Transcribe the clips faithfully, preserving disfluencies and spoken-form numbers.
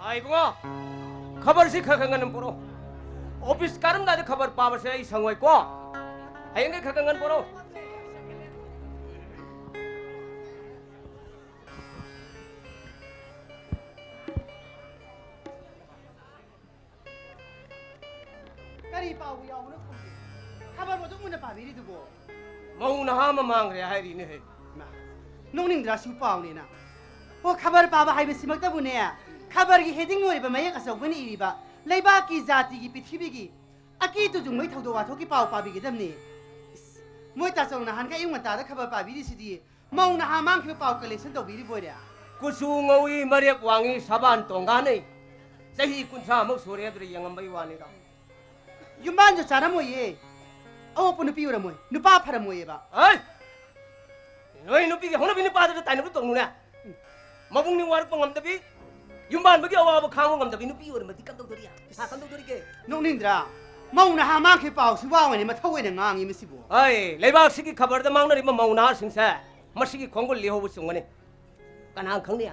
ꯑꯥ, ꯏꯕꯨꯡꯉꯣ, ꯈꯕꯔꯁꯤ ꯈꯔ ꯈꯔ ꯉꯟꯅ ꯄꯨꯔꯛꯑꯣ꯫ ꯑꯣꯐꯤꯁ ꯀꯥꯔꯝꯗꯥꯏꯗ ꯈꯕꯔ ꯄꯥꯕꯁꯦ ꯑꯩ ꯁꯪꯉꯣꯏꯀꯣ꯫ ꯍꯌꯦꯡꯗꯩ ꯈꯔ ꯈꯔ ꯉꯟꯅ ꯄꯨꯔꯛꯑꯣ꯫ ꯀꯔꯤ ꯄꯥꯎꯕꯨ ꯌꯥꯎꯕꯅꯣ ꯈꯪꯗꯦ꯫ ꯈꯕꯔ ꯑꯗꯨꯝ ꯃꯨꯟꯅ ꯄꯥꯕꯤꯔꯤꯗꯨꯕꯣ? ꯃꯧ ꯅꯍꯥ ꯑꯃ ꯃꯥꯡꯈ꯭ꯔꯦ ꯍꯥꯏꯔꯤꯅꯦꯍꯦ꯫ ꯃꯥ, ꯅꯣꯛꯅꯤꯡꯗ꯭ꯔꯥ ꯁꯤꯕꯨ ꯄꯥꯎꯅꯦꯅ? ꯑꯣ, ꯈꯕꯔ ꯄꯥꯕ ꯍꯥꯏꯕꯁꯤꯃꯛꯇꯕꯨꯅꯦ, ꯈꯕꯔꯒꯤ ꯍꯦꯗꯤꯡ ꯑꯣꯏꯔꯤꯕ ꯃꯌꯦꯛ ꯑꯆꯧꯕꯅ ꯏꯔꯤꯕ ꯂꯩꯕꯥꯛꯀꯤ, ꯖꯥꯇꯤꯒꯤ, ꯄ꯭ꯔꯤꯊꯤꯕꯤꯒꯤ ꯑꯀꯤ ꯇꯨꯖꯨꯡꯕꯒꯤ ꯊꯧꯗꯣꯛ ꯋꯥꯊꯣꯛꯀꯤ ꯄꯥꯎ ꯄꯥꯕꯤꯒꯗꯕꯅꯤ꯫ ꯏꯁ, ꯃꯣꯏ ꯇꯥꯆꯧ ꯅꯍꯥꯟꯈꯩ ꯑꯌꯨꯛ ꯉꯟꯇꯥꯗ ꯈꯕꯔ ꯄꯥꯕꯤꯔꯤꯁꯤꯗꯤ ꯃꯧ ꯅꯍꯥ ꯃꯥꯡꯈꯤꯕ ꯄꯥꯎ ꯀꯂꯦꯛꯁꯟ ꯇꯧꯕꯤꯔꯤꯕ ꯑꯣꯏꯔꯦ꯫ ꯀꯨꯆꯨ ꯉꯧꯏ, ꯃꯔꯦꯞ ꯋꯥꯡꯏ, ꯁꯕꯥꯟ ꯇꯣꯡꯒꯥꯅꯩ꯫ ꯆꯍꯤ ꯀꯨꯟꯊ꯭ꯔꯥꯃꯨꯛ ꯁꯨꯔꯦ ꯍꯥꯏꯕꯗ ꯌꯦꯡꯉꯝꯕꯩ ꯋꯥꯅꯤꯗ꯫ ꯌꯨꯝꯕꯥꯟꯁꯨ ꯆꯥꯔꯝꯃꯣꯏꯌꯦ꯫ ꯑꯋꯣꯛꯄ ꯅꯨꯄꯤ ꯑꯣꯏꯔꯝꯃꯣꯏ, ꯅꯨꯄꯥ ꯐꯔꯝꯃꯣꯏꯌꯦꯕ꯫ ꯍꯩ! ꯅꯣꯏ ꯅꯨꯄꯤꯒꯤ ꯍꯧꯅꯕꯤ ꯅꯨꯄꯥꯗꯨꯗ ꯇꯥꯏꯅꯕ ꯇꯧꯅꯨꯅꯦ꯫ ꯃꯕꯨꯡꯅꯤ ꯋꯥꯔꯛꯄ ꯉꯝꯗꯕꯤ, ꯌꯨꯝꯕꯥꯟꯕꯒꯤ ꯑꯋꯥꯕ ꯈꯥꯡꯕ ꯉꯝꯗꯕꯤ ꯅꯨꯄꯤ ꯑꯣꯏꯔꯝꯃꯗꯤ ꯀꯝꯗꯧꯗꯣꯔꯤ? ꯍꯥ, ꯀꯝꯗꯧꯗꯣꯔꯤꯒꯦ? ꯅꯣꯛꯅꯤꯡꯗ꯭ꯔꯥ? ꯃꯧ ꯅꯍꯥ ꯃꯥꯡꯈꯤꯕ ꯄꯥꯎꯁꯤ ꯋꯥ ꯑꯣꯏꯅ ꯃꯊꯧ ꯑꯣꯏꯅ ꯉꯥꯡꯉꯤ ꯃꯁꯤꯕꯨ꯫ ꯍꯩ, ꯂꯩꯕꯥꯛꯁꯤꯒꯤ ꯈꯕꯔꯗ ꯃꯥꯡꯅꯔꯤꯕ ꯃꯧ ꯅꯍꯥꯁꯤꯡꯁꯦ ꯃꯁꯤꯒꯤ ꯈꯣꯡꯒꯨꯜ ꯂꯤꯍꯧꯕ ꯆꯨꯝꯒꯅꯤ꯫ ꯀꯅꯥ ꯈꯪꯅꯤ?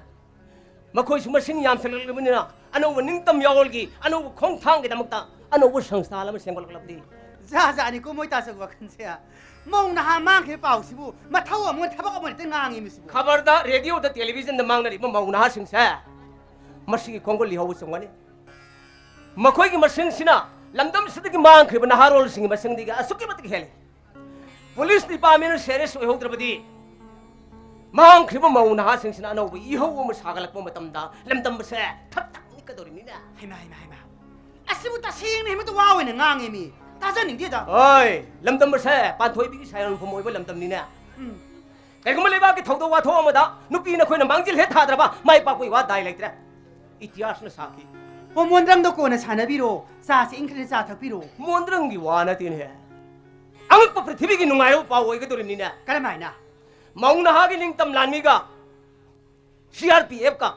ꯃꯈꯣꯏꯁꯨ ꯃꯁꯤꯡ ꯌꯥꯝꯁꯤꯜꯂꯛꯂꯕꯅꯤꯅ ꯑꯅꯧꯕ ꯅꯤꯡꯇꯝ ꯌꯥꯑꯣꯜꯒꯤ ꯑꯅꯧꯕ ꯈꯣꯡꯊꯥꯡꯒꯤꯗꯃꯛꯇ ꯑꯅꯧꯕ ꯁꯪꯁꯊꯥꯟ ꯑꯃ ꯁꯦꯝꯒꯠꯂꯛꯂꯕꯗꯤ꯫ ꯖꯥ ꯖꯥꯅꯤꯀꯣ ꯃꯣꯏ ꯇꯥꯆꯧ ꯋꯥꯈꯜꯁꯦ꯫ ꯃꯧ ꯅꯍꯥ ꯃꯥꯡꯈꯤꯕ ꯄꯥꯎꯁꯤꯕꯨ ꯃꯊꯧ ꯑꯃ ꯊꯕꯛ ꯑꯃ ꯍꯦꯛꯇ ꯉꯥꯡꯉꯤ ꯃꯁꯤꯕꯨ꯫ ꯈꯕꯔꯗ, ꯔꯦꯗꯤꯑꯣꯗ, ꯇꯦꯂꯤꯚꯤꯖꯟꯗ ꯃꯥꯡꯅꯔꯤꯕ ꯃꯧ ꯅꯍꯥꯁꯤꯡꯁꯦ ꯃꯁꯤꯒꯤ ꯈꯣꯡꯒꯨꯜ ꯂꯤꯍꯧꯕ ꯆꯨꯝꯒꯅꯤ꯫ ꯃꯈꯣꯏꯒꯤ ꯃꯁꯤꯡꯁꯤꯅ ꯂꯝꯗꯝꯁꯤꯗꯒꯤ ꯃꯥꯡꯈ꯭ꯔꯤꯕ ꯅꯍꯥꯔꯣꯜꯁꯤꯡꯒꯤ ꯃꯁꯤꯡꯗꯒꯤ ꯑꯁꯨꯛꯀꯤ ꯃꯇꯤꯛ ꯍꯦꯜꯂꯤ꯫ ꯄꯨꯂꯤꯁ ꯗꯤꯄꯥꯔꯠꯃꯦꯟꯅ ꯁꯦꯔꯤꯌꯁ ꯑꯣꯏꯍꯧꯗ꯭ꯔꯕꯗꯤ ꯃꯥꯡꯈ꯭ꯔꯤꯕ ꯃꯧ ꯅꯍꯥꯁꯤꯡꯁꯤꯅ ꯑꯅꯧꯕ ꯏꯍꯧ ꯑꯃ ꯁꯥꯒꯠꯂꯛꯄ ꯃꯇꯝꯗ ꯂꯝꯗꯝ ꯑꯁꯦ ꯊꯛ ꯊꯛ ꯅꯤꯛꯀꯗꯧꯔꯤꯕꯅꯤꯅꯦ꯫ ꯍꯩꯃꯥ, ꯍꯩꯃꯥ, ꯍꯩꯃꯥ꯫ ꯑꯁꯤꯕꯨ ꯇꯁꯦꯡꯅ ꯍꯦꯛꯇ ꯋꯥ ꯑꯣꯏꯅ ꯉꯥꯡꯉꯦ ꯃꯤ꯫ ꯇꯥꯖꯅꯤꯡꯗꯦꯗ꯫ ꯍꯣꯏ, ꯂꯝꯗꯝ ꯑꯁꯦ ꯄꯥꯟꯊꯣꯏꯕꯤꯒꯤ ꯁꯥꯏꯑꯣꯟꯐꯝ ꯑꯣꯏꯕ ꯂꯝꯗꯝꯅꯤꯅꯦ꯫ ꯎꯝ꯫ ꯀꯩꯒꯨꯝꯕ ꯂꯩꯕꯥꯛꯀꯤ ꯊꯧꯗꯣꯛ ꯋꯥꯊꯣꯛ ꯑꯃꯗ ꯅꯨꯄꯤ ꯅꯈꯣꯏꯅ ꯃꯥꯡꯖꯤꯜ ꯍꯦꯛ ꯊꯥꯗ꯭ꯔꯕ ꯃꯥꯏ ꯄꯥꯛꯄꯒꯤ ꯋꯥ ꯗꯥꯏ ꯂꯩꯇ꯭ꯔꯦ꯫ ꯏꯇꯤꯍꯥꯁꯅ ꯁꯥꯈꯤ꯫ ꯑꯣ, ꯃꯣꯟꯗ꯭ꯔꯪꯗꯣ ꯀꯣꯟꯅ ꯁꯥꯟꯅꯕꯤꯔꯣ꯫ ꯆꯥꯁꯦ ꯏꯪꯈ꯭ꯔꯗꯤ ꯆꯥ ꯊꯛꯄꯤꯔꯣ꯫ ꯃꯣꯟꯗ꯭ꯔꯪꯒꯤ ꯋꯥ ꯅꯠꯇꯦꯅꯦꯍꯦ꯫ ꯑꯉꯛꯄ ꯄ꯭ꯔꯤꯊꯤꯕꯤꯒꯤ ꯅꯨꯡꯉꯥꯏꯔꯕ ꯄꯥꯎ ꯑꯣꯏꯒꯗꯧꯔꯤꯕꯅꯤꯅꯦ꯫ ꯀꯔꯝꯍꯥꯏꯅ? ꯃꯧ ꯅꯍꯥꯒꯤ ꯅꯤꯡꯇꯝ ꯂꯥꯟꯃꯤꯒ ꯁꯤ ꯑꯥꯔ ꯄꯤ ꯑꯦꯐꯀ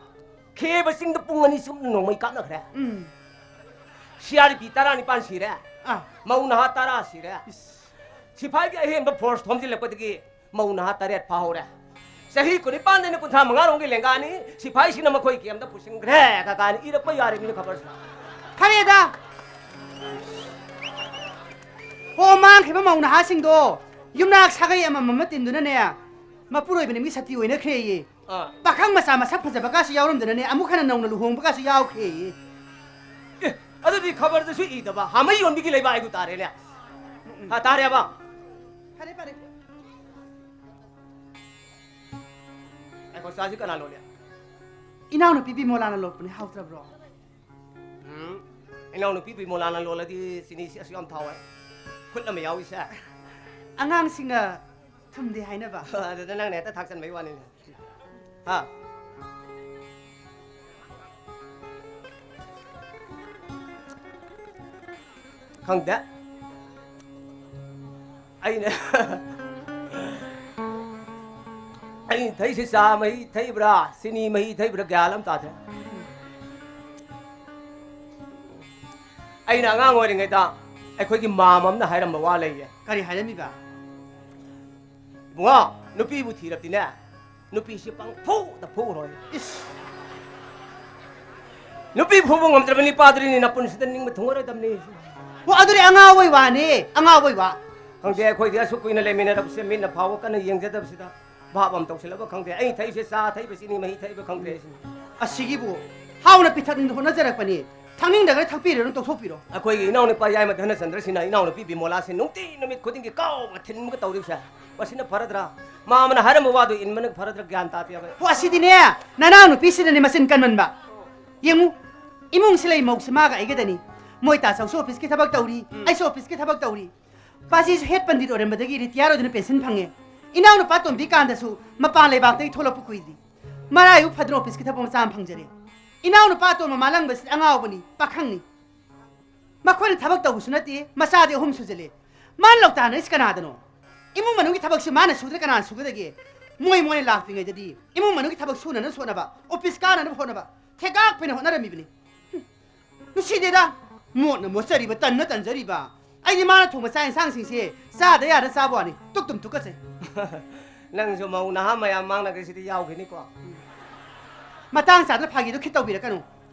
ꯈꯦꯕ ꯆꯤꯡꯗ ꯄꯨꯡ ꯑꯅꯤ ꯆꯨꯞꯅ ꯅꯣꯡꯃꯩ ꯀꯥꯞꯅꯈ꯭ꯔꯦ꯫ ꯎꯝ꯫ ꯁꯤ ꯑꯥꯔ ꯄꯤ ꯇꯔꯥꯅꯤꯄꯥꯟ ꯁꯤꯔꯦ꯫ ꯑꯥ꯫ ꯃꯧ ꯅꯍꯥ ꯇꯔꯥ ꯁꯤꯔꯦ꯫ ꯏꯁ꯫ ꯁꯤꯐꯥꯏꯒꯤ ꯑꯍꯦꯟꯕ ꯐꯣꯔꯁ ꯊꯣꯝꯖꯤꯜꯂꯛꯄꯗꯒꯤ ꯃꯧ ꯅꯍꯥ ꯇꯔꯦꯠ ꯐꯥꯍꯧꯔꯦ꯫ ꯆꯍꯤ ꯀꯨꯟꯅꯤꯄꯥꯟꯗꯩꯅ ꯀꯨꯟꯊ꯭ꯔꯥ ꯃꯉꯥ ꯔꯣꯝꯒꯤ ꯂꯦꯡꯒꯥꯅꯤ, ꯁꯤꯐꯥꯏꯁꯤꯡꯅ ꯃꯈꯣꯏ ꯀꯦꯝꯗ ꯄꯨꯁꯤꯟꯈ꯭ꯔꯦ ꯀꯀꯥꯅꯤ ꯏꯔꯛꯄ ꯌꯥꯔꯤꯕꯅꯤ ꯈꯕꯔꯁꯤꯗ꯫ ꯐꯔꯦꯗ꯫ ꯍꯣ, ꯃꯥꯡꯈ꯭ꯔꯤꯕ ꯃꯧ ꯅꯍꯥꯁꯤꯡꯗꯣ ꯌꯨꯝꯅꯥꯛ ꯁꯥꯒꯩ ꯑꯃꯃꯝ ꯑꯃ ꯇꯤꯟꯗꯨꯅꯅꯦ, ꯃꯄꯨꯔꯣꯏꯕꯅ ꯃꯤ ꯁꯇꯤ ꯑꯣꯏꯅꯈ꯭ꯔꯦꯌꯦ꯫ ꯑꯥ꯫ ꯄꯥꯈꯪ ꯃꯆꯥ ꯃꯁꯛ ꯐꯖꯕ ꯀꯥꯁꯨ ꯌꯥꯎꯔꯝꯗꯅꯅꯦ, ꯑꯃꯨꯛ ꯍꯟꯅ ꯅꯧꯅ ꯂꯨꯍꯣꯡꯕ ꯀꯥꯁꯨ ꯌꯥꯎꯈ꯭ꯔꯦꯌꯦ꯫ ꯑꯦ, ꯑꯗꯨꯗꯤ ꯈꯕꯔꯗꯁꯨ ꯏꯗꯕ ꯍꯥꯃꯩ ꯌꯣꯟꯕꯤꯒꯤ ꯂꯩꯕꯥꯛ ꯍꯥꯏꯗꯨ ꯇꯥꯔꯦꯅꯦ꯫ ꯎꯝ, ꯎꯝ꯫ ꯍꯥ, ꯇꯥꯔꯦꯕ? ꯐꯔꯦ, ꯐꯔꯦ꯫ ꯑꯩꯈꯣꯏ ꯆꯥꯁꯤ ꯀꯅꯥ ꯂꯣꯜꯂꯤ? ꯏꯅꯥꯎꯅꯨꯄꯤ ꯕꯤꯃꯣꯂꯥꯅ ꯂꯣꯜꯂꯛꯄꯅꯦ, ꯍꯥꯎꯇ꯭ꯔꯕ꯭ꯔꯣ? ꯎꯝ, ꯏꯅꯥꯎꯅꯨꯄꯤ ꯕꯤꯃꯣꯂꯥꯅ ꯂꯣꯜꯂꯗꯤ ꯆꯤꯅꯤꯁꯤ ꯑꯁꯨꯛ ꯌꯥꯝ ꯊꯥꯎ ꯍꯥꯏ꯫ ꯈꯨꯠ ꯑꯃ ꯌꯥꯎꯏꯁꯦ꯫ ꯑꯉꯥꯡꯁꯤꯡꯅ ꯊꯨꯝꯗꯦ ꯍꯥꯏꯅꯕ꯫ ꯑꯗꯨꯗ ꯅꯪꯅ ꯍꯦꯛꯇ ꯊꯥꯛꯆꯟꯕꯩ ꯋꯥꯅꯤꯅꯦ꯫ ꯍꯥ? ꯈꯪꯗꯦ꯫ ꯑꯩꯅ, ꯑꯩꯅ ꯊꯛꯏꯁꯦ ꯆꯥ ꯃꯍꯤ ꯊꯛꯏꯕ꯭ꯔꯥ, ꯆꯤꯅꯤ ꯃꯍꯤ ꯊꯛꯏꯕ꯭ꯔꯥ ꯒ꯭ꯌꯥꯟ ꯑꯃ ꯇꯥꯗꯦ꯫ ꯑꯩꯅ ꯑꯉꯥꯡ ꯑꯣꯏꯔꯤꯉꯩꯗ ꯑꯩꯈꯣꯏꯒꯤ ꯃꯥꯝ ꯑꯃꯅ ꯍꯥꯏꯔꯝꯕ ꯋꯥ ꯂꯩꯌꯦ꯫ ꯀꯔꯤ ꯍꯥꯏꯔꯝꯃꯤꯕ? ꯏꯕꯨꯡꯉꯣ, ꯅꯨꯄꯤꯕꯨ ꯊꯤꯔꯕꯗꯤꯅꯦ, ꯅꯨꯄꯤꯁꯤ ꯄꯪꯐꯨꯗ ꯐꯨꯔꯣꯏ꯫ ꯏꯁ! ꯅꯨꯄꯤ ꯐꯨꯕ ꯉꯝꯗ꯭ꯔꯕ ꯅꯨꯄꯥꯗꯨꯅꯤ ꯅꯄꯨꯟꯁꯤꯗ ꯅꯤꯡꯕ ꯊꯨꯡꯉꯔꯣꯏꯗꯕꯅꯤ꯫ ꯍꯣ, ꯑꯗꯨꯗꯤ ꯑꯉꯥꯎꯕꯩ ꯋꯥꯅꯤ, ꯑꯉꯥꯎꯕꯩ ꯋꯥ꯫ ꯈꯪꯗꯦ, ꯑꯩꯈꯣꯏꯗꯤ ꯑꯁꯨꯛ ꯀꯨꯏꯅ ꯂꯩꯃꯤꯟꯅꯔꯛꯄꯁꯦ ꯃꯤꯠꯅ ꯐꯥꯎꯕ ꯀꯟꯅ ꯌꯦꯡꯖꯗꯕꯁꯤꯗ ꯚꯥꯞ ꯑꯃ ꯇꯧꯁꯤꯜꯂꯕ ꯈꯪꯗꯦ꯫ ꯑꯩ ꯊꯛꯏꯁꯦ ꯆꯥ ꯊꯛꯏꯕ ꯁꯤꯅꯤ, ꯃꯍꯤ ꯊꯛꯏꯕ ꯈꯪꯗ꯭ꯔꯦ ꯁꯤꯅꯤ꯫ ꯑꯁꯤꯒꯤꯕꯨ ꯍꯥꯎꯅ ꯄꯤꯊꯛꯅꯤꯡꯗ ꯍꯣꯠꯅꯖꯔꯛꯄꯅꯤ꯫ ꯊꯛꯅꯤꯡꯗ꯭ꯔꯒꯅ ꯊꯛꯄꯤꯔꯨꯔꯅꯨ, ꯇꯣꯛꯊꯣꯛꯄꯤꯔꯣ꯫ ꯑꯩꯈꯣꯏꯒꯤ ꯏꯅꯥꯎꯅꯨꯄꯥ ꯌꯥꯏꯃ ꯙꯅꯆꯟꯗ꯭ꯔꯁꯤꯅ ꯏꯅꯥꯎꯅꯨꯄꯤ ꯕꯤꯃꯣꯂꯥꯁꯦ ꯅꯨꯡꯇꯤ ꯅꯨꯃꯤꯠ ꯈꯨꯗꯤꯡꯒꯤ ꯀꯥꯎꯕ ꯊꯤꯟꯕꯒ ꯇꯧꯔꯤꯕꯁꯦ꯫ ꯃꯁꯤꯅ ꯐꯔꯗ꯭ꯔꯥ? ꯃꯥꯃꯅ ꯍꯥꯏꯔꯝꯕ ꯋꯥꯗꯨ ꯏꯟꯕꯅ ꯐꯔꯗ꯭ꯔꯥ ꯒ꯭ꯌꯥꯟ ꯇꯥꯗꯦꯕ꯫ ꯍꯣ, ꯑꯁꯤꯗꯤꯅꯦ, ꯅꯅꯥꯎ ꯅꯨꯄꯤꯁꯤꯗꯅꯦ ꯃꯆꯤꯟ ꯀꯟꯃꯟꯕ꯫ ꯌꯦꯡꯉꯨ, ꯏꯃꯨꯡꯁꯤ ꯂꯩ ꯃꯧꯁꯤ ꯃꯥꯒ ꯑꯩꯒꯗꯅꯤ꯫ ꯃꯣꯏ ꯇꯥ ꯆꯧꯁꯨ ꯑꯣꯐꯤꯁꯀꯤ ꯊꯕꯛ ꯇꯧꯔꯤ, ꯎꯝ꯫ ꯑꯩꯁꯨ ꯑꯣꯐꯤꯁꯀꯤ ꯊꯕꯛ ꯇꯧꯔꯤ꯫ ꯄꯥꯁꯤꯁꯨ ꯍꯦꯠ ꯄꯟꯗꯤꯠ ꯑꯣꯏꯔꯝꯕꯗꯒꯤ ꯔꯤꯇꯤꯌꯥꯔ ꯑꯣꯏꯗꯨꯅ ꯄꯦꯟꯁꯤꯟ ꯐꯪꯉꯦ꯫ ꯏꯅꯥꯎꯅꯨꯄꯥ ꯇꯣꯝꯕꯤ ꯀꯥꯟꯗꯁꯨ ꯃꯄꯥꯟ ꯂꯩꯕꯥꯛꯇꯒꯤ ꯊꯣꯛꯂꯛꯄ ꯀꯨꯏꯗ꯭ꯔꯤ꯫ ꯃꯔꯥꯏꯕꯛ ꯐꯗꯨꯅ ꯑꯣꯐꯤꯁꯀꯤ ꯊꯕꯛ ꯃꯆꯥ ꯑꯃ ꯐꯪꯖꯔꯦ꯫ ꯏꯅꯥꯎꯅꯨꯄꯥ ꯑꯇꯣꯝꯕ ꯃꯥꯂꯪꯕꯁꯤꯗꯤ ꯑꯉꯥꯎꯕꯅꯤ, ꯄꯥꯈꯪꯅꯤ꯫ ꯃꯈꯣꯏꯅ ꯊꯕꯛ ꯇꯧꯕꯁꯨ ꯅꯠꯇꯦ, ꯃꯆꯥꯗꯤ ꯑꯍꯨꯝ ꯁꯨꯖꯜꯂꯦ꯫ ꯃꯥꯅ ꯂꯧꯇꯥꯟꯅꯔꯤꯁꯤ ꯀꯅꯥꯗꯅꯣ? ꯏꯃꯨꯡ ꯃꯅꯨꯡꯒꯤ ꯊꯕꯛꯁꯤ ꯃꯥꯅ ꯁꯨꯗ꯭ꯔ ꯀꯅꯥꯅ ꯁꯨꯒꯗꯒꯦ? ꯃꯣꯏ ꯃꯣꯏꯅ ꯂꯥꯛꯇ꯭ꯔꯤꯉꯩꯗꯗꯤ ꯏꯃꯨꯡ ꯃꯅꯨꯡꯒꯤ ꯊꯕꯛ ꯁꯨꯅꯅꯕ ꯍꯣꯠꯅꯕ, ꯑꯣꯐꯤꯁ ꯀꯥꯅꯅꯕ ꯍꯣꯠꯅꯕ ꯊꯦꯀꯥꯛ ꯐꯩꯅ ꯍꯣꯠꯅꯔꯝꯃꯤꯕꯅꯤ꯫ ꯍꯨꯝ, ꯅꯨꯡꯁꯤꯗꯦꯗ꯫ ꯃꯣꯠꯅ ꯃꯣꯠꯆꯔꯤꯕ, ꯇꯟꯅ ꯇꯟꯖꯔꯤꯕ꯫ ꯑꯩꯗꯤ ꯃꯥꯅ ꯊꯣꯡꯕ ꯆꯥꯛ ꯌꯦꯟꯁꯥꯡꯁꯤꯡꯁꯦ ꯆꯥꯗ ꯌꯥꯗ ꯆꯥꯕ ꯋꯥꯅꯤ, ꯇꯨꯛ ꯇꯨꯝ ꯇꯨꯀꯠꯆꯩ꯫ ꯅꯪꯁꯨ ꯃꯧ ꯅꯍꯥ ꯃꯌꯥꯝ ꯃꯥꯡꯅꯈ꯭ꯔꯤꯁꯤꯗ ꯌꯥꯎꯈꯤꯅꯤꯀꯣ꯫ ꯃꯇꯥꯡ ꯆꯥꯗꯅ ꯐꯥꯒꯤꯗꯣ ꯈꯤꯠ ꯇꯧꯕꯤꯔꯛꯀꯅꯨ꯫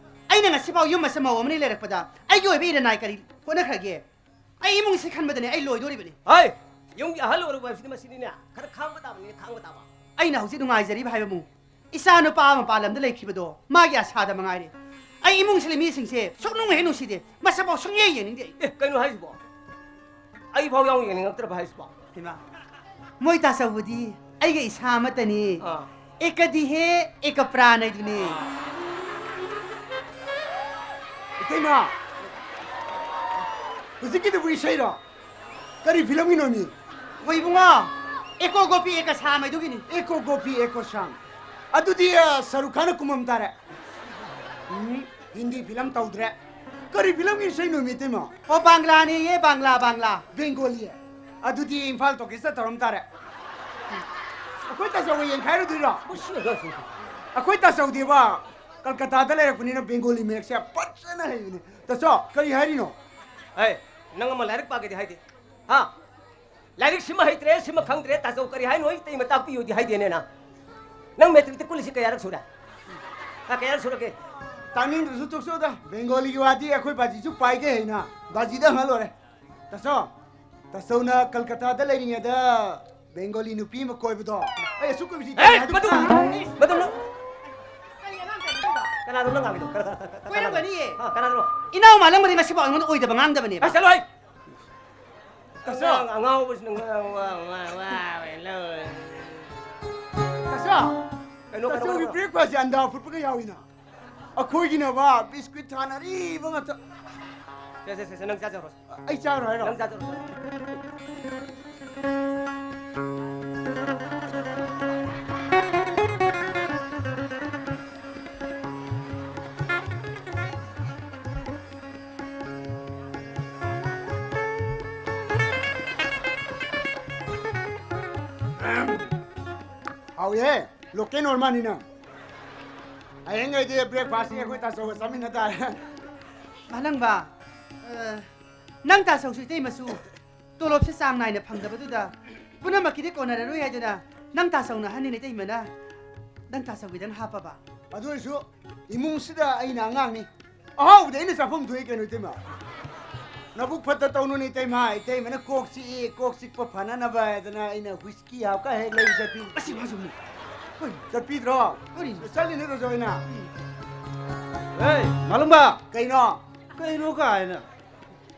ꯑꯩꯅ ꯉꯁꯤꯐꯥꯎ ꯌꯨꯝ ꯑꯁꯤꯗ ꯃꯧ ꯑꯃꯅꯤ ꯂꯩꯔꯛꯄꯗ ꯑꯩꯒꯤ ꯑꯣꯏꯕ ꯏꯔꯟꯅꯥꯏ ꯀꯔꯤ ꯍꯣꯠꯅꯈ꯭ꯔꯒꯦ? ꯑꯩ ꯏꯃꯨꯡꯁꯤ ꯈꯟꯕꯗꯅꯦ ꯑꯩ ꯂꯣꯏꯗꯣꯔꯤꯕꯅꯤ꯫ ꯍꯩ! ꯌꯨꯝꯒꯤ ꯑꯍꯜ ꯑꯣꯏꯔꯨꯕ ꯍꯥꯏꯕꯁꯤꯗꯤ ꯃꯁꯤꯅꯤꯅꯦ꯫ ꯈꯔ ꯈꯥꯡꯕ ꯇꯥꯕꯅꯤꯅꯦ, ꯈꯥꯡꯕ ꯇꯥꯕ꯫ ꯑꯩꯅ ꯍꯧꯖꯤꯛ ꯅꯨꯡꯉꯥꯏꯖꯔꯤꯕ ꯍꯥꯏꯕꯕꯨ ꯏꯆꯥ ꯅꯨꯄꯥ ꯃꯄꯥꯟ ꯂꯝꯗ ꯂꯩꯈꯤꯕꯗꯣ ꯃꯥꯒꯤ ꯑꯁꯥꯗ ꯃꯉꯥꯏꯔꯦ꯫ ꯑꯩ ꯏꯃꯨꯡꯁꯤꯒꯤ ꯃꯤꯁꯤꯡꯁꯦ ꯁꯨꯛꯅꯨꯡ ꯍꯦꯛ ꯅꯨꯡꯁꯤꯗꯦ, ꯃꯁꯛꯐꯥꯎ ꯁꯨꯡꯌꯦꯡ ꯌꯦꯡꯅꯤꯡꯗꯦ ꯑꯩ꯫ ꯑꯦ, ꯀꯩꯅꯣ ꯍꯥꯏꯁꯤꯕꯣ? ꯑꯩꯐꯥꯎ ꯌꯥꯎꯅ ꯌꯦꯡꯅꯤꯡꯉꯛꯇ꯭ꯔꯕ ꯍꯥꯏꯁꯤꯕꯣ? ꯍꯩꯃꯥ, ꯃꯣꯏ ꯇꯥꯆꯧꯕꯨꯗꯤ ꯑꯩꯒ ꯏꯁꯥ ꯑꯃꯠꯇꯅꯤ꯫ ꯑꯥ꯫ ꯑꯦꯀꯗꯤ ꯍꯦ ꯑꯦꯀ ꯄ꯭ꯔꯥꯟ ꯍꯥꯏꯗꯨꯅꯤ꯫ ꯏꯇꯩꯃ, ꯍꯧꯖꯤꯛꯀꯤꯗꯨꯕꯨ ꯏꯁꯩꯔꯣ? ꯀꯔꯤ ꯐꯤꯂꯝꯒꯤꯅꯣ ꯃꯤ? ꯍꯣꯏ ꯏꯕꯨꯡꯉꯣ, ꯑꯦꯀꯣ ꯒꯣꯄꯤ ꯑꯦꯀ ꯁꯥꯝ ꯍꯥꯏꯗꯨꯒꯤꯅꯤ꯫ ꯑꯦꯀꯣ ꯒꯣꯄꯤ ꯑꯦꯀꯣ ꯁꯥꯝ꯫ ꯑꯗꯨꯗꯤ, ꯑ, ꯁꯔꯨꯛ ꯈꯥꯟꯅ ꯀꯨꯝꯃꯝ ꯇꯥꯔꯦ꯫ ꯎꯝ, ꯍꯤꯟꯗꯤ ꯐꯤꯂꯝ ꯇꯧꯗ꯭ꯔꯦ꯫ ꯀꯔꯤ ꯐꯤꯂꯝꯒꯤ ꯏꯁꯩꯅꯣ ꯃꯤ ꯏꯇꯩꯃ? ꯑꯣ, ꯕꯪꯂꯥꯅꯦꯌꯦ, ꯕꯪꯂꯥ, ꯕꯪꯂꯥ꯫ ꯕꯦꯡꯒꯣꯂꯤ꯫ ꯑꯗꯨꯗꯤ ꯏꯝꯐꯥꯜ ꯇꯣꯀꯤꯁꯇ ꯇꯧꯔꯝ ꯇꯥꯔꯦ꯫ ꯑꯩꯈꯣꯏ ꯇꯥꯆꯧꯒ ꯌꯦꯡꯈꯥꯏꯔꯨꯗꯣꯏꯔꯣ? ꯃꯁꯤ ꯑꯉꯥꯡꯁꯤꯡꯁꯦ꯫ ꯑꯩꯈꯣꯏ ꯇꯥꯆꯧꯗꯤꯕ ꯀꯜꯀꯇꯥꯗ ꯂꯩꯔꯛꯄꯅꯤꯅ ꯕꯦꯡꯒꯣꯂꯤ ꯃꯌꯦꯛꯁꯦ ꯐꯖꯅ ꯍꯩꯕꯅꯤ꯫ ꯇꯥꯆꯧ, ꯀꯔꯤ ꯍꯥꯏꯔꯤꯅꯣ? ꯑꯦ, ꯅꯪ ꯑꯃ ꯂꯥꯏꯔꯤꯛ ꯄꯥꯒꯦꯗꯤ ꯍꯥꯏꯗꯦ꯫ ꯍꯥ? ꯂꯥꯏꯔꯤꯛ ꯁꯤꯃ ꯍꯩꯇ꯭ꯔꯦ, ꯁꯤꯃ ꯈꯪꯗ꯭ꯔꯦ, ꯇꯥꯆꯧ ꯀꯔꯤ ꯍꯥꯏꯅꯣ? ꯑꯩ ꯏꯇꯩꯃ ꯇꯥꯛꯄꯤꯌꯨꯗꯤ ꯍꯥꯏꯗꯦꯅꯦ ꯅꯪ꯫ ꯅꯪ ꯃꯦꯇ꯭ꯔꯤꯛꯇ ꯀꯨꯜꯂꯤꯁꯤ ꯀꯌꯥꯔꯛ ꯁꯨꯔꯦ? ꯍꯥ, ꯀꯌꯥꯔꯛ ꯁꯨꯔꯒꯦ? ꯇꯥꯅꯤꯡꯗ꯭ꯔꯁꯨ ꯇꯣꯛꯆꯧꯗ꯫ ꯕꯦꯡꯒꯣꯂꯤꯒꯤ ꯋꯥꯗꯤ ꯑꯩꯈꯣꯏ ꯕꯥꯖꯤꯁꯨ ꯄꯥꯏꯒꯦ ꯍꯩꯅ꯫ ꯕꯥꯖꯤꯗ ꯍꯪꯍꯜꯂꯣꯔꯦ꯫ ꯇꯥꯆꯧ, ꯇꯥꯆꯧꯅ ꯀꯜꯀꯇꯥꯗ ꯂꯩꯔꯤꯉꯩꯗ ꯕꯦꯡꯒꯣꯂꯤ ꯅꯨꯄꯤ ꯑꯃ ꯀꯣꯏꯕꯗꯣ꯫ ꯑꯩ ꯑꯁꯨꯛ ꯀꯨꯏꯕꯁꯤ ꯑꯦ, ꯏꯇꯩꯃ ꯍꯥꯏꯗꯣꯛ- ꯃꯗꯨ! ꯃꯗꯨ ꯅꯪ! ꯀꯔꯤ ꯑꯉꯥꯡ ꯀꯔꯤ ꯇꯧꯕ? ꯀꯅꯥꯅꯣ ꯅꯪ ꯉꯥꯡꯉꯤꯗꯣ? ꯀꯅꯥ, ꯀꯅꯥ, ꯀꯅꯥ, ꯀꯅꯥꯅꯣ? ꯀꯣꯏꯔꯝꯒꯅꯤꯌꯦ꯫ ꯑꯥ, ꯀꯅꯥꯅꯣ? ꯏꯅꯥꯎ ꯃꯥꯂꯪꯕꯗꯤ ꯃꯁꯤꯐꯥꯎ ꯑꯩꯉꯣꯟꯗ ꯑꯣꯏꯗꯕ ꯉꯥꯡꯗꯕꯅꯦꯕ꯫ ꯑꯩ ꯆꯠꯂꯣ ꯍꯩ! ꯇꯥꯆꯧ! ꯑꯉꯥꯡ ꯑꯉꯥꯎꯕꯁꯤꯅ ꯉꯥ-, ꯋꯥ, ꯋꯥ, ꯋꯥ, ꯋꯥ, ꯂꯧꯔꯦ꯫ ꯇꯥꯆꯧ! ꯀꯩꯅꯣ, ꯀꯩꯅꯣ, ꯇꯥꯆꯧꯒꯤ ꯀꯩꯅꯣ? Breakfast ꯁꯦ ꯑꯟꯗꯥ ꯐꯨꯠꯄꯒ ꯌꯥꯎꯏꯅ꯫ ꯑꯩꯈꯣꯏꯒꯤꯅꯕ ꯕꯤꯁꯀ꯭ꯋꯤꯠ ꯊꯥꯅꯔꯤꯕ ꯉꯥꯛꯇ꯫ ꯁꯦ, ꯁꯦ, ꯁꯦ, ꯁꯦ, ꯅꯪ ꯆꯥꯖꯔꯣ꯫ ꯑꯩ ꯆꯥꯔꯣ ꯍꯥꯏꯔꯣ? ꯅꯪ ꯆꯥꯖꯔꯣ꯫ ꯍꯥꯎꯏꯍꯦ, local ꯑꯣꯏꯔ ꯃꯥꯅꯤꯅ꯫ ꯍꯌꯦꯡꯈꯩꯗꯤ breakfast ꯁꯤ ꯑꯩꯈꯣꯏ ꯇꯥꯆꯧꯒ ꯆꯥꯃꯤꯟꯅ ꯇꯥꯔꯦ꯫ ꯃꯥꯂꯪꯕ, ꯑ, ꯅꯪ ꯇꯥꯆꯧꯁꯨ ꯏꯇꯩꯃꯁꯨ ꯇꯣꯂꯣꯞꯁꯦ ꯆꯥꯡ ꯅꯥꯏꯅ ꯐꯪꯗꯕꯗꯨꯗ ꯄꯨꯝꯅꯃꯛꯀꯤꯗꯤ ꯀꯣꯟꯅꯔꯔꯣꯏ ꯍꯥꯏꯗꯨꯅ ꯅꯪ ꯇꯥꯆꯧꯅ ꯑꯍꯟꯅꯤꯅ ꯏꯇꯩꯃꯅ ꯅꯪ ꯇꯥꯆꯧꯒꯤꯗꯪ ꯍꯥꯞꯄꯕ? ꯑꯗꯨ ꯑꯣꯏꯔꯁꯨ ꯏꯃꯨꯡꯁꯤꯗ ꯑꯩꯅ ꯑꯉꯥꯡꯅꯤ꯫ ꯑꯍꯥꯎꯕꯗꯤ ꯑꯩꯅ ꯆꯥꯐꯝ ꯊꯣꯛꯏ ꯀꯩꯅꯣ, ꯏꯇꯩꯃ꯫ ꯅꯕꯨꯛ ꯐꯠꯇ ꯇꯧꯅꯨꯅꯦ, ꯏꯇꯩꯃ꯫ ꯏꯇꯩꯃꯅ ꯀꯣꯛ ꯆꯤꯛꯏ, ꯀꯣꯛ ꯆꯤꯛꯄ ꯐꯅꯅꯕ ꯍꯥꯏꯗꯅ ꯑꯩꯅ ꯋꯤꯁꯀꯤ ꯍꯥꯞꯀ ꯍꯦꯛ ꯂꯩ ꯆꯠꯄꯤ꯫ ꯑꯁꯤ ꯃꯥꯁꯨꯅꯤ꯫ ꯍꯣꯏ꯫ ꯆꯠꯄꯤꯗ꯭ꯔꯣ? ꯍꯣꯏꯅꯦ꯫ ꯆꯠꯂꯤꯅꯦ, ꯇꯥꯆꯧ, ꯑꯩꯅ꯫ ꯍꯦ, ꯃꯥꯂꯪꯕ! ꯀꯩꯅꯣ? ꯀꯩꯅꯣ ꯀꯥꯏꯅ꯫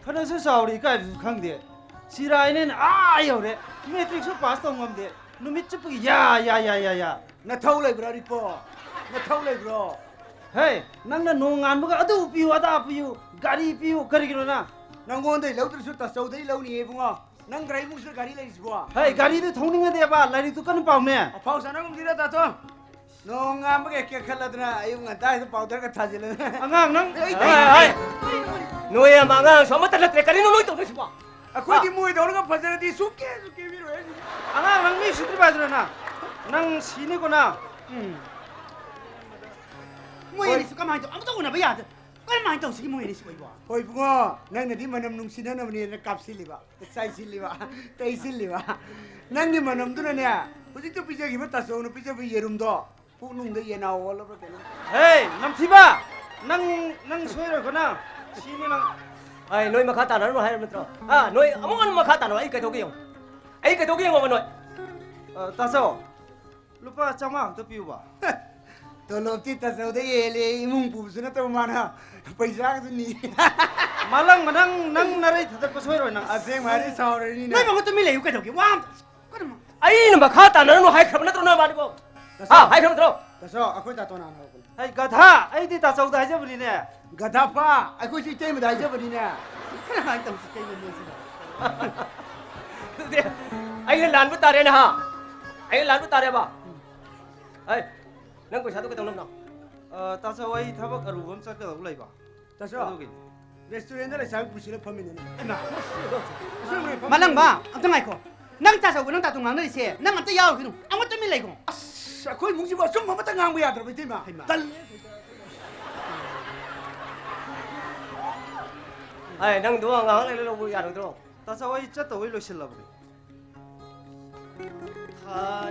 ꯐꯅꯁꯨ ꯆꯥꯎꯔꯤ, ꯏꯀꯥꯏꯕꯁꯨ ꯈꯪꯗꯦ꯫ ꯆꯤꯔꯥꯏꯅꯦꯅ ꯑꯥ ꯌꯧꯔꯦ꯫ ꯃꯦꯇ꯭ꯔꯤꯛꯁꯨ ꯄꯥꯁ ꯇꯧ ꯉꯝꯗꯦ꯫ ꯅꯨꯃꯤꯠ ꯆꯨꯞꯄꯒꯤ ꯌꯥ, ꯌꯥ, ꯌꯥ, ꯌꯥ, ꯌꯥ꯫ ꯅꯊꯧ ꯂꯩꯕ꯭ꯔꯣ, ꯔꯤꯄꯣ? ꯅꯊꯧ ꯂꯩꯕ꯭ꯔꯣ? ꯍꯦ, ꯅꯪꯅ ꯅꯣꯡꯉꯥꯟꯕꯒ ꯑꯗꯨ ꯄꯤꯌꯨ, ꯑꯗꯥ ꯄꯤꯌꯨ, ꯒꯥꯔꯤ ꯄꯤꯌꯨ, ꯀꯔꯤꯒꯤꯅꯣ ꯅꯪ? ꯅꯪꯉꯣꯟꯗꯩ ꯂꯧꯗ꯭ꯔꯁꯨ ꯇꯥꯆꯧꯗꯩ ꯂꯧꯅꯤꯌꯦ, ꯏꯕꯨꯡꯉꯣ꯫ ꯅꯪ ꯒꯥꯔꯤ ꯏꯃꯨꯡꯁꯤꯗ ꯒꯥꯔꯤ ꯂꯩꯔꯤꯁꯤꯕꯣ? ꯍꯦ, ꯒꯥꯔꯤꯗꯨ ꯊꯧꯅꯤꯡꯉꯗꯦꯕ, ꯂꯥꯏꯔꯤꯛꯇꯨ ꯀꯟꯅ ꯄꯥꯎꯅꯦ꯫ ꯑꯐꯥꯎ ꯁꯥꯟꯅꯒꯨꯝꯁꯤꯗ, ꯇꯥꯇꯣ꯫ ꯅꯣꯡꯉꯥꯟꯕꯒ ꯀꯦꯈꯠꯂꯗꯅ ꯑꯌꯨꯛ ꯉꯟꯇꯥ ꯍꯦꯛꯇ ꯄꯥꯎꯗꯔꯒ ꯊꯥꯖꯤꯜꯂꯗꯅ꯫ ꯑꯉꯥꯡ ꯅꯪ꯫ ꯑꯩ ꯍꯥꯏ, ꯍꯥꯏ꯫ ꯅꯣꯏ ꯑꯃ ꯑꯉꯥꯡꯁꯨ ꯑꯃꯠꯇ ꯅꯠꯇ꯭ꯔꯦ꯫ ꯀꯔꯤꯅꯣ ꯅꯣꯏ ꯇꯧꯗꯣꯏꯁꯤꯕꯣ? ꯑꯩꯈꯣꯏꯗꯤ ꯍꯥ? ꯃꯣꯏꯗꯧꯅꯒ ꯐꯖꯔꯗꯤ ꯁꯨꯛꯀꯦꯁꯨ ꯀꯦꯕꯤꯔꯣꯏ ꯍꯥꯏꯁꯤꯅꯤ꯫ ꯑꯉꯥꯡ ꯅꯪ ꯃꯤ ꯎꯁꯤꯠꯇ꯭ꯔꯤꯕ ꯍꯥꯏꯗꯨꯅ ꯅꯪ? ꯅꯪ ꯁꯤꯅꯤꯀꯣ ꯅꯪ꯫ ꯎꯝ꯫ ꯃꯣꯏ ꯍꯣꯏ꯫ ꯑꯅꯤꯁꯨ ꯀꯃꯥꯏꯅ ꯇꯧ-, ꯑꯝꯇ ꯎꯅꯕ ꯌꯥꯗ-, ꯀꯔꯝꯍꯥꯏꯅ ꯇꯧꯁꯤꯒꯦ ꯃꯣꯏ ꯑꯅꯤꯁꯤꯕꯣ ꯑꯩꯕꯣ? ꯍꯣꯏ ꯏꯕꯨꯡꯉꯣ, ꯅꯪꯅꯗꯤ ꯃꯅꯝ ꯅꯨꯡꯁꯤꯅꯅꯕꯅꯦꯅ ꯀꯥꯞꯁꯤꯜꯂꯤꯕ, ꯆꯥꯏꯁꯤꯜꯂꯤꯕ, ꯇꯩꯁꯤꯜꯂꯤꯕ꯫ ꯅꯪꯒꯤ ꯃꯅꯝꯗꯨꯅꯅꯦ, ꯍꯧꯖꯤꯛꯇ ꯄꯤꯖꯈꯤꯕ ꯇꯥꯆꯧꯅ ꯄꯤꯖꯕ ꯌꯦꯔꯨꯝꯗꯣ ꯄꯨꯛꯅꯨꯡꯗ ꯌꯦꯅꯥꯎ ꯑꯣꯜꯂꯕ꯭ꯔꯥ ꯀꯩꯅꯣ? ꯍꯦ, ꯅꯝꯊꯤꯕ! ꯅꯪ, ꯅꯪ ꯁꯣꯏꯔꯣꯏꯀꯣ ꯅꯪ꯫ ꯁꯤꯅꯤ ꯅꯪ꯫ ꯑꯩ ꯅꯣꯏ ꯃꯈꯥ ꯇꯥꯅꯔꯨꯅꯨ ꯍꯥꯏꯔꯕ ꯅꯠꯇ꯭ꯔꯣ? ꯑꯥ, ꯅꯣꯏ ꯑꯃꯨꯛ ꯍꯟꯅ ꯃꯈꯥ ꯇꯥꯅꯔꯨ꯫ ꯑꯩ ꯀꯩꯗꯧꯒꯦ ꯌꯦꯡꯉꯨ꯫ ꯑꯩ ꯀꯩꯗꯧꯒꯦ ꯌꯦꯡꯉꯣꯕ ꯅꯣꯏ꯫ ꯑ, ꯇꯥꯆꯧ, ꯂꯨꯄꯥ ꯆꯥꯝꯃꯉꯥ ꯈꯛꯇ ꯄꯤꯌꯨꯕ꯫ ꯇꯣꯂꯣꯞꯇꯤ ꯇꯥꯆꯧꯗ ꯍꯦꯜꯂꯦ, ꯏꯃꯨꯡ ꯄꯨꯕꯁꯨ ꯅꯠꯇꯕ ꯃꯥꯅ ꯄꯩꯁꯥꯒꯁꯨ ꯅꯤ꯫ ꯃꯥꯂꯪꯕ ꯅꯪ, ꯅꯪ ꯅꯔꯩ ꯊꯥꯗꯠꯄ ꯁꯣꯏꯔꯣꯏ ꯅꯪ꯫ ꯑꯁꯦꯡꯕ ꯍꯥꯏꯔꯗꯤ ꯁꯥꯎꯔꯅꯤꯅꯦ꯫ ꯅꯣꯏ ꯃꯉꯣꯟꯗ ꯇꯨꯃꯤꯟ ꯂꯩꯌꯨ ꯀꯩꯗꯧꯒꯦ? ꯋꯥ ꯑꯝꯇ, ꯀꯔꯝ-, ꯑꯩꯅ ꯃꯈꯥ ꯇꯥꯅꯔꯨꯅꯨ ꯍꯥꯏꯈ꯭ꯔꯕ ꯅꯠꯇ꯭ꯔꯣ ꯅꯣꯏ ꯃꯥꯅꯤꯕꯣ? ꯇꯥꯆꯧ꯫ ꯍꯥ, ꯍꯥꯏꯈ꯭ꯔꯕ ꯅꯠꯇ꯭ꯔꯣ? ꯇꯥꯆꯧ, ꯑꯩꯈꯣꯏ ꯇꯥꯇꯣꯟ ꯍꯥꯟꯅ ꯍꯧꯔꯛꯄꯅꯤ꯫ ꯍꯩ ꯒꯙꯥ, ꯑꯩꯗꯤ ꯇꯥꯆꯧꯗ ꯍꯥꯏꯖꯕꯅꯤꯅꯦ꯫ ꯒꯙꯥ ꯄꯥ, ꯑꯩꯈꯣꯏꯁꯨ ꯏꯇꯩꯃꯗ ꯍꯥꯏꯖꯕꯅꯤꯅꯦ꯫ ꯀꯔꯝꯍꯥꯏꯅ ꯇꯧꯁꯤ ꯀꯩꯅꯣ ꯃꯣꯏꯁꯤꯕꯣ? ꯑꯗꯨꯗꯤ ꯑꯩꯅ ꯂꯥꯟꯕ ꯇꯥꯔꯦꯅꯦ ꯍꯥ? ꯑꯩꯅ ꯂꯥꯟꯕ ꯇꯥꯔꯦꯕ? ꯍꯩ, ꯅꯪ ꯄꯩꯁꯥꯗꯣ ꯀꯩꯗꯧꯅꯕꯅꯣ? ꯑ, ꯇꯥꯆꯧ, ꯑꯩ ꯊꯕꯛ ꯑꯔꯨꯕ ꯑꯃ ꯆꯠꯀꯗꯧꯕ ꯂꯩꯕ꯫ ꯇꯥꯆꯧ, ꯑꯗꯨꯒꯤꯅꯤ꯫ ꯔꯦꯁꯇꯨꯔꯦꯟꯗ ꯂꯩꯁꯥꯕꯤ ꯄꯨꯁꯤꯜꯂ ꯐꯝꯃꯤꯅꯦ꯫ ꯏꯃꯥ꯫ ꯑꯁꯦꯡꯕꯅꯦ, ꯐꯝꯃꯤꯅꯦ꯫ ꯃꯥꯂꯪꯕ, ꯑꯝꯇ ꯉꯥꯏꯈꯣ꯫ ꯅꯪ ꯇꯥꯆꯧꯒ ꯅꯪ ꯇꯥꯇꯣ ꯉꯥꯡꯅꯔꯤꯁꯦ, ꯅꯪ ꯑꯝꯇ ꯌꯥꯎꯔꯨꯈꯤꯅꯨ꯫ ꯑꯃ ꯇꯨꯃꯤꯟ ꯂꯩꯈꯣ꯫ ꯑꯁ, ꯑꯩꯈꯣꯏ ꯏꯃꯨꯡꯁꯤꯕꯨ ꯑꯆꯨꯝꯕ ꯑꯃꯇ ꯉꯥꯡꯕ ꯌꯥꯗ꯭ꯔꯕ, ꯏꯇꯩꯃ? ꯍꯩꯃꯥ꯫ ꯇꯜꯂꯦ꯫ ꯑꯩ ꯅꯪꯗꯣ ꯉꯥꯏꯍꯥꯛ ꯂꯩꯔ ꯂꯧꯕ ꯌꯥꯔꯣꯏꯗ꯭ꯔꯣ? ꯇꯥꯆꯧ, ꯑꯩ ꯆꯠꯇꯧꯕꯩ ꯂꯣꯏꯁꯤꯜꯂꯕꯅꯦ꯫ ꯊꯥ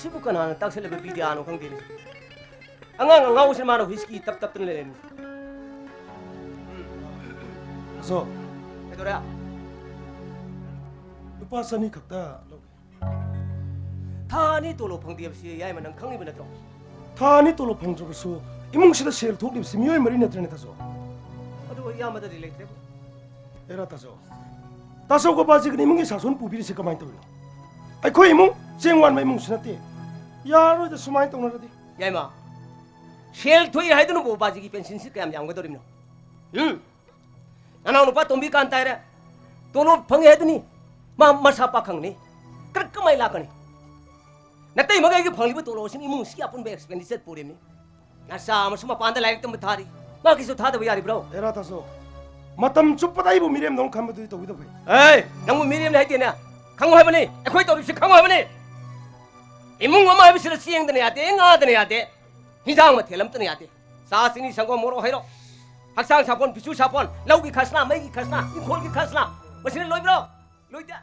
ꯁꯤꯕꯨ ꯀꯅꯥꯅ ꯇꯥꯛꯁꯜꯂꯕ ꯕꯤꯗ꯭ꯌꯥꯅꯣ ꯈꯪꯗꯦꯅꯦ꯫ ꯑꯉꯥꯡ ꯑꯉꯥꯎꯕꯁꯤꯅ ꯃꯥꯅ ꯋꯤꯁꯀꯤ ꯇꯞ ꯇꯞꯇꯅ ꯂꯩꯔꯝꯃꯤ꯫ ꯑꯁꯣ꯫ ꯀꯩꯗꯧꯔꯦ? ꯂꯨꯄꯥ ꯆꯅꯤ ꯈꯛꯇ ꯂꯧꯒꯦ꯫ ꯊꯥ ꯑꯅꯤ ꯇꯣꯂꯣꯞ ꯐꯪꯗꯦ ꯍꯥꯏꯕꯁꯤ ꯌꯥꯏꯃ ꯅꯪ ꯈꯪꯉꯤꯕ ꯅꯠꯇ꯭ꯔꯣ? ꯊꯥ ꯑꯅꯤ ꯇꯣꯂꯣꯞ ꯐꯪꯗ꯭ꯔꯕꯁꯨ ꯏꯃꯨꯡꯁꯤꯗ ꯁꯦꯜ ꯊꯣꯛꯂꯤꯕꯁꯤ ꯃꯤꯑꯣꯏ ꯃꯔꯤ ꯅꯠꯇ꯭ꯔꯅꯦ ꯇꯥꯆꯧ? ꯑꯗꯨ ꯏꯌꯥꯝꯕꯗꯗꯤ ꯂꯩꯇ꯭ꯔꯦꯕꯨ꯫ ꯑꯦꯔꯥ ꯇꯥꯆꯧ, ꯇꯥꯆꯧꯒ ꯕꯥꯖꯤꯒꯅ ꯏꯃꯨꯡꯒꯤ ꯁꯥꯁꯣꯟ ꯄꯨꯕꯤꯔꯤꯁꯤ ꯀꯃꯥꯏꯅ ꯇꯧꯔꯤꯅꯣ? ꯑꯩꯈꯣꯏ ꯏꯃꯨꯡ ꯆꯦꯡ ꯋꯥꯟꯕ ꯏꯃꯨꯡꯁꯨ ꯅꯠꯇꯦ꯫ ꯌꯥꯔꯣꯏꯗ ꯁꯨꯃꯥꯏꯅ ꯇꯧꯅꯔꯗꯤ꯫ ꯌꯥꯏꯃ, ꯁꯦꯜ ꯊꯣꯛꯏ ꯍꯥꯏꯗꯨꯅꯕꯨ ꯕꯥꯖꯤꯒꯤ ꯄꯦꯟꯁꯤꯟꯁꯤ ꯀꯌꯥꯝ ꯌꯥꯝꯒꯗꯧꯔꯤꯕꯅꯣ? ꯎꯝ? ꯅꯅꯥꯎ ꯅꯨꯄꯥ ꯇꯣꯝꯕꯤ ꯀꯥꯟ ꯇꯥꯏꯔꯦ꯫ ꯇꯣꯂꯣꯞ ꯐꯪꯉꯦ ꯍꯥꯏꯗꯨꯅꯤ꯫ ꯃꯥ ꯃꯁꯥ ꯄꯥꯈꯪꯅꯤ꯫ ꯀꯔ-, ꯀꯃꯥꯏ ꯂꯥꯛꯀꯅꯤ? ꯅꯇꯩꯃꯒ ꯑꯩꯒ ꯐꯪꯂꯤꯕ ꯇꯣꯂꯣꯞꯁꯤꯅ ꯏꯃꯨꯡꯁꯤꯒꯤ ꯑꯄꯨꯟꯕ ꯑꯦꯛꯁꯄꯦꯟꯗꯤꯆꯔ ꯄꯨꯔꯤꯕꯅꯤ꯫ ꯅꯆꯥ ꯑꯃꯁꯨ ꯃꯄꯥꯟꯗ ꯂꯥꯏꯔꯤꯛ ꯇꯝꯕ ꯊꯥꯔꯤ꯫ ꯃꯥꯒꯤꯁꯨ ꯊꯥꯗꯕ ꯌꯥꯔꯤꯕ꯭ꯔꯣ? ꯑꯦꯔꯥ ꯇꯥꯆꯧ, ꯃꯇꯝ ꯆꯨꯞꯄꯗ ꯑꯩꯕꯨ ꯃꯤꯔꯦꯝꯗꯧꯅ ꯈꯟꯕꯗꯨꯗꯤ ꯇꯧꯕꯤꯗꯧ ꯐꯩ꯫ ꯑꯦ, ꯅꯪꯕꯨ ꯃꯤꯔꯦꯝꯅꯤ ꯍꯥꯏꯗꯦꯅꯦ꯫ ꯈꯪꯉꯨ ꯍꯥꯏꯕꯅꯤ꯫ ꯑꯩꯈꯣꯏ ꯇꯧꯔꯤꯕꯁꯤ ꯈꯪꯉꯨ ꯍꯥꯏꯕꯅꯤ꯫ ꯏꯃꯨꯡ ꯑꯃ ꯍꯥꯏꯕꯁꯤꯗ ꯆꯦꯡꯗꯅ ꯌꯥꯗꯦ, ꯉꯥꯗꯅ ꯌꯥꯗꯦ, ꯍꯤꯟꯖꯥꯡ ꯃꯊꯦꯜ ꯑꯃꯇꯅ ꯌꯥꯗꯦ꯫ ꯆꯥ, ꯆꯤꯅꯤ, ꯁꯪꯒꯣꯝ, ꯃꯣꯔꯣꯛ, ꯍꯩꯔꯣꯛ, ꯍꯛꯆꯥꯡ ꯁꯥꯄꯣꯟ, ꯐꯤꯁꯨ ꯁꯥꯄꯣꯟ, ꯂꯧꯒꯤ ꯈꯁꯅꯥ, ꯃꯩꯒꯤ ꯈꯁꯅꯥ, ꯏꯪꯈꯣꯜꯒꯤ ꯈꯁꯅꯥ, ꯃꯁꯤꯅ ꯂꯣꯏꯕ꯭ꯔꯣ? ꯂꯣꯏꯗꯦ꯫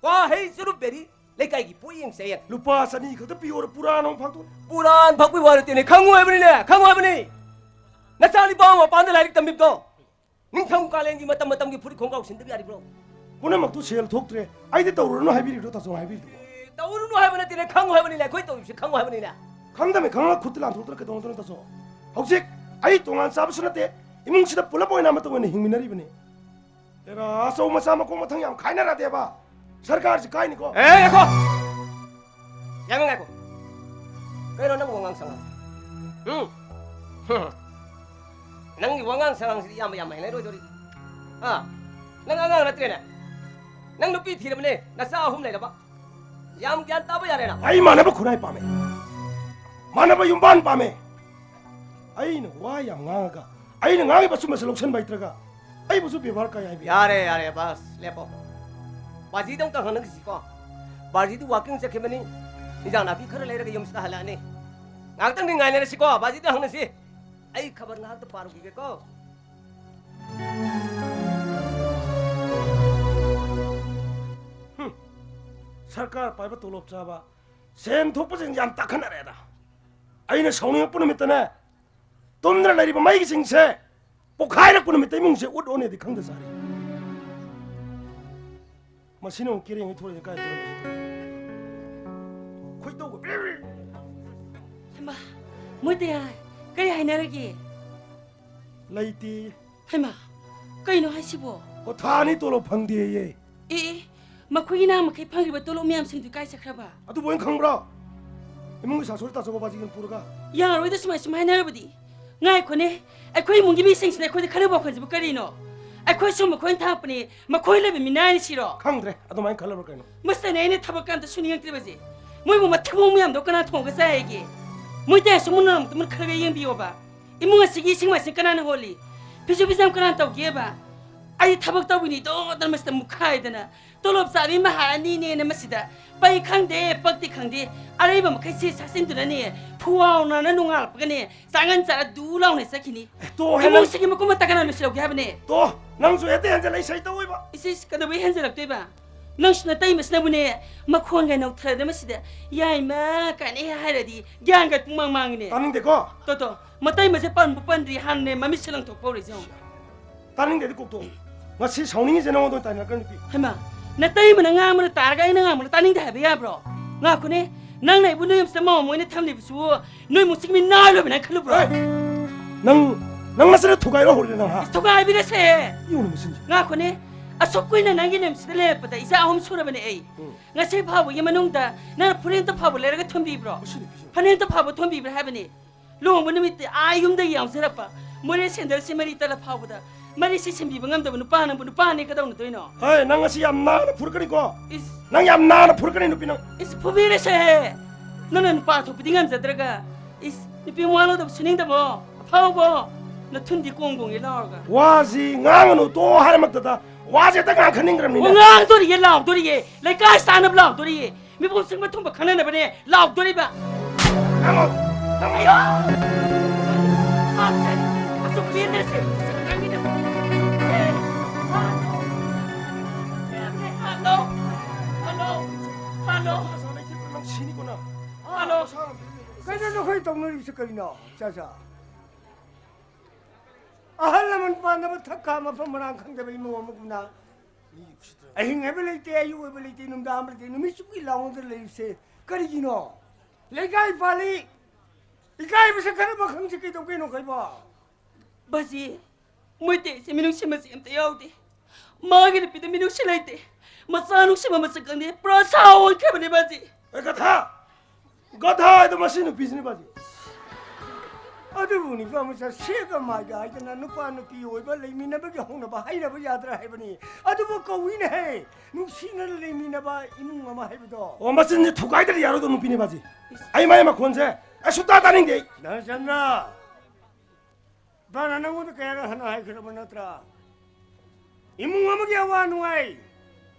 ꯀ꯭ꯋꯥ, ꯍꯩ, ꯆꯨꯔꯨꯞ, ꯕꯦꯔꯤ, ꯂꯩꯀꯥꯏꯒꯤ ꯄꯣꯠꯌꯦꯡ ꯆꯥꯌꯦꯡ꯫ ꯂꯨꯄꯥ ꯆꯅꯤ ꯈꯛꯇ ꯄꯤꯌꯣꯔ ꯄꯨꯔꯥ ꯑꯃ ꯐꯥꯛꯇꯣꯛ꯫ ꯄꯨꯔꯥ ꯑꯃ ꯐꯥꯛꯄꯒꯤ ꯋꯥ ꯅꯠꯇꯦꯅꯦ, ꯈꯪꯉꯨ ꯍꯥꯏꯕꯅꯤꯅꯦ, ꯈꯪꯉꯨ ꯍꯥꯏꯕꯅꯤ꯫ ꯅꯆꯥ ꯅꯨꯄꯥ ꯑꯃ ꯃꯄꯥꯟꯗ ꯂꯥꯏꯔꯤꯛ ꯇꯝꯕꯤꯕꯗꯣ, ꯅꯤꯡꯊꯝ ꯀꯥꯂꯦꯟꯒꯤ ꯃꯇꯝ ꯃꯇꯝꯒꯤ ꯐꯨꯔꯤꯠ ꯈꯣꯡꯒ꯭ꯔꯥꯎ ꯁꯤꯟꯗꯕ ꯌꯥꯔꯤꯕ꯭ꯔꯣ? ꯄꯨꯝꯅꯃꯛꯇꯨ ꯁꯦꯜ ꯊꯣꯛꯇ꯭ꯔꯦ, ꯑꯩꯗꯤ ꯇꯧꯔꯨꯔꯅꯨ ꯍꯥꯏꯕꯤꯔꯤꯕ꯭ꯔꯣ ꯇꯥꯆꯧꯅ ꯍꯥꯏꯕꯤꯔꯤꯗꯨꯕꯣ? ꯑꯦ, ꯇꯧꯔꯨꯅꯨ ꯍꯥꯏꯕ ꯅꯠꯇꯦꯅꯦ, ꯈꯪꯉꯨ ꯍꯥꯏꯕꯅꯤꯅꯦ, ꯑꯩꯈꯣꯏ ꯇꯧꯔꯤꯕꯁꯤ ꯈꯪꯉꯨ ꯍꯥꯏꯕꯅꯤꯅꯦ꯫ ꯈꯪꯗꯕꯅꯤ, ꯈꯪꯉꯒ ꯈꯨꯠꯇ ꯂꯥꯟꯊꯣꯛꯇꯅ ꯀꯩꯗꯧꯅꯗꯣꯏꯅꯣ ꯇꯥꯆꯧ? ꯍꯧꯖꯤꯛ ꯑꯩ ꯇꯣꯉꯥꯟ ꯆꯥꯕꯁꯨ ꯅꯠꯇꯦ, ꯏꯃꯨꯡꯁꯤꯗ ꯄꯨꯂꯞ ꯑꯣꯏꯅ ꯑꯃꯠꯇ ꯑꯣꯏꯅ ꯍꯤꯡꯃꯤꯟꯅꯔꯤꯕꯅꯤ꯫ ꯑꯦꯔꯥ, ꯑꯆꯧ ꯃꯆꯥ ꯃꯈꯣꯡ ꯃꯊꯪ ꯌꯥꯝ ꯈꯥꯏꯅꯔꯗꯦꯕ꯫ ꯁꯔꯀꯥꯔꯁꯤ ꯀꯥꯏꯅꯤꯀꯣ꯫ ꯑꯦ, ꯉꯥꯏꯈꯣ! ꯌꯥꯝ ꯉꯥꯏꯈꯣ꯫ ꯀꯩꯅꯣ ꯅꯪ ꯋꯥꯉꯥꯡ ꯁꯉꯥꯡ? ꯎꯝ? ꯅꯪꯒꯤ ꯋꯥꯉꯥꯡ ꯁꯉꯥꯡꯁꯤꯗꯤ ꯌꯥꯝ, ꯌꯥꯝ ꯍꯩꯅꯔꯣꯏꯗꯧꯔꯤ꯫ ꯑꯥ, ꯅꯪ ꯑꯉꯥꯡ ꯅꯠꯇ꯭ꯔꯦꯅꯦ꯫ ꯅꯪ ꯅꯨꯄꯤ ꯊꯤꯔꯕꯅꯦ, ꯅꯆꯥ ꯑꯍꯨꯝ ꯂꯩꯔꯕ꯫ ꯌꯥꯝ ꯒ꯭ꯌꯥꯟ ꯇꯥꯕ ꯌꯥꯔꯦꯅ꯫ ꯑꯩ ꯃꯥꯟꯅꯕ ꯈꯨꯔꯥꯏ ꯄꯥꯝꯃꯦ꯫ ꯃꯥꯟꯅꯕ ꯌꯨꯝꯕꯥꯟ ꯄꯥꯝꯃꯦ꯫ ꯑꯩꯅ ꯋꯥ ꯌꯥꯝ ꯉꯥꯡꯉꯒ, ꯑꯩꯅ ꯉꯥꯡꯉꯤꯕ ꯑꯆꯨꯝꯕꯁꯦ ꯂꯧꯁꯟꯕ ꯍꯩꯇ꯭ꯔꯒ, ꯑꯩꯕꯨꯁꯨ ꯕꯦꯕꯥꯔ ꯀꯥꯏ ꯍꯥꯏꯕ ꯌꯥꯔꯦ, ꯌꯥꯔꯦ, ꯕꯁ, ꯂꯦꯞꯄꯣ꯫ ꯕꯥꯖꯤꯗ ꯑꯃꯨꯛꯇ ꯍꯪꯅꯈꯤꯁꯤꯀꯣ꯫ ꯕꯥꯖꯤꯗꯨ ꯋꯥꯀꯤꯡ ꯆꯠꯈꯤꯕꯅꯤ꯫ ꯏꯟꯖꯥꯡ ꯅꯥꯄꯤ ꯈꯔ ꯂꯩꯔꯒ ꯌꯨꯝꯁꯤꯗ ꯍꯜꯂꯛꯑꯅꯤ꯫ ꯉꯥꯏꯍꯥꯛꯇꯪꯗꯤ ꯉꯥꯏꯅꯔꯁꯤꯀꯣ, ꯕꯥꯖꯤꯗ ꯍꯪꯅꯁꯤ꯫ ꯑꯩ ꯈꯕꯔ ꯉꯥꯏꯍꯥꯛꯇ ꯄꯥꯔꯨꯈꯤꯒꯦꯀꯣ꯫ ꯍꯨꯝ, ꯁꯔꯀꯥꯔ ꯄꯥꯏꯕ ꯇꯣꯂꯣꯞ ꯆꯥꯕ ꯁꯦꯟ ꯊꯣꯛꯄꯁꯤꯡ ꯌꯥꯝ ꯇꯥꯈꯠꯅꯔꯦꯗ꯫ ꯑꯩꯅ ꯁꯥꯎꯅꯤꯡꯉꯛꯄ ꯅꯨꯃꯤꯠꯇꯅꯦ, ꯇꯨꯝꯗꯅ ꯂꯩꯔꯤꯕ ꯃꯩꯒꯤꯁꯤꯡꯁꯦ ꯄꯣꯛꯈꯥꯏꯔꯛꯄ ꯅꯨꯃꯤꯠꯇ ꯏꯃꯨꯡꯁꯦ ꯎꯠ ꯑꯣꯅꯦꯗꯤ ꯈꯪꯗ ꯆꯥꯔꯤ꯫ ꯃꯁꯤꯅ ꯑꯃꯨꯛ ꯀꯦꯔꯦꯡꯒꯤ ꯊꯣꯛꯂꯛꯏꯁꯦ ꯀꯥꯏ ꯊꯣꯛꯂꯛꯏꯁꯦ? ꯈꯣꯏꯗꯧꯒ ꯕ꯭ꯔꯤ ꯕ꯭ꯔꯤ꯫ ꯍꯩꯃꯥ, ꯃꯣꯏ ꯇꯌꯥꯏ, ꯀꯔꯤ ꯍꯥꯏꯅꯔꯒꯦ? ꯂꯩꯇꯦ꯫ ꯍꯩꯃꯥ, ꯀꯩꯅꯣ ꯍꯥꯏꯁꯤꯕꯣ? ꯑꯣ, ꯊꯥ ꯑꯅꯤ ꯇꯣꯂꯣꯞ ꯐꯪꯗꯦꯌꯦ꯫ ꯑꯦ, ꯑꯦ, ꯃꯈꯣꯏꯒꯤ ꯅꯍꯥꯟ ꯃꯈꯩ ꯐꯪꯂꯤꯕ ꯇꯣꯂꯣꯞ ꯃꯌꯥꯝꯁꯤꯡꯗꯨ ꯀꯥꯏ ꯆꯠꯈ꯭ꯔꯕ? ꯑꯗꯨꯕꯨ ꯑꯩꯅ ꯈꯪꯕ꯭ꯔꯣ? ꯏꯃꯨꯡꯒꯤ ꯁꯥꯁꯣꯏ ꯇꯥꯆꯧ ꯕꯕꯥꯖꯤꯒꯤ ꯄꯨꯔꯒ꯫ ꯌꯥꯔꯣꯏꯗ, ꯁꯨꯃꯥꯏ ꯁꯨꯝ ꯍꯥꯏꯅꯔꯕꯗꯤ꯫ ꯉꯥꯏꯈꯣꯅꯦ, ꯑꯩꯈꯣꯏ ꯏꯃꯨꯡꯒꯤ ꯃꯤꯁꯤꯡꯁꯤꯅ ꯑꯩꯈꯣꯏꯗ ꯈꯟꯅꯕ ꯋꯥꯈꯜꯁꯤꯕꯨ ꯀꯔꯤꯅꯣ? ꯑꯩꯈꯣꯏ ꯁꯨꯝ ꯃꯈꯣꯏꯅ ꯊꯥꯛꯄꯅꯦ, ꯃꯈꯣꯏ ꯂꯩꯕ ꯃꯤꯅꯥꯏꯅ ꯁꯤꯔꯣ? ꯈꯪꯗ꯭ꯔꯦ, ꯑꯗꯨꯃꯥꯏꯅ ꯈꯜꯂꯕ꯭ꯔꯥ ꯀꯩꯅꯣ? ꯃꯁꯤꯗꯅꯦ ꯑꯩꯅ ꯊꯕꯛ ꯑꯝꯇ ꯁꯨꯅꯤꯡꯉꯛꯇ꯭ꯔꯤꯕꯁꯦ꯫ ꯃꯣꯏꯕꯨ ꯃꯊꯤꯕꯣꯡ ꯃꯌꯥꯝꯗꯣ ꯀꯅꯥ ꯊꯣꯡꯉꯒ ꯆꯥꯏ ꯍꯥꯏꯒꯦ? ꯃꯣꯏ ꯇꯌꯥꯏꯁꯨ ꯃꯨꯟꯅ ꯑꯃꯨꯛꯇ ꯃꯨꯟꯈꯠꯂꯒ ꯌꯦꯡꯕꯤꯌꯣꯕ꯫ ꯏꯃꯨꯡ ꯑꯁꯤꯒꯤ ꯏꯁꯤꯡ ꯃꯥꯏꯁꯤꯡ ꯀꯅꯥꯅ ꯍꯣꯜꯂꯤ? ꯐꯤꯁꯨ ꯐꯤꯖꯥꯝ ꯀꯅꯥꯅ ꯇꯧꯒꯦꯕ? ꯑꯩ ꯊꯕꯛ ꯇꯧꯕꯤꯅꯤꯗꯣꯗꯅ ꯃꯁꯤꯗ ꯃꯨꯛꯈꯥꯏꯗꯅ, ꯇꯣꯂꯣꯞ ꯆꯥꯕꯤ ꯃꯍꯥꯔꯥꯅꯤꯅꯦꯅ ꯃꯁꯤꯗ ꯄꯩ ꯈꯪꯗꯦ, ꯄꯛꯇꯤ ꯈꯪꯗꯦ, ꯑꯔꯩꯕ ꯃꯈꯩ ꯁꯤ ꯁꯥꯁꯤꯟꯗꯨꯅꯅꯦ, ꯐꯨꯋꯥꯎꯅꯅ ꯅꯣꯡꯉꯥꯜꯂꯛꯄꯒꯅꯦ, ꯆꯥꯡꯉꯟ ꯆꯥꯔ ꯗꯨ ꯂꯥꯎꯅ ꯆꯠꯈꯤꯅꯤ꯫ ꯑꯦ, ꯇꯣ, ꯍꯦ, ꯅꯪ ꯏꯃꯨꯡꯁꯤꯒꯤ ꯃꯀꯨꯞ ꯃꯇꯥ ꯀꯅꯥꯅ ꯂꯣꯏꯁꯤꯜꯍꯧꯒꯦ ꯍꯥꯏꯕꯅꯦ? ꯇꯣ, ꯅꯪꯁꯨ ꯍꯦꯛꯇ ꯍꯦꯟꯖꯜꯂꯛꯏ, ꯁꯩ ꯇꯧꯏꯕ꯫ ꯏꯁ, ꯏꯁ, ꯀꯩꯗꯧꯕꯩ ꯍꯦꯟꯖꯜꯂꯛꯇꯣꯏꯕ? ꯅꯪꯁꯨ ꯅꯇꯩꯃꯁꯤꯅꯕꯨꯅꯦ, ꯃꯈꯣꯟꯒ ꯅꯧꯊꯔꯗ ꯃꯁꯤꯗ, "ꯌꯥꯏꯃ" ꯀꯥꯏꯅ ꯍꯦꯛ ꯍꯥꯏꯔꯗꯤ ꯒ꯭ꯌꯥꯟꯒ ꯄꯨꯡꯃꯥꯡ ꯃꯥꯡꯉꯤꯅꯦ꯫ ꯇꯥꯅꯤꯡꯗꯦꯀꯣ? ꯇꯣ, ꯇꯣ, ꯃꯇꯩꯃꯁꯦ ꯄꯟꯕꯨ ꯄꯟꯗ꯭ꯔꯤ, ꯍꯥꯟꯅꯅꯦ ꯃꯃꯤꯠꯁꯦ ꯂꯪꯊꯣꯛꯄ ꯍꯧꯔꯦ, ꯌꯦꯡꯉꯨ꯫ ꯇꯥꯅꯤꯡꯗꯦꯗꯤ ꯀꯣꯛꯇꯣ꯫ ꯉꯁꯤ ꯁꯥꯎꯅꯤꯡꯉꯤꯁꯦ ꯅꯉꯣꯟꯗ ꯑꯣꯏꯅ ꯇꯥꯏꯅꯔꯛꯀꯅꯤ, ꯅꯨꯄꯤ꯫ ꯍꯩꯃꯥ, ꯅꯇꯩꯃꯅ ꯉꯥꯡꯕꯅ ꯇꯥꯔꯒ ꯑꯩꯅ ꯉꯥꯡꯕꯅ ꯇꯥꯅꯤꯡꯗꯦ ꯍꯥꯏꯕ ꯌꯥꯕ꯭ꯔꯣ? ꯉꯥꯈꯣꯅꯦ, ꯅꯪꯅ ꯑꯩꯕꯨ ꯅꯣꯏ ꯌꯨꯝꯁꯤꯗ ꯃꯧ ꯑꯃ ꯑꯣꯏꯅ ꯊꯝꯂꯤꯕꯁꯤꯕꯨ ꯅꯣꯏ ꯏꯃꯨꯡꯁꯤꯒꯤ ꯃꯤ ꯅꯥꯏ ꯂꯣꯏꯕꯅ ꯈꯜꯂꯨꯕ꯭ꯔꯣ? ꯑꯦ! ꯅꯪ, ꯅꯪ ꯅꯁꯥꯅ ꯊꯨꯒꯥꯏꯔ ꯍꯧꯔꯤꯔ ꯅꯪ, ꯍꯥ? ꯏꯁ, ꯊꯨꯒꯥꯏꯕꯤꯔꯁꯦ꯫ ꯌꯦꯡꯉꯨꯅꯦ ꯃꯁꯤꯡꯁꯦ꯫ ꯉꯥꯈꯣꯅꯦ, ꯑꯁꯨꯛ ꯀꯨꯏꯅ ꯅꯪꯒꯤ ꯅꯌꯨꯝꯁꯤꯗ ꯂꯩꯔꯛꯄꯗ ꯏꯆꯥ ꯑꯍꯨꯝ ꯁꯨꯔꯕꯅꯦ ꯑꯩ꯫ ꯎꯝ꯫ ꯉꯁꯤ ꯐꯥꯎꯕꯒꯤ ꯃꯅꯨꯡꯗ ꯅꯪꯅ ꯐꯨꯔꯤꯠ ꯑꯝꯇ ꯐꯥꯎꯕ ꯂꯩꯔꯒ ꯊꯣꯟꯕꯤꯕ꯭ꯔꯣ? ꯃꯁꯤ ꯅꯨꯄꯤꯁꯦ꯫ ꯐꯅꯦꯛ ꯑꯝꯇ ꯐꯥꯎꯕ ꯊꯣꯟꯕꯤꯕ꯭ꯔꯥ ꯍꯥꯏꯕꯅꯦ? ꯂꯨꯍꯣꯡꯕ ꯅꯨꯃꯤꯠꯇꯤ ꯑꯥ ꯌꯨꯝꯗꯒꯤ ꯌꯥꯎꯖꯔꯛꯄ ꯃꯣꯔꯦ ꯁꯦꯟꯗꯜꯁꯤ ꯃꯔꯤ ꯇꯠꯂ ꯐꯥꯎꯕꯗ ꯃꯔꯤꯁꯤ ꯁꯤꯟꯕꯤꯕ ꯉꯝꯗꯕ ꯅꯨꯄꯥ ꯅꯪꯕꯨ ꯅꯨꯄꯥꯅꯦ ꯀꯗꯧꯅꯗꯣꯏꯅꯣ? ꯍꯦ, ꯅꯪ ꯉꯁꯤ ꯌꯥꯝ ꯅꯥꯟꯅ ꯐꯨꯔꯛꯀꯅꯤꯀꯣ? ꯏꯁ꯫ ꯅꯪ ꯌꯥꯝ ꯅꯥꯟꯅ ꯐꯨꯔꯛꯀꯅꯤ, ꯅꯨꯄꯤ ꯅꯪ꯫ ꯏꯁ, ꯐꯨꯕꯤꯔꯁꯦꯍꯦ꯫ ꯅꯪꯅ ꯅꯨꯄꯥ ꯊꯣꯛꯄꯗꯤ ꯉꯝꯖꯗ꯭ꯔꯒ꯫ ꯏꯁ, ꯅꯨꯄꯤ ꯃꯋꯥ ꯂꯧꯗꯕ ꯁꯨꯅꯤꯡꯗꯕꯣ? ꯑꯐꯥꯎꯕꯣ? ꯅꯊꯨꯟꯗꯤ ꯀꯣꯡ ꯀꯣꯡꯒꯦ ꯂꯥꯎꯔꯒ꯫ ꯋꯥꯁꯤ ꯉꯥꯡꯒꯅꯨ, ꯇꯣꯛꯑꯣ ꯍꯥꯏꯔꯃꯛꯇꯗ ꯋꯥꯁꯦ ꯍꯦꯛꯇ ꯉꯥꯡꯈꯠꯅꯤꯡꯗ꯭ꯔꯕꯅꯤꯅꯦ꯫ ꯑꯣ, ꯉꯥꯡꯗꯣꯔꯤꯌꯦ, ꯂꯥꯎꯗꯣꯔꯤꯌꯦ꯫ ꯂꯩꯀꯥꯏ ꯆꯥꯅꯕ ꯂꯥꯎꯗꯣꯔꯤꯌꯦ꯫ ꯃꯤꯄꯨꯝ ꯁꯤꯡꯕ ꯊꯨꯡꯕ ꯈꯪꯅꯅꯕꯅꯦ ꯂꯥꯎꯗꯣꯔꯤꯕ꯫ ꯅꯪ, ꯅꯪ ꯑꯌꯣ! ꯍꯥꯠꯁꯦ! ꯑꯁꯨꯛ ꯄꯦꯟꯗ꯭ꯔꯁꯦ! ꯅꯪꯒꯤꯗꯃꯛ! ꯍꯥꯠꯂꯣ! ꯍꯥꯠꯂꯣ! ꯍꯥꯠꯂꯣ! ꯁꯤꯅꯤꯀꯣ ꯅꯪ꯫ ꯍꯜꯂꯣ꯫ ꯀꯩꯅꯣ ꯅꯈꯣꯏ ꯇꯧꯅꯔꯤꯕꯁꯤ ꯀꯔꯤꯅꯣ? ꯆꯥ ꯆꯥ꯫ ꯑꯍꯜ ꯂꯃꯟ ꯄꯥꯟꯗꯕ ꯊꯛ ꯈꯥ ꯃꯐꯝ ꯃꯔꯥꯡ ꯈꯪꯗꯕ ꯏꯃꯨꯡ ꯑꯃꯒꯨꯝꯅ ꯑꯍꯤꯡ ꯍꯥꯏꯕ ꯂꯩꯇꯦ, ꯑꯌꯨꯛ ꯍꯥꯏꯕ ꯂꯩꯇꯦ, ꯅꯨꯡꯗꯥꯡ ꯍꯥꯏꯕ ꯂꯩꯇꯦ, ꯅꯨꯃꯤꯠ ꯆꯨꯞꯄꯤ ꯂꯥꯎꯅꯗꯅ ꯂꯩꯔꯤꯕꯁꯦ ꯀꯔꯤꯒꯤꯅꯣ? ꯂꯩꯀꯥꯏ ꯄꯥꯜꯂꯤ, ꯏꯀꯥꯏꯕꯁꯦ ꯈꯔ ꯃꯈꯪꯁꯦ ꯀꯩꯗꯧꯒꯦꯅꯣ ꯈꯣꯏꯕꯣ? ꯕꯥꯖꯤ, ꯃꯣꯏꯇꯩꯁꯦ ꯃꯤꯅꯨꯡꯁꯤ ꯃꯆꯤ ꯑꯝꯇ ꯌꯥꯎꯗꯦ꯫ ꯃꯥꯒꯤ ꯅꯨꯄꯤꯗ ꯃꯤꯅꯨꯡꯁꯤ ꯂꯩꯇꯦ꯫ ꯃꯆꯥ ꯅꯨꯡꯁꯤꯕ ꯃꯁꯛ ꯈꯪꯗꯦ꯫ ꯄꯨꯔꯥ ꯁꯥ ꯑꯣꯟꯈ꯭ꯔꯕꯅꯦ ꯕꯥꯖꯤ꯫ ꯑꯦ, ꯒꯙꯥ! ꯒꯙꯥ ꯍꯥꯏꯗꯣ ꯃꯁꯤ ꯅꯨꯄꯤꯁꯤꯅꯦ ꯕꯥꯖꯤ꯫ ꯑꯗꯨꯕꯨ ꯅꯨꯄꯥ ꯃꯆꯥ ꯁꯦꯒ ꯃꯥꯏꯒ ꯍꯥꯏꯗꯅ ꯅꯨꯄꯥ ꯅꯨꯄꯤ ꯑꯣꯏꯕ ꯂꯩꯃꯤꯟꯅꯕꯒꯤ ꯍꯧꯅꯕ ꯍꯩꯅꯕ ꯌꯥꯗ꯭ꯔꯥ ꯍꯥꯏꯕꯅꯤ꯫ ꯑꯗꯨꯕꯨ ꯀꯧꯏꯅꯦꯍꯦ ꯅꯨꯡꯁꯤꯅꯅ ꯂꯩꯃꯤꯟꯅꯕ ꯏꯃꯨꯡ ꯑꯃ ꯍꯥꯏꯕꯗꯣ꯫ ꯑꯣ, ꯃꯆꯤꯟꯁꯦ ꯊꯨꯒꯥꯏꯗ꯭ꯔꯗꯤ ꯌꯥꯔꯣꯏꯗꯧ ꯅꯨꯄꯤꯅꯦ ꯕꯥꯖꯤ꯫ ꯑꯩ ꯃꯥꯏ ꯃꯈꯣꯟꯁꯦ ꯑꯩ ꯁꯨꯛꯇꯥ ꯇꯥꯅꯤꯡꯗꯦ ꯑꯩ꯫ ꯙꯅꯆꯟꯗ꯭ꯔ, ꯕꯥꯅ ꯅꯪꯉꯣꯟꯗ ꯀꯌꯥꯔꯛ ꯍꯟꯅ ꯍꯥꯏꯈ꯭ꯔꯕ ꯅꯠꯇ꯭ꯔꯥ? ꯏꯃꯨꯡ ꯑꯃꯒꯤ ꯑꯋꯥ ꯅꯨꯡꯉꯥꯏ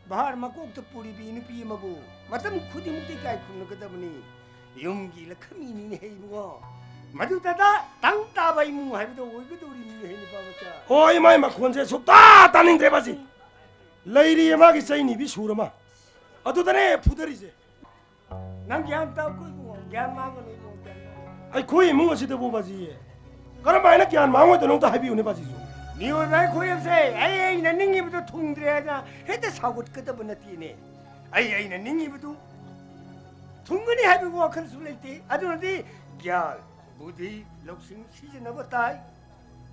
ꯚꯥꯔ ꯃꯀꯣꯛꯇ ꯄꯨꯔꯤꯕꯤ ꯅꯨꯄꯤ ꯑꯃꯕꯨ ꯃꯇꯝ ꯈꯨꯗꯤꯡꯃꯛꯇ ꯏꯀꯥꯏ ꯈꯨꯝꯅꯒꯗꯕꯅꯤ꯫ ꯌꯨꯝꯒꯤ ꯂꯈꯃꯤꯅꯤꯅꯦ ꯍꯦ ꯏꯕꯨꯡꯉꯣ꯫ ꯃꯗꯨꯗꯇ ꯇꯪ ꯇꯥꯕ ꯏꯃꯨꯡ ꯍꯥꯏꯕꯗꯣ ꯑꯣꯏꯒꯗꯧꯔꯤꯕꯅꯤꯅꯦ ꯍꯦ ꯅꯨꯄꯥ ꯃꯆꯥ꯫ ꯍꯣꯏ, ꯏꯃꯥꯏ ꯃꯈꯣꯟꯁꯦ ꯁꯨꯛꯇꯥ ꯇꯥꯅꯤꯡꯗ꯭ꯔꯦ ꯕꯥꯖꯤ꯫ ꯂꯩꯔꯤꯌꯦ ꯃꯥꯒꯤ ꯆꯩ ꯅꯤꯕꯤ ꯁꯨꯔ ꯑꯃ꯫ ꯑꯗꯨꯗꯅꯦ ꯐꯨꯗꯔꯤꯁꯦ꯫ ꯅꯪ ꯒ꯭ꯌꯥꯟ ꯇꯥꯎꯀꯣ ꯏꯕꯨꯡꯉꯣ, ꯒ꯭ꯌꯥꯟ ꯃꯥꯡꯒꯅꯨ ꯏꯕꯨꯡꯉꯣ, ꯒ꯭ꯌꯥꯟ ꯃꯥꯡꯒꯅꯨ꯫ ꯑꯩꯈꯣꯏ ꯏꯃꯨꯡ ꯑꯁꯤꯗꯕꯨ ꯕꯥꯖꯤ, ꯀꯔꯝ ꯍꯥꯏꯅ ꯒ꯭ꯌꯥꯟ ꯃꯥꯡꯉꯣꯏꯗꯣꯏꯅꯣ ꯑꯝꯇ ꯍꯥꯏꯕꯤꯌꯨꯅꯦ ꯕꯥꯖꯤꯁꯨ꯫ ꯃꯤꯑꯣꯏꯕ ꯑꯩꯈꯣꯏ ꯑꯁꯦ ꯑꯩ ꯑꯩꯅ ꯅꯤꯡꯉꯤꯕꯗꯣ ꯊꯨꯡꯗ꯭ꯔꯦ ꯍꯥꯏꯅ ꯍꯦꯛꯇ ꯁꯥꯎꯒꯠꯀꯗꯕ ꯅꯠꯇꯦꯅꯦ꯫ ꯑꯩ ꯑꯩꯅ ꯅꯤꯡꯉꯤꯕꯗꯨ ꯊꯨꯡꯒꯅꯤ ꯍꯥꯏꯕꯒꯤ ꯋꯥꯈꯜꯁꯨ ꯂꯩꯇꯦ꯫ ꯑꯗꯨꯅꯗꯤ ꯒ꯭ꯌꯥꯟ, ꯕꯨꯙꯤ, ꯂꯧꯁꯤꯡ ꯁꯤꯖꯤꯟꯅꯕ ꯇꯥꯏ꯫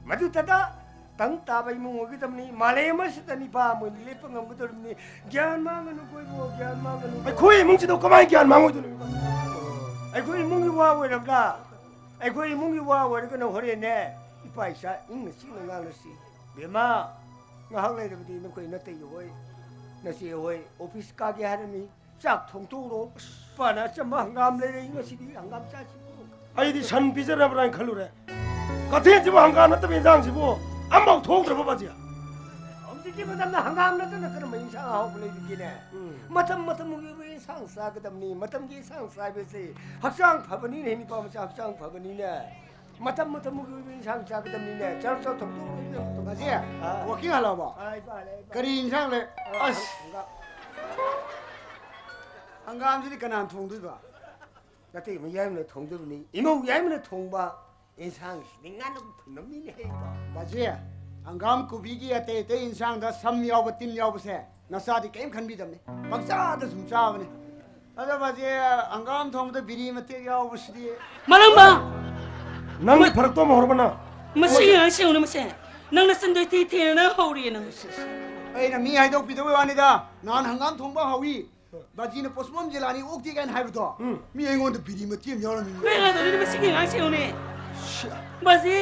ꯃꯗꯨꯇꯗ ꯇꯪ ꯇꯥꯕ ꯏꯃꯨꯡ ꯑꯣꯏꯒꯗꯕꯅꯤ꯫ ꯃꯥꯂꯦꯝ ꯑꯁꯤꯗ ꯅꯤꯄꯥ ꯑꯃ ꯑꯣꯏꯅ ꯂꯦꯞꯄ ꯉꯝꯒꯗꯧꯔꯤꯕꯅꯤ꯫ ꯒ꯭ꯌꯥꯟ ꯃꯥꯡꯒꯅꯨ ꯀꯣꯏꯕꯣ, ꯒ꯭ꯌꯥꯟ ꯃꯥꯡꯒꯅꯨ꯫ ꯑꯩꯈꯣꯏ ꯏꯃꯨꯡꯁꯤꯗ ꯀꯃꯥꯏꯅ ꯒ꯭ꯌꯥꯟ ꯃꯥꯡꯉꯣꯏꯗꯣꯏꯅꯣ? ꯑꯩꯈꯣꯏ ꯏꯃꯨꯡꯒꯤ ꯋꯥ ꯑꯣꯏꯔꯕ꯭ꯔꯥ? ꯑꯩꯈꯣꯏ ꯏꯃꯨꯡꯒꯤ ꯋꯥ ꯑꯣꯏꯔꯒꯅ ꯍꯣꯔꯦꯟꯅꯦ ꯏꯄꯥ ꯏꯆꯥ ꯏꯪꯅ ꯆꯤꯛꯅ ꯉꯥꯡꯂꯁꯤ꯫ ꯕꯦꯝꯃ, ꯉꯥꯏꯍꯥꯛ ꯂꯩꯔꯕꯗꯤ ꯅꯈꯣꯏ ꯅꯇꯩ ꯍꯣꯏ, ꯅꯆꯦ ꯍꯣꯏ ꯑꯣꯐꯤꯁ ꯀꯥꯒꯦ ꯍꯥꯏꯔꯅꯤ꯫ ꯆꯥꯛ ꯊꯣꯡꯇꯣꯛꯎꯔꯣ꯫ ꯄꯥꯅ ꯑꯆꯝꯕ ꯍꯪꯒꯥꯝ ꯂꯩꯔꯛꯏ, ꯉꯁꯤꯗꯤ ꯍꯪꯒꯥꯝ ꯆꯥꯁꯤ꯫ ꯑꯩꯗꯤ ꯁꯟ ꯄꯤꯖꯅꯕ꯭ꯔꯥ ꯍꯥꯏꯅ ꯈꯜꯂꯨꯔꯦ꯫ ꯀꯊꯦꯟꯁꯤꯕꯨ ꯍꯪꯒꯥꯝ ꯅꯠꯇꯕ ꯏꯟꯖꯥꯡꯁꯤꯕꯨ ꯑꯝꯐꯥꯎ ꯊꯣꯛꯇ꯭ꯔꯕ ꯕꯥꯖꯤ? ꯍꯧꯖꯤꯛꯀꯤ ꯃꯇꯝꯗ ꯍꯪꯒꯥꯝ ꯅꯠꯇꯅ ꯀꯔꯝꯕ ꯏꯟꯁꯥꯡ ꯑꯍꯥꯎꯕ ꯂꯩꯔꯤꯒꯦꯅꯦ? ꯎꯝ꯫ ꯃꯇꯝ ꯃꯇꯝꯒꯤ ꯑꯣꯏꯕ ꯏꯟꯁꯥꯡ ꯆꯥꯒꯗꯕꯅꯤ꯫ ꯃꯇꯝꯒꯤ ꯏꯟꯁꯥꯡ ꯆꯥꯕꯁꯤ ꯍꯛꯆꯥꯡ ꯐꯕꯅꯤꯅꯦ, ꯅꯨꯄꯥ ꯃꯆꯥ, ꯍꯛꯆꯥꯡ ꯐꯕꯅꯤꯅꯦ꯫ ꯃꯇꯝ ꯃꯇꯝꯒꯤ ꯑꯣꯏꯕ ꯏꯟꯁꯥꯡ ꯆꯥꯒꯗꯕꯅꯤꯅꯦ꯫ ꯆꯥꯔꯣ, ꯆꯥꯔꯣ, ꯊꯣꯡꯗꯣꯛꯎꯔꯣ, ꯏꯕꯦꯝꯃ, ꯊꯣꯡꯗꯣꯛꯎꯔꯣ꯫ ꯉꯁꯤ? ꯑꯥ꯫ ꯋꯥꯀꯤꯡ ꯍꯜꯂꯛꯑꯕꯣ? ꯑꯥ, ꯏꯄꯥ ꯍꯜꯂꯛꯑꯦ, ꯏꯄꯥ꯫ ꯀꯔꯤ ꯏꯟꯁꯥꯡ ꯂꯩ? ꯑꯥ, ꯑꯁ! ꯍꯪꯒꯥꯝ꯫ ꯍꯪꯒꯥꯝꯁꯤꯗꯤ ꯀꯅꯥꯅ ꯊꯣꯡꯗꯣꯏꯕ? ꯅꯇꯩꯃ ꯌꯥꯏꯃꯅ ꯊꯣꯡꯗꯣꯏꯕꯅꯤ꯫ ꯏꯃꯧ ꯌꯥꯏꯃꯅ ꯊꯣꯡꯕ ꯏꯟꯁꯥꯡꯁꯤꯗꯤ ꯉꯥꯅꯝ ꯊꯨꯝꯅꯕꯅꯤꯅꯦꯍꯦ ꯏꯕꯣ꯫ ꯕꯥꯖꯤ, ꯍꯪꯒꯥꯝ ꯀꯣꯕꯤꯒꯤ ꯑꯇꯩ ꯑꯇꯩ ꯏꯟꯁꯥꯡꯗ ꯁꯝ ꯌꯥꯎꯕ ꯇꯤꯟ ꯌꯥꯎꯕꯁꯦ ꯅꯆꯥꯗꯤ ꯀꯔꯤꯝ ꯈꯟꯕꯤꯗꯕꯅꯤ꯫ ꯄꯪꯆꯥꯗ ꯁꯨꯝ ꯆꯥꯕꯅꯤ꯫ ꯑꯗꯣ ꯕꯥꯖꯤ, ꯍꯪꯒꯥꯝ ꯊꯣꯡꯕꯗ ꯕꯤꯔꯤ ꯃꯇꯦꯛ ꯌꯥꯎꯕꯁꯤꯗꯤ꯫ ꯃꯂꯪꯕ! ꯅꯪꯒꯤ ꯃ- ꯐꯔꯛꯇꯣ ꯑꯃ ꯍꯧꯔꯕ ꯅꯪ? ꯃꯁꯤꯒꯤ ꯑꯉꯥꯡꯁꯤ ꯌꯦꯡꯉꯨꯅꯦ ꯃꯁꯦ꯫ ꯅꯪ ꯅꯆꯤꯟꯗꯣ ꯏꯊꯤ ꯊꯤꯅ ꯅꯪ ꯍꯧꯔꯤꯌꯦ ꯅꯪ꯫ ꯑꯩꯅ ꯃꯤ ꯍꯥꯏꯗꯣꯛꯄꯤꯗꯕꯩ ꯋꯥꯅꯤꯗ꯫ ꯅꯍꯥꯟ ꯍꯪꯒꯥꯝ ꯊꯣꯡꯕ ꯍꯥꯎꯏ꯫ ꯕꯥꯖꯤꯅ ꯄꯣꯁꯃꯣꯟ ꯖꯦꯂꯥꯅꯤ ꯑꯣꯛꯇꯦ ꯀꯥꯏꯅ ꯍꯥꯏꯕꯗꯣ꯫ ꯎꯝ꯫ ꯃꯤ ꯑꯩꯉꯣꯟꯗ ꯕꯤꯔꯤ ꯃꯇꯦꯛ ꯑꯃ ꯌꯥꯎꯔꯝꯃꯤꯅꯦ꯫ ꯀꯩ ꯍꯥꯏꯗꯣꯏꯅꯣ ꯃꯁꯤꯒꯤ ꯑꯉꯥꯡꯁꯤ ꯌꯦꯡꯉꯨꯅꯦ꯫ ꯁꯤ- ꯕꯥꯖꯤ,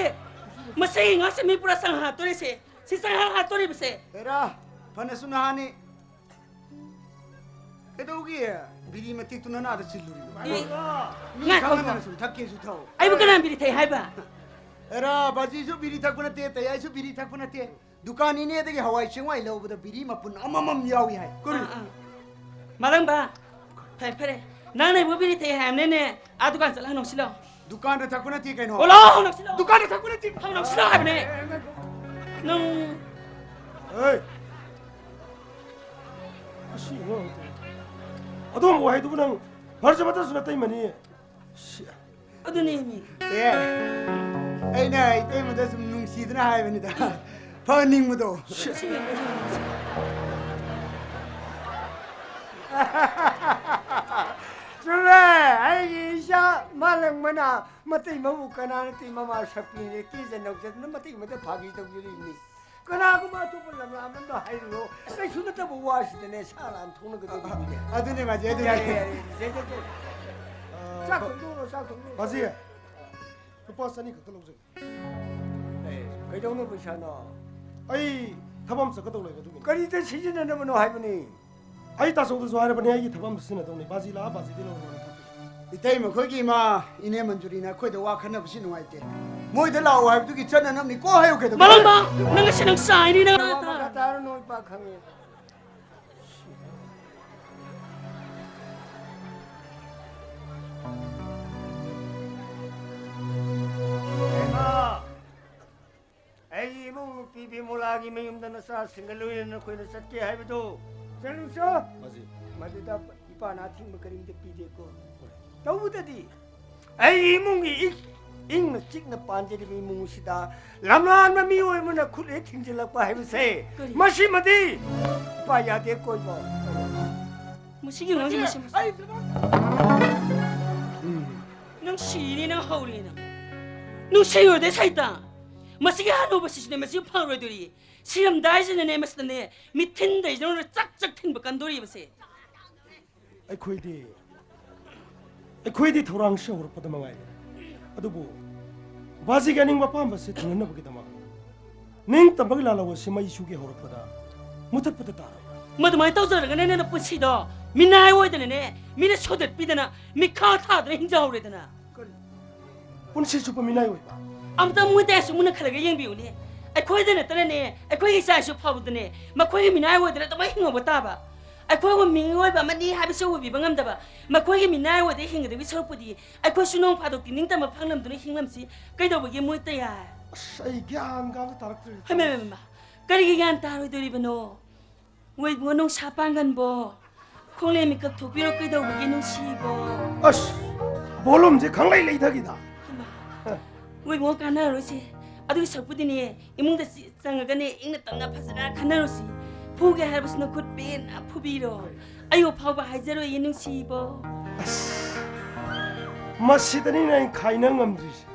ꯃꯁꯤꯒꯤ ꯑꯉꯥꯡꯁꯦ ꯃꯤ ꯄꯨꯔꯥ ꯆꯪꯍꯜꯂꯛꯇꯣꯔꯤꯁꯦ꯫ ꯁꯤ ꯆꯪꯍꯜ ꯍꯥꯠꯇꯣꯔꯤꯕꯁꯦ꯫ ꯍꯦꯔꯥ, ꯐꯅꯁꯨ ꯅꯍꯥꯅꯤ꯫ ꯀꯩꯗꯧꯒꯦ? ꯕꯤꯔꯤ ꯃꯇꯦꯛꯇꯨ ꯅꯅꯥꯗ ꯆꯤꯜꯂꯨꯔꯤꯕ? ꯑꯦ, ꯃꯤ ꯉꯥꯏꯈꯣ, ꯈꯪꯍꯟꯗꯅ ꯉꯥꯏꯈꯣ꯫ ꯁꯨꯝ ꯊꯛꯀꯦꯁꯨ ꯊꯛꯑꯣ꯫ ꯑꯩꯕꯨ ꯀꯅꯥꯅ ꯕꯤꯔꯤ ꯊꯛꯏ ꯍꯥꯏꯕ? ꯍꯦꯔꯥ, ꯕꯥꯖꯤꯁꯨ ꯕꯤꯔꯤ ꯊꯛꯄ ꯅꯠꯇꯦ, ꯇꯌꯥꯏꯁꯨ ꯕꯤꯔꯤ ꯊꯛꯄ ꯅꯠꯇꯦ꯫ ꯗꯨꯀꯥꯟ ꯏꯅꯦꯗꯒꯤ ꯍꯋꯥꯏ ꯆꯦꯡꯋꯥꯏ ꯂꯧꯕꯗ ꯕꯤꯔꯤ ꯃꯄꯨꯟ ꯑꯃꯃꯝ ꯌꯥꯎꯏ ꯍꯥꯏ꯫ ꯀꯔꯤ? ꯑꯥ, ꯑꯥ꯫ ꯃꯥꯂꯪꯕ, ꯐꯔꯦ, ꯐꯔꯦ꯫ ꯅꯪꯅ ꯑꯩꯕꯨ ꯕꯤꯔꯤ ꯊꯛꯏ ꯍꯥꯏꯕꯅꯤꯅꯦ꯫ ꯑꯥ, ꯗꯨꯀꯥꯟ ꯆꯠꯂ ꯍꯪꯉꯨꯁꯤ ꯂꯥꯎ꯫ ꯗꯨꯀꯥꯟꯗ ꯊꯛꯄ ꯅꯠꯇꯦ ꯀꯩꯅꯣ꯫ ꯑꯣ, ꯂꯥꯎ, ꯍꯪꯉꯨꯁꯤ ꯂꯥꯎ꯫ ꯗꯨꯀꯥꯟꯗ ꯊꯛꯄ ꯅꯠꯇꯦ꯫ ꯍꯪꯉꯨꯁꯤ ꯂꯥꯎ ꯍꯥꯏꯕꯅꯦ꯫ ꯅꯪ꯫ ꯑꯦ꯫ ꯑꯁꯤ ꯑꯉꯥꯡ꯫ ꯑꯗꯣꯝꯕꯨ ꯍꯥꯏꯗꯨꯕꯨ ꯅꯪ ꯐꯔꯖ ꯃꯇꯟꯁꯨ ꯅꯇꯩꯃꯅꯤ꯫ ꯁꯤ꯫ ꯑꯗꯨꯅꯦꯃꯤ꯫ ꯑꯦ, ꯑꯩꯅ ꯏꯇꯩꯃꯗ ꯁꯨꯝ ꯅꯨꯡꯁꯤꯗꯅ ꯍꯥꯏꯕꯅꯤꯗ꯫ ꯐꯍꯟꯅꯤꯡꯕꯗꯣ꯫ ꯆꯨꯝꯃꯦ, ꯑꯩꯒꯤ ꯏꯆꯥ ꯃꯥꯂꯪꯕꯅ ꯃꯇꯩ ꯃꯕꯨ ꯀꯅꯥꯅ ꯇꯤ ꯃꯃꯥ ꯁꯛꯄꯤꯅꯦ, ꯀꯦꯖ ꯅꯧꯖꯗꯅ ꯃꯇꯩ ꯃꯗ ꯐꯥꯒꯤ ꯇꯧꯖꯔꯤꯕꯅꯤ꯫ ꯀꯅꯥꯒꯨꯝꯕ ꯑꯇꯣꯞꯄ ꯂꯝꯂꯥ ꯑꯃꯗ ꯍꯥꯏꯔꯨꯔꯣ, ꯀꯩꯁꯨ ꯅꯠꯇꯕ ꯋꯥꯁꯤꯗꯅꯦ ꯁꯥ ꯂꯥꯟ ꯊꯣꯛꯅꯒꯗꯧꯔꯤꯕꯅꯤꯅꯦ꯫ ꯑꯗꯨꯅꯦ ꯃꯥꯖꯤ, ꯑꯗꯨꯅꯦ꯫ ꯌꯥꯔꯦ, ꯌꯥꯔꯦ, ꯁꯦ, ꯁꯦ, ꯁꯦ꯫ ꯑ, ꯆꯥꯛ ꯊꯣꯡꯗꯣꯛꯎꯔꯣ, ꯆꯥꯛ ꯊꯣꯡꯗꯣꯛꯎꯔꯣ꯫ ꯃꯥꯖꯤ, ꯂꯨꯄꯥ ꯆꯅꯤ ꯈꯛꯇ ꯂꯧꯖꯒꯦ꯫ ꯑꯦ, ꯀꯩꯗꯧꯅ ꯄꯩꯁꯥꯅꯣ? ꯑꯩ ꯊꯕꯛ ꯑꯃ ꯆꯠꯀꯗꯧ ꯂꯩꯕ ꯑꯗꯨꯒꯤꯅꯤ꯫ ꯀꯔꯤꯗ ꯁꯤꯖꯤꯟꯅꯅꯕꯅꯣ ꯍꯥꯏꯕꯅꯤ? ꯑꯩ ꯇꯥꯆꯧꯗꯁꯨ ꯍꯥꯏꯔꯕꯅꯤ, ꯑꯩꯒꯤ ꯊꯕꯛ ꯑꯃ ꯁꯤꯖꯤꯟꯅꯗꯧꯅꯤ꯫ ꯕꯥꯖꯤ ꯂꯥꯛꯑ ꯕꯥꯖꯤꯗꯤ ꯂꯧꯔꯣꯅ ꯊꯥꯗꯣꯛꯑꯦ꯫ ꯏꯇꯩ ꯃꯈꯣꯏꯒꯤ ꯏꯃꯥ ꯏꯅꯦ ꯃꯟꯖꯨꯔꯤꯅ ꯑꯩꯈꯣꯏꯗ ꯋꯥ ꯈꯟꯅꯕꯁꯤ ꯅꯨꯡꯉꯥꯏꯇꯦ꯫ ꯃꯣꯏꯗ ꯂꯥꯛꯑꯣ ꯍꯥꯏꯕꯗꯨꯒꯤ ꯆꯠꯅꯅꯕꯅꯤ ꯀꯣ ꯍꯥꯏꯌꯨ ꯀꯩꯗꯧꯕ? ꯃꯥꯂꯪꯕ, ꯅꯪ ꯉꯁꯤ ꯅꯪ ꯆꯥꯏꯅꯤ ꯅꯪ꯫ ꯋꯥ ꯃꯈꯥ ꯇꯥꯔꯅꯨ, ꯏꯄꯥ ꯈꯪꯉꯦ꯫ ꯏꯃꯥ! ꯑꯩꯒꯤ ꯏꯕꯨꯡ ꯅꯨꯄꯤ ꯕꯤꯃꯣꯂꯥꯒꯤ ꯃꯌꯨꯝꯗ ꯅꯆꯥꯁꯤꯡꯒ ꯂꯣꯏꯅꯅ ꯑꯩꯈꯣꯏꯅ ꯆꯠꯀꯦ ꯍꯥꯏꯕꯗꯨ ꯆꯠꯂꯨꯆꯣ꯫ ꯃꯁꯤ꯫ ꯃꯗꯨꯗ ꯏꯄꯥꯅ ꯑꯊꯤꯡꯕ ꯀꯔꯤꯝꯇ ꯄꯤꯗꯦꯀꯣ꯫ ꯇꯧꯕꯇꯗꯤ ꯑꯩꯒꯤ ꯏꯃꯨꯡꯒꯤ ꯏꯪ-, ꯏꯪꯅ ꯆꯤꯛꯅ ꯄꯥꯟꯖꯔꯤꯕ ꯏꯃꯨꯡ ꯑꯁꯤꯗ ꯂꯝꯂꯥꯟꯕ ꯃꯤꯑꯣꯏ ꯑꯃꯅ ꯈꯨꯠ ꯍꯦꯛ ꯊꯤꯡꯖꯤꯜꯂꯛꯄ ꯍꯥꯏꯕꯁꯦ, ꯀꯔꯤ? ꯃꯁꯤꯃꯗꯤ ꯏꯄꯥ ꯌꯥꯗꯦ ꯀꯣꯏꯕ꯫ ꯃꯁꯤꯒꯤ ꯑꯉꯥꯡꯁꯦ, ꯃꯁꯤ, ꯃꯁꯤ꯫ ꯑꯩ ꯅꯪ ꯁꯤꯔꯦ, ꯅꯪ ꯍꯧꯔꯦ, ꯅꯪ꯫ ꯅꯨꯡꯁꯤꯔꯣꯏꯗ ꯁꯩꯇ꯫ ꯃꯁꯤꯒꯤ ꯍꯅꯨꯕꯁꯤꯁꯨꯅꯦ, ꯃꯁꯤ ꯐꯔꯣꯏꯗꯣꯔꯤ꯫ ꯁꯤꯔꯝꯗꯥꯏꯁꯤꯗꯅꯦ, ꯃꯁꯤꯗꯅꯦ, ꯃꯤꯊꯤꯟꯗꯩꯁꯤꯗꯅꯦ ꯆꯛ ꯆꯛ ꯊꯤꯟꯕ ꯀꯟꯗꯣꯔꯤꯕꯁꯦ꯫ ꯑꯩꯈꯣꯏꯗꯤ, ꯑꯩꯈꯣꯏꯗꯤ ꯊꯧꯔꯥꯡꯁꯤ ꯍꯧꯔꯛꯄꯗ ꯃꯉꯥꯏꯔꯦ꯫ ꯑꯗꯨꯕꯨ ꯕꯥꯖꯤꯒꯤ ꯑꯅꯤꯡꯕ ꯑꯄꯥꯝꯕꯁꯤ ꯊꯨꯡꯅꯅꯕꯒꯤꯗꯃꯛ ꯅꯤꯡꯇꯝꯕꯒꯤ ꯂꯥꯜꯍꯧ ꯑꯁꯤ ꯃꯩ ꯏꯁꯨꯒꯤ ꯍꯧꯔꯛꯄꯗ ꯃꯨꯊꯠꯄꯗ ꯇꯥꯔꯕ꯭ꯔꯥ? ꯃꯗꯨꯃꯥꯏꯅ ꯇꯧꯖꯔꯒꯅꯦ, ꯅꯪꯅ ꯄꯨꯟꯁꯤꯗꯣ ꯃꯤꯅꯥꯏ ꯑꯣꯏꯗꯅꯅꯦ, ꯃꯤꯅ ꯁꯣꯗꯠꯄꯤꯗꯅ, ꯃꯤꯈꯥ ꯊꯥꯗꯅ ꯍꯤꯡꯖꯍꯧꯔꯦꯗꯅ꯫ ꯀꯔꯤ? ꯄꯨꯟꯁꯤ ꯆꯨꯞꯄ ꯃꯤꯅꯥꯏ ꯑꯣꯏꯕ? ꯑꯃꯨꯛꯇꯪ ꯃꯣꯏ ꯇꯌꯥꯁꯨ ꯃꯨꯟꯅ ꯈꯜꯂꯒ ꯌꯦꯡꯕꯤꯌꯨꯅꯦ꯫ ꯑꯩꯈꯣꯏꯗ ꯅꯠꯇꯅꯅꯦ, ꯑꯩꯈꯣꯏꯒꯤ ꯏꯆꯥ ꯏꯁꯨ ꯐꯥꯎꯕꯗꯅꯦ, ꯃꯈꯣꯏꯒꯤ ꯃꯤꯅꯥꯏ ꯑꯣꯏꯗꯅ ꯑꯗꯨꯃꯥꯏꯅ ꯍꯤꯡꯍꯧꯕ ꯇꯥꯕ꯫ ꯑꯩꯈꯣꯏꯕꯨ ꯃꯤꯑꯣꯏꯕ ꯑꯃꯅꯤ ꯍꯥꯏꯕꯁꯨ ꯎꯕꯤꯕ ꯉꯝꯗꯕ, ꯃꯈꯣꯏꯒꯤ ꯃꯤꯅꯥꯏ ꯑꯣꯏꯗ ꯍꯤꯡꯒꯗꯕꯒꯤ ꯁꯔꯨꯛꯄꯨꯗꯤ, ꯑꯩꯈꯣꯏꯁꯨ ꯅꯣꯡ ꯐꯥꯗꯣꯛꯇꯤ ꯅꯤꯡꯇꯝꯕ ꯐꯪꯂꯝꯗꯨꯅ ꯍꯤꯡꯂꯝꯁꯤ꯫ ꯀꯩꯗꯧꯕꯒꯤ ꯃꯣꯏ ꯇꯌꯥ? ꯑꯁ, ꯑꯩ ꯒ꯭ꯌꯥꯟꯒ ꯑꯝꯇ ꯇꯥꯔꯛꯇ꯭ꯔꯦ꯫ ꯍꯩꯃꯥ, ꯍꯩꯃꯥ, ꯍꯩꯃꯥ꯫ ꯀꯔꯤꯒꯤ ꯒ꯭ꯌꯥꯟ ꯇꯥꯔꯣꯏꯗꯣꯔꯤꯕꯅꯣ? ꯋꯦꯕꯨ ꯅꯨꯡꯁꯥ ꯄꯥꯡꯒꯟꯕꯣ, ꯈꯣꯡꯂꯦꯟ ꯃꯤꯀꯞ ꯊꯣꯛꯄꯤꯔꯣ, ꯀꯩꯗꯧꯕꯒꯤ ꯅꯨꯡꯁꯤꯕꯣ? ꯑꯁ, ꯚꯣꯂꯨꯝꯁꯦ ꯈꯪꯂꯩ ꯂꯩꯊꯈꯤꯗ꯫ ꯍꯩꯃꯥ, ꯋꯦꯕꯨ ꯀꯥꯟꯅꯔꯔꯣꯏꯁꯦ꯫ ꯑꯗꯨꯒꯤ ꯁꯔꯨꯛꯄꯨꯗꯤꯅꯦ, ꯏꯃꯨꯡꯗ ꯆꯤ-, ꯆꯪꯉꯒꯅꯦ, ꯏꯪꯅ ꯇꯞꯅ ꯐꯖꯅ ꯈꯟꯅꯔꯨꯁꯤ꯫ ꯐꯨꯒꯦ ꯍꯥꯏꯔꯕꯁꯨ ꯅꯈꯨꯠ ꯄꯦꯟꯅ ꯐꯨꯕꯤꯔꯣ꯫ ꯑꯌꯨꯛ ꯐꯥꯎꯕ ꯍꯥꯏꯖꯔꯣꯏꯌꯦ, ꯅꯨꯡꯁꯤꯕꯣ꯫ ꯑꯁ, ꯃꯁꯤꯗꯅꯤꯅꯦ ꯑꯩ ꯈꯥꯏꯅ ꯉꯝꯗ꯭ꯔꯤꯁꯦ꯫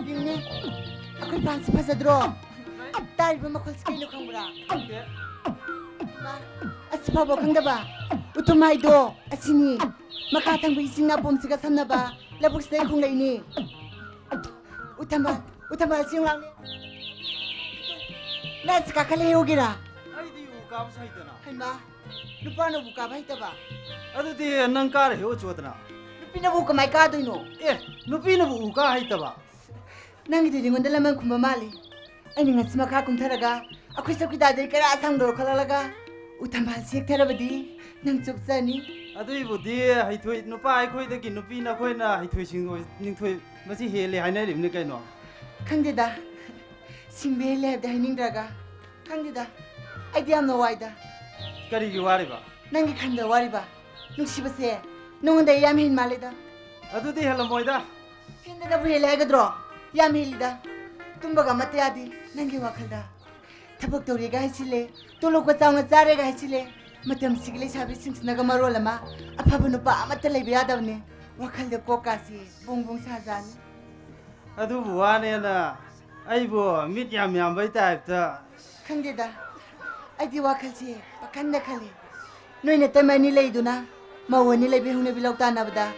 ꯌꯦꯡꯅꯦ, ꯑꯩꯈꯣꯏ ꯄꯥꯟꯁꯤ ꯐꯖꯗ꯭ꯔꯣ? ꯇꯥꯔꯤꯕ ꯃꯈꯣꯜꯁꯤ ꯀꯩꯅꯣ ꯈꯪꯕ꯭ꯔꯥ? ꯈꯪꯗꯦ꯫ ꯃꯥ, ꯑꯁꯤ ꯐꯥꯎꯕ ꯈꯪꯗꯕ? ꯎꯇꯨꯝ ꯍꯥꯏꯗꯣ ꯑꯁꯤꯅꯤ꯫ ꯃꯈꯥ ꯊꯪꯕ ꯏꯁꯤꯡ ꯅꯥꯄꯣꯝꯁꯤꯒ ꯁꯝꯅꯕ ꯂꯧꯕꯨꯛꯁꯤꯗꯩ ꯈꯣꯡꯂꯛꯏꯅꯤ꯫ ꯎꯊꯝꯕ, ꯎꯊꯝꯕ, ꯑꯁꯤ ꯌꯦꯡꯉꯨ ꯂꯥꯎꯅꯦ꯫ ꯅꯪ ꯑꯁꯤ ꯀꯥꯈꯠꯂ ꯍꯦꯛꯎꯒꯦꯔꯥ? ꯑꯩꯗꯤ ꯎ ꯀꯥꯕꯁꯨ ꯍꯩꯇꯅ꯫ ꯍꯩꯃꯥ, ꯅꯨꯄꯥꯅꯕꯨ ꯀꯥꯕ ꯍꯩꯇꯕ? ꯑꯗꯨꯗꯤ ꯅꯪ ꯀꯥꯔ ꯍꯦꯛꯎ ꯆꯣꯗꯅ꯫ ꯅꯨꯄꯤꯅꯕꯨ ꯀꯃꯥꯏ ꯀꯥꯗꯣꯏꯅꯣ? ꯑꯦ, ꯅꯨꯄꯤꯅꯕꯨ ꯎ ꯀꯥ ꯍꯩꯇꯕ? ꯅꯪꯒꯤꯗꯨꯗꯤ ꯑꯩꯉꯣꯟꯗ ꯂꯃꯟ ꯈꯨꯝꯕ ꯃꯥꯜꯂꯤ꯫ ꯑꯩꯅ ꯉꯁꯤ ꯃꯈꯥ ꯀꯨꯝꯊꯔꯒ ꯑꯩꯈꯣꯏ ꯆꯧꯀꯤꯗꯥꯔꯗꯒꯤ ꯀꯩꯔꯥꯛ ꯑꯁꯥꯡꯗꯣ ꯂꯧꯈꯠꯂꯛꯂꯒ ꯎꯊꯝꯕꯥꯜ ꯁꯦꯛꯊꯔꯕꯗꯤ ꯅꯪ ꯆꯨꯞꯆꯅꯤ꯫ ꯑꯗꯨꯏꯕꯨꯗꯤ ꯍꯩꯊꯣꯏ, ꯅꯨꯄꯥ ꯑꯩꯈꯣꯏꯗꯒꯤ ꯅꯨꯄꯤ ꯅꯈꯣꯏꯅ ꯍꯩꯊꯣꯏ ꯁꯤꯡꯊꯣꯏ, ꯅꯤꯡꯊꯣꯏ ꯃꯁꯤ ꯍꯦꯜꯂꯦ ꯍꯥꯏꯅꯔꯤꯕꯅꯤ ꯀꯩꯅꯣ꯫ ꯈꯪꯗꯦꯗ, ꯁꯤꯡꯕ ꯍꯦꯜꯂꯦ ꯍꯥꯏꯕꯗꯤ ꯍꯥꯏꯅꯤꯡꯗ꯭ꯔꯒ, ꯈꯪꯗꯦꯗ, ꯑꯩꯗꯤ ꯌꯥꯝꯅ ꯋꯥꯏꯗ꯫ ꯀꯔꯤꯒꯤ ꯋꯥꯔꯤꯕ? ꯅꯪꯒꯤ ꯈꯟꯕ ꯋꯥꯔꯤꯕ꯫ ꯅꯨꯡꯁꯤꯕꯁꯦ ꯅꯉꯣꯟꯗ ꯑꯩ ꯌꯥꯝ ꯍꯦꯟ ꯃꯥꯜꯂꯦꯗ꯫ ꯑꯗꯨꯗꯤ ꯍꯦꯜꯂꯝꯃꯣꯏꯗ꯫ ꯍꯦꯟꯗꯅꯕꯨ ꯍꯦꯜꯂꯦ ꯍꯥꯏꯒꯗ꯭ꯔꯣ? ꯌꯥꯝ ꯍꯦꯜꯂꯤꯗ꯫ ꯇꯨꯝꯕꯒ ꯑꯃꯠꯇ ꯌꯥꯗꯦ ꯅꯪꯒꯤ ꯋꯥꯈꯜꯗ꯫ ꯊꯕꯛ ꯇꯧꯔꯦꯒ ꯍꯥꯏꯁꯤꯜꯂꯦ, ꯇꯣꯂꯣꯞꯀ ꯆꯥꯎꯅ ꯆꯥꯔꯦꯒ ꯍꯥꯏꯁꯤꯜꯂꯦ꯫ ꯃꯇꯝꯁꯤꯒꯤ ꯂꯩꯁꯥꯕꯤꯁꯤꯡꯁꯤꯅꯒ ꯃꯔꯣꯜ ꯑꯃ ꯑꯐꯕ ꯅꯨꯄꯥ ꯑꯃꯠꯇ ꯂꯩꯕ ꯌꯥꯗꯕꯅꯦ꯫ ꯋꯥꯈꯜꯗ ꯀꯣꯛꯀꯥꯁꯤ ꯕꯣꯡ ꯕꯣꯡ ꯁꯥꯖꯥꯅꯤ꯫ ꯑꯗꯨꯕꯨ ꯋꯥꯅꯦꯅ ꯑꯩꯕꯨ ꯃꯤꯠ ꯌꯥꯝ ꯌꯥꯝꯕꯩ ꯇꯥꯏꯞꯇ꯫ ꯈꯪꯗꯦꯗ, ꯑꯩꯗꯤ ꯋꯥꯈꯜꯁꯦ ꯄꯥꯈꯟꯗ ꯈꯜꯂꯤ꯫ ꯅꯣꯏ ꯅꯇꯩꯃ ꯑꯅꯤ ꯂꯩꯗꯨꯅ ꯃꯧ ꯑꯅꯤ ꯂꯩꯕꯤ ꯍꯧꯅꯕꯤ ꯂꯧ ꯇꯥꯟꯅꯕꯗ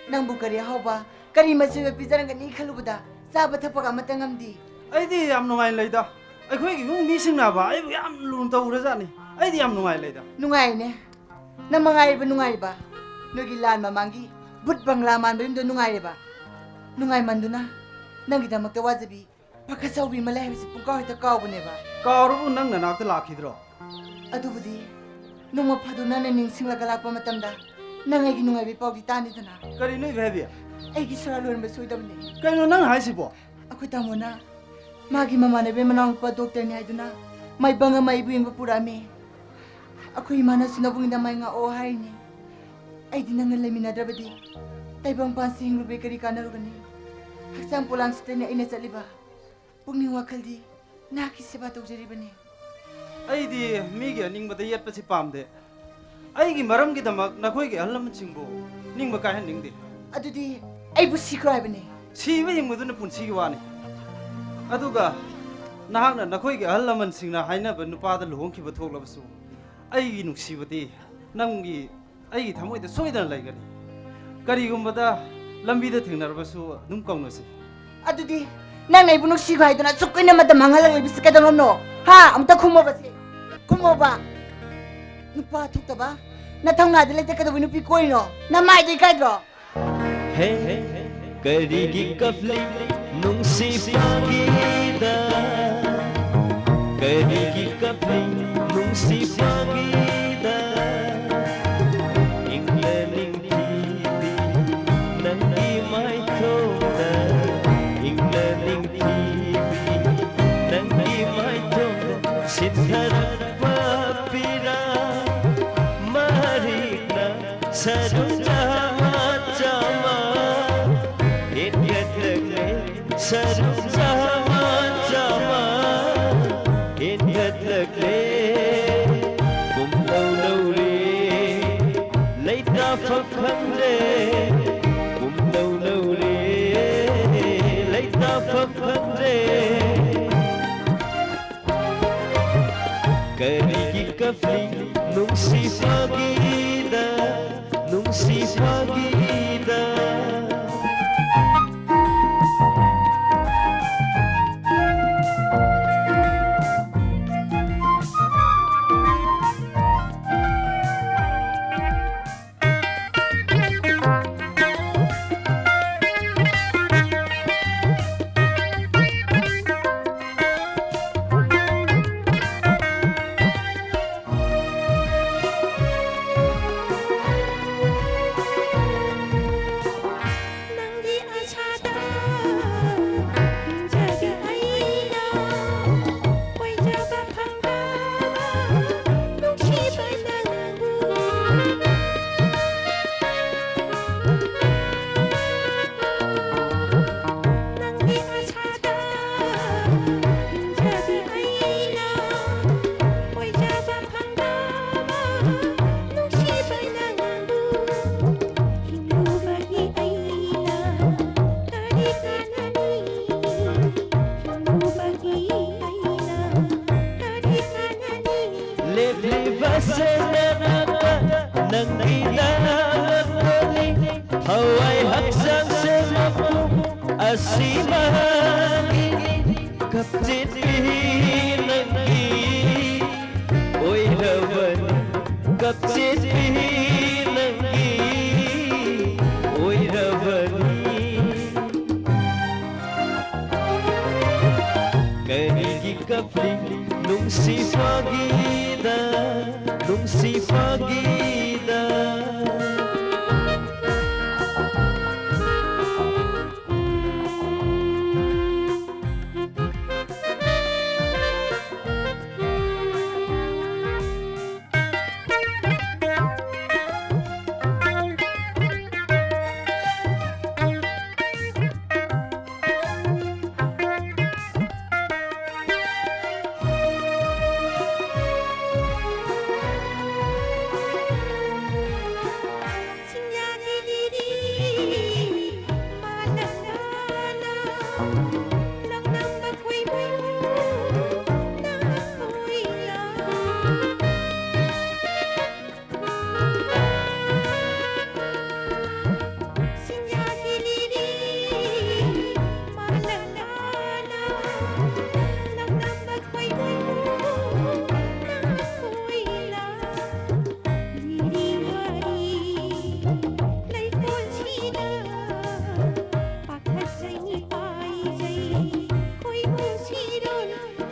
ꯅꯪꯕꯨ ꯀꯔꯤ ꯑꯍꯥꯎꯕ, ꯀꯔꯤ ꯃꯆꯤ ꯑꯣꯏꯕ ꯄꯤꯖꯔꯝꯒꯅꯤ ꯈꯜꯂꯨꯕꯗ ꯆꯥꯕ ꯊꯛꯄꯒ ꯑꯃꯠꯇ ꯉꯝꯗꯦ꯫ ꯑꯩꯗꯤ ꯌꯥꯝ ꯅꯨꯡꯉꯥꯏꯅ ꯂꯩꯗ꯫ ꯑꯩꯈꯣꯏꯒꯤ ꯏꯃꯨꯡ ꯃꯤꯁꯤꯡꯅꯕ ꯑꯩꯕꯨ ꯌꯥꯝ ꯂꯨꯅ ꯇꯧꯈ꯭ꯔꯖꯥꯠꯅꯤ꯫ ꯑꯩꯗꯤ ꯌꯥꯝ ꯅꯨꯡꯉꯥꯏꯅ ꯂꯩꯗ꯫ ꯅꯨꯡꯉꯥꯏꯅꯦ꯫ ꯅꯪ ꯃꯉꯥꯏꯔꯤꯕ ꯅꯨꯡꯉꯥꯏꯔꯤꯕ꯫ ꯅꯣꯏꯒꯤ ꯂꯥꯟ ꯃꯃꯥꯡꯒꯤ ꯕꯨꯠ ꯕꯪꯂꯥ ꯃꯥꯟꯕ ꯌꯨꯝꯗ ꯅꯨꯡꯉꯥꯏꯔꯦꯕ꯫ ꯅꯨꯡꯉꯥꯏꯃꯟꯗꯨꯅ ꯅꯪꯒꯤꯗꯃꯛꯇ ꯋꯥꯖꯕꯤ ꯄꯥꯈꯠ ꯆꯥꯎꯕꯤ ꯑꯃ ꯂꯩ ꯍꯥꯏꯕꯁꯤ ꯄꯨꯡꯀꯥꯎ ꯍꯦꯛꯇ ꯀꯥꯎꯕꯅꯦꯕ꯫ ꯀꯥꯎꯔꯕꯨ ꯅꯪ ꯅꯅꯥꯛꯇ ꯂꯥꯛꯈꯤꯗ꯭ꯔꯣ? ꯑꯗꯨꯕꯨꯗꯤ ꯅꯣꯡꯃ ꯐꯥꯗꯣꯛ ꯅꯪꯅ ꯅꯤꯡꯁꯤꯡꯂꯒ ꯂꯥꯛꯄ ꯃꯇꯝꯗ ꯅꯪ ꯑꯩꯒꯤ ꯅꯨꯡꯉꯥꯏꯕꯤ ꯄꯥꯎꯗꯤ ꯇꯥꯅꯤꯗꯅ꯫ ꯀꯔꯤꯅꯣ ꯏꯕꯦꯕꯤ? ꯑꯩꯒꯤ ꯁꯣꯔꯥ ꯂꯣꯏꯔꯝꯕ ꯁꯣꯏꯗꯕꯅꯦ꯫ ꯀꯩꯅꯣ ꯅꯪ ꯍꯥꯏꯁꯤꯕꯣ? ꯑꯩꯈꯣꯏ ꯇꯥꯃꯣꯅ ꯃꯥꯒꯤ ꯃꯃꯥꯟꯅꯕꯤ ꯃꯅꯥꯎꯅꯨꯄꯥ ꯗꯣꯛꯇꯔꯅꯤ ꯍꯥꯏꯗꯨꯅ ꯃꯥꯏꯕꯪ ꯑꯃ ꯑꯩꯕꯨ ꯌꯦꯡꯕ ꯄꯨꯔꯛꯑꯝꯃꯤ꯫ ꯑꯩꯈꯣꯏ ꯏꯃꯥꯅꯁꯨ ꯅꯕꯨꯡꯗ ꯃꯥꯏ ꯉꯥꯛꯑꯣ ꯍꯥꯏꯔꯤꯅꯤ꯫ ꯑꯩꯗꯤ ꯅꯪꯒ ꯂꯩꯃꯤꯟꯅꯗ꯭ꯔꯕꯗꯤ ꯇꯥꯏꯕꯪ ꯄꯥꯟꯁꯤ ꯍꯤꯡꯂꯨꯕꯩ ꯀꯔꯤ ꯀꯥꯟꯅꯔꯨꯒꯅꯤ? ꯍꯛꯆꯥꯡ ꯄꯣꯂꯥꯡꯁꯤꯗꯅꯤ ꯑꯩꯅ ꯆꯠꯂꯤꯕ꯫ ꯄꯨꯛꯅꯤꯡ ꯋꯥꯈꯜꯗꯤ ꯅꯍꯥꯛꯀꯤ ꯁꯦꯕꯥ ꯇꯧꯖꯔꯤꯕꯅꯤ꯫ ꯑꯩꯗꯤ ꯃꯤꯒꯤ ꯑꯅꯤꯡꯕꯗ ꯌꯦꯠꯄꯁꯤ ꯄꯥꯝꯗꯦ꯫ ꯑꯩꯒꯤ ꯃꯔꯝꯒꯤꯗꯃꯛ ꯅꯈꯣꯏꯒꯤ ꯑꯍꯜ ꯂꯃꯟꯁꯤꯡꯕꯨ ꯅꯤꯡꯕ ꯀꯥꯏꯍꯟꯅꯤꯡꯗꯦ꯫ ꯑꯗꯨꯗꯤ ꯑꯩꯕꯨ ꯁꯤꯈ꯭ꯔꯣ ꯍꯥꯏꯕꯅꯤ꯫ ꯁꯤꯕ ꯍꯤꯡꯕꯗꯨꯅ ꯄꯨꯟꯁꯤꯒꯤ ꯋꯥꯅꯤ꯫ ꯑꯗꯨꯒ ꯅꯍꯥꯛꯅ ꯅꯈꯣꯏꯒꯤ ꯑꯍꯜ ꯂꯃꯟꯁꯤꯡꯅ ꯍꯥꯏꯅꯕ ꯅꯨꯄꯥꯗ ꯂꯨꯍꯣꯡꯈꯤꯕ ꯊꯣꯛꯂꯕꯁꯨ ꯑꯩꯒꯤ ꯅꯨꯡꯁꯤꯕꯗꯤ ꯅꯪꯒꯤ, ꯑꯩꯒꯤ ꯊꯃꯣꯏꯗ ꯁꯣꯏꯗꯅ ꯂꯩꯒꯅꯤ꯫ ꯀꯔꯤꯒꯨꯝꯕꯗ ꯂꯝꯕꯤꯗ ꯊꯦꯡꯅꯔꯕꯁꯨ ꯑꯗꯨꯝ ꯀꯧꯅꯁꯤ꯫ ꯑꯗꯨꯗꯤ ꯅꯪꯅ ꯑꯩꯕꯨ ꯅꯨꯡꯁꯤꯈꯣ ꯍꯥꯏꯗꯨꯅ ꯑꯁꯨꯛ ꯀꯨꯏꯅ ꯃꯇꯝ ꯃꯥꯡꯍꯜꯂꯒ ꯂꯩꯕꯁꯤ ꯀꯩꯗꯧꯅꯕꯅꯣ? ꯍꯥ? ꯑꯝꯇ ꯈꯨꯝꯃꯣꯕꯁꯦ꯫ ꯈꯨꯝꯃꯣꯕ꯫ ꯅꯨꯄꯥ ꯊꯣꯛꯇꯕ, ꯅꯊꯧꯅꯥꯗ ꯂꯩꯇ ꯀꯩꯗꯧꯕꯩ ꯅꯨꯄꯤ ꯀꯣꯏꯔꯤꯅꯣ? ꯅꯃꯥꯏꯗꯣ ꯏꯀꯥꯏꯗ꯭ꯔꯣ? ꯍꯦ, ꯀꯔꯤꯒꯤ ꯀꯞꯂꯤ ꯅꯨꯡꯁꯤ ꯐꯥꯒꯤꯗ? ꯀꯔꯤꯒꯤ ꯀꯞꯂꯤ ꯅꯨꯡꯁꯤ ꯐꯥꯒꯤ? ꯈꯪꯗ꯭ꯔꯦ, ꯄꯨꯝꯅꯧ ꯅꯧꯔꯦ, ꯂꯩꯇꯥꯐꯝ ꯈꯪꯗ꯭ꯔꯦ꯫ ꯀꯔꯤꯒꯤ ꯀꯞꯂꯤ ꯅꯨꯡꯁꯤ ꯐꯥꯒꯤꯗ, ꯅꯨꯡꯁꯤ ꯐꯥꯒꯤꯗ꯫ ꯅꯪꯒꯤ ꯑꯁꯥꯗ ꯍꯤꯡꯖꯒꯦ ꯑꯩꯅ, ꯑꯣꯏꯖꯕ ꯐꯪꯗꯕ ꯅꯨꯡꯁꯤꯕ ꯅꯪꯕꯨ꯫ ꯅꯪꯒꯤ ꯑꯁꯥꯗ ꯍꯤꯡꯖꯒꯦ ꯑꯩꯅ, ꯑꯣꯏꯖꯕ ꯐꯪꯗꯕ ꯅꯨꯡꯁꯤꯕ ꯅꯪꯕꯨ꯫ ꯍꯤꯡꯂꯨꯕꯒꯤ ꯑꯩꯅ ꯀꯔꯤ ꯀꯥꯟꯅꯅꯤ? ꯍꯤꯡꯂꯨꯕꯒꯤ ꯑꯩꯅ ꯀꯔꯤ ꯀꯥꯟꯅꯅꯤ? ꯂꯦꯞꯂꯤꯕꯁꯦ ꯅꯅꯥꯛꯇ ꯅꯪꯒꯤ ꯅꯅꯥꯛꯇꯅꯤ꯫ ꯊꯋꯥꯏ ꯍꯛꯆꯥꯡꯁꯦ ꯃꯄꯨ ꯑꯁꯤꯃꯒꯤꯅꯤ꯫ ꯀꯞꯆꯦꯠꯄꯤ ꯅꯪꯒꯤ ꯑꯣꯏꯔꯕꯅꯤ, ꯀꯞꯆꯦꯠꯄꯤ ꯅꯪꯒꯤ ꯑꯣꯏꯔꯕꯅꯤ꯫ ꯀꯔꯤꯒꯤ ꯀꯞꯂꯤ ꯅꯨꯡꯁꯤ ꯐꯥꯒꯤꯗ, ꯅꯨꯡꯁꯤ ꯐꯥꯒꯤꯗ꯫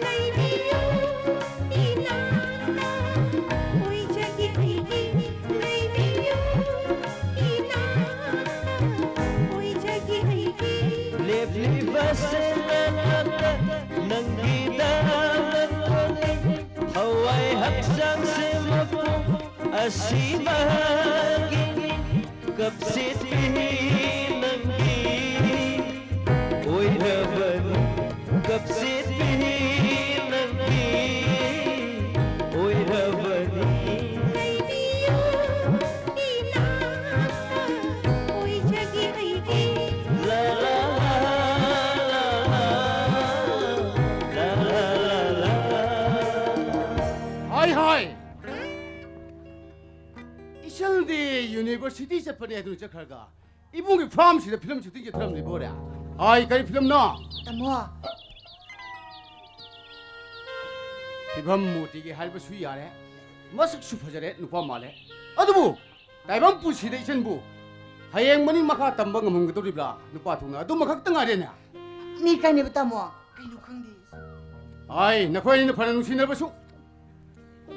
ꯂꯩꯕꯤꯌꯨ, ꯏꯅꯥꯛꯇ ꯑꯣꯏꯖꯒꯦ ꯑꯩꯒꯤ꯫ ꯂꯩꯕꯤꯌꯨ, ꯏꯅꯥꯛꯇ ꯑꯣꯏꯖꯒꯦ ꯑꯩꯒꯤ꯫ ꯂꯦꯞꯂꯤꯕꯁꯦ ꯅꯅꯥꯛꯇ ꯅꯪꯒꯤꯗꯃꯛꯇꯅꯤ꯫ ꯊꯋꯥꯏ ꯍꯛꯆꯥꯡꯁꯦ ꯃꯄꯨꯡ ꯑꯁꯤꯃꯒꯤꯅꯤ꯫ ꯀꯞꯁꯤꯠꯄꯤ ꯅꯪꯒꯤ ꯑꯣꯏꯔꯕꯅꯤ꯫ ꯀꯞꯁꯤꯠꯄꯤ ꯅꯪꯒꯤ ꯑꯣꯏꯔꯕꯅꯤ꯫ ꯂꯩꯕꯤꯌꯨ, ꯏꯅꯥꯛꯇ ꯑꯣꯏꯖꯒꯦ ꯑꯩꯒꯤ꯫ ꯂꯥ, ꯂꯥ, ꯂꯥ, ꯂꯥ, ꯂꯥ, ꯂꯥ, ꯂꯥ, ꯂꯥ, ꯂꯥ꯫ ꯍꯥꯏ, ꯍꯥꯏ꯫ ꯏꯆꯜꯗꯤ university ꯆꯠꯄꯅꯦ ꯍꯥꯏꯗꯨꯅ ꯆꯠꯈ꯭ꯔꯒ ꯏꯕꯨꯡꯒꯤ farmꯁꯤꯗ film shooting ꯆꯠꯊꯔꯝꯂꯤꯕꯣꯔꯦ? ꯍꯥꯏ, ꯀꯔꯤ filmꯅꯣ? ꯇꯥꯃꯣ꯫ ꯐꯤꯕꯝ ꯃꯨꯔꯇꯤꯒꯤ ꯍꯥꯏꯕꯁꯨ ꯌꯥꯔꯦ, ꯃꯁꯛꯁꯨ ꯐꯖꯔꯦ, ꯅꯨꯄꯥ ꯃꯥꯜꯂꯦ꯫ ꯑꯗꯨꯕꯨ ꯇꯥꯏꯕꯪ ꯄꯨꯟꯁꯤꯗ ꯏꯆꯟꯕꯨ ꯍꯌꯦꯡ ꯃꯅꯤꯡ ꯃꯈꯥ ꯇꯝꯕ ꯉꯝꯍꯟꯒꯗꯧꯔꯤꯕ꯭ꯔꯥ? ꯅꯨꯄꯥ ꯊꯣꯛꯅ ꯑꯗꯨꯃꯈꯛꯇ ꯉꯥꯏꯔꯦꯅꯦ꯫ ꯃꯤ ꯀꯥꯏꯅꯕ ꯇꯥꯃꯣ? ꯀꯩꯅꯣ ꯈꯪꯗꯦ꯫ ꯍꯥꯏ, ꯅꯈꯣꯏ ꯑꯅꯤꯅ ꯐꯅ ꯅꯨꯡꯁꯤꯅꯔꯕꯁꯨ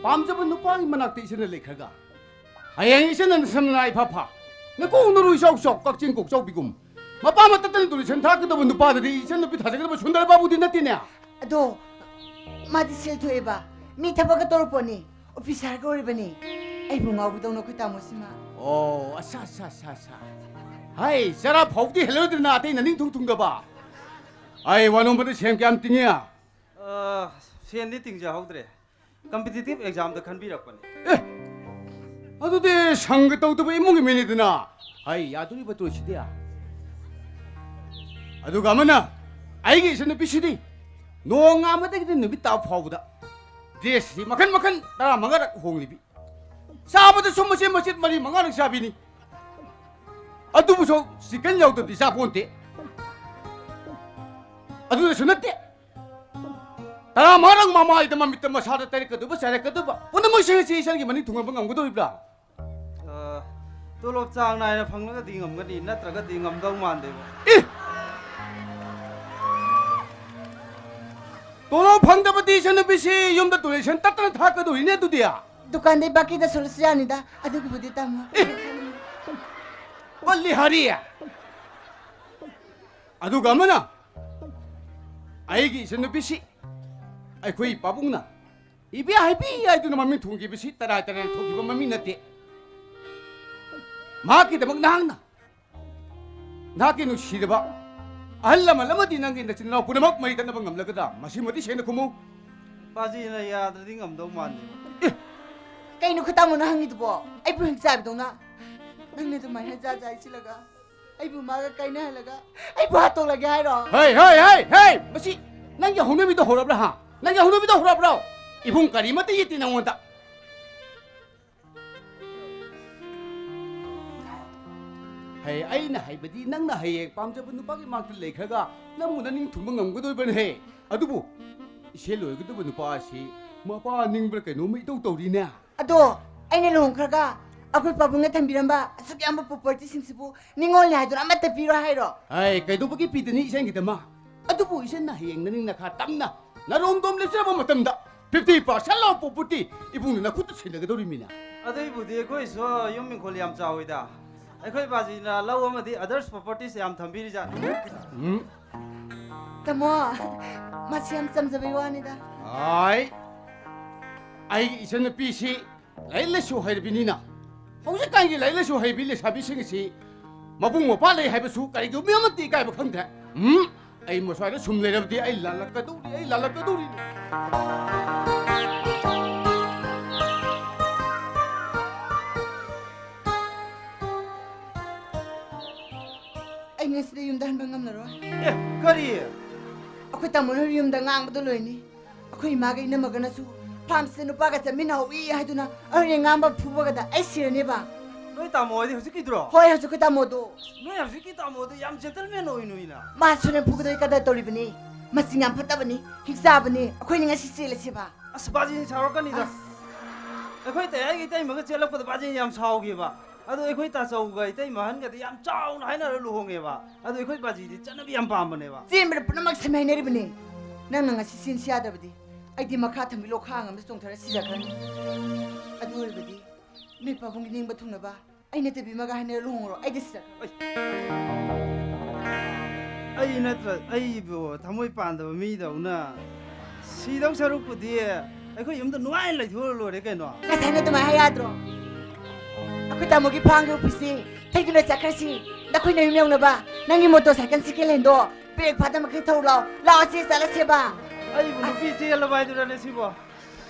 ꯄꯥꯝꯖꯕ ꯅꯨꯄꯥꯒꯤ ꯃꯅꯥꯛꯇ ꯏꯆꯟꯅ ꯂꯩꯈ꯭ꯔꯒ ꯍꯌꯦꯡ ꯏꯆꯟꯅ ꯅꯁꯝ ꯅꯅꯥ ꯏꯐꯥ ꯐꯥ, ꯅꯀꯣꯛ ꯅꯔꯨ ꯏꯆꯥꯎ ꯆꯥꯎ, ꯀꯛꯆꯤꯡ ꯀꯣꯛꯆꯥꯎꯕꯤꯒꯨꯝ, ꯃꯄꯥ ꯃꯇꯠꯇꯅ donation ꯊꯥꯛꯀꯗꯕ ꯅꯨꯄꯥꯗꯗꯤ ꯏꯆꯟ ꯅꯨꯄꯤ ꯊꯥꯖꯒꯗꯕ ꯁꯨꯟꯗꯔ ꯕꯥꯕꯨꯗꯤ ꯅꯠꯇꯦꯅꯦ꯫ ꯑꯗꯣ ꯃꯥꯗꯤ ꯁꯦꯜ ꯊꯣꯛꯑꯦꯕ, ꯃꯤ ꯊꯕꯛꯀ ꯇꯧꯔꯛꯄꯅꯤ, officerꯒ ꯑꯣꯏꯔꯤꯕꯅꯤ꯫ ꯑꯩꯕꯨ ꯉꯥꯎꯕꯗꯧꯅ ꯑꯩꯈꯣꯏ ꯇꯥꯃꯣꯁꯤꯃ꯫ ꯑꯣ, ꯑꯁꯥ, ꯑꯁꯥ, ꯑꯁꯥ, ꯑꯁꯥ꯫ ꯍꯥꯏ, ꯆꯔꯥ ꯐꯥꯎꯕꯗꯤ ꯍꯦꯜꯂꯣꯏꯗ꯭ꯔꯅ ꯑꯇꯩ ꯅꯅꯤꯡ ꯊꯨꯡ ꯊꯨꯡꯗꯕ꯫ ꯑꯩ ꯋꯥ ꯅꯣꯝꯕꯗ ꯁꯦꯟ ꯀꯌꯥꯝ ꯇꯤꯡꯉꯤ? ꯑ, ꯁꯦꯟꯗꯤ ꯇꯤꯡꯖꯍꯧꯗ꯭ꯔꯦ꯫ Competitive examꯗ ꯈꯟꯕꯤꯔꯛꯄꯅꯦ꯫ ꯑꯦ, ꯑꯗꯨꯗꯤ ꯁꯪꯒ ꯇꯧꯗꯕ ꯏꯃꯨꯡꯒꯤ ꯃꯤꯅꯤꯗꯅ꯫ ꯍꯩ, ꯌꯥꯗꯣꯔꯤꯕ ꯇꯣꯏꯁꯤꯗꯤ꯫ ꯑꯗꯨꯒ ꯑꯃꯅ, ꯑꯩꯒꯤ ꯏꯆꯟꯅꯨꯄꯤꯁꯤꯗꯤ ꯅꯣꯡꯉꯥꯟꯕꯗꯒꯤꯗꯤ ꯅꯨꯃꯤꯠ ꯇꯥꯕ ꯐꯥꯎꯕꯗ dressꯁꯤ ꯃꯈꯟ ꯃꯈꯟ ꯇꯔꯥꯃꯉꯥꯔꯛ ꯍꯣꯡꯂꯤꯕꯤ꯫ ꯆꯥꯕꯗꯁꯨ ꯃꯆꯦꯠ ꯃꯆꯦꯠ ꯃꯔꯤ ꯃꯉꯥꯔꯛ ꯆꯥꯕꯤꯅꯤ꯫ ꯑꯗꯨꯕꯨꯁꯨ chicken ꯌꯥꯎꯗꯕꯗꯤ ꯆꯥꯄꯣꯟꯇꯦ꯫ ꯑꯗꯨꯗꯁꯨ ꯅꯠꯇꯦ, ꯇꯔꯥꯃꯉꯥꯔꯛ ꯃꯃꯥꯏꯗ, ꯃꯃꯤꯠꯇ, ꯃꯁꯥꯗ ꯇꯩꯔꯛꯀꯗꯕ, ꯆꯥꯏꯔꯛꯀꯗꯕ ꯄꯨꯝꯅꯃꯛꯁꯤꯡ ꯑꯁꯤ ꯏꯆꯟꯒꯤ ꯃꯅꯤꯡ ꯊꯨꯡꯍꯟꯕ ꯉꯝꯒꯗꯧꯔꯤꯕ꯭ꯔꯥ? ꯑ, ꯇꯣꯂꯣꯞ ꯆꯥꯡ ꯅꯥꯏꯅ ꯐꯪꯂꯒꯗꯤ ꯉꯝꯒꯅꯤ, ꯅꯠꯇ꯭ꯔꯒꯗꯤ ꯉꯝꯗꯧ ꯃꯥꯟꯗꯦꯕ꯫ ꯑꯦ! ꯇꯣꯂꯣꯞ ꯐꯪꯗꯕꯗꯤ ꯏꯆꯟꯅꯨꯄꯤꯁꯤ ꯌꯨꯝꯗ ꯇꯨꯏꯁꯟ ꯇꯠꯇꯅ ꯊꯥꯛꯀꯗꯧꯔꯤꯅꯦ ꯑꯗꯨꯗꯤ꯫ ꯗꯨꯀꯥꯟꯗꯩ ꯕꯥꯀꯤꯗ ꯁꯣꯜꯂꯁꯨ ꯌꯥꯅꯤꯗ, ꯑꯗꯨꯒꯤꯕꯨꯗꯤ ꯇꯥꯃꯣ꯫ ꯑꯦ, ꯋꯥꯠꯂꯤ ꯍꯥꯔꯤ꯫ ꯑꯗꯨꯒ ꯑꯃꯅ, ꯑꯩꯒꯤ ꯏꯆꯟꯅꯨꯄꯤꯁꯤ ꯑꯩꯈꯣꯏ ꯄꯥꯕꯨꯡꯅ ꯏꯕꯤ ꯍꯥꯏꯕꯤ ꯍꯥꯏꯗꯨꯅ ꯃꯃꯤꯡ ꯊꯣꯟꯈꯤꯕꯁꯤ ꯇꯔꯥꯏ ꯇꯔꯥꯏꯅ ꯊꯣꯛꯈꯤꯕ ꯃꯃꯤꯡ ꯅꯠꯇꯦ꯫ ꯃꯍꯥꯛꯀꯤꯗꯃꯛ ꯅꯍꯥꯛꯅ ꯅꯍꯥꯛꯀꯤ ꯅꯨꯡꯁꯤꯔꯕ ꯑꯍꯜ ꯂꯃꯟ ꯑꯃꯗꯤ ꯅꯪꯒꯤ ꯅꯆꯤꯟ ꯅꯅꯥꯎ ꯄꯨꯝꯅꯃꯛ ꯃꯔꯤ ꯇꯠꯅꯕ ꯉꯝꯂꯒꯗ꯭ꯔꯥ? ꯃꯁꯤꯃꯗꯤ ꯁꯦꯡꯅ ꯈꯨꯝꯃꯨ꯫ ꯄꯥꯖꯤꯅ ꯌꯥꯗ꯭ꯔꯗꯤ ꯉꯝꯗꯧ ꯃꯥꯟꯗꯦ꯫ ꯑꯦ! ꯀꯩꯅꯣ ꯈꯨꯇꯥꯃꯣꯅ ꯍꯪꯉꯤꯗꯨꯕꯣ? ꯑꯩꯕꯨ ꯍꯦꯛ ꯆꯥꯏꯕꯗꯧꯅ ꯅꯪꯅ ꯑꯗꯨꯃꯥꯏꯅ ꯖꯥ ꯖꯥ ꯍꯥꯏꯁꯤꯜꯂꯒ ꯑꯩꯕꯨ ꯃꯥꯒ ꯀꯥꯏꯅꯍꯜꯂꯒ ꯑꯩꯕꯨ ꯍꯥꯠꯇꯣꯛꯂꯒꯦ ꯍꯥꯏꯔꯣ? ꯍꯩ, ꯍꯩ, ꯍꯩ, ꯍꯩ! ꯃꯁꯤ ꯅꯪꯒꯤ ꯍꯧꯅꯕꯤꯗꯣ ꯍꯧꯔꯕ꯭ꯔꯥ, ꯍꯥ? ꯅꯪꯒꯤ ꯍꯧꯅꯕꯤꯗꯣ ꯍꯧꯔꯕ꯭ꯔꯣ? ꯏꯕꯨꯡ ꯀꯔꯤꯃꯠꯇ ꯌꯦꯠꯇꯦ ꯅꯪꯉꯣꯟꯗ꯫ ꯍꯦ, ꯑꯩꯅ ꯍꯥꯏꯕꯗꯤ ꯅꯪꯅ ꯍꯌꯦꯡ ꯄꯥꯝꯖꯕ ꯅꯨꯄꯥꯒꯤ ꯃꯥꯛꯇ ꯂꯩꯈ꯭ꯔꯒ ꯅꯪꯕꯨ ꯅꯅꯤꯡ ꯊꯨꯡꯕ ꯉꯝꯒꯗꯣꯔꯤꯕꯅꯦ ꯍꯦ꯫ ꯑꯗꯨꯕꯨ ꯏꯆꯦ ꯂꯣꯏꯒꯗꯕ ꯅꯨꯄꯥ ꯑꯁꯤ ꯃꯄꯥ ꯅꯤꯡꯕ꯭ꯔꯥ ꯀꯩꯅꯣꯝꯃ ꯏꯇꯧ ꯇꯧꯔꯤꯅꯦ꯫ ꯑꯗꯣ ꯑꯩꯅ ꯂꯨꯍꯣꯡꯈ꯭ꯔꯒ ꯑꯩꯈꯣꯏ ꯄꯥꯕꯨꯡꯅ ꯊꯝꯕꯤꯔꯝꯕ ꯑꯁꯨꯛ ꯌꯥꯝꯕ ꯄ꯭ꯔꯣꯄꯔꯇꯤꯁꯤꯡꯁꯤꯕꯨ ꯅꯤꯡꯉꯣꯜꯅꯦ ꯍꯥꯏꯗꯨꯅ ꯑꯃꯠꯇ ꯄꯤꯔꯣꯏ ꯍꯥꯏꯔꯣ? ꯑꯩ ꯀꯩꯗꯧꯕꯒꯤ ꯄꯤꯗꯅꯤ ꯏꯆꯟꯒꯤꯗꯃꯛ? ꯑꯗꯨꯕꯨ ꯏꯆꯟꯅ ꯍꯌꯦꯡ ꯅꯅꯤꯡ ꯅꯈꯥ ꯇꯝꯅ ꯅꯔꯣꯝꯗꯣꯝ ꯂꯦꯞꯆꯔꯕ ꯃꯇꯝꯗ fifty percent ꯂꯥꯎ ꯄ꯭ꯔꯣꯄꯔꯇꯤ ꯏꯕꯨꯡꯅ ꯅꯈꯨꯠꯇ ꯁꯤꯟꯅꯒꯗꯧꯔꯤꯃꯤꯅ꯫ ꯑꯗꯨꯏꯕꯨꯗꯤ ꯑꯩꯈꯣꯏꯁꯨ ꯌꯨꯝ ꯏꯪꯈꯣꯜ ꯌꯥꯝ ꯆꯥꯎꯋꯤꯗ꯫ ꯑꯩꯈꯣꯏ ꯕꯥꯖꯤꯅ ꯂꯧ ꯑꯃꯗꯤ others properties ꯌꯥꯝ ꯊꯝꯕꯤꯔꯤꯖꯥꯠꯅꯤ꯫ ꯎꯝ꯫ ꯇꯥꯃꯣ, ꯃꯥꯁꯤ ꯌꯥꯝ ꯆꯝꯖꯕꯩ ꯋꯥꯅꯤꯗ꯫ ꯑꯥꯏ, ꯑꯩꯒꯤ ꯏꯆꯟꯅꯨꯄꯤꯁꯤ ꯂꯥꯏꯔꯤꯛ ꯂꯥꯏꯁꯨ ꯍꯩꯔꯕꯤꯅꯤꯅ ꯍꯧꯖꯤꯛꯀꯥꯟꯒꯤ ꯂꯥꯏꯔꯤꯛ ꯂꯥꯏꯁꯨ ꯍꯩꯕꯤ ꯂꯩꯁꯥꯕꯤꯁꯤꯡ ꯑꯁꯤ ꯃꯕꯨꯡ ꯃꯧꯄ꯭ꯋꯥ ꯂꯩ ꯍꯥꯏꯕꯁꯨ ꯀꯔꯤꯒꯨꯝꯕ ꯑꯃꯠꯇ ꯏꯀꯥꯏꯕ ꯈꯪꯗ꯭ꯔꯦ꯫ ꯎꯝ, ꯑꯩ ꯃꯁ꯭ꯋꯥꯏꯗ ꯁꯨꯝ ꯂꯩꯔꯕꯗꯤ ꯑꯩ ꯂꯥꯜꯂꯛꯀꯗꯧꯔꯤ, ꯑꯩ ꯂꯥꯜꯂꯛꯀꯗꯧꯔꯤ꯫ ꯑꯩ ꯉꯁꯤꯗꯤ ꯌꯨꯝꯗ ꯍꯟꯕ ꯉꯝꯂꯔꯣꯏ꯫ ꯑꯦ, ꯀꯔꯤ? ꯑꯩꯈꯣꯏ ꯇꯥꯃꯣꯅ ꯌꯨꯝꯗ ꯉꯥꯡꯕꯗꯣ ꯂꯣꯏꯅꯤ꯫ ꯑꯩꯈꯣꯏ ꯏꯃꯥꯒ ꯏꯅꯝꯃꯒꯅꯁꯨ ꯐꯥꯔꯝꯁꯤꯗ ꯅꯨꯄꯥꯒ ꯆꯠꯃꯤꯟꯅꯍꯧꯏ ꯍꯥꯏꯗꯨꯅ ꯑꯩꯅ ꯉꯥꯡꯕ ꯐꯨꯕꯒꯗ ꯑꯩ ꯁꯤꯔꯅꯦꯕ꯫ ꯅꯣꯏ ꯇꯥꯃꯣ ꯍꯥꯏꯗꯤ ꯍꯧꯖꯤꯛꯀꯤꯗꯨꯔꯣ? ꯍꯣꯏ, ꯍꯧꯖꯤꯛꯀꯤ ꯇꯥꯃꯣꯗꯣ꯫ ꯅꯣꯏ ꯍꯧꯖꯤꯛꯀꯤ ꯇꯥꯃꯣꯗꯣ ꯌꯥꯝ gentleman ꯑꯣꯏꯅ ꯎꯏꯅ꯫ ꯃꯥꯁꯨꯅꯦ ꯐꯨꯒꯗꯣꯏ ꯀꯗꯔ ꯇꯧꯔꯤꯕꯅꯤ꯫ ꯃꯆꯤꯟ ꯌꯥꯝ ꯐꯠꯇꯕꯅꯤ, ꯍꯤꯡꯆꯥꯕꯅꯤ꯫ ꯑꯩꯈꯣꯏꯅꯤ ꯉꯁꯤ ꯆꯦꯜꯂꯁꯦꯕ꯫ ꯑꯁ, ꯕꯥꯖꯤꯅ ꯁꯥꯎꯔꯛꯀꯅꯤꯗ꯫ ꯑꯁ꯫ ꯑꯩꯈꯣꯏ ꯇꯌꯥꯏꯒ ꯏꯇꯩꯃꯒ ꯆꯦꯜꯂꯛꯄꯗ ꯕꯥꯖꯤꯅ ꯌꯥꯝ ꯁꯥꯎꯈꯤꯕ꯫ ꯑꯗꯣ ꯑꯩꯈꯣꯏ ꯇꯥꯆꯧꯒ ꯏꯇꯩꯃ ꯑꯍꯟꯒꯗꯤ ꯌꯥꯝ ꯆꯥꯎꯅ ꯍꯥꯏꯅꯔ ꯂꯨꯍꯣꯡꯉꯦꯕ꯫ ꯑꯗꯣ ꯑꯩꯈꯣꯏ ꯕꯥꯖꯤꯗꯤ ꯆꯠꯅꯕꯤ ꯌꯥꯝ ꯄꯥꯝꯕꯅꯦꯕ꯫ ꯆꯦꯟꯕꯗ ꯄꯨꯝꯅꯃꯛ ꯁꯦꯝ ꯍꯥꯏꯅꯔꯤꯕꯅꯤ꯫ ꯅꯪꯅ ꯉꯁꯤ ꯆꯦꯟꯁꯤ ꯌꯥꯗ꯭ꯔꯕꯗꯤ ꯑꯩꯗꯤ ꯃꯈꯥ ꯊꯝꯕꯤ ꯂꯣꯛꯈꯥꯡ ꯑꯃꯗ ꯆꯣꯡꯊꯔ ꯁꯤꯖꯈ꯭ꯔꯅꯤ꯫ ꯑꯗꯨ ꯑꯣꯏꯔꯕꯗꯤ ꯅꯣꯏ ꯄꯥꯕꯨꯡꯒꯤ ꯅꯤꯡꯕ ꯊꯨꯡꯅꯕ ꯑꯩ ꯅꯠꯇꯕꯤ ꯑꯃꯒ ꯍꯥꯏꯅꯔ ꯂꯨꯍꯣꯡꯉꯨꯔꯣ꯫ ꯑꯩꯗꯤ ꯁꯤꯗ ꯑꯩ ꯅꯠꯇ꯭ꯔ ꯑꯩꯕꯨ ꯊꯃꯣꯏ ꯄꯥꯟꯗꯕ ꯃꯤꯗꯧꯅ ꯁꯤꯗꯧ ꯁꯔꯨꯛꯄꯨꯗꯤ ꯑꯩꯈꯣꯏ ꯌꯨꯝꯗ ꯅꯨꯡꯉꯥꯏꯅ ꯂꯩꯊꯣꯛꯑ ꯂꯣꯏꯔꯦ ꯀꯩꯅꯣ꯫ ꯉꯁꯥꯏꯅ ꯑꯗꯨꯃꯥꯏꯅ ꯍꯥꯏ ꯌꯥꯗ꯭ꯔꯣ? ꯑꯩꯈꯣꯏ ꯇꯥꯃꯣꯒꯤ ꯐꯥꯝꯒꯤ ꯑꯣꯐꯤꯁꯁꯤ ꯊꯩꯗꯨꯅ ꯆꯠꯈ꯭ꯔꯁꯤ꯫ ꯅꯈꯣꯏ ꯅꯌꯨꯝ ꯌꯧꯅꯕ ꯅꯪꯒꯤ ꯃꯣꯇꯣꯔ ꯁꯥꯏꯀꯜ ꯁꯦꯀꯦꯟ ꯍꯦꯟꯗꯣ ꯕ꯭ꯔꯦꯛ ꯐꯥꯗ ꯃꯈꯩ ꯊꯧꯔꯨ ꯂꯥꯎ꯫ ꯂꯥꯛꯑꯣ ꯁꯤ ꯆꯠꯂꯁꯦꯕ꯫ ꯑꯩꯕꯨ ꯅꯨꯄꯤ ꯆꯦꯜꯂꯕ ꯍꯥꯏꯗꯨꯔꯅꯦ ꯁꯤꯕꯣ?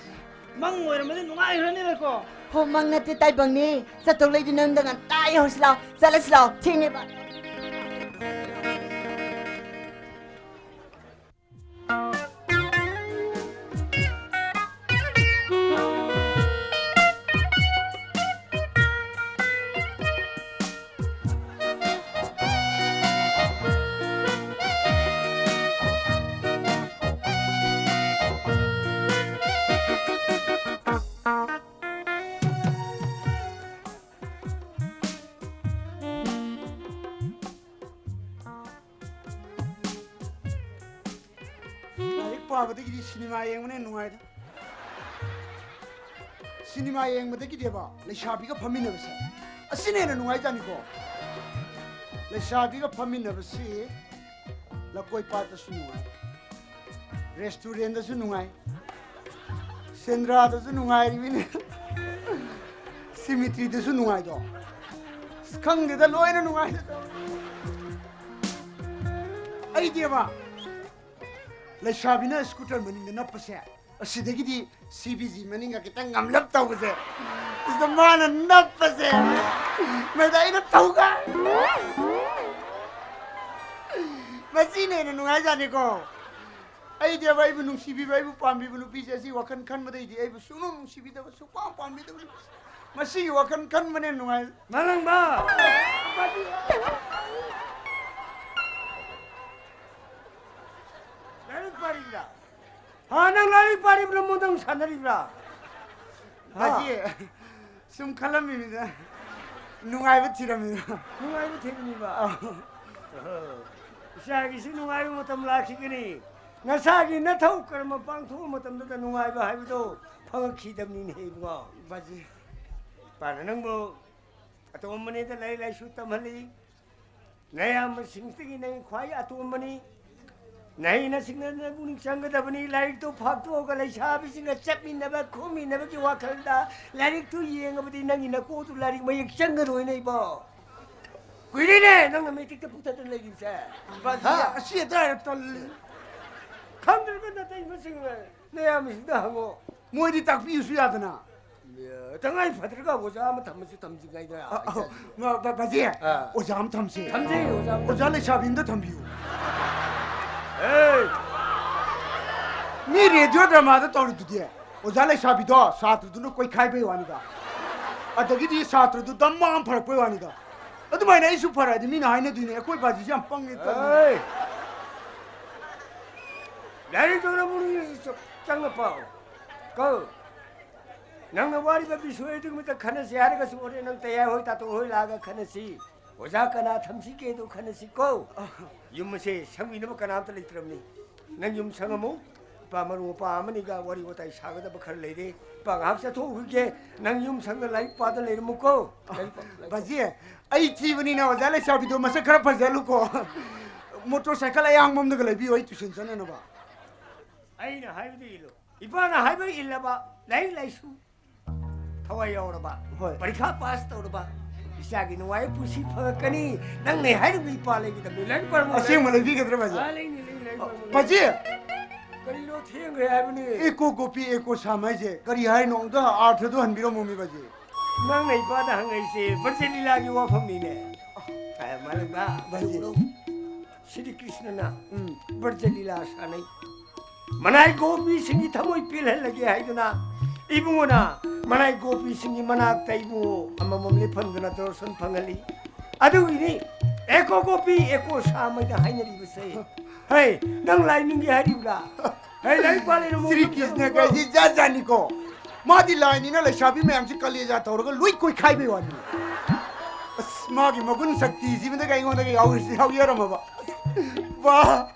ꯃꯪ ꯑꯣꯏꯔꯝꯃꯗꯤ ꯅꯨꯡꯉꯥꯏꯈ꯭ꯔꯅꯤꯗꯀꯣ꯫ ꯍꯣ, ꯃꯪ ꯅꯠꯇꯦ ꯇꯥꯏꯕꯪꯅꯤ꯫ ꯆꯠꯇꯧ ꯂꯩꯗꯤ ꯅꯌꯨꯝꯗ ꯉꯟꯇꯥ ꯌꯧꯍꯧꯁꯤ ꯂꯥꯎ꯫ ꯆꯠꯂꯁꯤ ꯂꯥꯎ꯫ ꯊꯦꯡꯉꯦꯕ꯫ ꯂꯥꯏꯔꯤꯛ ꯄꯥꯕꯗꯒꯤꯗꯤ ꯁꯤꯅꯦꯃꯥ ꯌꯦꯡꯕꯅ ꯍꯦꯟꯅ ꯅꯨꯡꯉꯥꯏꯗ꯫ ꯁꯤꯅꯦꯃꯥ ꯌꯦꯡꯕꯗꯒꯤꯗꯤꯕ ꯂꯩꯁꯥꯕꯤꯒ ꯐꯝꯃꯤꯟꯅꯕꯁꯦ ꯑꯁꯤꯅ ꯍꯦꯟꯅ ꯅꯨꯡꯉꯥꯏꯖꯥꯠꯅꯤꯀꯣ꯫ ꯂꯩꯁꯥꯕꯤꯒ ꯐꯝꯃꯤꯟꯅꯕꯁꯤ ꯂꯀꯣꯏ ꯄꯥꯠꯇꯁꯨ ꯅꯨꯡꯉꯥꯏ, ꯔꯦꯁꯇꯨꯔꯦꯟꯗꯁꯨ ꯅꯨꯡꯉꯥꯏ, ꯁꯦꯟꯗ꯭ꯔꯥꯗꯁꯨ ꯅꯨꯡꯉꯥꯏꯔꯤꯃꯤꯅꯦ, ꯁꯤꯃꯤꯇ꯭ꯔꯤꯗꯁꯨ ꯅꯨꯡꯉꯥꯏꯗꯣ꯫ ꯑꯁ, ꯈꯪꯗꯦꯗ, ꯂꯣꯏꯅ ꯅꯨꯡꯉꯥꯏꯗ꯫ ꯑꯩꯗꯤꯕ ꯂꯩꯁꯥꯕꯤꯅ ꯁ꯭ꯀꯨꯇꯔ ꯃꯅꯤꯡꯗ ꯅꯞꯄꯁꯦ, ꯑꯁꯤꯗꯒꯤꯗꯤ ꯁꯤ ꯕꯤ ꯖꯤ ꯃꯅꯤꯡꯒ ꯈꯤꯇꯪ ꯉꯝꯂꯞ ꯇꯧꯕꯁꯦ, ꯁꯤꯗ ꯃꯥꯅ ꯅꯞꯄꯁꯦ, ꯃꯗ ꯑꯩꯅ ꯊꯧꯒꯥꯏ꯫ ꯃꯁꯤꯅ ꯍꯦꯟꯅ ꯅꯨꯡꯉꯥꯏꯖꯥꯠꯅꯤꯀꯣ꯫ ꯑꯩꯗꯤꯕ ꯑꯩꯕꯨ ꯅꯨꯡꯁꯤꯕꯤꯕ, ꯑꯩꯕꯨ ꯄꯥꯝꯕꯤꯕ ꯅꯨꯄꯤꯁꯦ ꯑꯁꯤ ꯋꯥꯈꯜ ꯈꯟꯕꯗꯩꯗꯤ ꯑꯩꯕꯨ ꯁꯨꯡꯅꯨꯡ ꯅꯨꯡꯁꯤꯕꯤꯗꯕ, ꯁꯨꯡꯄꯥꯝ ꯄꯥꯝꯕꯤꯗꯕ ꯅꯨꯄꯤꯁꯦ꯫ ꯃꯁꯤꯒꯤ ꯋꯥꯈꯜ ꯈꯟꯕꯅ ꯍꯦꯟꯅ ꯅꯨꯡꯉꯥꯏ꯫ ꯃꯥꯂꯪꯕ! ꯂꯥꯏꯔꯤꯛ ꯄꯥꯔꯤꯕ꯭ꯔꯥ? ꯍꯥ, ꯅꯪ ꯂꯥꯏꯔꯤꯛ ꯄꯥꯔꯤꯕ꯭ꯔꯥ, ꯃꯣꯟꯗꯪ ꯁꯥꯟꯅꯔꯤꯕ꯭ꯔꯥ? ꯍꯥ? ꯃꯁꯤ ꯁꯨꯝ ꯈꯜꯂꯝꯃꯤꯅꯤꯗ꯫ ꯅꯨꯡꯉꯥꯏꯕ ꯊꯤꯔꯝꯃꯤꯗ꯫ ꯅꯨꯡꯉꯥꯏꯕ ꯊꯤꯔꯝꯃꯤꯕ? ꯑꯧ꯫ ꯑꯣꯍꯣ꯫ ꯏꯆꯥꯒꯤꯁꯨ ꯅꯨꯡꯉꯥꯏꯕ ꯃꯇꯝ ꯂꯥꯛꯈꯤꯒꯅꯤ꯫ ꯅꯁꯥꯒꯤ ꯅꯊꯧ ꯀꯔꯃ ꯄꯥꯡꯊꯣꯛꯄ ꯃꯇꯝꯗꯨꯗ ꯅꯨꯡꯉꯥꯏꯕ ꯍꯥꯏꯕꯗꯣ ꯐꯪꯉꯛꯈꯤꯗꯕꯅꯤꯅꯦ ꯏꯕꯨꯡꯉꯣ꯫ ꯕꯥꯖꯤ꯫ ꯏꯄꯥꯅ ꯅꯪꯕꯨ ꯑꯇꯣꯝꯕꯅꯦꯗ ꯂꯥꯏꯔꯤꯛ ꯂꯥꯏꯁꯨ ꯇꯝꯍꯜꯂꯤ꯫ ꯅꯌꯥꯝꯕꯁꯤꯡꯁꯤꯗꯒꯤ ꯅꯪ ꯈ꯭ꯋꯥꯏ ꯑꯇꯣꯝꯕꯅꯤ꯫ ꯅꯍꯩ ꯅꯁꯤꯡꯅ ꯅꯪꯕꯨ ꯅꯤꯡꯁꯤꯡꯒꯗꯕꯅꯤ꯫ ꯂꯥꯏꯔꯤꯛꯇꯨ ꯐꯥꯛꯇꯣꯛꯑꯒ ꯂꯩꯁꯥꯕꯤꯁꯤꯡꯒ ꯆꯠꯃꯤꯟꯅꯕ ꯈꯣꯝꯃꯤꯟꯅꯕꯒꯤ ꯋꯥꯈꯜꯗ ꯂꯥꯏꯔꯤꯛꯇꯨ ꯌꯦꯡꯉꯕꯗꯤ ꯅꯪꯒꯤ ꯅꯀꯣꯛꯇꯨ ꯂꯥꯏꯔꯤꯛ ꯃꯌꯦꯛ ꯆꯪꯒꯗꯣꯏꯅꯦ ꯏꯕꯣ꯫ ꯀꯨꯏꯔꯦꯅꯦ ꯅꯪꯅ ꯃꯦꯇ꯭ꯔꯤꯛꯇ ꯄꯨꯊꯗꯅ ꯂꯩꯔꯤꯕꯁꯦ꯫ ꯕꯥꯖꯤ꯫ ꯍꯥ? ꯑꯁꯤ ꯍꯦꯛꯇ ꯍꯥꯏꯔ ꯇꯜꯂꯤ꯫ ꯈꯪꯗ꯭ꯔꯒ ꯅꯇꯩꯃꯁꯤꯡ ꯅꯌꯥꯝꯕꯁꯤꯡꯗ ꯍꯪꯉꯣ꯫ ꯃꯣꯏꯗꯤ ꯇꯥꯛꯄꯤꯌꯨꯁꯨ ꯌꯥꯗꯅ꯫ ꯑꯦ, ꯇꯉꯥꯏ ꯐꯗ꯭ꯔꯒ ꯑꯣꯖꯥ ꯑꯃ ꯊꯝꯃꯁꯨ ꯊꯝꯁꯤ ꯀꯥꯏꯗ꯫ ꯑ, ꯑ, ꯃ-, ꯕ-, ꯕꯥꯖꯤ, ꯑ꯫ ꯑꯣꯖꯥ ꯑꯃ ꯊꯝꯁꯦ꯫ ꯊꯝꯁꯦ, ꯑꯣꯖꯥ ꯑꯃ ꯑꯣꯖꯥ ꯊꯝꯁꯦ꯫ ꯂꯩꯁꯥꯕꯤ ꯑꯃꯗ ꯊꯝꯕꯤꯌꯨ꯫ ꯑꯦ! ꯃꯤ ꯔꯦꯗꯤꯑꯣ ꯗ꯭ꯔꯃꯥꯗ ꯇꯧꯔꯤꯗꯨꯗꯤ꯫ ꯑꯣꯖꯥ ꯂꯩꯁꯥꯕꯤꯗꯣ ꯁꯥꯇ꯭ꯔꯗꯨꯅ ꯀꯣꯏꯈꯥꯏꯕꯩ ꯋꯥꯅꯤꯗ꯫ ꯑꯗꯒꯤꯗꯤ ꯁꯥꯇ꯭ꯔꯗꯨ ꯗꯝ ꯑꯃ ꯐꯔꯛꯄꯩ ꯋꯥꯅꯤꯗ꯫ ꯑꯗꯨꯃꯥꯏꯅ ꯑꯩꯁꯨ ꯐꯔꯛꯑꯗꯤ ꯃꯤꯅ ꯍꯥꯏꯅꯗꯣꯏꯅꯦ, "ꯑꯩꯈꯣꯏ ꯕꯥꯖꯤꯁꯦ ꯌꯥꯝ ꯄꯪꯉꯦ, ꯇꯜꯂꯦ"꯫ ꯑꯦ! ꯂꯥꯏꯔꯤꯛꯇꯣ ꯅꯪꯕꯨ ꯆꯪꯉ ꯄꯥꯎ꯫ ꯀꯣ? ꯅꯪꯅ ꯋꯥꯔꯤꯕ ꯕꯤꯁꯣꯏ ꯑꯗꯨꯒꯤ ꯃꯊꯛ ꯈꯟꯅꯁꯤ ꯍꯥꯏꯔꯒꯁꯨ ꯍꯣꯔꯦꯟ ꯅꯪ ꯇꯌꯥꯏ ꯍꯣꯏ, ꯇꯥꯇꯣ ꯍꯣꯏ ꯂꯥꯛꯑꯒ ꯈꯟꯅꯁꯤ꯫ ꯑꯣꯖꯥ ꯀꯅꯥ ꯊꯝꯁꯤꯒꯦꯗꯣ ꯈꯟꯅꯁꯤ ꯀꯣ꯫ ꯌꯨꯝ ꯑꯁꯦ ꯁꯪꯕꯤꯅꯕ ꯀꯅꯥꯝꯇ ꯂꯩꯇ꯭ꯔꯕꯅꯤ꯫ ꯅꯪ ꯌꯨꯝ ꯁꯪꯉꯝꯃꯨ꯫ ꯏꯄꯥ ꯃꯔꯨꯞ ꯃꯄꯥꯡ ꯑꯃꯅꯤꯒ ꯋꯥꯔꯤ ꯋꯥꯇꯥꯏ ꯁꯥꯒꯗꯕ ꯈꯔ ꯂꯩꯔꯦ꯫ ꯏꯄꯥ ꯉꯥꯏꯍꯥꯛ ꯆꯠꯊꯣꯛꯎꯈꯤꯒꯦ꯫ ꯅꯪ ꯌꯨꯝ ꯁꯪꯅ ꯂꯥꯏꯔꯤꯛ ꯄꯥꯗ ꯂꯩꯔꯝꯃꯨꯀꯣ꯫ ꯂꯥꯏꯔꯤꯛ ꯄꯥ, ꯂꯥꯏꯔꯤꯛ ꯄꯥ꯫ ꯕꯥꯖꯤ, ꯑꯩ ꯊꯤꯕꯅꯤꯅ ꯑꯣꯖꯥ ꯂꯩꯁꯥꯕꯤꯗꯣ ꯃꯁꯛ ꯈꯔ ꯐꯖꯍꯜꯂꯨꯀꯣ꯫ ꯃꯣꯇꯣꯔ ꯁꯥꯏꯀꯜ ꯑꯌꯥꯡꯕ ꯑꯃꯗꯒ ꯂꯩꯕꯤꯌꯨ ꯑꯩ ꯇ꯭ꯌꯨꯁꯟ ꯆꯠꯅꯅꯕ꯫ ꯑꯩꯅ ꯍꯥꯏꯕꯗꯨ ꯏꯜꯂꯨ꯫ ꯏꯄꯥꯅ ꯍꯥꯏꯕ ꯏꯜꯂꯕ, ꯂꯥꯏꯔꯤꯛ ꯂꯥꯏꯁꯨ ꯊꯋꯥꯏ ꯌꯥꯎꯔꯕ, ꯍꯣꯏ꯫ ꯄꯔꯤꯈꯥ ꯄꯥꯁ ꯇꯧꯔꯕ, ꯏꯆꯥꯒꯤ ꯅꯨꯡꯉꯥꯏꯕ ꯄꯨꯟꯁꯤ ꯐꯪꯉꯛꯀꯅꯤ꯫ ꯅꯪꯅ ꯍꯥꯏꯔꯤꯕ ꯏꯄꯥ ꯂꯩꯒꯗꯕꯅꯤ꯫ ꯂꯥꯏꯔꯤꯛ ꯄꯥꯔꯝꯃꯣ, ꯑꯁꯦꯡꯕ ꯂꯥꯏꯔꯤꯛ ꯂꯩꯕꯤꯒꯗ꯭ꯔꯥ, ꯕꯥꯖꯤ? ꯑꯥ, ꯂꯩꯅꯤ, ꯂꯩꯅꯤ, ꯂꯥꯏꯔꯤꯛ ꯄꯥꯔꯝꯃꯣ, ꯕꯥꯖꯤ! ꯂꯥꯏꯔꯤꯛ꯫ ꯀꯔꯤꯅꯣ ꯊꯦꯡꯈ꯭ꯔꯦ ꯍꯥꯏꯕꯅꯤ? ꯑꯦꯀꯣ ꯀꯣꯄꯤ, ꯑꯦꯀꯣ ꯁꯥꯝ ꯍꯥꯏꯁꯦ ꯀꯔꯤ ꯍꯥꯏꯅꯣ? ꯑꯝꯇ ꯑꯥꯔꯊꯗꯣ ꯍꯟꯕꯤꯔꯝꯃꯣꯃꯤ, ꯕꯥꯖꯤ꯫ ꯅꯪꯅ ꯏꯄꯥꯗ ꯍꯪꯉꯛꯏꯁꯦ ꯕ꯭ꯔꯖ ꯂꯤꯂꯥꯒꯤ ꯋꯥꯐꯝꯅꯤꯅꯦ꯫ ꯑꯦ, ꯃꯥꯅꯦ, ꯕꯥ, ꯕꯥꯖꯤ꯫ ꯁ꯭ꯔꯤ ꯀ꯭ꯔꯤꯁꯅꯅ ꯎꯝ꯫ ꯕ꯭ꯔꯖ ꯂꯤꯂꯥ ꯁꯥꯟꯅꯩ꯫ ꯃꯅꯥꯏ ꯒꯣꯄꯤꯁꯤꯡꯒꯤ ꯊꯃꯣꯏ ꯄꯦꯜꯍꯜꯂꯒꯦ ꯍꯥꯏꯗꯨꯅ ꯏꯕꯨꯡꯉꯣꯅ ꯃꯅꯥꯏ ꯒꯣꯄꯤꯁꯤꯡꯒꯤ ꯃꯅꯥꯛꯇ ꯏꯕꯨꯡꯉꯣ ꯑꯃꯃꯝ ꯂꯦꯞꯍꯟꯗꯨꯅ ꯗꯔꯁꯟ ꯐꯪꯍꯜꯂꯤ꯫ ꯑꯗꯨꯒꯤꯅꯤ ꯑꯦꯀꯣ ꯒꯣꯄꯤ ꯑꯦꯀꯣ ꯁꯥꯝ ꯍꯥꯏꯅ ꯍꯥꯏꯅꯔꯤꯕꯁꯦ꯫ ꯍꯩ, ꯅꯪ ꯂꯥꯏ ꯅꯤꯡꯒꯦ ꯍꯥꯏꯔꯤꯕ꯭ꯔꯥ? ꯍꯩ, ꯂꯥꯏꯔꯤꯛ ꯄꯥ ꯂꯩꯔꯝꯃꯣ꯫ ꯁ꯭ꯔꯤ ꯀ꯭ꯔꯤꯁꯅ ꯀꯥꯏꯁꯤ ꯖꯥꯠ ꯖꯥꯠꯅꯤꯀꯣ꯫ ꯃꯥꯗꯤ ꯂꯥꯏꯅꯤꯅ ꯂꯩꯁꯥꯕꯤ ꯃꯌꯥꯝꯁꯤ ꯀꯂꯦꯖꯥ ꯇꯧꯔꯒ ꯂꯣꯏ ꯀꯣꯏꯈꯥꯏꯕꯩ ꯋꯥꯅꯤ꯫ ꯑꯁ, ꯃꯥꯒꯤ ꯃꯒꯨꯟ ꯁꯛꯇꯤꯁꯤꯃꯗꯒ ꯑꯩꯉꯣꯟꯗꯒ ꯌꯥꯎꯔꯤꯁꯤ ꯌꯥꯎꯖꯔꯝꯃꯕ꯫ ꯋꯥ!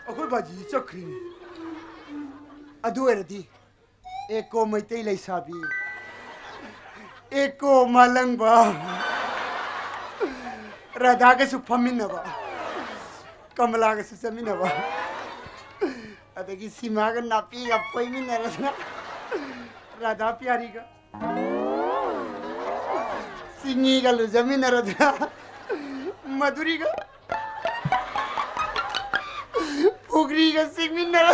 ꯑꯩꯈꯣꯏ ꯕꯥꯖꯤ ꯆꯠꯈ꯭ꯔꯤꯅꯦ꯫ ꯑꯗꯨ ꯑꯣꯏꯔꯗꯤ ꯑꯦꯀꯣ ꯃꯩꯇꯩ ꯂꯩꯁꯥꯕꯤ, ꯑꯦꯀꯣ ꯃꯥꯂꯪꯕ, ꯔꯥꯙꯥꯒꯁꯨ ꯐꯝꯃꯤꯟꯅꯕ, ꯀꯃꯂꯥꯒꯁꯨ ꯆꯠꯃꯤꯟꯅꯕ, ꯑꯗꯒꯤ ꯁꯤꯃꯥꯒ ꯅꯥꯄꯤꯒ ꯐꯣꯏꯃꯤꯟꯅꯔꯗꯅ, ꯔꯥꯙꯥ ꯄꯤꯌꯥꯔꯤꯒ ꯆꯤꯡꯍꯤꯒ ꯂꯨꯖꯃꯤꯟꯅꯔꯗꯅ, ꯃꯗꯨꯔꯤꯒ ꯄꯨꯈ꯭ꯔꯤꯒ ꯆꯤꯡꯃꯤꯟꯅꯔ꯫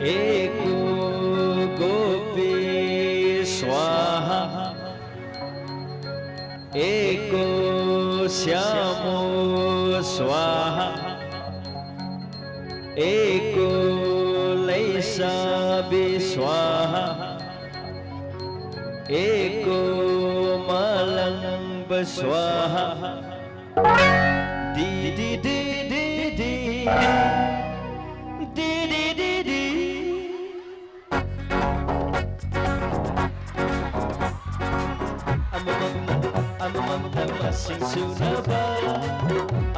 एको गोपी स्वाहा, एको श्यामो स्वाहा, एको लैसाबी स्वाहा, एको मालंब स्वाहा। दी दी दी दी दी दी दी दी दी। ꯑꯃꯃꯝꯅ ꯑꯃꯃꯝꯅ ꯃꯁꯤꯡ ꯁꯨꯅꯕ,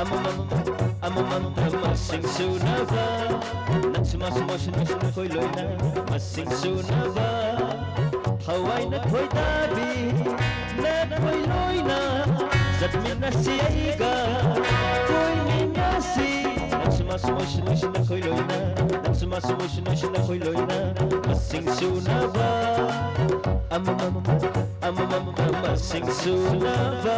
ꯑꯃꯃꯝꯅ ꯑꯃꯃꯝꯅ ꯃꯁꯤꯡ ꯁꯨꯅꯕ, ꯅꯪꯁꯨ ꯃꯥꯁꯨ ꯃꯣꯏꯁꯨ ꯅꯣꯏꯁꯨ ꯅꯈꯣꯏ ꯂꯣꯏꯅ ꯃꯁꯤꯡ ꯁꯨꯅꯕ, ꯊꯋꯥꯏꯅ ꯈꯣꯏꯗꯥꯕꯤ ꯅꯈꯣꯏ ꯂꯣꯏꯅ ꯆꯠꯃꯤꯟꯅꯁꯤ ꯑꯩꯒ ꯀꯣꯏꯃꯤꯟꯅꯁꯤ꯫ ꯅꯪꯁꯨ ꯃꯥꯁꯨ ꯃꯣꯏꯁꯨ ꯅꯣꯏꯁꯨ ꯅꯈꯣꯏ ꯂꯣꯏꯅ, ꯅꯪꯁꯨ ꯃꯥꯁꯨ ꯃꯣꯏꯁꯨ ꯅꯣꯏꯁꯨ ꯅꯈꯣꯏ ꯂꯣꯏꯅ ꯃꯁꯤꯡ ꯁꯨꯅꯕ꯫ ꯑꯃꯃꯝ ꯑꯃꯃꯝ ꯃꯁꯤꯡ ꯁꯨꯅꯕ꯫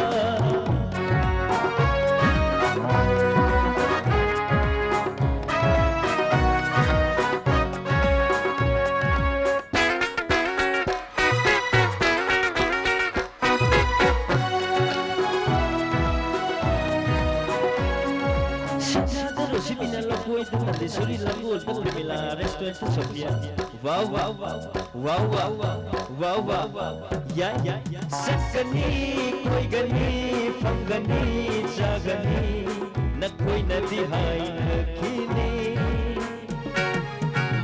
ꯁꯤꯡꯅꯥꯗ ꯔꯣꯁꯤꯕꯤꯅ ꯂꯧꯀꯣꯏꯗ ꯅꯟꯗꯦꯁꯣꯔꯤ ꯂꯥꯡꯒꯣꯜꯗ ꯄ꯭ꯔꯦꯃꯤꯂꯥ ꯔꯦꯁꯇꯨꯔꯦꯟꯇ ꯁꯣꯐꯤꯌꯥ꯫ ꯋꯥꯎ, ꯋꯥꯎ, ꯋꯥꯎ, ꯋꯥꯎ, ꯋꯥꯎ, ꯋꯥꯎ, ꯋꯥꯎ, ꯋꯥꯎ, ꯌꯥꯏ, ꯌꯥꯏ꯫ ꯆꯠꯀꯅꯤ, ꯀꯣꯏꯒꯅꯤ, ꯐꯝꯒꯅꯤ, ꯆꯥꯒꯅꯤ, ꯅꯈꯣꯏꯅꯗꯤ ꯍꯥꯏꯅꯈꯤꯅꯤ꯫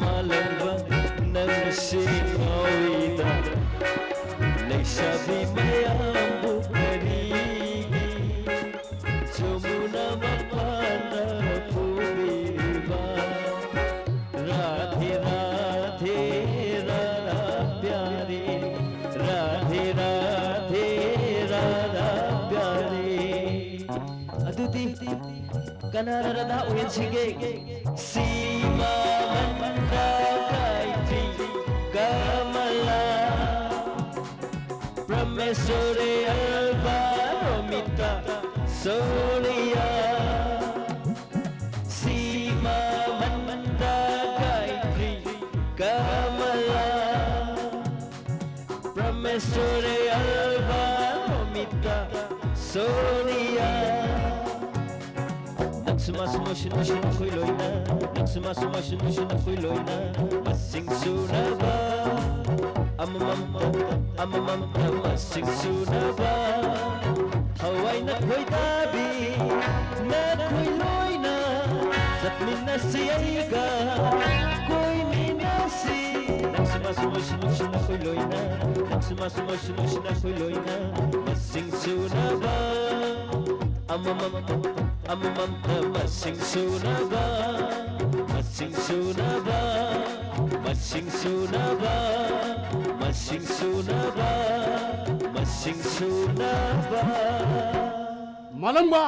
ꯃꯥꯂꯪꯕ ꯁꯤꯡꯉꯧꯏꯗ ꯂꯩꯁꯥꯕꯤ ꯃꯌꯥꯝꯕꯨ ꯀꯔꯤꯒꯤ ꯖꯃꯨꯅꯥ ꯃꯄꯥꯟꯗ ꯄꯨꯕꯤꯕ? राधे राधे राधा प्यारी, राधे राधे राधा प्यारी. ꯑꯗꯨꯗꯤ ꯀꯅꯥꯅ ꯔꯥꯙꯥ ꯑꯣꯏꯍꯟꯁꯤꯒꯦ? ꯁꯤꯃꯥ ꯃꯟꯗ ꯒꯥꯌꯇ꯭ꯔꯤ ꯀꯃꯂꯥ ꯄ꯭ꯔꯃꯦꯁꯣꯔꯤ ꯑꯜꯕꯥ ꯔꯣꯃꯤꯇꯥ ꯁꯣꯅꯤꯌꯥ. ꯁꯤꯃꯥ ꯃꯟꯗ ꯒꯥꯌꯇ꯭ꯔꯤ ꯀꯃꯂꯥ ꯄ꯭ꯔꯃꯦꯁꯣꯔꯤ ꯑꯜꯕꯥ ꯔꯣꯃꯤꯇꯥ ꯁꯣꯅꯤꯌꯥ. ꯅꯪꯁꯨ ꯃꯥꯁꯨ ꯃꯣꯏꯁꯨ ꯅꯣꯏꯁꯨ ꯅꯈꯣꯏ ꯂꯣꯏꯅ, ꯅꯪꯁꯨ ꯃꯥꯁꯨ ꯃꯣꯏꯁꯨ ꯅꯣꯏꯁꯨ ꯅꯈꯣꯏ ꯂꯣꯏꯅ ꯃꯁꯤꯡ ꯁꯨꯅꯕ ꯑꯃꯃꯝꯇ ꯑꯃꯃꯝꯇ ꯃꯁꯤꯡ ꯁꯨꯅꯕ ꯊꯋꯥꯏꯅ ꯈꯣꯏꯗꯥꯕꯤ ꯅꯈꯣꯏ ꯂꯣꯏꯅ ꯆꯠꯃꯤꯟꯅꯁꯤ ꯑꯩꯒ ꯀꯣꯏꯃꯤꯟꯅꯁꯤ. ꯅꯪꯁꯨ ꯃꯥꯁꯨ ꯃꯣꯏꯁꯨ ꯅꯣꯏꯁꯨ ꯅꯈꯣꯏ ꯂꯣꯏꯅ, ꯅꯪꯁꯨ ꯃꯥꯁꯨ ꯃꯣꯏꯁꯨ ꯅꯣꯏꯁꯨ ꯅꯈꯣꯏ ꯂꯣꯏꯅ ꯃꯁꯤꯡ ꯁꯨꯅꯕ ꯑꯃꯃꯝ ꯑꯃꯃꯝꯇ ꯃꯁꯤꯡ ꯁꯨꯅꯕ ꯃꯁꯤꯡ ꯁꯨꯅꯕ ꯃꯁꯤꯡ ꯁꯨꯅꯕ ꯃꯁꯤꯡ ꯁꯨꯅꯕ ꯃꯁꯤꯡ ꯁꯨꯅꯕ. ꯃꯥꯂꯪꯕ!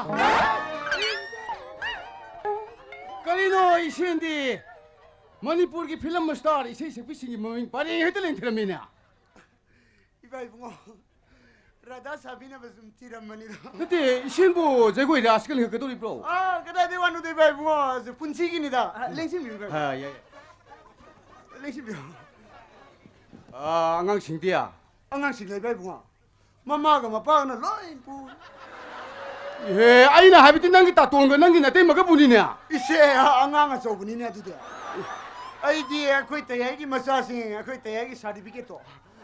ꯀꯔꯤꯅꯣ ꯏꯁꯦꯟꯗꯤ? ꯃꯅꯤꯄꯨꯔꯒꯤ ꯐꯤꯂꯝ ꯁ꯭ꯇꯥꯔ ꯏꯁꯩ ꯁꯛꯄꯤꯁꯤꯡꯒꯤ ꯃꯃꯤꯡ ꯄꯔꯦꯡ ꯍꯦꯛꯇ ꯂꯦꯡꯊꯔꯝꯃꯤꯅꯦ꯫ ꯏꯕꯥ ꯏꯕꯨꯡꯉꯣ, ꯔꯥꯙꯥ ꯁꯥꯕꯤꯅꯕ ꯁꯨꯝ ꯊꯤꯔꯝꯕꯅꯤꯗ꯫ ꯅꯠꯇꯦ, ꯏꯁꯦꯟꯕꯨ ꯖꯒꯣꯏ ꯔꯥꯁ ꯀ ꯂꯤꯡꯈꯠꯀꯗꯧꯔꯤꯕ꯭ꯔꯣ? ꯑꯥ, ꯀꯗꯥꯏꯗꯩ ꯋꯥꯅꯣꯗ ꯏꯕꯥ ꯏꯕꯨꯡꯉꯣ, ꯄꯨꯟꯁꯤꯒꯤꯅꯤꯗ꯫ ꯑꯥ, ꯂꯦꯡꯁꯤꯟꯕꯤꯌꯨ ꯏꯕꯥ ꯏꯕꯨꯡꯉꯣ꯫ ꯑꯥ, ꯌꯥꯏ, ꯌꯥꯏ꯫ ꯂꯦꯡꯁꯤꯟꯕꯤꯌꯨ꯫ ꯑꯥ, ꯑꯉꯥꯡꯁꯤꯡꯗꯤ? ꯑꯉꯥꯡꯁꯤꯡ ꯂꯩꯕ ꯏꯕꯨꯡꯉꯣ꯫ ꯃꯃꯥꯒ ꯃꯄꯥꯒꯅ ꯂꯣꯏ ꯄꯨ꯫ ꯏꯍꯦ, ꯑꯩꯅ ꯍꯥꯏꯕꯗꯤ ꯅꯪꯒꯤ ꯇꯥꯇꯣꯟꯒ ꯅꯪꯒꯤ ꯅꯇꯩꯃꯒꯕꯨꯅꯤꯅꯦ꯫ ꯏꯁꯦ, ꯑꯉꯥꯡ ꯑꯆꯧꯕꯅꯤꯅꯦ ꯑꯗꯨꯗꯤ꯫ ꯑꯩꯗꯤ ꯑꯩꯈꯣꯏ ꯇꯌꯥꯏꯒꯤ ꯃꯆꯥꯁꯤꯡ, ꯑꯩꯈꯣꯏ ꯇꯌꯥꯏꯒꯤ ꯁꯥꯔꯇꯤꯐꯤꯀꯦꯠꯇꯣ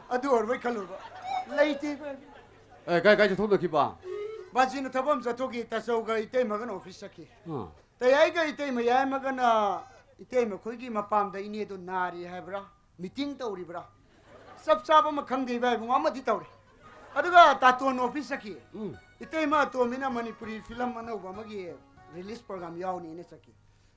ꯑꯗꯨ ꯑꯣꯏꯔꯕꯣꯏ ꯈꯜꯂꯨꯔꯕ꯫ ꯂꯩꯇꯦ ꯏꯕꯥꯏ꯫ ꯑꯦ, ꯀꯥꯏ, ꯀꯥꯏ ꯆꯠꯊꯣꯛꯅꯈꯤꯕ? ꯕꯥꯖꯤꯅ ꯊꯕꯛ ꯑꯃ ꯆꯠꯊꯣꯛꯈꯤ, ꯇꯥꯆꯧꯒ ꯏꯇꯩꯃꯒꯅ ꯑꯣꯐꯤꯁ ꯆꯠꯈꯤ꯫ ꯑꯥ꯫ ꯇꯌꯥꯏꯒ ꯏꯇꯩꯃ ꯌꯥꯏꯃꯒꯅ ꯏꯇꯩꯃ ꯈꯣꯏꯒꯤ ꯃꯄꯥꯝꯗ ꯏꯅꯦꯗꯣ ꯅꯥꯔꯤ ꯍꯥꯏꯕ꯭ꯔꯥ? ꯃꯤꯇꯤꯡ ꯇꯧꯔꯤꯕ꯭ꯔꯥ? ꯆꯞ ꯆꯥꯕ ꯑꯃ ꯈꯪꯗꯦ ꯏꯕꯥꯏ ꯏꯕꯨꯡꯉꯣ, ꯑꯃꯗꯤ ꯇꯧꯔꯦ꯫ ꯑꯗꯨꯒ ꯇꯥꯇꯣꯟ ꯑꯣꯐꯤꯁ ꯆꯠꯈꯤ꯫ ꯎꯝ꯫ ꯏꯇꯩꯃ ꯑꯇꯣꯝꯕꯤꯅ ꯃꯅꯤꯄꯨꯔꯤ ꯐꯤꯂꯝ ꯑꯅꯧꯕ ꯑꯃꯒꯤ ꯔꯤꯂꯤꯁ ꯄ꯭ꯔꯣꯒ꯭ꯔꯥꯝ ꯌꯥꯎꯅꯤꯅ ꯆꯠꯈꯤ꯫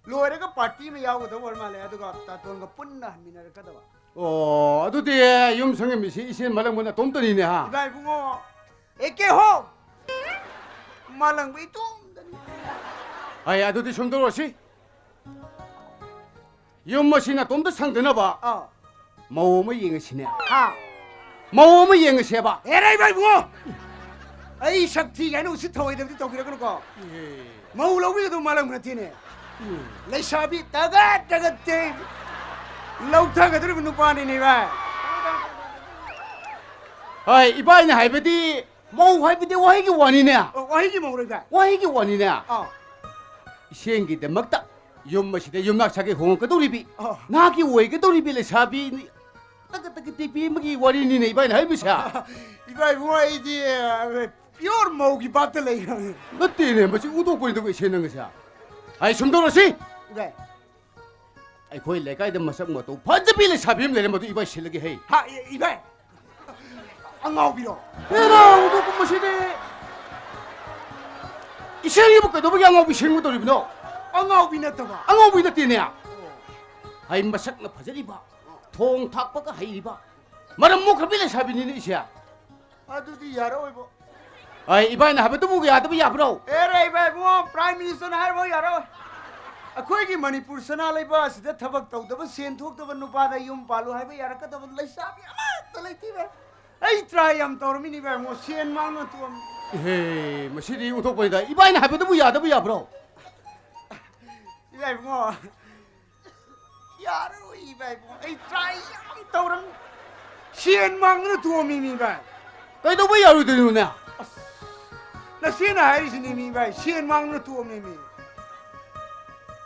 ꯂꯣꯏꯔꯒ ꯄꯥꯔꯇꯤ ꯑꯃ ꯌꯥꯎꯒꯗꯧꯕ ꯑꯣꯏꯔ ꯃꯥꯜꯂꯦ, ꯑꯗꯨꯒ ꯇꯥꯇꯣꯟꯒ ꯄꯨꯟꯅ ꯍꯟꯃꯤꯟꯅꯔꯛꯀꯗꯕ꯫ ꯑꯣ, ꯑꯗꯨꯗꯤ ꯌꯨꯝ ꯁꯪꯒ ꯃꯤꯁꯤ ꯏꯆꯦ ꯃꯥꯂꯪꯕ ꯅꯇꯣꯝꯇꯅꯤꯅꯦ, ꯍꯥ? ꯏꯕꯥꯏ ꯏꯕꯨꯡꯉꯣ, ꯑꯦ ꯀꯦ ꯍꯣ! ꯃꯥꯂꯪꯕ ꯏꯇꯣꯝꯇꯅꯤ꯫ ꯍꯥꯏ, ꯑꯗꯨꯗꯤ ꯁꯨꯝ ꯇꯧꯔꯁꯤ꯫ ꯌꯨꯝ ꯑꯁꯤ ꯅꯇꯣꯝꯇ ꯁꯪꯗꯅꯕ ꯑꯥ꯫ ꯃꯧ ꯑꯃ ꯌꯦꯡꯉꯁꯤꯅꯦ꯫ ꯍꯥ? ꯃꯧ ꯑꯃ ꯌꯦꯡꯉꯁꯦꯕ꯫ ꯍꯦꯔꯥ ꯏꯕꯥꯏ ꯏꯕꯨꯡꯉꯣ! ꯑꯩ ꯁꯛ ꯊꯤ ꯀꯥꯏꯅ ꯎꯁꯤꯠ ꯊꯑꯣꯏꯗꯕꯗꯤ ꯇꯧꯕꯤꯔꯛꯀꯅꯨꯀꯣ꯫ ꯏꯍꯦ꯫ ꯃꯧ ꯂꯧꯕꯤꯒꯗꯧ ꯃꯥꯂꯪꯕ ꯅꯠꯇꯦꯅꯦ꯫ ꯎꯝ꯫ ꯂꯩꯁꯥꯕꯤ ꯇꯒꯠ ꯇꯒꯠ ꯇꯦ ꯂꯧꯊꯒꯗꯧꯔꯤꯕ ꯅꯨꯄꯥꯅꯤꯅꯦ ꯏꯕꯥꯏ꯫ ꯍꯣꯏ, ꯏꯕꯥꯏꯅ ꯍꯥꯏꯕꯗꯤ ꯃꯧ ꯍꯥꯏꯕꯗꯤ ꯋꯥꯍꯩꯒꯤ ꯋꯥꯅꯤꯅꯦ꯫ ꯑꯣ, ꯋꯥꯍꯩꯒꯤ ꯃꯧꯔꯣ ꯏꯕꯥꯏ? ꯋꯥꯍꯩꯒꯤ ꯋꯥꯅꯤꯅꯦ꯫ ꯑꯥ꯫ ꯏꯆꯦꯒꯤꯗꯃꯛꯇ ꯌꯨꯝ ꯑꯁꯤꯗ ꯌꯨꯝꯅꯥꯛ ꯁꯥꯒꯩ ꯍꯣꯡꯉꯛꯀꯗꯧꯔꯤꯕꯤ, ꯑꯣ꯫ ꯅꯍꯥꯛꯀꯤ ꯑꯣꯏꯒꯗꯧꯔꯤꯕꯤ ꯂꯩꯁꯥꯕꯤ ꯇꯒꯠ ꯇꯒꯠ ꯇꯦꯛꯄꯤ ꯑꯃꯒꯤ ꯋꯥꯔꯤꯅꯤꯅꯦ ꯏꯕꯥꯏꯅ ꯍꯥꯏꯕꯁꯦ꯫ ꯏꯕꯥꯏ ꯏꯕꯨꯡꯉꯣ, ꯑꯩꯗꯤ, ꯑ, ꯄꯤꯌꯣꯔ ꯃꯧꯒꯤ ꯚꯥꯞꯇ ꯂꯩꯈ꯭ꯔꯕꯅꯤ꯫ ꯅꯠꯇꯦꯅꯦ, ꯃꯁꯤ ꯑꯣꯟꯊꯣꯛꯄꯅꯤꯗꯀꯣ ꯏꯆꯦ ꯅꯪꯒꯤꯁꯦ꯫ ꯑꯩ ꯁꯨꯝ ꯇꯧꯔꯁꯤ꯫ ꯏꯕꯥꯏ꯫ ꯑꯩꯈꯣꯏ ꯂꯩꯀꯥꯏꯗ ꯃꯁꯛ ꯃꯇꯧ ꯐꯖꯕꯤ ꯂꯩꯁꯥꯕꯤ ꯑꯃ ꯂꯩꯔꯦ, ꯃꯗꯨ ꯏꯕꯥꯏ ꯁꯤꯜꯂꯒꯦ ꯍꯩ꯫ ꯍꯥ, ꯏ-, ꯏꯕꯥꯏ꯫ ꯑꯉꯥꯎꯕꯤꯔꯣ? ꯍꯦꯔꯥ, ꯑꯣꯟꯊꯣꯛꯄ ꯃꯁꯤꯗꯤ꯫ ꯏꯆꯦꯒꯤꯕꯨ ꯀꯩꯗꯧꯕꯒꯤ ꯑꯉꯥꯎꯕꯤ ꯁꯤꯟꯒꯗꯧꯔꯤꯕꯅꯣ? ꯑꯉꯥꯎꯕꯤ ꯅꯠꯇꯕ꯫ ꯑꯉꯥꯎꯕꯤ ꯅꯠꯇꯦꯅꯦ꯫ ꯑꯣ꯫ ꯍꯥꯏ, ꯃꯁꯛꯅ ꯐꯖꯔꯤꯕ, ꯊꯣꯡ ꯊꯥꯛꯄꯒ ꯍꯩꯔꯤꯕ, ꯃꯔꯝ ꯃꯣꯛꯈ꯭ꯔꯕꯤ ꯂꯩꯁꯥꯕꯤꯅꯤꯅꯦ ꯏꯆꯦ꯫ ꯑꯗꯨꯗꯤ ꯌꯥꯔꯛꯑꯣꯏꯕꯣ꯫ ꯑꯩ ꯏꯕꯥꯏꯅ ꯍꯥꯏꯕꯗꯨꯕꯨ ꯌꯥꯗꯕ ꯌꯥꯕ꯭ꯔꯣ? ꯑꯦꯔꯦ ꯏꯕꯥꯏ ꯏꯕꯨꯡꯉꯣ, ꯄ꯭ꯔꯥꯏꯝ ꯃꯤꯅꯤꯁꯇꯔꯅ ꯍꯥꯏꯔꯐꯥꯎ ꯌꯥꯔꯛꯑꯣꯏ꯫ ꯑꯩꯈꯣꯏꯒꯤ ꯃꯅꯤꯄꯨꯔ ꯁꯅꯥ ꯂꯩꯕꯥꯛ ꯑꯁꯤꯗ ꯊꯕꯛ ꯇꯧꯗꯕ, ꯁꯦꯟ ꯊꯣꯛꯇꯕ ꯅꯨꯄꯥꯗ ꯌꯨꯝ ꯄꯥꯜꯂꯨ ꯍꯥꯏꯕ ꯌꯥꯔꯛꯀꯗꯕ ꯂꯩꯁꯥꯕꯤ ꯑꯃꯠꯇ ꯂꯩꯇꯦ ꯏꯕꯥꯏ꯫ ꯑꯩ ꯇ꯭ꯔꯥꯏ ꯌꯥꯝ ꯇꯧꯔꯝꯃꯤꯅꯤ ꯏꯕꯥꯏ ꯏꯕꯨꯡꯉꯣ, ꯁꯦꯟ ꯃꯥꯡꯗꯨꯅ ꯇꯣꯛꯑꯝꯃꯤ꯫ ꯏꯍꯦ, ꯃꯁꯤꯗꯤ ꯑꯣꯟꯊꯣꯛꯄꯅꯤꯗ꯫ ꯏꯕꯥꯏꯅ ꯍꯥꯏꯕꯗꯨꯕꯨ ꯌꯥꯗꯕ ꯌꯥꯕ꯭ꯔꯣ? ꯏꯕꯥꯏ ꯏꯕꯨꯡꯉꯣ, ꯌꯥꯔꯣꯏ ꯏꯕꯥꯏ ꯏꯕꯨꯡꯉꯣ, ꯑꯩ ꯇ꯭ꯔꯥꯏ ꯌꯥꯝ ꯇꯧꯔꯝ, ꯁꯦꯟ ꯃꯥꯡꯗꯨꯅ ꯇꯣꯛꯑꯝꯃꯤꯃꯤ ꯏꯕꯥꯏ꯫ ꯀꯩꯗꯧꯕꯩ ꯌꯥꯔꯣꯏꯗꯣꯏꯅꯣꯅꯦ? ꯑꯁ, ꯅꯆꯦꯅ ꯍꯥꯏꯔꯤꯁꯤꯅꯤꯃꯤ ꯏꯕꯥꯏ, ꯁꯦꯟ ꯃꯥꯡꯗꯨꯅ ꯇꯣꯛꯑꯝꯃꯤꯃꯤ꯫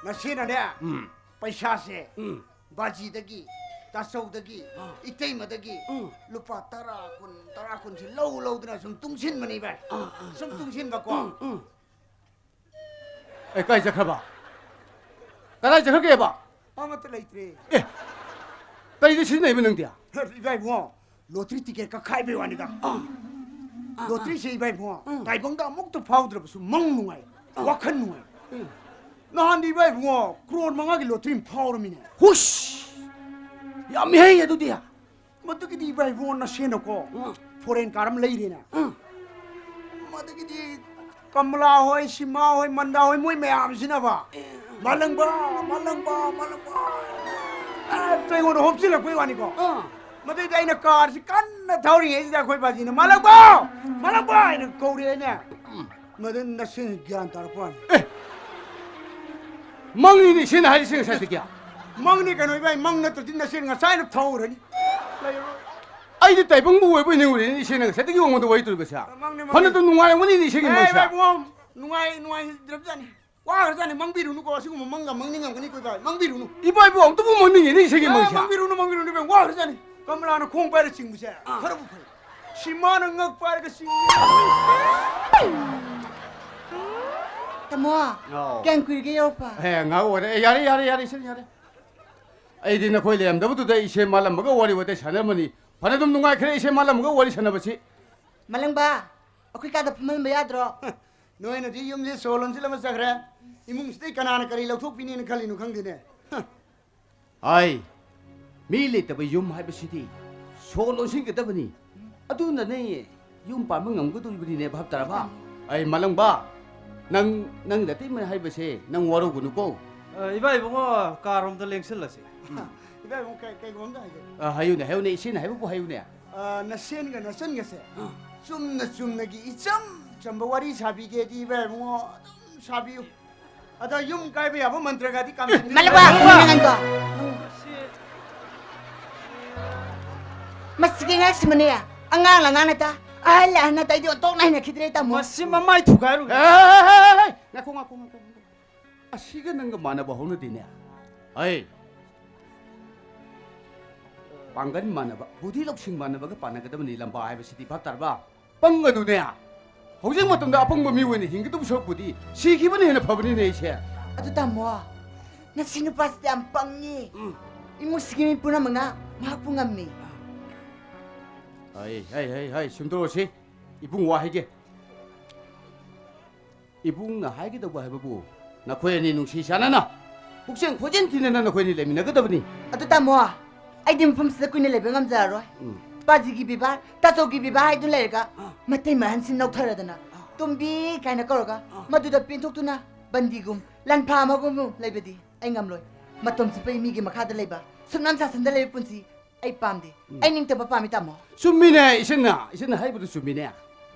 ꯅꯆꯦꯅꯅꯦ, ꯎꯝ꯫ ꯄꯩꯁꯥꯁꯦ ꯎꯝ꯫ ꯕꯥꯖꯤꯗꯒꯤ, ꯇꯥꯆꯧꯗꯒꯤ, ꯑꯥ꯫ ꯏꯇꯩꯃꯗꯒꯤ ꯎꯝ꯫ ꯂꯨꯄꯥ ꯇꯔꯥ, ꯀꯨꯟ, ꯇꯔꯥ, ꯀꯨꯟꯁꯦ ꯂꯧ ꯂꯧꯗꯅ ꯁꯨꯝ ꯇꯨꯡꯁꯤꯟꯕꯅꯤ ꯏꯕꯥꯏ꯫ ꯑꯥ, ꯑꯥ, ꯁꯨꯝ ꯑꯥ꯫ ꯇꯨꯡꯁꯤꯟꯕꯀꯣ꯫ ꯎꯝ, ꯎꯝ꯫ ꯑꯦ, ꯀꯥꯏ ꯆꯠꯈ꯭ꯔꯕ? ꯀꯗꯥꯏ ꯆꯠꯈ꯭ꯔꯒꯦꯕ? ꯑꯃꯠꯇ ꯂꯩꯇ꯭ꯔꯦ꯫ ꯑꯦ, ꯀꯔꯤꯗ ꯁꯤꯖꯤꯟꯅꯩꯕ ꯅꯪꯗꯤ? ꯏꯕꯥꯏ ꯏꯕꯨꯡꯉꯣ, ꯂꯣꯇ꯭ꯔꯤ ꯇꯤꯀꯦꯠ ꯀꯛꯈꯥꯏꯕꯩ ꯋꯥꯅꯤꯗ꯫ ꯂꯣꯇ꯭ꯔꯤꯁꯦ ꯏꯕꯥꯏ ꯏꯕꯨꯡꯉꯣ, ꯎꯝ꯫ ꯇꯥꯏꯕꯪꯗ ꯑꯃꯨꯛꯇ ꯐꯥꯎꯗ꯭ꯔꯕꯁꯨ ꯃꯪ ꯅꯨꯡꯉꯥꯏ, ꯑꯥ꯫ ꯋꯥꯈꯜ ꯅꯨꯡꯉꯥꯏ꯫ ꯎꯝ꯫ ꯅꯍꯥꯟꯗꯤ ꯏꯕꯥꯏ ꯏꯕꯨꯡꯉꯣ, ꯀ꯭ꯔꯣꯔ ꯃꯉꯥꯒꯤ ꯂꯣꯇ꯭ꯔꯤ ꯑꯃ ꯐꯥꯎꯔꯝꯃꯤꯅꯦ꯫ ꯍꯨꯁ! ꯌꯥꯝꯃꯤꯍꯦ ꯑꯗꯨꯗꯤ꯫ ꯃꯗꯨꯒꯤꯗꯤ ꯏꯕꯥꯏ ꯏꯕꯨꯡꯉꯣ ꯅꯁꯦꯟꯅꯀꯣ, ꯎꯝ꯫ ꯐꯣꯔꯦꯟ ꯀꯥꯔ ꯑꯃ ꯂꯩꯔꯦꯅꯦ꯫ ꯎꯝ꯫ ꯃꯗꯨꯒꯤꯗꯤ ꯀꯃꯂꯥ ꯍꯣꯏ, ꯁꯤꯃꯥ ꯍꯣꯏ, ꯃꯟꯗꯥ ꯍꯣꯏ, ꯃꯣꯏ ꯃꯌꯥꯝꯁꯤꯅꯕ, "ꯃꯥꯂꯪꯕ, ꯃꯥꯂꯪꯕ, ꯃꯥꯂꯪꯕ" ꯍꯦꯛꯇ ꯑꯩꯉꯣꯟꯗ ꯍꯣꯞꯆꯤꯜꯂꯛꯄꯩ ꯋꯥꯅꯤꯀꯣ꯫ ꯑꯥ꯫ ꯃꯗꯩꯗ ꯑꯩꯅ ꯀꯥꯔꯁꯤ ꯀꯟꯅ ꯊꯧꯔꯤꯉꯩꯁꯤꯗ ꯑꯩꯈꯣꯏ ꯕꯥꯖꯤꯅ, "ꯃꯥꯂꯪꯕ! ꯃꯥꯂꯪꯕ!" ꯍꯥꯏꯅ ꯀꯧꯔꯛꯑꯦꯅꯦ꯫ ꯎꯝ꯫ ꯃꯗꯨ ꯅꯁꯦꯟ ꯒ꯭ꯌꯥꯟ ꯇꯥꯔꯛꯄ ꯋꯥꯅꯤ꯫ ꯑꯦ! ꯃꯪꯅꯤꯅꯦ ꯏꯆꯦꯅ ꯍꯥꯏꯔꯤꯁꯦ ꯉꯁꯥꯏꯗꯒꯤ꯫ ꯃꯪꯅꯤ ꯀꯩꯅꯣ ꯏꯕꯥꯏ, ꯃꯪ ꯅꯠꯇ꯭ꯔꯗꯤ ꯅꯁꯦꯟ ꯉꯁꯥꯏꯅ ꯊꯧꯔꯅꯤ꯫ ꯂꯩꯔꯔꯣꯏ꯫ ꯑꯩꯗꯤ ꯇꯥꯏꯕꯪꯕꯨ ꯑꯣꯏꯕꯣꯏ ꯅꯤꯡꯉꯨꯔꯦꯅꯦ ꯏꯆꯦꯅ ꯉꯁꯥꯏꯗꯒꯤ ꯑꯩꯉꯣꯟꯗ ꯋꯥꯔꯤ ꯇꯧꯔꯤꯕꯁꯦ꯫ ꯃꯪꯅꯤ, ꯃꯪꯅꯤ꯫ ꯐꯅꯗꯨꯝ ꯅꯨꯡꯉꯥꯏꯔꯝꯒꯅꯤꯅꯦ ꯏꯆꯦꯒꯤ ꯑꯦ, ꯃꯪꯁꯦ꯫ ꯏꯕꯥꯏ ꯏꯕꯨꯡꯉꯣ, ꯅꯨꯡꯉꯥꯏ-, ꯅꯨꯡꯉꯥꯏꯗ꯭ꯔꯕꯖꯥꯠꯅꯤ꯫ ꯋꯥꯈ꯭ꯔꯖꯥꯠꯅꯤ, ꯃꯪꯕꯤꯔꯨꯅꯨꯀꯣ, ꯑꯁꯤꯒꯨꯝꯕ ꯃꯪꯒ ꯃꯪꯅꯤꯡꯉꯝꯒꯅꯤꯀꯣ ꯏꯕꯥꯏ, ꯃꯪꯕꯤꯔꯨꯅꯨ꯫ ꯏꯕꯥꯏꯕꯨ ꯑꯃꯨꯛꯇꯕꯨ ꯃꯪꯅꯤꯡꯉꯤꯅꯦ ꯏꯆꯦꯒꯤ ꯑꯦ, ꯃꯪꯁꯦ꯫ ꯃꯪꯕꯤꯔꯨꯅꯨ, ꯃꯪꯕꯤꯔꯨꯅꯨ ꯏꯕꯥꯏ, ꯋꯥꯈ꯭ꯔꯖꯥꯠꯅꯤ꯫ ꯀꯃꯂꯥꯅ ꯈꯣꯡ ꯄꯥꯏꯔ ꯆꯤꯡꯕꯁꯦ ꯑꯥ꯫ ꯈꯔꯕꯨ ꯐꯩ꯫ ꯁꯤꯃꯥꯅ ꯉꯛ ꯄꯥꯏꯔꯒ ꯆꯤꯡꯕꯁꯦ꯫ ꯇꯥꯃꯣ, ꯑꯥꯎ꯫ ꯀꯌꯥꯝ ꯀꯨꯏꯔꯒꯦ ꯌꯧꯔꯛꯄ? ꯑꯦ, ꯉꯥꯏꯍꯥꯛ ꯑꯣꯏꯔꯦ꯫ ꯑꯦ, ꯌꯥꯔꯦ, ꯌꯥꯔꯦ, ꯌꯥꯔꯦ, ꯏꯆꯦ, ꯌꯥꯔꯦ꯫ ꯑꯩꯗꯤ ꯅꯈꯣꯏ ꯂꯩꯔꯝꯗꯕꯗꯨꯗ ꯏꯆꯦ ꯃꯥꯂꯝꯕꯒ ꯋꯥꯔꯤ ꯋꯥꯇꯥꯏ ꯁꯥꯟꯅꯔꯝꯕꯅꯤ꯫ ꯐꯅꯗꯨꯝ ꯅꯨꯡꯉꯥꯏꯈ꯭ꯔꯦ ꯏꯆꯦ ꯃꯥꯂꯝꯕꯒ ꯋꯥꯔꯤ ꯁꯥꯟꯅꯕꯁꯤ꯫ ꯃꯥꯂꯪꯕ, ꯑꯩꯈꯣꯏ ꯀꯥꯗ ꯐꯝꯍꯟꯕ ꯌꯥꯗ꯭ꯔꯣ? ꯅꯣꯏꯅꯗꯤ ꯌꯨꯝꯁꯦ ꯁꯣ ꯂꯣꯟꯁꯤꯜꯂ ꯃꯆꯠꯈ꯭ꯔꯦ꯫ ꯏꯃꯨꯡꯁꯤꯗꯩ ꯀꯅꯥꯅ ꯀꯔꯤ ꯂꯧꯊꯣꯛꯄꯤꯅꯦꯅ ꯈꯜꯂꯤꯅꯣ ꯈꯪꯗꯦꯅꯦ꯫ ꯍꯥꯏ, ꯃꯤ ꯂꯩꯇꯕ ꯌꯨꯝ ꯍꯥꯏꯕꯁꯤꯗꯤ ꯁꯣ ꯂꯣꯟꯁꯤꯟꯒꯗꯕꯅꯤ꯫ ꯑꯗꯨꯅꯅꯦ ꯌꯨꯝ ꯄꯥꯟꯕ ꯉꯝꯒꯗꯧꯔꯤꯕꯅꯤꯅꯦ, ꯚꯥꯞ ꯇꯥꯔꯕ? ꯑꯩ ꯃꯥꯂꯪꯕ, ꯅꯪ, ꯅꯪ ꯅꯇꯩꯃ ꯍꯥꯏꯕꯁꯦ ꯅꯪ ꯋꯥꯔꯧꯒꯅꯨꯀꯣ꯫ ꯑ, ꯏꯕꯥ ꯏꯕꯨꯡꯉꯣ, ꯀꯥꯔꯣꯝꯗ ꯂꯦꯡꯁꯤꯜꯂꯁꯤ꯫ ꯏꯕꯥ ꯏꯕꯨꯡꯉꯣ, ꯀꯩ-, ꯀꯩꯒꯨꯝꯕ ꯑꯝꯇ ꯍꯥꯏꯒꯦ꯫ ꯑ, ꯍꯥꯏꯌꯨꯅꯦ, ꯍꯥꯏꯌꯨꯅꯦ, ꯏꯆꯦꯅ ꯍꯥꯏꯕꯕꯨ ꯍꯥꯏꯌꯨꯅꯦ꯫ ꯑ, ꯅꯁꯦꯟꯒ ꯅꯆꯟꯒꯁꯦ ꯑ꯫ ꯆꯨꯝꯅ ꯆꯨꯝꯅꯒꯤ ꯏꯆꯝ ꯆꯝꯕ ꯋꯥꯔꯤ ꯁꯥꯕꯤꯒꯦꯗꯤ ꯏꯕꯥ ꯏꯕꯨꯡꯉꯣ ꯑꯗꯨꯝ ꯁꯥꯕꯤꯌꯨ꯫ ꯑꯗ ꯌꯨꯝ ꯀꯥꯏꯕ ꯌꯥꯕ ꯃꯟꯇ꯭ꯔꯒꯗꯤ ꯀꯥꯝꯖꯟꯕꯤꯔꯨ꯫ ꯃꯥꯂꯪꯕ, ꯅꯪ ꯑꯉꯥꯡꯗꯣ꯫ ꯃꯁꯤꯒꯤ ꯑꯉꯥꯡꯁꯤꯃꯅꯦ, ꯑꯉꯥꯡ ꯑꯉꯥꯡ ꯅꯠꯇ, ꯑꯍꯜ ꯑꯍꯜ ꯅꯠꯇ, ꯑꯩꯗꯤ ꯑꯣꯟꯊꯣꯛꯅ ꯍꯩꯅꯈꯤꯗ꯭ꯔꯦ, ꯇꯥꯃꯣ꯫ ꯃꯁꯤ ꯃꯃꯥꯏ ꯊꯨꯒꯥꯏꯔꯨ꯫ ꯍꯦ, ꯍꯦ, ꯍꯦ, ꯍꯦ, ꯍꯦ, ꯉꯥꯏꯈꯣ, ꯉꯥꯏꯈꯣ, ꯉꯥꯏꯈꯣ, ꯉꯥꯏꯈꯣ꯫ ꯑꯁꯤꯒ ꯅꯪꯒ ꯃꯥꯟꯅꯕ ꯍꯧꯅꯗꯦꯅꯦ꯫ ꯑꯩ ꯄꯥꯡꯒꯜ ꯃꯥꯟꯅꯕ, ꯕꯨꯙꯤ ꯂꯧꯁꯤꯡ ꯃꯥꯟꯅꯕꯒ ꯄꯥꯟꯅꯒꯗꯕꯅꯤ ꯂꯝꯕꯥ ꯍꯥꯏꯕꯁꯤꯗꯤ, ꯚꯥꯞ ꯇꯥꯔꯕ? ꯄꯪꯒꯅꯨꯅꯦ꯫ ꯍꯧꯖꯤꯛ ꯃꯇꯝꯗ ꯑꯄꯪꯕ ꯃꯤ ꯑꯣꯏꯅ ꯍꯤꯡꯒꯗꯧꯕ ꯁꯔꯨꯛꯄꯨꯗꯤ ꯁꯤꯈꯤꯕꯅ ꯍꯦꯟꯅ ꯐꯕꯅꯤꯅꯦ ꯑꯩꯁꯦ꯫ ꯑꯗꯨ ꯇꯥꯃꯣ, ꯅꯁꯤ ꯅꯨꯄꯥꯁꯤꯗꯤ ꯌꯥꯝ ꯄꯪꯉꯤ꯫ ꯎꯝ꯫ ꯏꯃꯨꯡꯁꯤꯒꯤ ꯃꯤ ꯄꯨꯝꯅꯃꯛꯅ ꯃꯍꯥꯛꯄꯨ ꯉꯝꯃꯤ꯫ ꯍꯩ, ꯍꯩ, ꯍꯩ, ꯍꯩ, ꯁꯨꯝ ꯇꯧꯔꯁꯤ꯫ ꯏꯕꯨꯡ ꯋꯥ ꯍꯥꯏꯒꯦ꯫ ꯏꯕꯨꯡꯅ ꯍꯥꯏꯒꯗꯧꯕ ꯍꯥꯏꯕꯕꯨ, ꯅꯈꯣꯏ ꯑꯅꯤ ꯅꯨꯡꯁꯤ ꯆꯥꯟꯅꯅ, ꯄꯨꯛꯆꯦꯜ ꯈꯣꯏꯖꯦꯜ ꯊꯤꯅꯅ ꯅꯈꯣꯏ ꯑꯅꯤ ꯂꯩꯃꯤꯟꯅꯒꯗꯕꯅꯤ꯫ ꯑꯗꯨ ꯇꯥꯃꯣ, ꯑꯩꯗꯤ ꯃꯐꯝꯁꯤꯗ ꯀꯨꯏꯅ ꯂꯩꯕ ꯉꯝꯖꯔꯔꯣꯏ꯫ ꯎꯝ꯫ ꯄꯥꯖꯤꯒꯤ ꯕꯤꯕꯥꯔ, ꯇꯥꯆꯧꯒꯤ ꯕꯤꯕꯥꯔ ꯍꯥꯏꯗꯨꯅ ꯂꯩꯔꯒ, ꯑꯥ꯫ ꯃꯇꯩ ꯃꯍꯟꯁꯤꯡ ꯅꯧꯊꯔꯗꯅ, ꯑꯥ꯫ ꯇꯣꯝꯕꯤ ꯀꯥꯏꯅ ꯀꯧꯔꯒ, ꯑꯥ꯫ ꯃꯗꯨꯗ ꯄꯦꯟꯊꯣꯛꯇꯨꯅ ꯕꯟꯗꯤꯒꯨꯝ, ꯂꯟꯐꯥ ꯑꯃꯒꯨꯝ ꯂꯩꯕꯗꯤ ꯑꯩ ꯉꯝꯂꯣꯏ꯫ ꯃꯇꯝ ꯆꯨꯞꯄꯒꯤ ꯃꯤꯒꯤ ꯃꯈꯥꯗ ꯂꯩꯕ, ꯁꯨꯞꯅꯝ ꯁꯥꯁꯟꯗ ꯂꯩꯕ ꯄꯨꯟꯁꯤ ꯑꯩ ꯄꯥꯝꯗꯦ꯫ ꯎꯝ꯫ ꯑꯩ ꯅꯤꯡꯇꯝꯕ ꯄꯥꯝꯃꯤ, ꯇꯥꯃꯣ꯫ ꯆꯨꯝꯃꯤꯅꯦ, ꯏꯆꯟꯅ, ꯏꯆꯟꯅ ꯍꯥꯏꯕꯗꯨ ꯆꯨꯝꯃꯤꯅꯦ꯫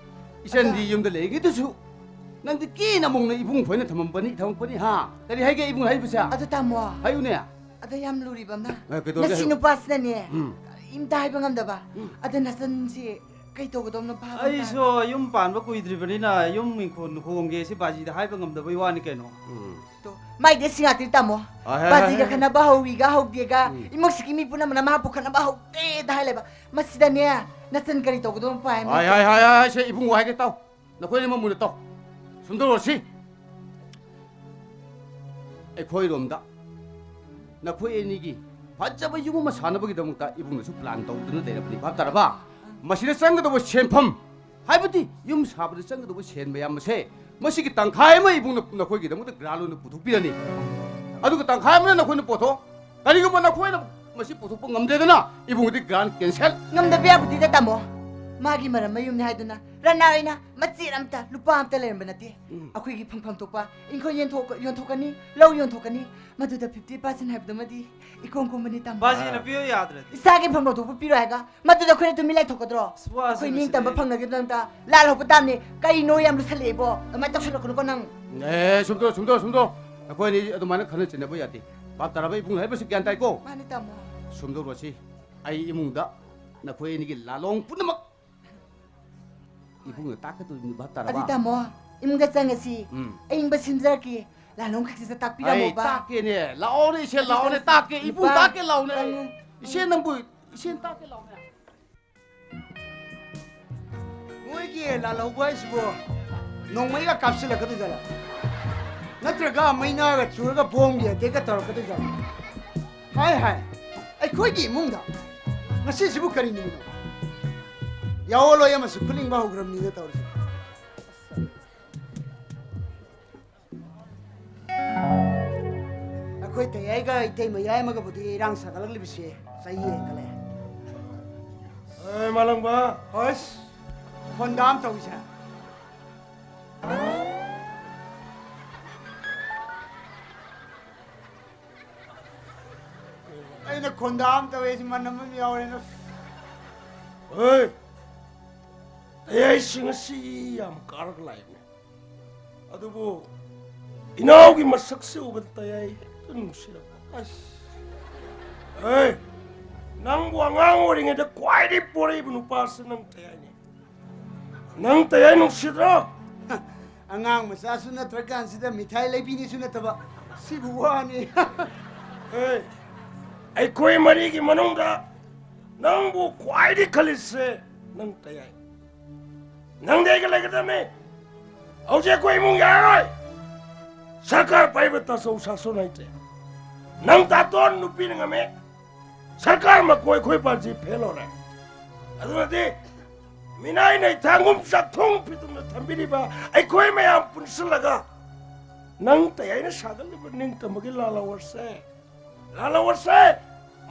ꯏꯆꯟꯗꯤ ꯑꯗꯣ ꯌꯨꯝꯗ ꯂꯩꯔꯤꯉꯩꯗꯁꯨ ꯅꯪꯗꯤ ꯀꯦꯅ ꯃꯧꯅ ꯏꯕꯨꯡ ꯈꯣꯏꯅ ꯊꯝꯃꯝꯕꯅꯤ, ꯊꯝꯃꯛꯄꯅꯤ, ꯍꯥ? ꯀꯔꯤ ꯍꯥꯏꯒꯦ ꯏꯕꯨꯡ ꯍꯥꯏꯕꯁꯦ? ꯑꯗꯨ ꯇꯥꯃꯣ, ꯍꯥꯏꯌꯨꯅꯦ꯫ ꯑꯗ ꯌꯥꯝ ꯂꯨꯔꯤꯕ ꯑꯃꯅ, ꯑ, ꯀꯩꯗꯧꯔꯒꯦ ꯅꯁꯤ ꯍꯥꯏꯌꯨ? ꯅꯨꯄꯥꯁꯤꯅꯅꯦ, ꯎꯝ꯫ ꯀꯔꯤꯝꯇ ꯍꯥꯏꯕ ꯉꯝꯗꯕ꯫ ꯎꯝ꯫ ꯑꯗ ꯅꯆꯟꯁꯤ ꯀꯩ ꯇꯧꯒꯗꯧꯅꯣ ꯚꯥꯕ ꯑꯃ ꯇꯥꯗꯦ꯫ ꯑꯩꯁꯨ ꯌꯨꯝ ꯄꯥꯟꯕ ꯀꯨꯏꯗ꯭ꯔꯤꯕꯅꯤꯅ ꯌꯨꯝ ꯏꯪꯈꯣꯜ ꯍꯣꯡꯒꯦ ꯁꯤ ꯕꯥꯖꯤꯗ ꯍꯥꯏꯕ ꯉꯝꯗꯕꯩ ꯋꯥꯅꯤ ꯀꯩꯅꯣ꯫ ꯎꯝ꯫ ꯇꯣ, ꯃꯥꯏꯗꯤ ꯁꯤꯡꯉꯥꯇꯤ ꯇꯥꯃꯣ꯫ ꯍꯣꯏ, ꯍꯣꯏ, ꯕꯥꯖꯤꯒ ꯍꯣꯏ, ꯍꯣꯏ꯫ ꯈꯟꯅꯕ ꯍꯧꯋꯤꯒ ꯍꯧꯗꯦꯒ, ꯎꯝ꯫ ꯏꯃꯨꯡꯁꯤꯒꯤ ꯃꯤ ꯄꯨꯝꯅꯃꯛꯅ ꯃꯍꯥꯛꯄꯨ ꯈꯟꯅꯕ ꯍꯧꯗꯦꯗ ꯍꯥꯏ ꯂꯩꯕ꯫ ꯃꯁꯤꯗꯅꯦ, ꯅꯆꯟ ꯀꯔꯤ ꯇꯧꯒꯗꯧꯅꯣ ꯄꯥꯏ ꯍꯥꯏ ꯍꯥꯏ, ꯍꯥꯏ, ꯍꯥꯏ, ꯁꯦ ꯏꯕꯨꯡ ꯍꯥꯏꯒꯦ ꯇꯥꯎ꯫ ꯅꯈꯣꯏ ꯑꯅꯤꯃꯛ ꯃꯨꯟꯅ ꯇꯥꯎ꯫ ꯁꯨꯝ ꯇꯧꯔꯁꯤ꯫ ꯑꯩꯈꯣꯏꯔꯣꯝꯗ ꯅꯈꯣꯏ ꯑꯅꯤꯒꯤ ꯐꯖꯕ ꯌꯨꯝ ꯑꯃ ꯁꯥꯅꯕꯒꯤꯗꯃꯛꯇ ꯏꯕꯨꯡꯅꯁꯨ plan ꯇꯧꯗꯨꯅ ꯂꯩꯔꯕꯅꯤ, ꯚꯥꯞ ꯇꯥꯔꯕ? ꯃꯁꯤꯗ ꯆꯪꯒꯗꯧꯕ ꯁꯦꯟꯐꯝ, ꯍꯥꯏꯕꯗꯤ ꯌꯨꯝ ꯁꯥꯕꯗ ꯆꯪꯒꯗꯧꯕ ꯁꯦꯟ ꯃꯌꯥꯝ ꯑꯁꯦ, ꯃꯁꯤꯒꯤ ꯇꯪꯈꯥꯏ ꯑꯃ ꯏꯕꯨꯡꯅ ꯅꯈꯣꯏꯒꯤꯗꯃꯛꯇ grant ꯑꯣꯏꯅ ꯄꯨꯊꯣꯛꯄꯤꯔꯅꯤ, ꯑꯗꯨꯒ ꯇꯪꯈꯥꯏ ꯑꯃꯅ ꯅꯈꯣꯏꯅ ꯄꯣꯊꯣꯛ꯫ ꯀꯔꯤꯒꯨꯝꯕ ꯅꯈꯣꯏꯅ ꯃꯁꯤ ꯄꯨꯊꯣꯛꯄ ꯉꯝꯗꯦꯗꯅ, ꯏꯕꯨꯡꯗꯤ grant cancel꯫ ꯉꯝꯗꯕ ꯌꯥꯕꯗꯤꯗ ꯇꯥꯃꯣ, ꯃꯥꯒꯤ ꯃꯔꯝ ꯃꯌꯨꯝꯅꯤ ꯍꯥꯏꯗꯨꯅ ꯔꯅꯥ ꯑꯩꯅ ꯃꯆꯦꯠ ꯑꯝꯇ, ꯂꯨꯄꯥ ꯑꯝꯇ ꯂꯩꯔꯝꯕ ꯅꯠꯇꯦ꯫ ꯎꯝ꯫ ꯑꯩꯈꯣꯏꯒꯤ ꯐꯪꯐꯝ ꯊꯣꯛꯄ ꯏꯪꯈꯣꯜ ꯌꯦꯟꯊꯣꯛ-, ꯌꯣꯟꯊꯣꯛꯀꯅꯤ, ꯂꯧ ꯌꯣꯟꯊꯣꯛꯀꯅꯤ, ꯃꯗꯨꯗ fifty percent ꯍꯥꯏꯕꯗꯨꯃꯗꯤ ꯏꯀꯣꯝ ꯀꯣꯝꯕꯅꯤ ꯇꯥꯃꯣ꯫ ꯕꯥꯖꯤꯅ ꯄꯤꯌꯨ ꯌꯥꯗ꯭ꯔꯗꯤ? ꯏꯁꯥꯒꯤ ꯐꯪꯐꯝ ꯊꯣꯛꯄ ꯄꯤꯔꯣ ꯍꯥꯏꯔꯒ ꯃꯗꯨꯗ ꯑꯩꯈꯣꯏꯅ ꯇꯨꯃꯤꯟ ꯂꯩꯊꯣꯛꯀꯗ꯭ꯔꯣ? ꯑꯁ, ꯋꯥꯁꯨ ꯑꯩꯈꯣꯏ ꯅꯤꯡꯇꯝꯕ ꯂꯣꯏꯁꯤꯜꯂꯦ꯫ ꯐꯪꯅꯒꯗꯕ ꯑꯝꯇ ꯂꯥꯜꯍꯧꯕ ꯇꯥꯕꯅꯤ꯫ ꯀꯩꯅꯣ ꯌꯥꯝ ꯂꯨꯁꯜꯂꯛꯑꯦꯕꯣ? ꯑꯗꯨꯃꯥꯏꯅ ꯇꯧꯁꯜꯂꯛꯀꯅꯨꯀꯣ ꯅꯪ꯫ ꯑꯦ, ꯁꯨꯝ ꯇꯧ, ꯁꯨꯝ ꯇꯧ, ꯁꯨꯝ ꯇꯧ꯫ ꯑꯩꯈꯣꯏ ꯑꯅꯤ ꯑꯗꯨꯃꯥꯏꯅ ꯈꯟꯅ ꯆꯩꯅꯕ ꯌꯥꯗꯦ꯫ ꯚꯥꯞ ꯇꯥꯔꯕ? ꯏꯕꯨꯡ ꯍꯥꯏꯕꯁꯤ ꯒ꯭ꯌꯥꯟ ꯇꯥꯏꯀꯣ? ꯃꯥꯅꯤ ꯇꯥꯃꯣ꯫ ꯁꯨꯝ ꯇꯧꯔꯣꯁꯤ꯫ ꯑꯩ ꯏꯃꯨꯡꯗ ꯅꯈꯣꯏ ꯑꯅꯤꯒꯤ ꯂꯥꯂꯣꯡ ꯄꯨꯝꯅꯃꯛ ꯏꯕꯨꯡꯅ ꯇꯥꯛꯀꯗꯧꯔꯤꯕꯅꯤ, ꯚꯥꯞ ꯇꯥꯔꯕ? ꯑꯗꯨ ꯇꯥꯃꯣ, ꯏꯃꯨꯡꯗ ꯆꯪꯉꯁꯤ꯫ ꯎꯝ꯫ ꯑꯏꯪꯕ ꯁꯤꯟꯖꯔꯛꯀꯦ꯫ ꯂꯥꯂꯣꯡ ꯈꯛꯁꯤꯗ ꯑꯩ ꯇꯥꯛꯄꯤꯔꯝꯃꯣꯕ꯫ ꯇꯥꯛꯀꯦꯅꯦ꯫ ꯂꯥꯛꯑꯣꯅꯦ, ꯏꯆꯦ, ꯑꯗꯨ ꯂꯥꯛꯑꯣꯅꯦ, ꯆꯪꯁꯤ꯫ ꯇꯥꯛꯀꯦ꯫ ꯏꯕꯨꯡ ꯅꯨꯄꯥ, ꯇꯥꯛꯀꯦ, ꯂꯥꯛꯑꯣꯅꯦ꯫ ꯆꯪꯉꯨ꯫ ꯏꯆꯦ, ꯅꯪꯕꯨ, ꯏꯆꯦ ꯇꯥꯛꯀꯦ, ꯂꯥꯛꯑꯣꯅꯦ꯫ ꯃꯣꯏꯒꯤ ꯂꯥꯜꯍꯧꯕ ꯍꯥꯏꯁꯤꯕꯨ ꯅꯣꯡꯃꯩꯒ ꯀꯥꯞꯁꯤꯜꯂꯛꯀꯗꯣꯏꯖꯥꯠꯂꯥ? ꯅꯠꯇ꯭ꯔꯒ ꯃꯩꯅꯥꯒ ꯆꯨꯔꯒ ꯕꯣꯝꯒꯤ attack ꯀ ꯇꯧꯔꯛꯀꯗꯣꯏꯖꯥꯠꯂꯥ? ꯍꯥꯏ ꯍꯥꯏ, ꯑꯩꯈꯣꯏꯒꯤ ꯏꯃꯨꯡꯗ ꯉꯁꯤꯁꯤꯕꯨ ꯀꯔꯤ ꯅꯨꯃꯤꯠꯅꯣ? ꯌꯥꯑꯣꯟꯂꯣꯏ ꯑꯃꯁꯨ ꯈꯨꯂꯤꯡꯕ ꯍꯧꯈ꯭ꯔꯕꯅꯤꯅ ꯇꯧꯔꯤꯁꯦ꯫ ꯑꯩꯈꯣꯏ ꯇꯌꯥꯏꯒ ꯏꯇꯩꯃ ꯌꯥꯏꯃꯒꯕꯨꯗꯤ ꯏꯔꯥꯡ ꯁꯥꯒꯠꯂꯛꯂꯤꯕꯁꯦ ꯆꯍꯤ ꯍꯦꯟꯒꯠꯂꯦ꯫ ꯑꯦ, ꯃꯥꯂꯪꯕ꯫ ꯍꯣꯏꯁ, ꯈꯣꯟꯗꯥ ꯑꯃ ꯇꯧꯏꯁꯦ꯫ ꯑꯩꯅ ꯈꯣꯟꯗꯥ ꯑꯃ ꯇꯧꯋꯦ, ꯁꯤ ꯃꯅꯝ ꯑꯃ ꯌꯥꯎꯔꯦꯅ꯫ ꯍꯣꯏ, ꯇꯌꯥꯏꯁꯤꯡ ꯑꯁꯤ ꯌꯥꯝ ꯀꯥꯔꯛ ꯂꯥꯛꯏꯕꯅꯦ꯫ ꯑꯗꯨꯕꯨ ꯏꯅꯥꯎꯒꯤ ꯃꯁꯛꯁꯦ ꯎꯕꯗ ꯇꯌꯥꯏ ꯍꯦꯛꯇ ꯅꯨꯡꯁꯤꯔꯛꯄ꯫ ꯑꯁ꯫ ꯑꯦ, ꯅꯪꯕꯨ ꯑꯉꯥꯡ ꯑꯣꯏꯔꯤꯉꯩꯗ ꯈ꯭ꯋꯥꯏꯗꯒꯤ ꯄꯣꯔꯛꯏꯕ ꯅꯨꯄꯥꯁꯦ ꯅꯪ ꯇꯌꯥꯏꯅꯦ꯫ ꯅꯪ ꯇꯌꯥꯏ ꯅꯨꯡꯁꯤꯗ꯭ꯔꯣ? ꯑꯉꯥꯡ ꯃꯆꯥꯁꯨ ꯅꯠꯇ꯭ꯔꯀꯥꯟꯁꯤꯗ ꯃꯤꯊꯥꯏ ꯂꯩꯕꯤꯅꯤꯁꯨ ꯅꯠꯇꯕ, ꯁꯤꯕꯨ ꯋꯥꯅꯤ꯫ ꯑꯦ, ꯑꯩꯈꯣꯏ ꯃꯔꯤꯒꯤ ꯃꯅꯨꯡꯗ ꯅꯪꯕꯨ ꯈ꯭ꯋꯥꯏꯗꯒꯤ ꯈꯜꯂꯤꯁꯦ ꯅꯪ ꯇꯌꯥꯏ꯫ ꯅꯪꯗꯤ ꯑꯩꯒ ꯂꯩꯒꯗꯕꯅꯤ꯫ ꯍꯧꯖꯤꯛ ꯑꯩꯈꯣꯏ ꯏꯃꯨꯡ ꯌꯥꯔꯔꯣꯏ꯫ ꯁꯔꯀꯥꯔ ꯄꯥꯏꯕ ꯇꯥꯆꯧ ꯁꯥꯁꯣꯟ ꯍꯩꯇꯦ꯫ ꯅꯪ ꯇꯥꯇꯣꯟ ꯅꯨꯄꯤꯅ ꯉꯝꯃꯦ꯫ ꯁꯔꯀꯥꯔ ꯃꯀꯣꯏ ꯑꯩꯈꯣꯏ ꯄꯥꯔꯇꯤ ꯐꯦꯜ ꯑꯣꯏꯔꯦ꯫ ꯑꯗꯨꯅꯗꯤ ꯃꯤꯅꯥꯏꯅ ꯏꯊꯥꯡꯒꯨꯝ ꯆꯥꯛꯊꯨꯡ ꯐꯤꯇꯨꯝꯅ ꯊꯝꯕꯤꯔꯤꯕ ꯑꯩꯈꯣꯏ ꯃꯌꯥꯝ ꯄꯨꯟꯁꯤꯜꯂꯒ ꯅꯪ ꯇꯌꯥꯏꯅ ꯁꯥꯒꯠꯂꯤꯕ ꯅꯤꯡꯇꯝꯕꯒꯤ ꯂꯥꯜꯍꯧꯔꯁꯦ꯫ ꯂꯥꯜꯍꯧꯔꯁꯦ꯫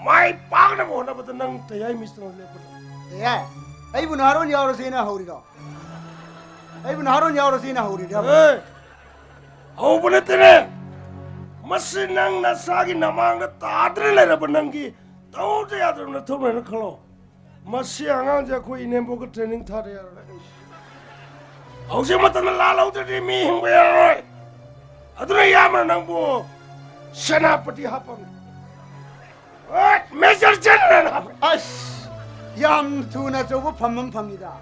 ꯃꯥꯏ ꯄꯥꯛꯅꯕ ꯍꯣꯠꯅꯕꯗ ꯅꯪ ꯇꯌꯥꯏ ꯃꯤꯁꯇꯔ ꯂꯦꯞꯄꯗ꯫ ꯇꯌꯥꯏ, ꯑꯩꯕꯨ ꯅꯍꯥꯔꯣꯟ ꯌꯥꯎꯔꯁꯦꯅ ꯍꯧꯔꯤꯔꯣ? ꯑꯩꯕꯨ ꯅꯍꯥꯔꯣꯟ ꯌꯥꯎꯔꯁꯦꯅ ꯍꯧꯔꯤꯔꯕ? ꯑꯦ, ꯍꯧꯕ ꯅꯠꯇꯦꯅꯦ꯫ ꯃꯁꯤ ꯅꯪ ꯅꯁꯥꯒꯤ ꯅꯃꯥꯡꯗ ꯇꯥꯗꯅ ꯂꯩꯔꯕ ꯅꯪꯒꯤ ꯇꯧꯗ ꯌꯥꯗ꯭ꯔꯕ ꯅꯊꯧꯅꯦꯅ ꯈꯜꯂꯣ꯫ ꯃꯁꯤ ꯑꯉꯥꯡꯁꯦ ꯑꯩꯈꯣꯏ ꯏꯅꯦꯝꯕꯣꯛꯀ ꯇ꯭ꯔꯦꯅꯤꯡ ꯊꯥꯗ ꯌꯥꯔꯣꯏ꯫ ꯍꯧꯖꯤꯛ ꯃꯇꯝꯗ ꯂꯥꯜꯍꯧꯗ꯭ꯔꯗꯤ ꯃꯤ ꯍꯤꯡꯕ ꯌꯥꯔꯣꯏ꯫ ꯑꯗꯨꯅ ꯏꯌꯥꯝꯕꯅ ꯅꯪꯕꯨ ꯁꯦꯅꯥꯄꯇꯤ ꯍꯥꯞꯄꯝꯃꯤ꯫ ꯍꯣꯏ, ꯃꯦꯖꯔ ꯖꯦꯅꯔꯦꯜ ꯍꯥꯞꯄꯝꯃꯤ꯫ ꯑꯁ, ꯌꯥꯝ ꯊꯨꯅ ꯑꯆꯧꯕ ꯐꯝ ꯑꯃ ꯐꯪꯉꯤꯗ꯫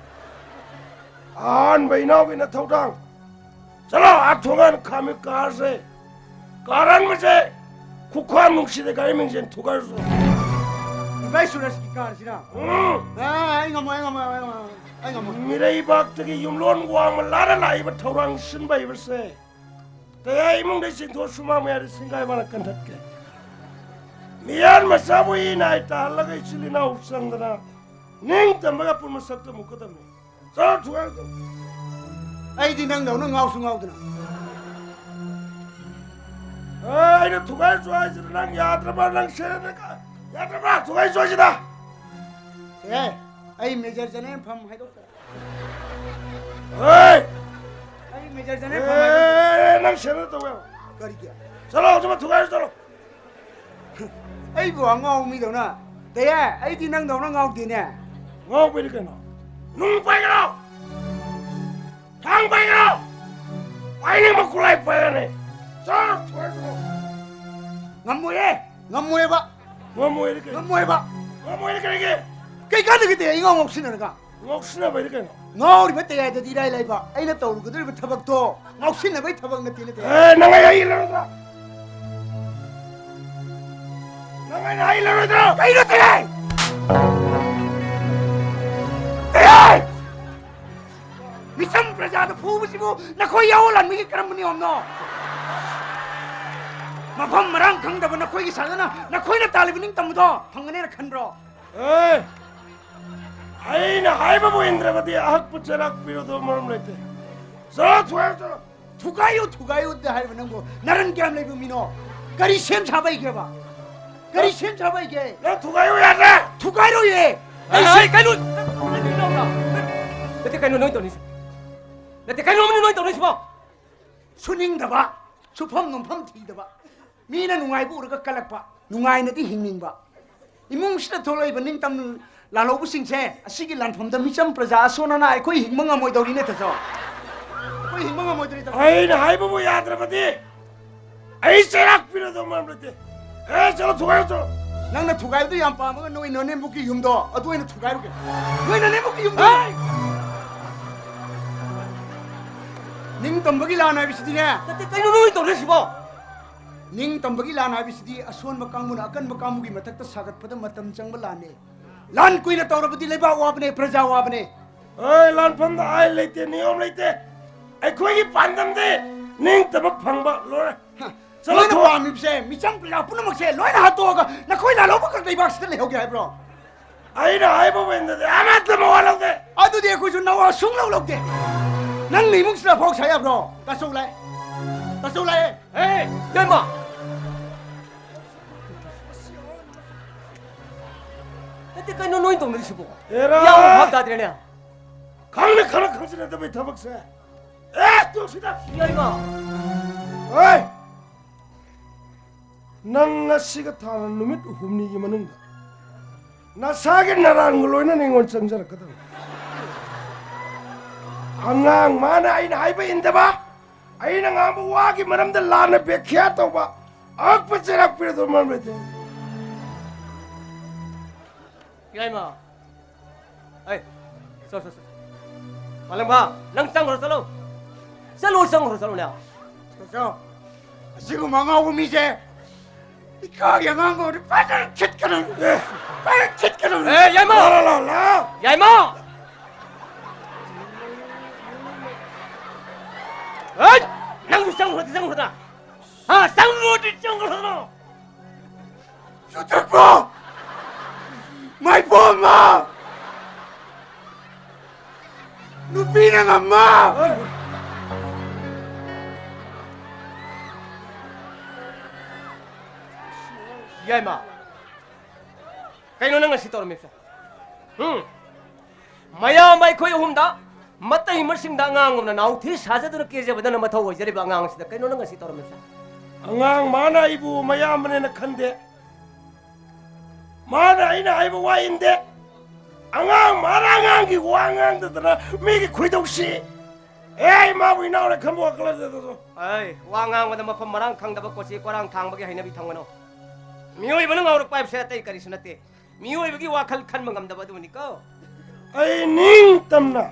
ꯑꯍꯥꯟꯕ ꯏꯅꯥꯎꯒꯤ ꯅꯊꯧꯗꯥꯡ꯫ ꯆꯠꯂꯣ, ꯑꯥ ꯊꯣꯡꯒꯥꯟ ꯈꯥꯝꯃꯤ ꯀꯥꯔꯁꯦ꯫ ꯀꯥꯔ ꯑꯟꯕꯁꯦ ꯈꯨꯈ꯭ꯋꯥꯝ ꯅꯨꯡꯁꯤꯗ ꯒꯥꯔꯤ ꯃꯤꯡꯁꯦꯜ ꯊꯨꯒꯥꯏꯔꯨꯁꯨ꯫ ꯏꯕꯥꯏ ꯁꯨꯔꯖꯀꯤ ꯀꯥꯔꯁꯤꯔ? ꯎꯝ꯫ ꯑꯥ, ꯑꯩ ꯉꯝꯃꯣꯏ, ꯑꯩ ꯉꯝꯃꯣꯏ, ꯑꯩ ꯉꯝꯃꯣꯏ, ꯑꯩ ꯉꯝꯃꯣꯏ꯫ ꯃꯤꯔꯩꯕꯥꯛꯇꯒꯤ ꯌꯨꯝꯂꯣꯟ ꯋꯥꯡꯃ ꯂꯥꯟꯅ ꯂꯥꯛꯏꯕ ꯊꯧꯔꯥꯡ ꯁꯤꯟꯕ ꯍꯩꯕꯁꯦ꯫ ꯇꯌꯥꯏ ꯏꯃꯨꯡꯗꯩ ꯆꯤꯡꯊꯣꯛ ꯁꯨꯃꯥꯡ ꯃꯌꯥꯏꯗ ꯁꯤꯡꯒꯥꯏ ꯃꯥꯅ ꯀꯟꯊꯠꯀꯦ꯫ ꯃꯤꯌꯥꯟ ꯃꯆꯥꯕꯨ ꯏ ꯅꯥꯏ ꯇꯥꯍꯜꯂꯒ ꯏꯆꯤꯜ ꯏꯅꯥꯎ ꯆꯪꯗꯅ ꯅꯤꯡꯇꯝꯕꯒ ꯑꯄꯨꯟꯕ ꯁꯛꯇꯝ ꯎꯠꯀꯗꯕꯅꯤ꯫ ꯆꯠꯂꯣ, ꯊꯨꯒꯥꯏꯔꯨ ꯆꯠꯂꯣ꯫ ꯑꯩꯗꯤ ꯅꯪꯗꯧꯅ ꯉꯥꯎꯁꯨ ꯉꯥꯎꯗꯅ꯫ ꯑꯦ, ꯑꯩꯅ ꯊꯨꯒꯥꯏꯔꯨ ꯆꯠꯂꯣ ꯍꯥꯏꯁꯤꯗ ꯅꯪ ꯌꯥꯗ꯭ꯔꯕ? ꯅꯪ ꯁꯦꯔꯦꯟꯅ ꯀ-, ꯌꯥꯗ꯭ꯔꯕ? ꯊꯨꯒꯥꯏꯔꯨ ꯆꯠꯂꯣ ꯍꯥꯏꯁꯤꯗ꯫ ꯑꯦ, ꯑꯩ ꯃꯦꯖꯔ ꯖꯦꯅꯦꯔꯦꯜ ꯐꯝ ꯍꯥꯏꯗꯣꯛꯇ꯭ꯔꯦ꯫ ꯍꯦ! ꯑꯩ ꯃꯦꯖꯔ ꯖꯦꯅꯦꯔꯦꯜ ꯐꯝ ꯍꯥꯏꯗꯣꯛꯇ꯭ꯔꯦ꯫ ꯑꯦ, ꯅꯪ ꯁꯦꯔꯦꯟꯅ ꯇꯧꯕ ꯌꯥꯕ꯫ ꯀꯔꯤꯒꯤ? ꯆꯠꯂꯣ, ꯍꯧꯖꯤꯛꯃꯛ ꯊꯨꯒꯥꯏꯔꯨ ꯆꯠꯂꯣ꯫ ꯑꯩꯕꯨ ꯑꯉꯥꯎ ꯃꯤꯗꯧꯅ? ꯇꯌꯥꯏ, ꯑꯩꯗꯤ ꯅꯪꯗꯧꯅ ꯉꯥꯎꯗꯦꯅꯦ꯫ ꯉꯥꯎꯕꯩꯗꯤ ꯀꯩꯅꯣ? ꯅꯨꯡ ꯄꯥꯏꯒꯦꯔꯣ? ꯊꯥꯡ ꯄꯥꯏꯒꯦꯔꯣ? ꯄꯥꯏꯅꯤꯡꯕ ꯈꯨꯠꯂꯥꯏ ꯄꯥꯏꯔꯅꯤ꯫ ꯆꯠꯂꯣ, ꯊꯨꯒꯥꯏꯔꯨ ꯆꯠꯂꯣ꯫ ꯉꯝꯃꯣꯏꯌꯦ, ꯉꯝꯃꯣꯏꯌꯦꯕ꯫ ꯉꯝꯃꯣꯏꯗꯤ ꯀꯩ? ꯉꯝꯃꯣꯏꯕ꯫ ꯉꯝꯃꯣꯏꯗꯤ ꯀꯔꯤꯒꯤ? ꯀꯩ ꯀꯥꯟꯅꯒꯦ ꯇꯌꯥꯏ, ꯏꯉꯥꯎ ꯉꯥꯎꯁꯤꯟꯅꯔꯒ? ꯉꯥꯎꯁꯤꯟꯅꯕꯩꯗꯤ ꯀꯩꯅꯣ? ꯉꯥꯎꯔꯤꯕ ꯇꯌꯥꯏꯗꯗꯤ ꯏꯔꯥꯏ ꯂꯥꯏꯕ꯫ ꯑꯩꯅ ꯇꯧꯔꯨꯒꯗꯧꯔꯤꯕ ꯊꯕꯛꯇꯣ ꯉꯥꯎꯁꯤꯟꯅꯕꯩ ꯊꯕꯛ ꯅꯠꯇꯦꯅꯦ ꯇꯌꯥꯏ꯫ ꯑꯦ, ꯅꯪ ꯑꯩ ꯍꯥꯏ ꯏꯜꯂꯔꯣꯏꯗ꯭ꯔꯣ? ꯅꯪ ꯑꯩꯅ ꯍꯥꯏ ꯏꯜꯂꯔꯣꯏꯗ꯭ꯔꯣ? ꯀꯩꯅꯣ ꯇꯌꯥꯏ? ꯇꯌꯥꯏ! ꯃꯤꯆꯝ ꯄ꯭ꯔꯖꯥꯗ ꯐꯨꯕꯁꯤꯕꯨ ꯅꯈꯣꯏ ꯌꯥꯑꯣ ꯂꯥꯟꯃꯤꯒꯤ ꯀꯔꯝꯕ ꯅꯤꯌꯣꯝꯅꯣ? ꯃꯐꯝ ꯃꯔꯥꯡ ꯈꯪꯗꯕ ꯅꯈꯣꯏꯒꯤ ꯁꯥꯖꯅ ꯅꯈꯣꯏꯅ ꯇꯥꯜꯂꯤꯕ ꯅꯤꯡꯇꯝꯕꯗꯣ ꯐꯪꯒꯅꯦꯅ ꯈꯟꯕ꯭ꯔꯣ? ꯑꯦ! ꯑꯩꯅ ꯍꯥꯏꯕꯕꯨ ꯏꯟꯗ꯭ꯔꯕꯗꯤ ꯑꯍꯛꯄ ꯆꯩꯔꯥꯛ ꯄꯤꯔꯨꯗꯕ ꯃꯔꯝ ꯂꯩꯇꯦ꯫ ꯆꯠꯂꯣ, ꯊꯨꯒꯥꯏꯔꯨ ꯆꯠꯂꯣ꯫ ꯊꯨꯒꯥꯏꯌꯨ, ꯊꯨꯒꯥꯏꯌꯨꯗꯤ ꯍꯥꯏꯔꯤꯕ ꯅꯪꯕꯨ ꯅꯔꯟ ꯀꯌꯥꯝ ꯂꯩꯕ ꯃꯤꯅꯣ? ꯀꯔꯤ ꯁꯦꯝ ꯁꯥꯕ ꯍꯩꯒꯦꯕ? ꯀꯔꯤ ꯁꯦꯝ ꯁꯥꯕ ꯍꯩꯒꯦ? ꯅꯪ ꯊꯨꯒꯥꯏꯌꯨ ꯌꯥꯗ꯭ꯔꯦ꯫ ꯊꯨꯒꯥꯏꯔꯣꯏꯌꯦ꯫ ꯑꯩ ꯑꯩ ꯁꯤ- ꯀꯩꯅꯣ, ꯅꯠꯇꯦ, ꯀꯩꯅꯣ ꯅꯣꯏ ꯇꯧꯔꯤꯁꯦ? ꯅꯠꯇꯦ, ꯀꯩꯅꯣ ꯅꯣꯏ ꯇꯧꯔꯤꯁꯤꯕꯣ? ꯁꯨꯅꯤꯡꯗꯕ, ꯁꯨꯐꯝ ꯅꯣꯝꯐꯝ ꯊꯤꯗꯕ, ꯃꯤꯅ ꯅꯨꯡꯉꯥꯏꯕ ꯎꯔꯒ ꯀꯜꯂꯛꯄ, ꯅꯨꯡꯉꯥꯏꯅꯗꯤ ꯍꯤꯡꯅꯤꯡꯕ꯫ ꯏꯃꯨꯡꯁꯤꯗ ꯊꯣꯛꯂꯛꯏꯕ ꯅꯤꯡꯇꯝ ꯂꯥꯜꯍꯧꯕꯁꯤꯡꯁꯦ ꯑꯁꯤꯒꯤ ꯂꯥꯟꯐꯝꯗ ꯃꯤꯆꯝ ꯄ꯭ꯔꯖꯥ ꯑꯁꯣꯟ ꯑꯅꯥ ꯑꯩꯈꯣꯏ ꯍꯤꯡꯕ ꯉꯝꯃꯣꯏꯗꯧꯔꯤꯅꯦ, ꯇꯥꯆꯧ꯫ ꯑꯩꯈꯣꯏ ꯍꯤꯡꯕ ꯉꯝꯃꯣꯏꯗꯧꯔꯤ, ꯇꯥꯆꯧ꯫ ꯑꯩꯅ ꯍꯥꯏꯕꯕꯨ ꯌꯥꯗ꯭ꯔꯕꯗꯤ ꯑꯩ ꯆꯩꯔꯥꯛ ꯄꯤꯔꯗꯧ ꯃꯔꯝ ꯂꯩꯇꯦ꯫ ꯑꯦ, ꯆꯠꯂꯣ, ꯊꯨꯒꯥꯏꯔꯨ ꯆꯠꯂꯣ꯫ ꯅꯪꯅ ꯊꯨꯒꯥꯏꯕꯗꯣ ꯌꯥꯝ ꯄꯥꯝꯃꯒ ꯅꯣꯏ ꯅꯅꯦꯝꯕꯨꯛꯀꯤ ꯌꯨꯝꯗꯣ ꯑꯗꯨ ꯑꯣꯏꯅ ꯊꯨꯒꯥꯏꯔꯨꯒꯦ꯫ ꯅꯣꯏ ꯅꯅꯦꯝꯕꯨꯛꯀꯤ ꯌꯨꯝꯗꯣ꯫ ꯍꯦ! ꯅꯤꯡꯇꯝꯕꯒꯤ ꯂꯥꯟ ꯍꯥꯏꯕꯁꯤꯗꯤꯅꯦ꯫ ꯅꯠꯇꯦ, ꯀꯩꯅꯣ ꯅꯣꯏ ꯇꯧꯔꯤꯁꯤꯕꯣ? ꯅꯤꯡꯇꯝꯕꯒꯤ ꯂꯥꯟ ꯍꯥꯏꯕꯁꯤꯗꯤ ꯑꯁꯣꯟꯕ ꯀꯥꯡꯕꯨꯅ ꯑꯀꯟꯕ ꯀꯥꯡꯕꯨꯒꯤ ꯃꯊꯛꯇ ꯁꯥꯒꯠꯄꯗ ꯃꯇꯝ ꯆꯪꯕ ꯂꯥꯟꯅꯤ꯫ ꯂꯥꯟ ꯀꯨꯏꯅ ꯇꯧꯔꯕꯗꯤ ꯂꯩꯕꯥꯛ ꯋꯥꯕꯅꯦ, ꯄ꯭ꯔꯖꯥ ꯋꯥꯕꯅꯦ꯫ ꯑꯦ, ꯂꯥꯟꯐꯝꯗ ꯑꯥꯏꯟ ꯂꯩꯇꯦ, ꯅꯤꯌꯣꯝ ꯂꯩꯇꯦ꯫ ꯑꯩꯈꯣꯏꯒꯤ ꯄꯥꯟꯗꯝꯗꯤ ꯅꯤꯡꯇꯝꯕ ꯐꯪꯕ, ꯂꯣꯏꯔꯦ꯫ ꯍ, ꯆꯠꯂꯣ, ꯅꯣꯏꯅ ꯊꯣꯛ꯫ ꯄꯥꯝꯃꯤꯕꯁꯦ ꯃꯤꯆꯝ ꯄ꯭ꯔꯖꯥ ꯄꯨꯝꯅꯃꯛꯁꯦ ꯂꯣꯏꯅ ꯍꯥꯠꯇꯣꯛꯑꯒ ꯅꯈꯣꯏ ꯂꯥꯜꯍꯧꯕ ꯈꯛ ꯂꯩꯕꯥꯛꯁꯤꯗ ꯂꯩꯍꯧꯒꯦ ꯍꯥꯏꯕ꯭ꯔꯣ? ꯑꯩꯅ ꯍꯥꯏꯕ ꯋꯦꯟꯗꯗꯤ ꯑꯃꯠꯇ ꯃꯋꯥ ꯂꯧꯗꯦ꯫ ꯑꯗꯨꯗꯤ ꯑꯩꯈꯣꯏꯁꯨ ꯅꯋꯥ ꯁꯨꯡꯂꯧ ꯂꯧꯗꯦ꯫ ꯅꯪ ꯏꯃꯨꯡꯁꯤꯗ ꯐꯥꯎ ꯁꯥ ꯌꯥꯕ꯭ꯔꯣ? ꯇꯥꯆꯧ ꯂꯥꯛꯑꯦ꯫ ꯇꯥꯆꯧ ꯂꯥꯛꯑꯦ꯫ ꯑꯦ, ꯏꯇꯩꯃ! ꯅꯠꯇꯦ, ꯀꯩꯅꯣ ꯅꯣꯏ ꯇꯧꯅꯔꯤꯁꯤꯕꯣ? ꯑꯦꯔꯥ! ꯌꯥꯝ ꯚꯥꯞ ꯇꯥꯗ꯭ꯔꯦꯅꯦ꯫ ꯈꯪꯅ ꯈꯪꯅ ꯈꯪꯖꯤꯟꯅꯗꯕꯩ ꯊꯕꯛꯁꯦ꯫ ꯑꯦ, ꯇꯣꯛꯁꯤꯗ! ꯏꯇꯩꯃ! ꯍꯣꯏ! ꯅꯪ ꯉꯁꯤꯒ ꯊꯥꯅ ꯅꯨꯃꯤꯠ ꯍꯨꯝꯅꯤꯒꯤ ꯃꯅꯨꯡꯗ ꯅꯁꯥꯒꯤ ꯅꯔꯥꯟꯒ ꯂꯣꯏꯅꯅ ꯑꯩꯉꯣꯟꯗ ꯆꯪꯖꯔꯛꯀꯗꯕꯅꯤ꯫ ꯑꯉꯥꯡ ꯃꯥꯅ ꯑꯩꯅ ꯍꯥꯏꯕ ꯏꯟꯗꯕ, ꯑꯩꯅ ꯉꯥꯡꯕ ꯋꯥꯒꯤ ꯃꯔꯝꯗ ꯂꯥꯟꯅ ꯕꯦꯈ꯭ꯌꯥ ꯇꯧꯕ, ꯑꯉꯛꯄ ꯆꯩꯔꯥꯛ ꯄꯤꯔꯗꯧ ꯃꯔꯝ ꯂꯩꯇꯦ꯫ ꯏꯌꯥꯏꯃ, ꯑꯩ, ꯆꯣ, ꯆꯣ, ꯆꯣ꯫ ꯃꯥꯂꯪꯕ, ꯅꯪ ꯆꯪꯈ꯭ꯔꯣ, ꯆꯠꯂꯣ꯫ ꯆꯠꯂꯣ, ꯆꯪꯈ꯭ꯔꯣ, ꯆꯠꯂꯣꯅꯦ꯫ ꯆꯣ, ꯆꯣ꯫ ꯑꯁꯤꯒꯨꯝꯕ ꯑꯉꯥꯎꯕ ꯃꯤꯁꯦ ꯏꯀꯥꯒꯤ ꯑꯉꯥꯡ ꯑꯣꯏꯔꯗꯤ ꯐꯖꯅ ꯊꯤꯠꯀꯗꯕꯅꯤ꯫ ꯑꯦ꯫ ꯐꯖꯅ ꯊꯤꯠꯀꯗꯕꯅꯤ꯫ ꯑꯦ, ꯌꯥꯏꯃ! ꯂꯥꯎ, ꯂꯥꯎ, ꯂꯥꯎ꯫ ꯌꯥꯏꯃ! ꯍꯩꯠ! ꯅꯪꯁꯨ ꯆꯪꯈ꯭ꯔꯣꯗꯤ ꯆꯪꯈ꯭ꯔꯣꯗ꯫ ꯍꯥ, ꯆꯪꯈ꯭ꯔꯣꯗꯤ ꯆꯪꯈ꯭ꯔꯣꯗ꯫ ꯆꯨꯊꯛꯄ! ꯃꯥꯏꯄꯣꯝꯃ! ꯅꯨꯄꯤꯅ ꯉꯝꯃ! ꯌꯥꯏꯃ, ꯀꯩꯅꯣ ꯅꯪ ꯉꯁꯤ ꯇꯧꯔꯝꯃꯤꯁꯦ? ꯎꯝ? ꯃꯌꯥꯝ ꯑꯩꯈꯣꯏ ꯑꯍꯨꯝꯗ ꯃꯇꯩ ꯃꯁꯤꯡꯗ ꯑꯉꯥꯡꯒꯨꯝꯅ ꯅꯥꯎꯊꯤ ꯁꯥꯖꯗꯨꯅ ꯀꯦꯖꯕꯗꯅ ꯃꯊꯧ ꯑꯣꯏꯖꯔꯤꯕ ꯑꯉꯥꯡꯁꯤꯗ ꯀꯩꯅꯣ ꯅꯪ ꯉꯁꯤ ꯇꯧꯔꯝꯃꯤꯁꯦ? ꯑꯉꯥꯡ ꯃꯥꯅ ꯑꯩꯕꯨ ꯃꯌꯥꯝꯕꯅꯦꯅ ꯈꯟꯗꯦ꯫ ꯃꯥꯅ ꯑꯩꯅ ꯍꯥꯏꯕ ꯋꯥ ꯏꯟꯗꯦ꯫ ꯑꯉꯥꯡ ꯃꯥꯅ ꯑꯉꯥꯡꯒꯤ ꯋꯥ ꯉꯥꯡꯗꯗꯅ ꯃꯤꯒꯤ ꯈꯣꯏꯗꯧ ꯁꯤ꯫ ꯑꯦ, ꯏꯃꯥꯕꯨ ꯏꯅꯥꯎꯅ ꯈꯟꯕ ꯋꯥꯈꯜ ꯅꯠꯇꯦ ꯑꯗꯨꯗꯣ꯫ ꯑꯩ, ꯋꯥ ꯉꯥꯡꯕꯗ ꯃꯐꯝ ꯃꯔꯥꯡ ꯈꯪꯗꯕ ꯀꯣꯆꯤ ꯀꯣꯔꯥꯡ ꯊꯥꯡꯕꯒꯤ ꯍꯩꯅꯕꯤ ꯊꯝꯒꯅꯨ꯫ ꯃꯤꯑꯣꯏꯕꯅ ꯉꯥꯎꯔꯛꯄ ꯍꯥꯏꯕꯁꯦ ꯑꯇꯩ ꯀꯔꯤꯁꯨ ꯅꯠꯇꯦ꯫ ꯃꯤꯑꯣꯏꯕꯒꯤ ꯋꯥꯈꯜ ꯈꯟꯕ ꯉꯝꯗꯕ ꯑꯗꯨꯕꯨꯅꯤꯀꯣ꯫ ꯑꯩ ꯅꯤꯡꯇꯝꯅ,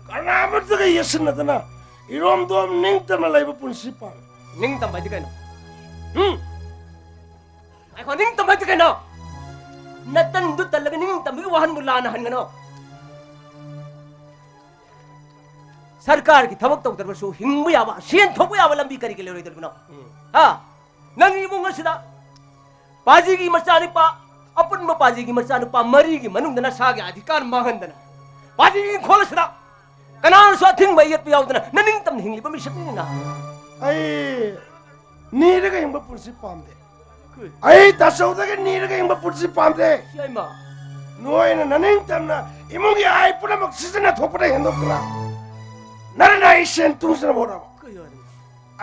ꯀꯅꯥꯃꯠꯇꯒ ꯌꯦꯠꯁꯤꯟꯅꯗꯅ ꯏꯔꯣꯝꯗꯣꯝ ꯅꯤꯡꯇꯝꯅ ꯂꯩꯕ ꯄꯨꯟꯁꯤ ꯄꯥꯝꯃꯤ꯫ ꯅꯤꯡꯇꯝꯕ ꯍꯥꯏꯗꯤ ꯀꯩꯅꯣ? ꯎꯝ? ꯉꯥꯏꯈꯣ, ꯅꯤꯡꯇꯝꯕ ꯍꯥꯏꯗꯤ ꯀꯩꯅꯣ? ꯅꯇꯟꯗꯨ ꯇꯜꯂꯒ ꯅꯤꯡꯇꯝꯕꯒꯤ ꯋꯥꯍꯟꯕꯨ ꯂꯥꯟꯅ ꯍꯟꯒꯅꯣ꯫ ꯁꯔꯀꯥꯔꯒꯤ ꯊꯕꯛ ꯇꯧꯗ꯭ꯔꯕꯁꯨ ꯍꯤꯡꯕ ꯌꯥꯕ, ꯁꯦꯟ ꯊꯣꯛꯄ ꯌꯥꯕ ꯂꯝꯕꯤ ꯀꯔꯤꯒꯤ ꯂꯩꯔꯣꯏꯗꯧꯔꯤꯕꯅꯣ? ꯎꯝ꯫ ꯍꯥ? ꯅꯪꯒꯤ ꯏꯃꯨꯡ ꯑꯁꯤꯗ ꯄꯥꯖꯤꯒꯤ ꯃꯆꯥꯅꯨꯄꯥ, ꯑꯄꯨꯟꯕ ꯄꯥꯖꯤꯒꯤ ꯃꯆꯥꯅꯨꯄꯥ ꯃꯔꯤꯒꯤ ꯃꯅꯨꯡꯗ ꯅꯁꯥꯒꯤ ꯑꯙꯤꯀꯥꯔ ꯃꯥꯡꯍꯟꯗꯅ, ꯄꯥꯖꯤꯒꯤ ꯏꯪꯈꯣꯜ ꯑꯁꯤꯗ ꯀꯅꯥꯅꯁꯨ ꯑꯊꯤꯡꯕ ꯌꯦꯠꯄ ꯌꯥꯎꯗꯅ ꯅꯅꯤꯡꯇꯝꯅ ꯍꯤꯡꯂꯤꯕ ꯃꯤꯁꯛꯅꯤꯅ꯫ ꯑꯩ ꯅꯤꯔꯒ ꯍꯤꯡꯕ ꯄꯨꯟꯁꯤ ꯄꯥꯝꯗꯦ꯫ ꯑꯩ ꯇꯥꯆꯧꯗꯒꯤ ꯅꯤꯔꯒ ꯍꯤꯡꯕ ꯄꯨꯟꯁꯤ ꯄꯥꯝꯗꯦ꯫ ꯌꯥꯏꯃ꯫ ꯅꯣꯏꯅ ꯅꯅꯤꯡꯇꯝꯅ ꯏꯃꯨꯡꯒꯤ ꯑꯥꯏ ꯄꯨꯝꯅꯃꯛ ꯁꯤꯖꯤꯟꯅꯊꯣꯛꯄꯗ ꯍꯦꯟꯗꯣꯛꯇꯅ ꯅꯪꯅ ꯑꯩ ꯁꯦꯟ ꯇꯨꯡꯁꯤꯅꯕ ꯍꯣꯠꯅꯕ꯫ ꯀꯩ ꯍꯥꯏꯅꯣ?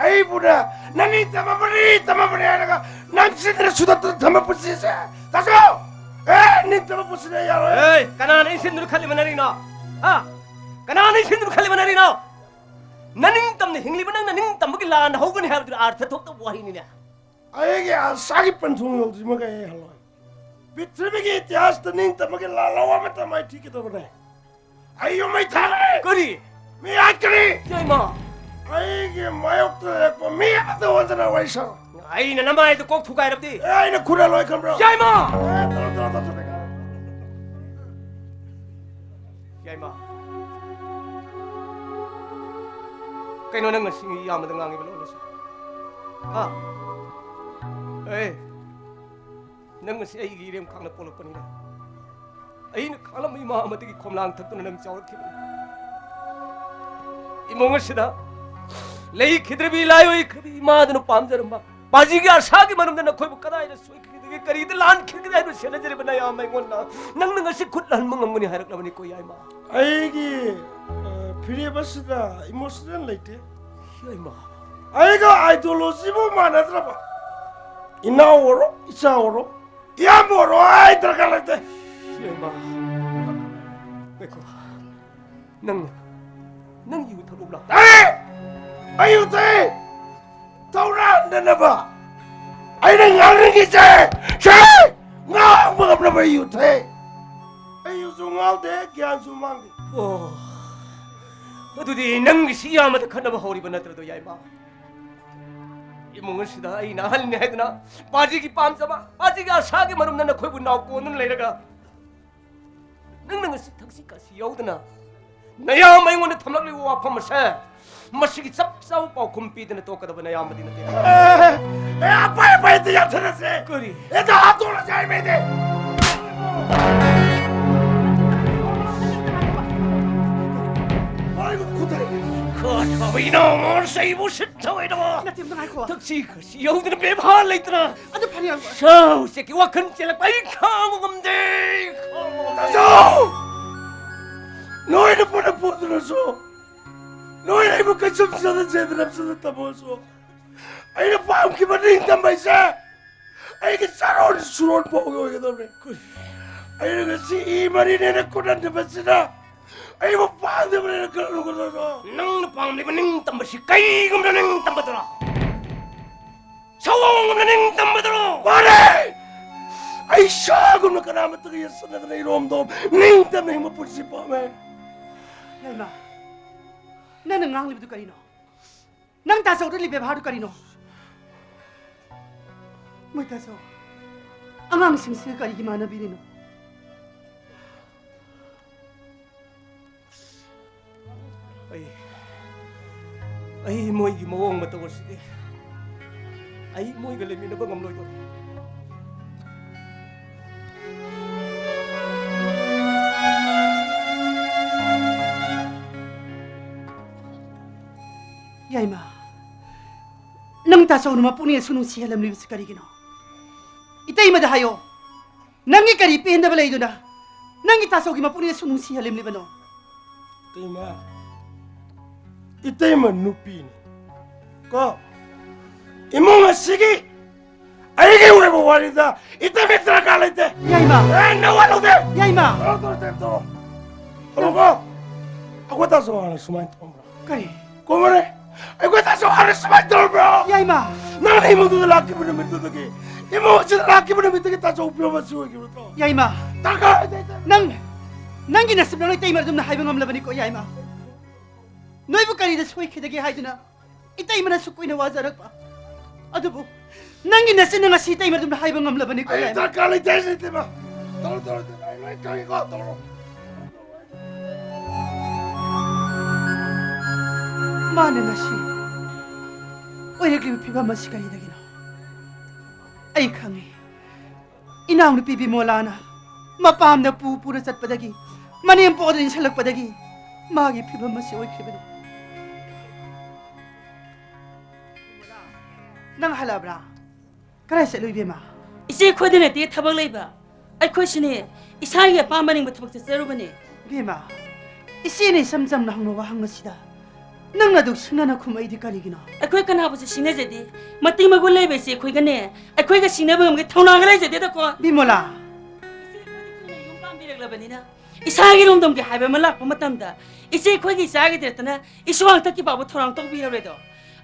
ꯑꯩꯕꯨꯅ ꯅꯅꯤꯡꯇꯝꯕ ꯃꯔꯤ ꯇꯝꯃꯕꯅꯤ ꯍꯥꯏꯔꯒ ꯅꯪ ꯁꯤꯗꯅ ꯁꯨꯗꯠꯇꯅ ꯊꯝꯕ ꯄꯨꯟꯁꯤꯁꯦ꯫ ꯇꯥꯆꯧ! ꯑꯦ, ꯅꯤꯡꯇꯝꯕ ꯄꯨꯟꯁꯤꯗ ꯌꯥꯔꯣꯏ꯫ ꯑꯦ, ꯀꯅꯥꯅ ꯏꯟꯁꯤꯟꯗꯨꯅ ꯈꯜꯂꯤꯕ ꯅꯔꯤꯅꯣ? ꯍꯥ? ꯀꯅꯥꯅ ꯏꯟꯁꯤꯟꯗꯨꯅ ꯈꯜꯂꯤꯕ ꯅꯔꯤꯅꯣ? ꯅꯅꯤꯡꯇꯝꯅ ꯍꯤꯡꯂꯤꯕ ꯅꯪꯅ ꯅꯤꯡꯇꯝꯕꯒꯤ ꯂꯥꯟ ꯍꯧꯒꯅꯤ ꯍꯥꯏꯕꯗꯨ ꯑꯥꯔꯊ ꯊꯣꯛꯇꯕ ꯋꯥꯍꯩꯅꯤꯅꯦ꯫ ꯑꯩꯒꯤ ꯑꯁꯥꯒꯤ ꯄꯟꯊꯨꯡ ꯌꯧꯗ꯭ꯔꯤꯃꯈꯩ ꯑꯩ ꯍꯜꯂꯣꯏ꯫ ꯄ꯭ꯔꯤꯊꯤꯕꯤꯒꯤ ꯏꯇꯤꯍꯥꯁꯇ ꯅꯤꯡꯇꯝꯕꯒꯤ ꯂꯥꯜꯍꯧ ꯑꯃꯇ ꯃꯥꯏꯊꯤꯒꯗꯕꯅꯦ꯫ ꯑꯩ ꯌꯨꯝ ꯃꯩ ꯊꯥꯒꯅꯤ꯫ ꯀꯔꯤ? ꯃꯤ ꯍꯥꯠꯀꯅꯤ꯫ ꯌꯥꯏꯃ꯫ ꯑꯩꯒꯤ ꯃꯥꯌꯣꯛꯇ ꯂꯩꯔꯛꯄ ꯃꯤ ꯑꯃꯇ ꯑꯣꯟꯗꯅ ꯋꯥꯔꯤ ꯁꯥꯔꯣ꯫ ꯑꯩꯅ ꯅꯃꯥꯏꯗ ꯀꯣꯛ ꯊꯨꯒꯥꯏꯔꯕꯗꯤ? ꯑꯦ, ꯑꯩꯅ ꯈꯨꯔ ꯂꯣꯏ ꯈꯪꯕ꯭ꯔꯣ? ꯌꯥꯏꯃ! ꯑꯦ, ꯇꯧꯔꯣ, ꯇꯧꯔꯣ, ꯇꯧꯔꯣ, ꯇꯧꯔꯣ꯫ ꯌꯥꯏꯃ꯫ ꯀꯩꯅꯣ ꯅꯪ ꯉꯁꯤ ꯏꯌꯥꯝꯕꯗ ꯉꯥꯡꯉꯤꯕ ꯂꯣꯟ ꯑꯁꯤ? ꯍꯥ? ꯑꯦ, ꯅꯪ ꯉꯁꯤ ꯑꯩꯒꯤ ꯏꯔꯦꯝ ꯈꯥꯡꯅ ꯄꯣꯛꯂꯛꯄꯅꯤꯅꯦ꯫ ꯑꯩꯅ ꯈꯥꯡꯂꯝꯕ ꯏꯃꯥ ꯑꯃꯗꯒꯤ ꯈꯣꯝꯂꯥꯡ ꯊꯛꯇꯨꯅ ꯅꯪ ꯆꯥꯎꯔꯛꯈꯤꯕꯅꯤ꯫ ꯏꯃꯨꯡ ꯑꯁꯤꯗ ꯂꯩꯈꯤꯗ꯭ꯔꯕꯤ ꯂꯥꯏ ꯑꯣꯏꯈ꯭ꯔꯕꯤ ꯏꯃꯥꯗꯨꯅ ꯄꯥꯝꯖꯔꯝꯕ ꯄꯥꯖꯤꯒꯤ ꯑꯁꯥꯒꯤ ꯃꯔꯝꯗ ꯅꯈꯣꯏꯕꯨ ꯀꯗꯥꯏꯗ ꯁꯣꯏꯈꯤꯗꯒꯦ, ꯀꯔꯤꯗ ꯂꯥꯟꯈꯤꯗꯒꯦ ꯍꯥꯏꯕ ꯁꯦꯟꯅꯖꯔꯤꯕ ꯅꯌꯥꯝꯕ ꯑꯩꯉꯣꯟꯗ ꯅꯪꯅ ꯉꯁꯤ ꯈꯨꯠ ꯍꯟꯕ ꯉꯝꯒꯅꯤ ꯍꯥꯏꯔꯛꯂꯕꯅꯤꯀꯣ, ꯌꯥꯏꯃ꯫ ꯑꯩꯒꯤ, ꯑ, ꯐꯤꯔꯦꯞ ꯑꯁꯤꯗ ꯏꯃꯣꯁꯅꯦꯜ ꯂꯩꯇꯦ꯫ ꯌꯥꯏꯃ꯫ ꯑꯩꯒ ꯑꯥꯏꯗꯤꯌꯣꯂꯣꯖꯤꯕꯨ ꯃꯥꯟꯅꯗ꯭ꯔꯕ ꯏꯅꯥꯎ ꯑꯣꯏꯔꯣ, ꯏꯆꯥ ꯑꯣꯏꯔꯣ, ꯏꯌꯥꯝꯕ ꯑꯣꯏꯔꯣ, ꯑꯩ ꯗꯔꯀꯥꯔ ꯂꯩꯇꯦ꯫ ꯌꯥꯏꯃ꯫ ꯉꯥꯏꯈꯣ꯫ ꯅꯪ, ꯅꯪ ꯌꯨ ꯊꯛꯂꯨꯕ꯭ꯔꯥ? ꯑꯦ! ꯑꯩ ꯌꯨ ꯊꯛꯏ! ꯇꯧꯔꯛꯅꯅꯕ! ꯑꯩꯅ ꯉꯥꯡꯅꯤꯡꯉꯤꯁꯦ ꯁꯤ! ꯉꯥꯡꯕ ꯉꯝꯅꯕ ꯑꯩ ꯌꯨ ꯊꯛꯏ! ꯑꯩ ꯌꯨꯁꯨ ꯉꯥꯎꯗꯦ, ꯒ꯭ꯌꯥꯟꯁꯨ ꯃꯥꯡꯗꯦ꯫ ꯑꯣ, ꯑꯗꯨꯗꯤ ꯅꯪꯒꯤꯁꯤ ꯏꯌꯥꯝꯕꯗ ꯈꯠꯅꯕ ꯍꯧꯔꯤꯕ ꯅꯠꯇ꯭ꯔꯗꯣ, ꯌꯥꯏꯃ? ꯏꯃꯨꯡ ꯑꯁꯤꯗ ꯑꯩꯅ ꯑꯍꯜꯅꯤ ꯍꯥꯏꯗꯨꯅ ꯄꯥꯖꯤꯒꯤ ꯄꯥꯝꯖꯕ, ꯄꯥꯖꯤꯒꯤ ꯑꯁꯥꯒꯤ ꯃꯔꯨꯝꯗ ꯅꯈꯣꯏꯕꯨ ꯅꯥꯎ ꯀꯣꯟꯗꯨꯅ ꯂꯩꯔꯒ ꯅꯪꯅ ꯉꯁꯤ ꯊꯛꯁꯤ ꯈꯥꯁꯤ ꯌꯥꯎꯗꯅ ꯅꯌꯥꯝꯕ ꯑꯩꯉꯣꯟꯗ ꯊꯝꯂꯛꯂꯤꯕ ꯋꯥꯐꯝ ꯑꯁꯦ ꯃꯁꯤꯒꯤ ꯆꯞ ꯆꯥꯕ ꯄꯥꯎꯈꯨꯝ ꯄꯤꯗꯅ ꯇꯣꯛꯀꯗꯕ ꯅꯌꯥꯝꯕꯗꯤ ꯅꯠꯇꯦ꯫ ꯑꯦ, ꯑꯦ, ꯑꯄꯥꯏ ꯑꯄꯥꯏꯗ ꯌꯥꯊꯔꯁꯦ꯫ ꯀꯔꯤ? ꯍꯦꯛꯇ ꯍꯥꯠꯇꯣꯛꯂꯁꯦ ꯍꯥꯏꯕꯅꯤꯅꯦ꯫ ꯃꯥꯏꯕ ꯈꯨꯗꯥꯏ꯫ ꯈꯣꯠ ꯊꯥꯕ ꯏꯅꯥꯎ ꯃꯣꯟꯁꯦ ꯑꯩꯕꯨ ꯁꯤꯠ ꯊꯧꯑꯣꯏꯗꯕ꯫ ꯅꯠꯇꯦ, ꯑꯝꯇ ꯉꯥꯏꯈꯣ꯫ ꯊꯛꯁꯤ ꯈꯥꯁꯤ ꯌꯧꯗꯅ ꯕꯦꯕꯥꯔ ꯂꯩꯇꯅ꯫ ꯑꯗꯨ ꯐꯅꯤ, ꯌꯥꯝ ꯁꯥꯎ ꯎꯆꯦꯛꯀꯤ ꯋꯥꯈꯜ ꯆꯦꯜꯂꯛꯄ ꯑꯩ ꯈꯥꯡꯕ ꯉꯝꯗꯦ, ꯈꯥꯡꯕ ꯉꯝꯗꯦ꯫ ꯇꯥꯖꯧ! ꯅꯣꯏꯅ ꯄꯨꯟꯅ ꯄꯨꯟꯗꯨꯅꯁꯨ, ꯅꯣꯏꯅ ꯑꯩꯕꯨ ꯀꯩꯁꯨꯝ ꯆꯠꯅ ꯆꯦꯗꯅ ꯆꯠꯅ ꯇꯝꯃꯁꯨ, ꯑꯩꯅ ꯄꯥꯝꯈꯤꯕ ꯅꯤꯡꯇꯝꯕ ꯍꯥꯏꯁꯦ ꯑꯩꯒꯤ ꯆꯥꯔꯣꯟ ꯁꯨꯔꯣꯟ ꯐꯥꯎꯒꯤ ꯑꯣꯏꯒꯗꯕꯅꯦ꯫ ꯑꯩꯅ ꯉꯁꯤ ꯏ ꯃꯔꯤꯅꯦꯅ ꯀꯨꯠꯍꯟꯗꯕꯁꯤꯅ ꯑꯩꯕꯨ ꯄꯥꯝꯗꯕꯅꯦꯅ ꯈꯜꯂꯨꯒꯗꯕꯗꯣ꯫ ꯅꯪꯅ ꯄꯥꯝꯂꯤꯕ ꯅꯤꯡꯇꯝꯕꯁꯤ ꯀꯩꯒꯨꯝꯕ ꯅꯤꯡꯇꯝꯕꯗꯨꯔꯣ? ꯁꯑꯣꯡꯒꯨꯝꯅ ꯅꯤꯡꯇꯝꯕꯗꯨꯔꯣ? ꯃꯥꯅꯦ! ꯑꯩ ꯁꯥꯒꯨꯝꯅ ꯀꯅꯥꯃꯠꯇꯒ ꯌꯦꯠꯁꯤꯟꯅꯗꯅ ꯏꯔꯣꯝꯗꯣꯝ ꯅꯤꯡꯇꯝꯅ ꯍꯤꯡꯕ ꯄꯨꯟꯁꯤ ꯄꯥꯝꯃꯦ꯫ ꯌꯥꯏꯃ, ꯅꯪꯅ ꯉꯥꯡꯂꯤꯕꯗꯨ ꯀꯔꯤꯅꯣ? ꯅꯪ ꯇꯥꯆꯧꯗ ꯂꯩꯕ ꯕꯦꯕꯥꯔꯗꯨ ꯀꯔꯤꯅꯣ? ꯃꯣꯏ ꯇꯥꯆꯧ, ꯑꯉꯥꯡꯁꯤꯡꯁꯤꯒ ꯀꯔꯤꯒꯤ ꯃꯥꯟꯅꯕꯤꯔꯤꯅꯣ? ꯑꯩ, ꯑꯩ ꯃꯣꯏꯒꯤ ꯃꯑꯣꯡ ꯃꯇꯧ ꯑꯁꯤꯗꯤ ꯑꯩ ꯃꯣꯏꯒ ꯂꯩꯃꯤꯟꯅꯕ ꯉꯝꯂꯣꯏꯗꯧꯔꯤ꯫ ꯌꯥꯏꯃ, ꯅꯪ ꯇꯥꯆꯧꯅ ꯃꯄꯨꯛꯅꯤꯡ ꯑꯁꯨꯛ ꯅꯨꯡꯁꯤꯍꯜꯂꯝꯂꯤꯕꯁꯤ ꯀꯔꯤꯒꯤꯅꯣ? ꯏꯇꯩꯃꯗ ꯍꯥꯏꯌꯣ꯫ ꯅꯪꯒꯤ ꯀꯔꯤ ꯄꯦꯟꯗꯕ ꯂꯩꯗꯨꯅ ꯅꯪꯒꯤ ꯇꯥꯆꯧꯒꯤ ꯃꯄꯨꯛꯅꯤꯡ ꯑꯁꯨꯛ ꯅꯨꯡꯁꯤꯍꯜꯂꯝꯂꯤꯕꯅꯣ? ꯏꯇꯩꯃ, ꯏꯇꯩꯃ ꯅꯨꯄꯤꯅꯤ ꯀꯣ, ꯏꯃꯨꯡ ꯑꯁꯤꯒꯤ ꯑꯩꯒꯤ ꯑꯣꯏꯕ ꯋꯥꯔꯤꯗ ꯏꯇꯩꯃ ꯗꯔꯀꯥꯔ ꯂꯩꯇꯦ꯫ ꯌꯥꯏꯃ꯫ ꯑꯦ, ꯅꯪ ꯋꯥ ꯂꯧꯗꯦ꯫ ꯌꯥꯏꯃ꯫ ꯇꯧꯔꯣ, ꯇꯧꯔꯣ, ꯇꯧꯔꯣ, ꯇꯧꯔꯣ꯫ ꯇꯧꯔꯣꯀꯣ꯫ ꯑꯩꯈꯣꯏ ꯇꯥꯆꯧ ꯍꯥꯟꯅ ꯁꯨꯃꯥꯏꯅ ꯇꯧꯔꯝꯕ꯭ꯔꯣ? ꯀꯔꯤ? ꯀꯣꯃꯔꯦ, ꯑꯩꯈꯣꯏ ꯇꯥꯆꯧ ꯍꯥꯟꯅ ꯁꯨꯃꯥꯏꯅ ꯇꯧꯔꯝꯕ꯭ꯔꯣ? ꯌꯥꯏꯃ꯫ ꯅꯪꯅ ꯏꯃꯨꯡꯗꯨꯗ ꯂꯥꯛꯈꯤꯕ ꯅꯨꯃꯤꯠꯇꯨꯗꯒꯤ, ꯏꯃꯨꯡ ꯑꯁꯤꯗ ꯂꯥꯛꯈꯤꯕ ꯅꯨꯃꯤꯠꯇꯒꯤ ꯇꯥꯆꯧ ꯐꯤꯕꯝ ꯑꯁꯤ ꯑꯣꯏꯈꯤꯕ ꯅꯠꯇ꯭ꯔꯣ? ꯌꯥꯏꯃ꯫ ꯗꯔꯀꯥꯔ ꯂꯩꯇꯦ, ꯏꯇꯩꯃ꯫ ꯅꯪ, ꯅꯪꯒꯤ ꯅꯁꯤꯕ ꯅꯪꯅ ꯏꯇꯩꯃ ꯑꯗꯨꯝꯅ ꯍꯥꯏꯕ ꯉꯝꯂꯕꯅꯤꯀꯣ, ꯌꯥꯏꯃ꯫ ꯅꯣꯏꯕꯨ ꯀꯔꯤꯗ ꯁꯣꯏꯈꯤꯗꯒꯦ ꯍꯥꯏꯗꯨꯅ ꯏꯇꯩꯃꯅ ꯑꯁꯨꯛ ꯀꯨꯏꯅ ꯋꯥꯖꯔꯛꯄ? ꯑꯗꯨꯕꯨ ꯅꯪꯒꯤ ꯅꯆꯤꯟꯅ ꯉꯁꯤ ꯏꯇꯩꯃ ꯑꯗꯨꯝꯅ ꯍꯥꯏꯕ ꯉꯝꯂꯕꯅꯤꯀꯣ, ꯑꯩ ꯌꯥꯏꯃ꯫ ꯗꯔꯀꯥꯔ ꯂꯩꯇꯦ ꯍꯥꯏꯁꯤꯅꯤ, ꯏꯇꯩꯃ꯫ ꯇꯧꯔꯣ, ꯇꯧꯔꯣ, ꯏꯇꯩꯃ, ꯑꯩ ꯂꯣꯏ ꯈꯪꯉꯤꯀꯣ, ꯇꯧꯔꯣ꯫ ꯃꯥꯅ ꯉꯁꯤ ꯑꯣꯏꯔꯛꯂꯤꯕ ꯐꯤꯕꯝ ꯑꯁꯤ ꯀꯔꯤꯗꯒꯤꯅꯣ? ꯑꯩ ꯈꯪꯏ꯫ ꯏꯅꯥꯎꯅꯨꯄꯤ ꯕꯤꯃꯣꯂꯥꯅ ꯃꯄꯥꯝꯗ ꯄꯨ ꯄꯨꯅ ꯆꯠꯄꯗꯒꯤ, ꯃꯅꯦꯝꯄꯣꯛ ꯑꯗꯨ ꯏꯟꯁꯤꯜꯂꯛꯄꯗꯒꯤ ꯃꯥꯒꯤ ꯐꯤꯕꯝ ꯑꯁꯤ ꯑꯣꯏꯈꯤꯕꯅꯤ꯫ ꯅꯪ ꯍꯜꯂꯛꯑꯕ꯭ꯔꯥ? ꯀꯗꯥꯏ ꯆꯠꯂꯨꯏ, ꯏꯕꯦꯝꯃ? ꯏꯆꯦ, ꯑꯩꯈꯣꯏꯗ ꯅꯠꯇꯦ ꯊꯕꯛ ꯂꯩꯕ꯫ ꯑꯩꯈꯣꯏꯁꯨꯅꯦ, ꯏꯁꯥꯒꯤ ꯑꯄꯥꯝꯕ ꯑꯅꯤꯡꯕ ꯊꯕꯛ ꯆꯠꯆꯔꯨꯕꯅꯦ꯫ ꯏꯕꯦꯝꯃ, ꯏꯆꯦꯅ ꯏꯆꯝ ꯆꯝꯅ ꯍꯪꯕ ꯋꯥꯍꯪ ꯑꯁꯤꯗ ꯅꯪꯅ ꯑꯗꯨꯛ ꯁꯤꯡꯅꯅ ꯈꯨꯝꯃꯛꯏꯗꯤ ꯀꯔꯤꯒꯤꯅꯣ? ꯑꯩꯈꯣꯏ ꯀꯅꯥꯕꯨꯁꯨ ꯁꯤꯡꯅꯖꯗꯦ꯫ ꯃꯇꯤꯛ ꯃꯒꯨꯟ ꯂꯩꯕ ꯏꯆꯦ ꯑꯩꯈꯣꯏꯒꯅꯦ, ꯑꯩꯈꯣꯏꯒ ꯁꯤꯡꯅꯕ ꯉꯝꯒꯦ ꯊꯧꯅꯥꯒ ꯂꯩꯖꯗꯦꯗꯀꯣ꯫ ꯕꯤꯃꯣꯂꯥ! ꯏꯆꯦ ꯑꯩꯈꯣꯏꯗꯤ ꯊꯨꯅ ꯌꯨꯝ ꯄꯥꯟꯕꯤꯔꯛꯂꯕꯅꯤꯅ, ꯏꯁꯥꯒꯤ ꯏꯔꯣꯝꯗꯣꯝꯒꯤ ꯍꯥꯏꯕ ꯑꯃ ꯂꯥꯛꯄ ꯃꯇꯝꯗ, ꯏꯆꯦ ꯑꯩꯈꯣꯏꯒꯤ ꯏꯆꯥꯒꯤ ꯗꯦꯠꯇꯅ ꯏꯁꯨ ꯍꯥꯛꯇꯛꯀꯤ ꯐꯥꯎꯕ ꯊꯧꯔꯥꯡ ꯇꯧꯕꯤꯔꯔꯣꯏꯗꯣ꯫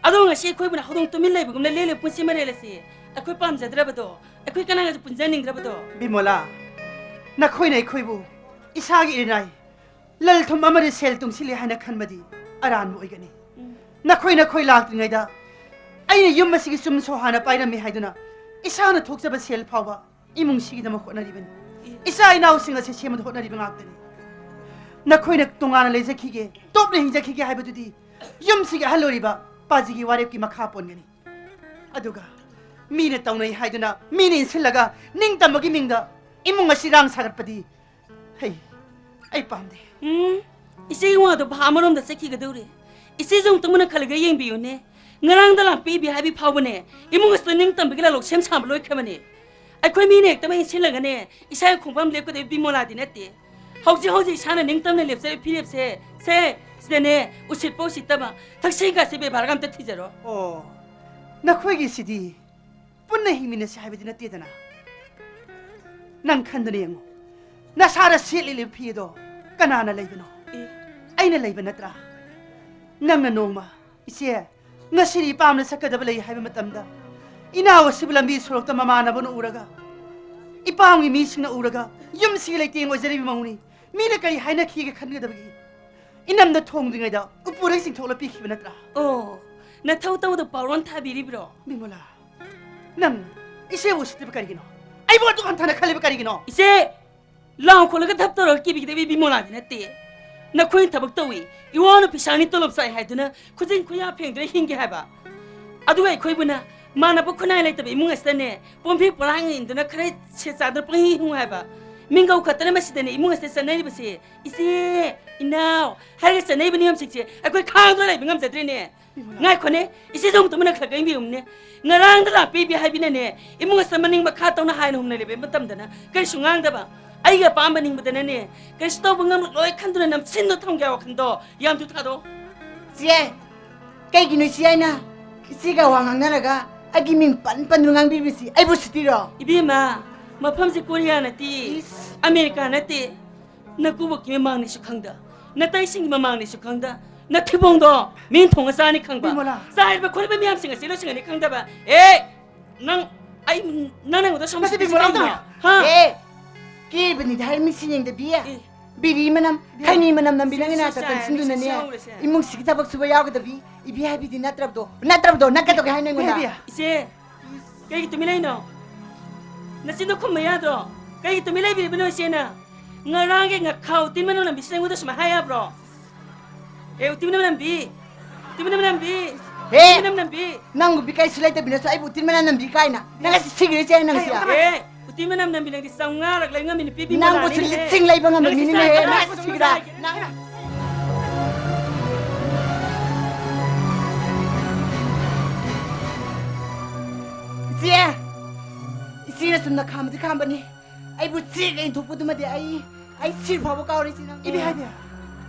ꯑꯗꯣ ꯉꯁꯤ ꯑꯩꯈꯣꯏꯕꯨꯅ ꯍꯧꯗꯣꯡ ꯇꯨꯃꯤꯟ ꯂꯩꯕꯒꯨꯝꯅ ꯂꯦꯜꯂꯤꯕ ꯄꯨꯟꯁꯤ ꯃꯔꯦꯜ ꯑꯁꯤ ꯑꯩꯈꯣꯏ ꯄꯥꯝꯖꯗ꯭ꯔꯕꯗꯣ, ꯑꯩꯈꯣꯏ ꯀꯅꯥꯒꯁꯨ ꯄꯨꯟꯖꯅꯤꯡꯗ꯭ꯔꯕꯗꯣ꯫ ꯕꯤꯃꯣꯂꯥ, ꯅꯈꯣꯏꯅ ꯑꯩꯈꯣꯏꯕꯨ ꯏꯁꯥꯒꯤ ꯏꯔꯤꯅꯥꯏ, ꯂꯟ ꯊꯨꯝ ꯑꯃꯗꯤ ꯁꯦꯜ ꯇꯨꯡꯁꯤꯜꯂꯤ ꯍꯥꯏꯅ ꯈꯟꯕꯗꯤ ꯑꯔꯥꯟꯕ ꯑꯣꯏꯒꯅꯤ꯫ ꯎꯝ꯫ ꯅꯈꯣꯏ, ꯅꯈꯣꯏ ꯂꯥꯛꯇ꯭ꯔꯤꯉꯩꯗ ꯑꯩꯅ ꯌꯨꯝ ꯑꯁꯤꯒꯤ ꯆꯨꯝꯁꯨ ꯍꯥꯟꯅ ꯄꯥꯏꯔꯝꯃꯤ ꯍꯥꯏꯗꯨꯅ ꯏꯁꯥꯅ ꯊꯣꯛꯆꯕ ꯁꯦꯜ ꯐꯥꯎꯕ ꯏꯃꯨꯡꯁꯤꯒꯤꯗꯃꯛ ꯍꯣꯠꯅꯔꯤꯕꯅꯤ꯫ ꯏ- ꯏꯆꯥ ꯏꯅꯥꯎꯁꯤꯡ ꯑꯁꯤ ꯁꯦꯝꯕꯗ ꯍꯣꯠꯅꯔꯤꯕ ꯉꯥꯛꯇꯅꯤ꯫ ꯅꯈꯣꯏꯅ ꯇꯣꯉꯥꯟꯅ ꯂꯩꯖꯈꯤꯒꯦ, ꯇꯣꯞꯅ ꯍꯤꯡꯖꯈꯤꯒꯦ ꯍꯥꯏꯕꯗꯨꯗꯤ ꯌꯨꯝꯁꯤꯒꯤ ꯑꯍꯜ ꯑꯣꯏꯔꯤꯕ ꯄꯥꯖꯤꯒꯤ ꯋꯥꯔꯦꯞꯀꯤ ꯃꯈꯥ ꯄꯣꯟꯒꯅꯤ꯫ ꯑꯗꯨꯒ ꯃꯤꯅ ꯇꯧꯅꯩ ꯍꯥꯏꯗꯨꯅ, ꯃꯤꯅ ꯏꯟꯁꯤꯜꯂꯒ ꯅꯤꯡꯇꯝꯕꯒꯤ ꯃꯤꯡꯗ ꯏꯃꯨꯡ ꯑꯁꯤ ꯏꯔꯥꯡ ꯁꯥꯒꯠꯄꯗꯤ, ꯍꯩ, ꯑꯩ ꯄꯥꯝꯗꯦ꯫ ꯎꯝ, ꯏꯆꯦꯒꯤ ꯋꯥꯗꯣ ꯚꯥꯞ ꯑꯃꯔꯣꯝꯗ ꯆꯠꯈꯤꯒꯗꯧꯔꯦ꯫ ꯏꯆꯦꯁꯨ ꯑꯃꯨꯛꯇ ꯃꯨꯟꯅ ꯈꯜꯂꯒ ꯌꯦꯡꯕꯤꯌꯨꯅꯦ꯫ ꯉꯔꯥꯡꯗ ꯂꯥꯛꯄꯤ ꯏꯕꯤ ꯍꯥꯏꯕꯤ ꯐꯥꯎꯕꯅꯦ, ꯏꯃꯨꯡ ꯑꯁꯤꯗ ꯅꯤꯡꯇꯝꯕꯒꯤ ꯂꯥꯂꯣꯛ ꯁꯦꯝ ꯁꯥꯕ ꯂꯣꯏꯈ꯭ꯔꯕꯅꯦ꯫ ꯑꯩꯈꯣꯏ ꯃꯤꯅ ꯍꯦꯛꯇ ꯃꯩ ꯏꯟꯁꯤꯜꯂꯒꯅꯦ, ꯏꯁꯥꯒꯤ ꯈꯣꯡꯐꯝ ꯂꯦꯞꯀꯗꯕ ꯕꯤꯃꯣꯂꯥꯗꯤ ꯅꯠꯇꯦ꯫ ꯍꯧꯖꯤꯛ ꯍꯧꯖꯤꯛ ꯏꯁꯥꯅ ꯅꯤꯡꯇꯝꯅ ꯂꯦꯞꯆꯔꯤꯕ ꯐꯤꯔꯦꯞꯁꯦ, ꯁꯦ, ꯁꯤꯗꯅꯦ, ꯎꯁꯤꯠꯄ ꯎꯁꯤꯠꯇꯕ, ꯊꯛꯁꯤ ꯈꯥꯁꯤ ꯕꯦꯕꯥꯔꯒ ꯑꯝꯇ ꯊꯤꯖꯔꯣ꯫ ꯑꯣ, ꯅꯈꯣꯏꯒꯤꯁꯤꯗꯤ ꯄꯨꯟꯅ ꯍꯤꯡꯃꯤꯟꯅꯁꯤ ꯍꯥꯏꯕꯗꯤ ꯅꯠꯇꯦꯗꯅ꯫ ꯅꯪ ꯈꯟꯗꯨꯅ ꯌꯦꯡꯉꯨ, ꯅꯁꯥꯗ ꯁꯦꯠꯂꯤꯕ ꯐꯤ ꯑꯗꯣ ꯀꯅꯥꯅ ꯂꯩꯕꯅꯣ? ꯑꯦ꯫ ꯑꯩꯅ ꯂꯩꯕ ꯅꯠꯇ꯭ꯔꯥ? ꯅꯪꯅ ꯅꯣꯡꯃ, "ꯏꯆꯦ, ꯉꯁꯤꯗꯤ ꯏꯄꯥꯝꯗ ꯆꯠꯀꯗꯕ ꯂꯩ" ꯍꯥꯏꯕ ꯃꯇꯝꯗ, ꯏꯅꯥꯎ ꯑꯁꯤꯕꯨ ꯂꯝꯕꯤ ꯁꯣꯔꯣꯛꯇ ꯃꯃꯥꯟꯅꯕꯅ ꯎꯔꯒ, ꯏꯄꯥꯝꯒꯤ ꯃꯤꯁꯤꯡꯅ ꯎꯔꯒ, ꯌꯨꯝꯁꯤꯒꯤ ꯂꯩꯇꯦꯡ ꯑꯣꯏꯖꯔꯤꯕ ꯃꯧꯅꯤ, ꯃꯤꯅ ꯀꯔꯤ ꯍꯥꯏꯅꯈꯤꯒꯦ ꯈꯟꯒꯗꯕꯒꯤ ꯏꯅꯝꯗ ꯊꯣꯡꯗ꯭ꯔꯤꯉꯩꯗ ꯎꯄꯨꯗꯒꯤ ꯆꯤꯡꯊꯣꯛꯂ ꯄꯤꯈꯤꯕ ꯅꯠꯇ꯭ꯔꯥ? ꯑꯣ, ꯅꯊꯧ ꯇꯧꯗ ꯄꯥꯎꯔꯣꯟ ꯊꯥꯕꯤꯔꯤꯕ꯭ꯔꯣ? ꯕꯤꯃꯣꯂꯥ, ꯅꯪ ꯏꯆꯦꯕꯨ ꯎꯁꯤꯠꯇ꯭ꯔꯤꯕ ꯀꯔꯤꯒꯤꯅꯣ? ꯑꯩꯕꯨ ꯑꯗꯨꯛ ꯍꯟꯊꯅ ꯈꯜꯂꯤꯕ ꯀꯔꯤꯒꯤꯅꯣ? ꯏꯆꯦ, ꯂꯥꯎ ꯈꯣꯠꯂꯒ ꯊꯞ ꯇꯧꯔꯒ ꯀꯤꯕꯤꯒꯗꯕ ꯕꯤꯃꯣꯂꯥꯗꯤ ꯅꯠꯇꯦ꯫ ꯅꯈꯣꯏꯅ ꯊꯕꯛ ꯇꯧꯏ, ꯏꯋꯥꯅ ꯄꯩꯁꯥꯅꯤ ꯇꯣꯂꯣꯞ ꯆꯥꯏ ꯍꯥꯏꯗꯨꯅ ꯈꯨꯖꯤꯟ ꯈꯨꯌꯥ ꯐꯦꯡꯗꯨꯅ ꯍꯤꯡꯒꯦ ꯍꯥꯏꯕ? ꯑꯗꯨꯒ ꯑꯩꯈꯣꯏꯕꯨꯅ ꯃꯥꯟꯅꯕ ꯈꯨꯟꯅꯥꯏ ꯂꯩꯇꯕ ꯏꯃꯨꯡ ꯑꯁꯤꯗꯅꯦ, ꯄꯣꯝꯐꯤ ꯄꯣꯂꯥꯡ ꯏꯟꯗꯨꯅ ꯈꯔ ꯁꯦꯠ ꯆꯥꯗꯨꯅ ꯄꯪꯍꯤꯡ ꯍꯤꯡꯉꯨ ꯍꯥꯏꯕ? ꯃꯤꯡꯒꯧ ꯈꯛꯇꯅ ꯃꯁꯤꯗꯅꯦ ꯏꯃꯨꯡ ꯑꯁꯤꯗ ꯆꯠꯅꯔꯤꯕꯁꯦ꯫ ꯏꯆꯦ, ꯏꯅꯥꯎ ꯍꯥꯏꯔꯒ ꯆꯠꯅꯔꯤꯕ ꯅꯤꯌꯣꯝꯁꯤꯡꯁꯦ ꯑꯩꯈꯣꯏ ꯈꯥꯡꯗꯨꯅ ꯂꯩꯕ ꯉꯝꯖꯗ꯭ꯔꯦꯅꯦ꯫ ꯉꯥꯏꯈꯣꯅꯦ, ꯏꯆꯦꯁꯨ ꯑꯃꯨꯛꯇ ꯃꯅꯥꯛ ꯈꯔ ꯀꯩꯕꯤꯌꯨꯝꯅꯦ꯫ ꯉꯔꯥꯡꯗ ꯂꯥꯛꯄꯤꯕꯤ ꯍꯥꯏꯕꯤꯅꯅꯦ, ꯏꯃꯨꯡ ꯑꯁꯤꯗ ꯃꯅꯤꯡ ꯃꯈꯥ ꯇꯧꯅ ꯍꯥꯏꯅ ꯍꯨꯝꯅ ꯂꯩꯕ ꯃꯇꯝꯗꯅ ꯀꯔꯤꯁꯨ ꯉꯥꯡꯗꯕ꯫ ꯑꯩꯒꯤ ꯑꯄꯥꯝꯕ ꯅꯤꯡꯕꯗꯅꯅꯦ, ꯀꯔꯤꯁꯨ ꯇꯧꯕ ꯉꯝꯂꯣꯏ ꯈꯟꯗꯨꯅ ꯅꯝꯁꯤꯟꯗꯨꯅ ꯊꯝꯒꯦ ꯋꯥꯈꯟꯗꯣ ꯌꯥꯝ ꯊꯨ ꯊꯥꯗꯣꯛꯑꯣ꯫ ꯆꯦ, ꯀꯩꯒꯤꯅꯣ ꯏꯆꯦ ꯑꯩꯅ ꯏꯆꯦꯒ ꯋꯥ ꯉꯥꯡꯅꯔꯒ ꯑꯩꯒꯤ ꯃꯤꯡ ꯄꯟ ꯄꯟꯗꯨꯅ ꯉꯥꯡꯕꯤꯕꯁꯤ? ꯑꯩꯕꯨ ꯁꯤꯇꯤꯔꯣ? ꯏꯕꯦꯝꯃ, ꯃꯐꯝꯁꯤ ꯀꯣꯔꯤꯌꯥ ꯅꯠꯇꯦ, ꯏꯁ꯫ ꯑꯃꯦꯔꯤꯀꯥ ꯅꯠꯇꯦ꯫ ꯅꯀꯨꯕꯣꯛꯀꯤ ꯃꯃꯥꯡꯅꯤꯁꯨ ꯈꯪꯗ, ꯅꯇꯩꯁꯤꯡꯒꯤ ꯃꯃꯥꯡꯅꯤꯁꯨ ꯈꯪꯗ, ꯅꯊꯤꯕꯣꯡꯗꯣ ꯃꯤꯅ ꯊꯣꯡꯉ ꯆꯥꯅꯤ ꯈꯪꯕ꯫ ꯕꯤꯃꯣꯂꯥ꯫ ꯆꯥꯏꯔꯤꯕ ꯈꯣꯠꯂꯤꯕ ꯃꯌꯥꯝꯁꯤꯡ ꯑꯁꯤ ꯂꯣꯏꯁꯤꯟꯒꯅꯤ ꯈꯪꯗꯕ꯫ ꯑꯦ! ꯅꯪ, ꯑꯩ, ꯅꯪ ꯑꯩꯉꯣꯟꯗ ꯁꯥꯎꯅꯤꯡꯕꯁꯤ ꯅꯠꯇꯦ, ꯕꯤꯃꯣꯂꯥ, ꯀꯩꯒꯤꯅꯣ? ꯍꯥ? ꯑꯦ! ꯀꯦꯕꯅꯤꯗ ꯍꯥꯏꯔ ꯃꯤꯠꯁꯤ ꯌꯦꯡꯗꯕꯤ꯫ ꯑꯦ꯫ ꯕꯤꯔꯤ ꯃꯅꯝ, ꯕꯤꯔꯤ꯫ ꯈꯩꯅꯤ ꯃꯅꯝ ꯅꯝꯕꯤ ꯁꯤ, ꯅꯪꯒꯤ ꯁꯤ, ꯅꯥꯛꯇ ꯁꯤ, ꯆꯪꯁꯤꯟꯗꯨꯅꯅꯦ꯫ ꯁꯤ, ꯁꯤ ꯍꯧꯔꯁꯦ꯫ ꯏꯃꯨꯡꯁꯤꯒꯤ ꯊꯕꯛ ꯁꯨꯕ ꯌꯥꯎꯒꯗꯕꯤ ꯏꯕꯤ ꯍꯥꯏꯕꯤꯗꯤ ꯅꯠꯇ꯭ꯔꯕꯗꯣ? ꯅꯠꯇ꯭ꯔꯕꯗꯣ? ꯅꯠꯀꯗꯧꯒꯦ ꯍꯥꯏꯅ ꯑꯩꯉꯣꯟꯗ? ꯏꯕꯤ꯫ ꯏꯆꯦ, ꯀꯩꯒꯤ ꯇꯨꯃꯤꯟ ꯂꯩꯅꯣ? ꯅꯆꯤꯟꯗꯣ ꯈꯨꯝꯕ ꯌꯥꯗ꯭ꯔꯣ? ꯀꯩꯒꯤ ꯇꯨꯃꯤꯟ ꯂꯩꯕꯤꯔꯤꯕꯅꯣ ꯏꯆꯦꯅ? ꯉꯔꯥꯡꯒꯤ ꯉꯥꯈꯥ ꯎꯇꯤ ꯃꯅꯝ ꯅꯝꯕꯤꯁꯤꯅ ꯑꯩꯉꯣꯟꯗ ꯁꯨꯃꯥꯏꯅ ꯍꯥꯏ ꯌꯥꯕ꯭ꯔꯣ? ꯑꯦ, ꯎꯇꯤ ꯃꯅꯝ ꯅꯝꯕꯤ! ꯎꯇꯤ ꯃꯅꯝ ꯅꯝꯕꯤ! ꯍꯦ! ꯎꯇꯤ ꯃꯅꯝ ꯅꯝꯕꯤ! ꯅꯪꯕꯨ ꯕꯤꯀꯥꯏꯁꯨ ꯂꯩꯇꯕꯤꯅꯁꯨ ꯑꯩꯕꯨ ꯎꯇꯤ ꯃꯅꯝ ꯅꯝꯕꯤ ꯀꯥꯏꯅ꯫ ꯅꯪ ꯑꯁꯤ ꯁꯤꯈ꯭ꯔꯦ ꯏꯆꯦ ꯅꯪꯁꯤ꯫ ꯑꯦ, ꯎꯇꯤ ꯃꯅꯝ ꯅꯝꯕꯤ ꯅꯪꯗꯤ ꯆꯥꯝꯃꯉꯥꯔꯛ ꯂꯩ ꯉꯝꯃꯤ ꯅꯨꯄꯤ ꯕꯤꯃꯣꯂꯥꯅꯤꯅꯦ꯫ ꯅꯪꯕꯨ ꯁꯤ ꯂꯤꯠꯁꯤꯡ ꯂꯩꯕ ꯉꯝꯕ ꯅꯪ ꯃꯤꯅꯤꯅꯦ꯫ ꯁꯤ ꯅꯪ ꯁꯤꯈ꯭ꯔꯥ? ꯅꯪ ꯏꯆꯦ! ꯏꯆꯦꯅ ꯆꯨꯝꯅ ꯈꯥꯝꯕꯗꯤ ꯈꯥꯝꯕꯅꯤ꯫ ꯑꯩꯕꯨ ꯆꯦꯒ ꯏꯟꯊꯣꯛꯄꯗꯨꯃꯗꯤ ꯑꯩ, ꯑꯩ ꯁꯤꯔ ꯐꯥꯎꯕ ꯀꯥꯎꯔꯣꯏ ꯏꯆꯦ ꯅꯪ꯫ ꯏꯕꯦ ꯍꯥꯏꯕꯤ,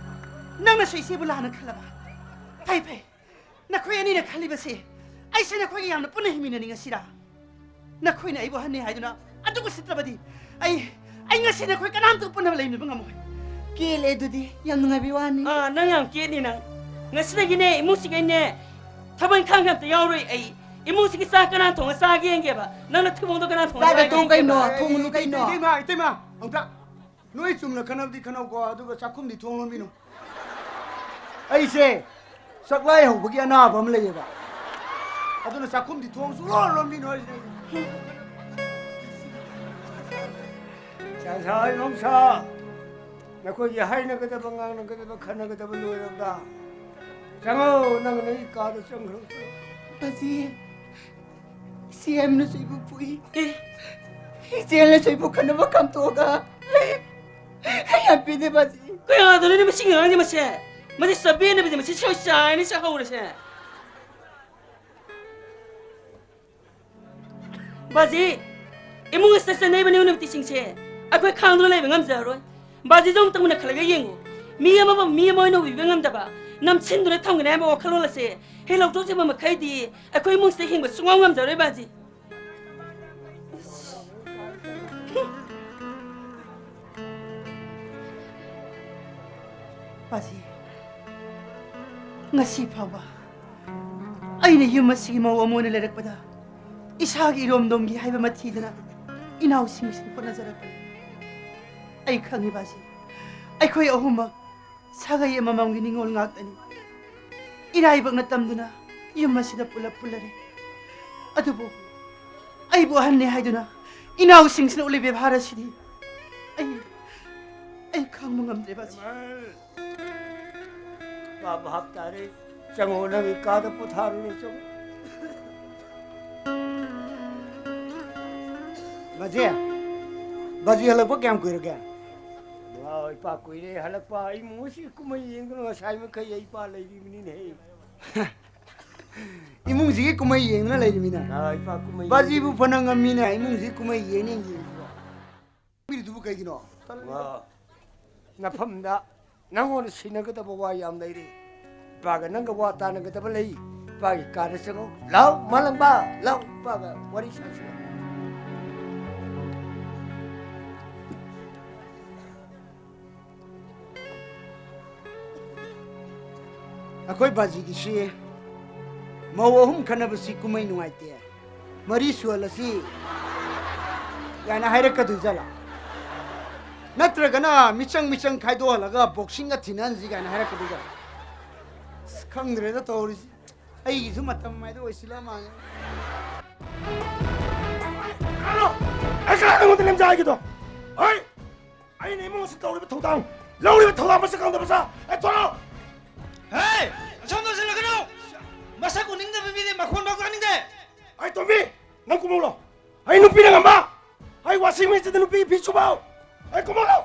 ꯅꯪꯅꯁꯨ ꯏꯆꯦꯕꯨ ꯂꯥꯟꯅ ꯈꯜꯂꯕ? ꯐꯩ, ꯐꯩ꯫ ꯅꯈꯣꯏ ꯑꯅꯤꯅ ꯈꯜꯂꯤꯕꯁꯤ ꯑꯩꯁꯦ ꯅꯈꯣꯏꯒ ꯌꯥꯝꯅ ꯄꯨꯟꯅ ꯍꯤꯡꯃꯤꯟꯅꯅꯤꯡꯉꯁꯤꯔꯥ? ꯅꯈꯣꯏꯅ ꯑꯩꯕꯨ ꯑꯍꯟꯅꯤ ꯍꯥꯏꯗꯨꯅ ꯑꯗꯨꯒ ꯎꯁꯤꯠꯇ꯭ꯔꯕꯗꯤ ꯑꯩ, ꯑꯩ ꯉꯁꯤ ꯅꯈꯣꯏ ꯀꯅꯥꯝꯇꯒ ꯄꯨꯟꯅ ꯂꯩꯃꯤꯟꯅꯕ ꯉꯝꯃꯣꯏ꯫ ꯀꯦꯜꯂꯦ ꯑꯗꯨꯗꯤ꯫ ꯌꯥꯝ ꯅꯨꯡꯉꯥꯏꯕꯩ ꯋꯥꯅꯤ꯫ ꯑꯥ, ꯅꯪ ꯌꯥꯝ ꯀꯦꯠꯅꯤ ꯅꯪ꯫ ꯉꯁꯤꯗꯒꯤꯅꯦ ꯏꯃꯨꯡꯁꯤꯒꯤꯅꯦ ꯊꯕꯛ ꯏꯪꯈꯥꯡꯒ ꯑꯝꯇ ꯌꯥꯎꯔꯣꯏ ꯑꯩ꯫ ꯏꯃꯨꯡꯁꯤꯒꯤ ꯆꯥꯛ ꯀꯅꯥ ꯊꯣꯡꯉ ꯆꯥꯒꯦ ꯌꯦꯡꯒꯦꯕ꯫ ꯅꯪꯅ ꯊꯤꯕꯣꯡꯗꯣ ꯀꯅꯥ ꯊꯣꯡꯉ ꯆꯥꯛ ꯆꯥꯒꯦ ꯀꯩꯅꯣ, ꯌꯦꯡꯒꯦꯕ꯫ ꯊꯣꯡꯉꯨꯅꯨ ꯀꯩꯅꯣ꯫ ꯏꯇꯩꯃ, ꯏꯇꯩꯃ, ꯑꯝꯇ꯫ ꯅꯣꯏ ꯆꯨꯝꯅ ꯈꯟꯅꯕꯗꯤ ꯈꯟꯅꯧꯀꯣ, ꯑꯗꯨꯒ ꯆꯥꯛꯈꯨꯝꯗꯤ ꯊꯣꯡ ꯂꯣꯟꯕꯤꯅꯨ꯫ ꯑꯩꯁꯦ ꯆꯥꯛꯂꯥꯏ ꯍꯧꯕꯒꯤ ꯑꯅꯥꯕ ꯑꯃ ꯂꯩꯌꯦꯕ꯫ ꯑꯗꯨꯅ ꯆꯥꯛꯈꯨꯝꯗꯤ ꯊꯣꯡ ꯁꯨꯡꯂꯣꯟ ꯂꯣꯟꯕꯤꯅꯨ ꯍꯥꯏꯁꯤꯅꯦ ꯑꯩꯅ꯫ ꯆꯥꯛꯁꯥ ꯏꯃꯧꯁꯥ꯫ ꯑꯩꯈꯣꯏꯒꯤ ꯍꯥꯏꯅꯒꯗꯕ, ꯉꯥꯡꯅꯒꯗꯕ, ꯈꯟꯅꯒꯗꯕ ꯂꯣꯏꯔꯕ꯭ꯔꯥ? ꯆꯪꯉꯣ, ꯅꯪ ꯅꯪꯒꯤ ꯀꯥꯗ ꯆꯪꯈ꯭ꯔꯣ꯫ ꯕꯥꯖꯤ, ꯏꯆꯦ ꯌꯥꯏꯃꯅꯁꯨ ꯑꯩꯕꯨ ꯐꯨꯏ꯫ ꯑꯦ? ꯏꯆꯦꯅꯁꯨ ꯑꯩꯕꯨ ꯈꯠꯅꯕ ꯈꯥꯝꯇꯣꯛꯑꯒ ꯂꯩ꯫ ꯑꯩ ꯌꯥꯝ ꯄꯦꯟꯗꯦ, ꯕꯥꯖꯤ꯫ ꯀꯌꯥꯗꯅꯣꯅꯦ ꯃꯁꯤꯒꯤ ꯑꯉꯥꯡꯁꯦ ꯃꯁꯦ? ꯃꯁꯤ ꯆꯥꯕꯦꯟꯅꯕꯁꯦ, ꯃꯁꯤ ꯁꯣꯏ ꯆꯥꯏꯅ ꯆꯥꯍꯧꯔꯁꯦ꯫ ꯕꯥꯖꯤ, ꯏꯃꯨꯡ ꯑꯁꯤꯗ ꯆꯠꯅꯔꯤꯕ ꯅꯤꯌꯣꯝ ꯅꯤꯇꯤꯁꯤꯡꯁꯦ ꯑꯩꯈꯣꯏ ꯈꯥꯡꯗꯨꯅ ꯂꯩꯕ ꯉꯝꯖꯔꯔꯣꯏ꯫ ꯕꯥꯖꯤꯁꯨ ꯑꯃꯨꯛꯇꯪ ꯃꯨꯟꯅ ꯈꯜꯂꯒ ꯌꯦꯡꯉꯨ꯫ ꯃꯤ ꯑꯃꯕꯨ ꯃꯤ ꯑꯃ ꯑꯣꯏꯅ ꯎꯕꯤꯕ ꯉꯝꯗꯕ, ꯅꯝꯁꯤꯟꯗꯨꯅ ꯊꯝꯒꯅꯤ ꯍꯥꯏꯕ ꯋꯥꯈꯜꯂꯣꯟ ꯑꯁꯦ ꯍꯦꯛ ꯂꯧꯊꯣꯛꯆꯕ ꯃꯈꯩꯗꯤ ꯑꯩꯈꯣꯏ ꯏꯃꯨꯡꯁꯤꯗ ꯍꯤꯡꯕ ꯁꯨꯡꯉꯝ ꯉꯝꯖꯔꯣꯏ, ꯕꯥꯖꯤ꯫ ꯕꯥꯖꯤ, ꯉꯁꯤ ꯐꯥꯎꯕ ꯑꯩꯅ ꯌꯨꯝ ꯑꯁꯤꯒꯤ ꯃꯧ ꯑꯃ ꯑꯣꯏꯅ ꯂꯩꯔꯛꯄꯗ ꯏꯁꯥꯒꯤ ꯏꯔꯣꯝꯗꯣꯝꯒꯤ ꯍꯥꯏꯕ ꯑꯃ ꯊꯤꯗꯅ ꯏꯅꯥꯎꯁꯤꯡꯁꯤꯅ ꯍꯣꯠꯅꯖꯔꯛꯄꯅꯤ꯫ ꯑꯩ ꯈꯪꯉꯤ, ꯕꯥꯖꯤ, ꯑꯩꯈꯣꯏ ꯑꯍꯨꯝꯃꯛ ꯁꯥꯒꯩ ꯑꯃꯃꯝꯒꯤ ꯅꯤꯡꯉꯣꯜ ꯉꯥꯛꯇꯅꯤ꯫ ꯏꯔꯥꯏꯕꯛꯅ ꯇꯝꯗꯨꯅ ꯌꯨꯝ ꯑꯁꯤꯗ ꯄꯨꯂꯞ ꯄꯨꯜꯂꯔꯦ꯫ ꯑꯗꯨꯕꯨ ꯑꯩꯕꯨ ꯑꯍꯟꯅꯦ ꯍꯥꯏꯗꯨꯅ ꯏꯅꯥꯎꯁꯤꯡꯁꯤꯅ ꯎꯠꯂꯤ ꯕꯦꯕꯥꯔ ꯑꯁꯤꯗꯤ ꯑꯩ, ꯑꯩ ꯈꯥꯡꯕ ꯉꯝꯗ꯭ꯔꯦ, ꯕꯥꯖꯤ꯫ ꯄꯥꯞ ꯍꯥꯞ ꯇꯥꯔꯦ꯫ ꯆꯪꯉꯣ, ꯅꯪꯒꯤ ꯀꯥꯗ ꯄꯣꯊꯥꯔꯨꯔꯣ, ꯆꯪꯉꯣ꯫ ꯕꯥꯖꯤ, ꯕꯥꯖꯤ ꯍꯜꯂꯛꯄ ꯀꯌꯥꯝ ꯀꯨꯏꯔꯒꯦ? ꯋꯥ, ꯏꯄꯥ ꯀꯨꯏꯔꯦ ꯍꯜꯂꯛꯄ꯫ ꯏꯃꯨꯡ ꯑꯁꯤ ꯀꯨꯝꯍꯩ ꯌꯦꯡꯗꯨꯅ ꯉꯁꯥꯏ ꯃꯈꯩ ꯑꯩ ꯏꯄꯥ ꯂꯩꯔꯤꯕꯅꯤꯅꯦ꯫ ꯏꯃꯨꯡꯁꯤꯒꯤ ꯀꯨꯝꯍꯩ ꯌꯦꯡꯗꯨꯅ ꯂꯩꯔꯤꯃꯤꯅꯦ꯫ ꯑꯥ, ꯏꯄꯥ ꯀꯨꯝꯍꯩ ꯕꯥꯖꯤꯕꯨ ꯌꯦꯡꯗꯨꯅ꯫ ꯐꯅ ꯉꯝꯃꯤꯅꯦ, ꯏꯃꯨꯡꯁꯤ ꯀꯨꯝꯍꯩ ꯌꯦꯡꯅꯤ ꯌꯦꯡꯉꯤꯕꯣ꯫ ꯄꯤꯔꯤꯗꯨꯕꯨ ꯀꯩꯒꯤꯅꯣ? ꯋꯥ, ꯅꯐꯝꯗ ꯅꯪꯉꯣꯟꯗ ꯁꯤꯟꯅꯒꯗꯕ ꯋꯥ ꯌꯥꯝ ꯂꯩꯔꯤ꯫ ꯏꯄꯥꯒ ꯅꯪꯒ ꯋꯥ ꯇꯥꯅꯒꯗꯕ ꯂꯩ꯫ ꯏꯄꯥꯒꯤ ꯀꯥꯗ ꯆꯪꯉꯣ꯫ ꯂꯥꯎ, ꯃꯥꯂꯪꯕ, ꯂꯥꯎ, ꯏꯄꯥꯒ ꯋꯥꯔꯤ ꯁꯥꯁꯤ꯫ ꯑꯩꯈꯣꯏ ꯕꯥꯖꯤꯒꯤꯁꯤ ꯃꯧ ꯑꯍꯨꯝ ꯈꯠꯅꯕꯁꯤ ꯀꯨꯝꯍꯩ ꯅꯨꯡꯉꯥꯏꯇꯦ, ꯃꯔꯤ ꯁꯨꯍꯜꯂꯁꯤ ꯀꯥꯏꯅ ꯍꯥꯏꯔꯛꯀꯗꯣꯏ ꯖꯥꯠꯂꯥ? ꯅꯠꯇ꯭ꯔꯒꯅ ꯃꯤꯆꯪ ꯃꯤꯆꯪ ꯈꯥꯏꯗꯣꯛꯍꯜꯂꯒ ꯕꯣꯛꯁꯤꯡꯒ ꯊꯤꯅꯍꯟꯁꯤ ꯀꯥꯏꯅ ꯍꯥꯏꯔꯛꯀꯗꯣꯏ ꯖꯥꯠꯂꯥ? ꯑꯁ, ꯈꯪꯗ꯭ꯔꯦꯗ ꯇꯧꯔꯤꯁꯤ꯫ ꯑꯩꯒꯤꯁꯨ ꯃꯇꯝ ꯍꯥꯏꯗꯣ ꯑꯣꯏꯁꯤꯜꯂ ꯃꯥꯜꯂꯦ꯫ ꯀꯅꯥꯅꯣ? ꯑꯩ ꯀꯅꯥꯅꯣ ꯅꯉꯣꯟꯗ ꯂꯦꯝꯖꯥ ꯍꯥꯏꯒꯦꯗꯣ? ꯍꯣꯏ! ꯑꯩꯅ ꯏꯃꯨꯡ ꯑꯁꯤ ꯇꯧꯔꯤꯕ ꯊꯧꯗꯥꯡ, ꯂꯧꯔꯤꯕ ꯊꯧꯗꯥꯡ ꯃꯁꯛ ꯈꯪꯗꯕ ꯁꯥ꯫ ꯑꯩ ꯊꯣꯔꯛꯑꯣ! ꯍꯦ! ꯑꯁꯣꯝꯗ ꯆꯠꯂꯒꯅꯨ! ꯃꯁꯛ ꯎꯅꯤꯡꯗꯕ ꯃꯤꯗꯤ ꯃꯈꯣꯟ ꯐꯥꯎ ꯇꯥꯅꯤꯡꯗꯦ! ꯑꯩ ꯇꯣꯝꯕꯤ, ꯅꯪ ꯀꯨꯝꯍꯧꯂꯣ꯫ ꯑꯩ ꯅꯨꯄꯤꯅ ꯉꯝꯕ! ꯑꯩ washing machineꯗ ꯅꯨꯄꯤ ꯐꯤ ꯁꯨꯕ! ꯑꯩ ꯀꯨꯝꯍꯧꯂꯣ!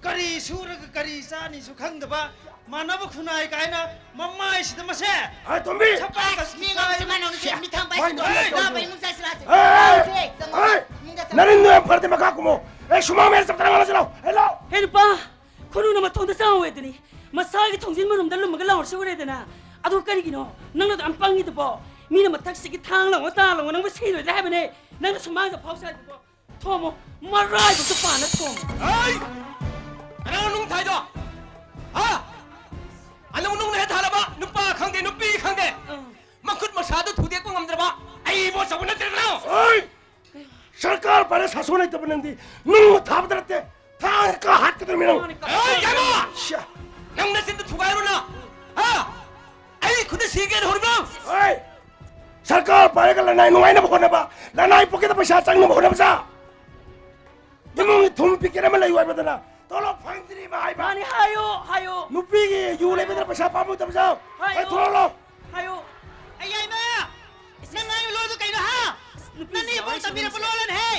ꯀꯔꯤ ꯁꯨꯔꯒ ꯀꯔꯤ ꯆꯥꯅꯤꯁꯨ ꯈꯪꯗꯕ, ꯃꯥꯟꯅꯕ ꯈꯨꯟꯅꯥꯏ ꯀꯥꯏꯅ ꯃꯃꯥꯏꯁꯤꯗ ꯃꯁꯦ! ꯑꯩ ꯇꯣꯝꯕꯤ! ꯁꯛꯄꯥꯏ ꯑꯁ, ꯃꯤ ꯉꯥꯡꯕꯁꯦ ꯀꯥꯏꯅ ꯃꯥꯏꯅꯧꯅ ꯁꯦ, ꯃꯤ ꯊꯥꯡꯕ ꯍꯥꯏꯁꯤ ꯃꯥꯏ ꯅꯣꯏ ꯅꯣꯏ ꯉꯥꯕ ꯅꯣꯏ ꯏꯃꯨꯡ ꯆꯥꯏꯁꯤꯔꯥ ꯍꯥꯏꯁꯦ? ꯑꯦ! ꯅꯣꯏꯁꯦ, ꯆꯪꯉꯣ꯫ ꯑꯦ! ꯃꯤꯗ ꯆꯪꯉꯣ꯫ ꯅꯔꯤꯟ ꯅꯣꯏ ꯐꯔꯗꯤ ꯃꯈꯥ ꯀꯨꯝꯃꯣ꯫ ꯑꯦ, ꯁꯨꯃꯥꯡ ꯃꯌꯥꯏ ꯆꯞ ꯆꯥꯅ ꯉꯥꯡꯅꯁꯤ ꯂꯥꯎ꯫ ꯍꯦ, ꯂꯥꯎ꯫ ꯍꯦ, ꯅꯨꯄꯥ! ꯈꯨꯅꯨꯅ ꯃꯇꯣꯟꯗ ꯆꯥꯎꯋꯦꯗꯅꯤ, ꯃꯁꯥꯒꯤ ꯊꯣꯡꯖꯤꯟ ꯃꯅꯨꯡꯗ ꯂꯨꯝꯃꯒ ꯂꯥꯎꯔꯁꯤ ꯎꯔꯦꯗꯅ꯫ ꯑꯗꯨ ꯀꯔꯤꯒꯤꯅꯣ ꯅꯪꯅ ꯑꯗꯨ ꯌꯥꯝ ꯄꯪꯉꯤꯗꯨꯕꯣ? ꯃꯤꯅ ꯃꯊꯛꯁꯤꯒꯤ ꯊꯥꯡ ꯂꯥꯎꯅ ꯇꯥ ꯂꯥꯎꯅ ꯅꯪꯕꯨ ꯁꯤꯔꯣꯏꯗ꯭ꯔꯥ ꯍꯥꯏꯕꯅꯦ꯫ ꯅꯪꯅ ꯁꯨꯃꯥꯡꯗ ꯐꯥꯎ ꯁꯥꯏꯗꯨꯕꯣ? ꯊꯣꯝꯃꯣ, ꯃꯔꯥꯏꯕꯛꯇ ꯄꯥꯟꯅ ꯊꯣꯝꯃꯣ꯫ ꯑꯩ! ꯀꯅꯥꯅꯣ ꯅꯨꯡ ꯊꯥꯏꯗꯣ? ꯍꯥ? ꯑꯅꯧ ꯅꯨꯡꯅ ꯍꯦꯛ ꯊꯥꯜꯂꯕ, ꯅꯨꯄꯥ ꯈꯪꯗꯦ, ꯅꯨꯄꯤ ꯈꯪꯗꯦ꯫ ꯑꯥ꯫ ꯃꯈꯨꯠ ꯃꯁꯥꯗꯨ ꯊꯨꯗꯦꯛꯄ ꯉꯝꯗ꯭ꯔꯕ ꯑꯩꯕꯨ ꯑꯆꯧꯕ ꯅꯠꯇ꯭ꯔꯦꯗꯅ꯫ ꯑꯣꯏ! ꯁꯔꯀꯥꯔ ꯄꯥꯏꯔ ꯁꯥꯁꯣꯟ ꯂꯩꯇꯕ ꯅꯪꯗꯤ ꯅꯨꯡ ꯊꯥꯕꯗ ꯅꯠꯇꯦ, ꯊꯥꯡ ꯀꯥ ꯍꯥꯠꯀꯗꯧꯔꯤꯃꯤ ꯅꯪ꯫ ꯃꯥꯅꯦ, ꯀꯥ ꯍꯥꯠ-꯫ ꯑꯦ, ꯌꯥꯏꯃ! ꯁꯤꯌꯥ! ꯅꯪ ꯅꯆꯤꯟꯗꯨ ꯊꯨꯒꯥꯏꯔꯨꯅ! ꯍꯥ? ꯑꯩ ꯈꯨꯠꯇ ꯁꯤꯒꯦꯅ ꯍꯧꯔꯤꯕ꯭ꯔꯣ? ꯑꯣꯏ! ꯁꯔꯀꯥꯔ ꯄꯥꯏꯔꯒ ꯂꯅꯥꯏ ꯅꯨꯡꯉꯥꯏꯅꯕ ꯍꯣꯠꯅꯕ, ꯂꯅꯥꯏ ꯄꯣꯀꯦꯠꯇ ꯄꯩꯁꯥ ꯆꯪꯅꯕ ꯍꯣꯠꯅꯕꯁꯦ ꯏꯃꯨꯡꯒꯤ ꯊꯨꯝ ꯄꯤꯀꯦꯠ ꯑꯃ ꯂꯩꯌꯨ ꯍꯥꯏꯕꯗꯅ ꯇꯣꯂꯣꯞ ꯐꯪꯗ꯭ꯔꯤꯕ ꯍꯥꯏꯕ꯫ ꯃꯥꯅꯤ, ꯍꯥꯏꯌꯣ, ꯍꯥꯏꯌꯣ꯫ ꯅꯨꯄꯤꯒꯤ ꯌꯨ ꯂꯩꯕꯗꯅ ꯄꯩꯁꯥ ꯄꯥꯝꯃꯨꯗꯕꯁꯨ꯫ ꯍꯥꯏꯌꯣ꯫ ꯑꯩ ꯊꯣꯛꯂꯛꯑꯣ꯫ ꯍꯥꯏꯌꯣ꯫ ꯑꯩ ꯌꯥꯏꯃ! ꯅꯪ ꯉꯥꯡꯉꯤ ꯂꯣꯟꯗꯣ ꯀꯩꯅꯣ, ꯍꯥ? ꯅꯨꯄꯤ ꯅꯅꯦ ꯏꯕꯣꯛ ꯌꯥꯎꯔꯤꯁꯤꯡꯁꯦ꯫ ꯇꯝꯕꯤꯔꯛꯄ ꯂꯣꯟꯂꯅꯦꯍꯦ!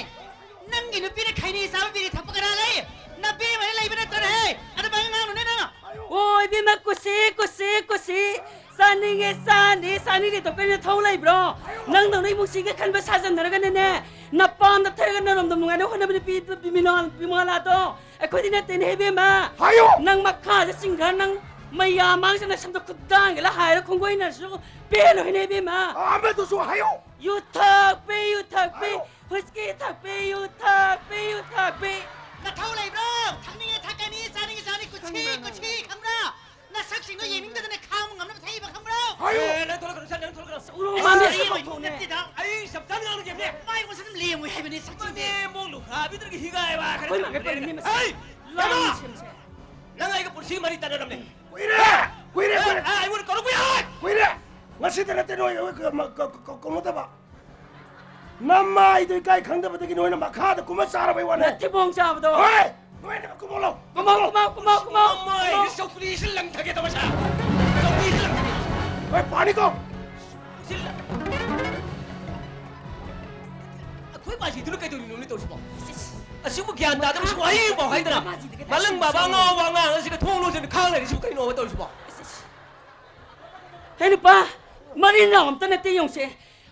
ꯅꯪꯒꯤ ꯅꯨꯄꯤꯅ ꯈꯩꯅꯤ ꯆꯥꯕ ꯕꯤꯔꯤ ꯊꯛꯄ ꯀꯅꯥ ꯂꯩ? ꯅꯕꯦꯝꯃꯅ ꯂꯩꯕ ꯅꯠꯇ꯭ꯔꯅꯦꯍꯦ! ꯑꯗꯨꯃꯥꯏꯅ ꯉꯥꯡꯅꯨꯅꯦ ꯅꯪ! ꯑꯣ, ꯏꯕꯦꯝꯃ, ꯀꯨꯁꯤ, ꯀꯨꯁꯤ, ꯀꯨꯁꯤ꯫ ꯆꯥꯅꯤꯡꯉꯦ, ꯆꯥꯅꯤ, ꯆꯥꯅꯤꯡꯗꯦ ꯇꯣꯛꯄ ꯅꯊꯧ ꯂꯩꯕ꯭ꯔꯣ? ꯅꯪꯗꯧꯅ ꯏꯃꯨꯡꯁꯤꯒꯤ ꯈꯟꯕ ꯁꯥꯖꯟꯅꯔꯒꯅꯅꯦ, ꯅꯄꯥꯝꯗ ꯊꯩꯔꯒ ꯅꯔꯣꯝꯗ ꯅꯨꯡꯉꯥꯏꯅ ꯍꯣꯠꯅꯕ ꯅꯨꯄꯤ, ꯅꯨꯄꯤ ꯃꯤꯅꯥ-, ꯅꯨꯄꯤ ꯃꯉꯥꯜ ꯑꯗꯣ ꯑꯩꯈꯣꯏꯗꯤ ꯅꯠꯇꯦꯅꯦ ꯏꯕꯦꯝꯃ꯫ ꯍꯥꯏꯌꯣ! ꯅꯪ ꯃꯈꯥꯗ ꯆꯤꯡꯊꯔ ꯅꯪ ꯃꯌꯥꯝ ꯃꯥꯡꯁꯤꯅ ꯁꯝꯗ ꯈꯨꯗꯥꯡꯒꯂ ꯍꯥꯏꯔ ꯈꯣꯡꯒꯣꯏꯅꯔꯁꯨ ꯄꯦꯜꯂꯣꯏꯅꯦ ꯏꯕꯦꯝꯃ꯫ ꯑꯃꯗꯨꯁꯨ ꯍꯥꯏꯌꯣ! ꯌꯨ ꯊꯛꯄꯤ, ꯌꯨ ꯊꯛꯄꯤ, ꯍꯥꯏꯌꯣ! Whisky ꯊꯛꯄꯤ, U ꯊꯛꯄꯤ, U ꯊꯛꯄꯤ꯫ ꯅꯊꯧ ꯂꯩꯕ꯭ꯔꯣ? ꯊꯛꯅꯤꯡꯉꯦ ꯊꯛꯀꯅꯤ, ꯆꯥꯅꯤꯡꯉꯦ ꯆꯥꯅꯤ, ꯀꯨꯁꯤ, ꯈꯪꯕ꯭ꯔꯥ ꯅꯪ? ꯀꯨꯁꯤ, ꯈꯪꯕ꯭ꯔꯥ? ꯅꯁꯛꯁꯤꯡꯗꯣ ꯌꯦꯡꯅꯤꯡꯗꯗꯅ ꯈꯥꯡꯕ ꯉꯝꯅꯕ ꯊꯛꯏꯕ ꯈꯪꯕ꯭ꯔꯣ? ꯍꯥꯏꯌꯣ! ꯑꯦ, ꯅꯪ ꯊꯣꯛꯂꯛꯀꯅꯨ, ꯁꯥꯔ, ꯅꯪ ꯊꯣꯛꯂꯛꯀꯅꯨ꯫ ꯎꯔꯨ ꯑꯁ, ꯃꯥꯡꯗꯦ ꯑꯩ ꯁꯤ ꯃꯣꯏ ꯃꯧꯊꯣꯛꯅꯦ꯫ ꯅꯠꯇꯦꯗ꯫ ꯑꯩ ꯆꯞ ꯆꯥꯅ ꯉꯥꯡꯅꯒꯦꯕꯅꯦ꯫ ꯃꯥꯏ ꯃꯁꯛ ꯑꯗꯨꯝ ꯂꯦꯝꯃꯣꯏ ꯍꯥꯏꯕꯅꯦ, ꯁꯛꯁꯤꯡꯁꯦ꯫ ꯃꯅꯦꯝꯕꯣꯛ ꯂꯨꯈ꯭ꯔꯥꯕꯤꯗꯨꯗꯒꯤ ꯍꯤꯒꯥꯏꯕ ꯈꯔ ꯑꯩꯈꯣꯏ ꯃꯥꯒ ꯇꯝꯕꯅꯦ꯫ ꯄꯟꯅꯤ ꯃꯁꯛ꯫ ꯍꯩ! ꯂꯥꯡ ꯏꯕꯦꯝꯃ! ꯁꯦꯝꯁꯦ꯫ ꯅꯪ ꯑꯩꯒ ꯄꯨꯟꯁꯤ ꯃꯔꯤ ꯇꯠꯅꯔꯕꯅꯦ꯫ ꯀꯨꯏꯔꯦ! ꯀꯨꯏꯔꯦ, ꯑꯦ, ꯀꯨꯏꯔꯦ! ꯑꯦ, ꯑꯩꯉꯣꯟꯗ ꯀꯧꯔꯛꯄ ꯌꯥꯔꯣꯏ! ꯀꯨꯏꯔꯦ! ꯉꯁꯤꯗ ꯅꯠꯇꯦ ꯅꯣꯏ ꯑꯩꯈꯣꯏ ꯀ-, ꯃ-, ꯀ-, ꯀ-, ꯀꯧꯅꯗꯕ꯫ ꯅꯃꯥꯏꯗꯣ ꯏꯀꯥꯏ ꯈꯪꯗꯕꯗꯒꯤ ꯅꯣꯏꯅ ꯃꯈꯥꯗ ꯀꯨꯝꯃ ꯆꯥꯔꯕꯩ ꯋꯥꯅꯦ꯫ ꯅꯊꯤꯕꯣꯡ ꯆꯥꯕꯗꯣ꯫ ꯍꯣꯏ! ꯂꯣꯏꯅꯃꯛ ꯀꯨꯝꯃꯛꯂꯣ! ꯀꯨꯝꯃꯛꯂꯣ! ꯀꯨꯝꯃꯛꯂꯣ! ꯀꯨꯝꯃꯛꯂꯣ! ꯀꯨꯝꯃꯛꯂꯣ! ꯀꯨꯝꯃꯛꯂꯣ! ꯆꯧꯀ꯭ꯔꯤꯁꯤ ꯂꯪꯊꯒꯦ ꯇꯧꯕ ꯁꯥ꯫ ꯆꯧꯀ꯭ꯔꯤꯁꯤ ꯂꯪꯊꯒꯦ꯫ ꯍꯣꯏ, ꯄꯥꯅꯤꯀꯣ! ꯁꯤ ꯂꯪ-, ꯑꯩꯈꯣꯏ ꯃꯥꯁꯤꯗꯨꯅ ꯀꯩꯗꯧꯔꯤꯅꯣꯅꯦ ꯇꯧꯔꯤꯁꯤꯕꯣ? ꯑꯁꯤꯕꯨ ꯒ꯭ꯌꯥꯟ ꯇꯥꯗꯕꯁꯤꯕꯨ ꯋꯥꯍꯩ ꯑꯃꯐꯥꯎ ꯍꯥꯏꯗꯅ꯫ ꯃꯂꯪ ꯕꯥꯕꯥ ꯑꯉꯥꯎꯕ ꯑꯉꯥꯡ ꯑꯁꯤꯒ ꯊꯣꯡ ꯂꯣꯟꯁꯤꯟ ꯈꯥꯡ ꯂꯩꯔꯤꯁꯤꯕꯨ ꯀꯩꯅꯣꯕ ꯇꯧꯔꯤꯁꯤꯕꯣ? ꯍꯦ ꯅꯨꯄꯥ, ꯃꯔꯤꯟ ꯅꯥꯎ ꯑꯝꯇ ꯅꯠꯇꯦ ꯌꯦꯡꯉꯨꯁꯦ꯫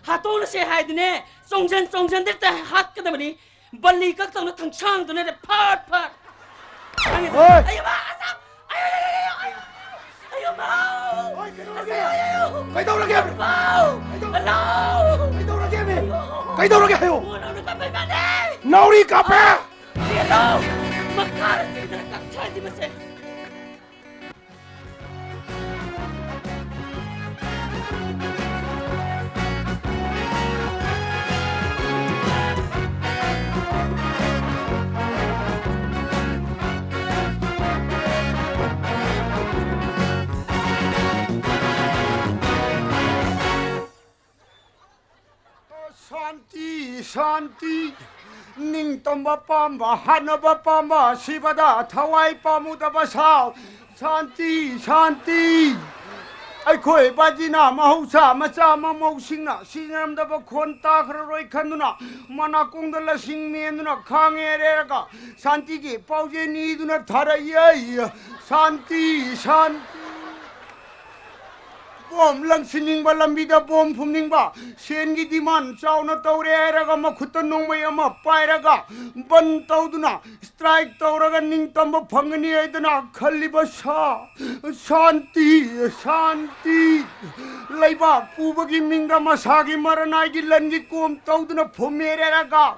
ꯍꯥꯠꯇꯣꯛꯅꯁꯦ ꯍꯥꯏꯗꯤꯅꯦ, ꯆꯣꯡꯖꯟ ꯆꯣꯡꯖꯟꯗ ꯍꯦꯛꯇ ꯍꯥꯠꯀꯗꯕꯅꯤ꯫ ꯕꯜꯂꯤ ꯀꯛꯇꯧꯅ ꯊꯪꯁꯥꯡꯗꯨꯅꯅꯦ ꯐꯠ ꯐꯠ꯫ ꯍꯣꯏ꯫ ꯑꯌꯣ, ꯃꯥ, ꯑꯁ, ꯑꯌꯣ, ꯑꯌꯣ, ꯑꯌꯣ, ꯑꯌꯣ, ꯑꯌꯣ, ꯃꯥ꯫ ꯍꯣꯏ, ꯀꯩꯗꯧꯔꯒꯦ? ꯑꯁ, ꯑꯌꯣ, ꯑꯌꯣ, ꯑꯌꯣ꯫ ꯀꯩꯗꯧꯔꯒꯦ? ꯃꯥ꯫ ꯀꯩꯗꯧ-, ꯍꯜꯂꯣ꯫ ꯀꯩꯗꯧꯔꯒꯦꯃꯤ? ꯀꯩꯗꯧꯔꯒꯦ ꯍꯥꯏꯌꯣ꯫ ꯃꯣꯟ ꯅꯥꯎꯔꯤ ꯀꯥꯞꯄꯩ ꯃꯥꯅꯦ꯫ ꯅꯥꯎꯔꯤ ꯀꯥꯞꯄꯦ꯫ ꯑꯥ, ꯆꯦꯜꯂꯣ꯫ ꯃꯈꯥꯗ ꯆꯦꯟꯗꯅ ꯀꯛꯊꯁꯤ ꯃꯁꯦ꯫ ꯁꯥꯟꯇꯤ, ꯁꯥꯟꯇꯤ꯫ ꯅꯤꯡꯇꯝꯕ ꯄꯥꯝꯕ, ꯍꯥꯠꯅꯕ ꯄꯥꯝꯕ, ꯁꯤꯕꯗ ꯊꯋꯥꯏ ꯄꯥꯝꯃꯨꯗꯕ ꯁꯥꯎ꯫ ꯁꯥꯟꯇꯤ, ꯁꯥꯟꯇꯤ꯫ ꯑꯩꯈꯣꯏ ꯕꯥꯖꯤꯅ ꯃꯍꯧꯁꯥ ꯃꯆꯥ ꯃꯃꯧꯁꯤꯡꯅ ꯁꯤꯖꯤꯟꯅꯔꯝꯗꯕ ꯈꯣꯟ ꯇꯥꯈ꯭ꯔꯔꯣꯏ ꯈꯟꯗꯨꯅ ꯃꯅꯥꯀꯣꯡꯗ ꯂꯁꯤꯡ ꯃꯦꯟꯗꯨꯅ ꯈꯥꯡꯉꯦ ꯍꯥꯏꯔꯒ ꯁꯥꯟꯇꯤꯒꯤ ꯄꯥꯎꯖꯦꯜ ꯅꯤꯗꯨꯅ ꯊꯥꯔꯛꯏ꯫ ꯁꯥꯟꯇꯤ, ꯁꯥꯟꯇꯤ꯫ ꯕꯣꯝ ꯂꯪꯁꯤꯟꯅꯤꯡꯕ, ꯂꯝꯕꯤꯗ ꯕꯣꯝ ꯐꯨꯝꯅꯤꯡꯕ, ꯁꯦꯟꯒꯤ demand ꯆꯥꯎꯅ ꯇꯧꯔꯦ ꯍꯥꯏꯔꯒ ꯃꯈꯨꯠꯇ ꯅꯣꯡꯃꯩ ꯑꯃ ꯄꯥꯏꯔꯒ ꯕꯟ ꯇꯧꯗꯨꯅ strike ꯇꯧꯔꯒ ꯅꯤꯡꯇꯝꯕ ꯐꯪꯒꯅꯤ ꯍꯥꯏꯗꯅ ꯈꯜꯂꯤꯕ ꯁꯥ-, ꯁꯥꯟꯇꯤ, ꯁꯥꯟꯇꯤ꯫ ꯂꯩꯕꯥꯛ ꯄꯨꯕꯒꯤ ꯃꯤꯡꯗ ꯃꯁꯥꯒꯤ ꯃꯔꯅꯥꯏꯒꯤ ꯂꯟꯒꯤ ꯀꯣꯝ ꯇꯧꯗꯨꯅ ꯐꯨꯝꯃꯦꯔꯦꯔꯒ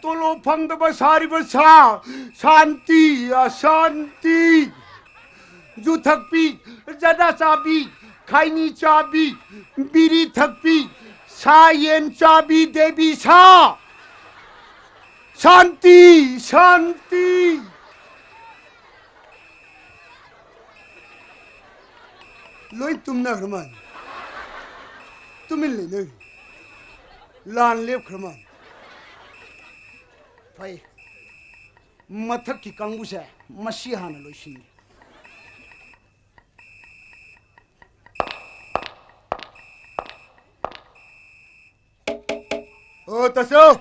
ꯇꯣꯂꯣꯞ ꯐꯪꯗꯕ ꯁꯥꯔꯤꯕ ꯁꯥ-, ꯁꯥꯟꯇꯤ, ꯑꯁꯥꯟꯇꯤ꯫ ꯌꯨ ꯊꯛꯄꯤ, ꯖꯔꯗꯥ ꯆꯥꯕꯤ, ꯈꯥꯏꯅꯤ ꯆꯥꯕꯤ, ꯕꯤꯔꯤ ꯊꯛꯄꯤ, ꯁꯥ ꯌꯦꯟ ꯆꯥꯕꯤ ꯗꯦꯕꯤ ꯁꯥ꯫ ꯁꯥꯟꯇꯤ, ꯁꯥꯟꯇꯤ꯫ ꯂꯣꯏ ꯇꯨꯝꯅꯈ꯭ꯔ ꯃꯥꯜꯂꯦ꯫ ꯇꯨꯃꯤꯟ ꯂꯩꯅꯈ꯭ꯔꯦ꯫ ꯂꯥꯟ ꯂꯦꯞꯈ꯭ꯔ ꯃꯥꯜꯂꯦ꯫ ꯐꯩ꯫ ꯃꯊꯛꯀꯤ ꯀꯥꯡꯕꯨꯁꯦ ꯃꯁꯤ ꯍꯥꯟꯅ ꯂꯣꯏꯁꯤꯟꯒꯦ꯫ ꯑꯣ, ꯇꯥꯆꯧ!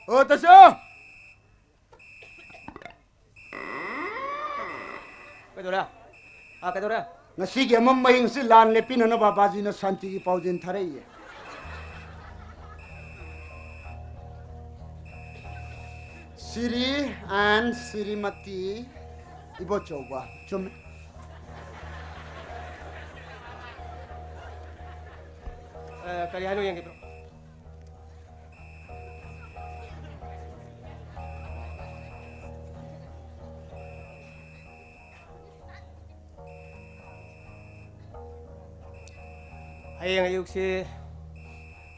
ꯑꯣ, ꯇꯥꯆꯧ! ꯀꯩꯗꯧꯔꯦ? ꯑꯥ, ꯀꯩꯗꯧꯔꯦ? ꯉꯁꯤꯒꯤ ꯑꯃꯝꯕ ꯑꯍꯤꯡꯁꯤ ꯂꯥꯟ ꯂꯦꯞꯄꯤꯅꯅꯕ ꯕꯥꯖꯤꯅ ꯁꯥꯟꯇꯤꯒꯤ ꯄꯥꯎꯖꯦꯜ ꯊꯥꯔꯛꯏꯌꯦ꯫ ꯁꯤꯔꯤ and ꯁꯤꯔꯤꯃꯇꯤ ꯏꯕꯣꯆꯧꯕ꯫ ꯆꯨꯝꯃꯦ꯫ ꯑ, ꯀꯔꯤ ꯍꯥꯏꯅꯣ ꯌꯦꯡꯒꯦ, ꯕ꯭ꯔꯣ? ꯍꯌꯦꯡ ꯑꯌꯨꯛꯁꯤ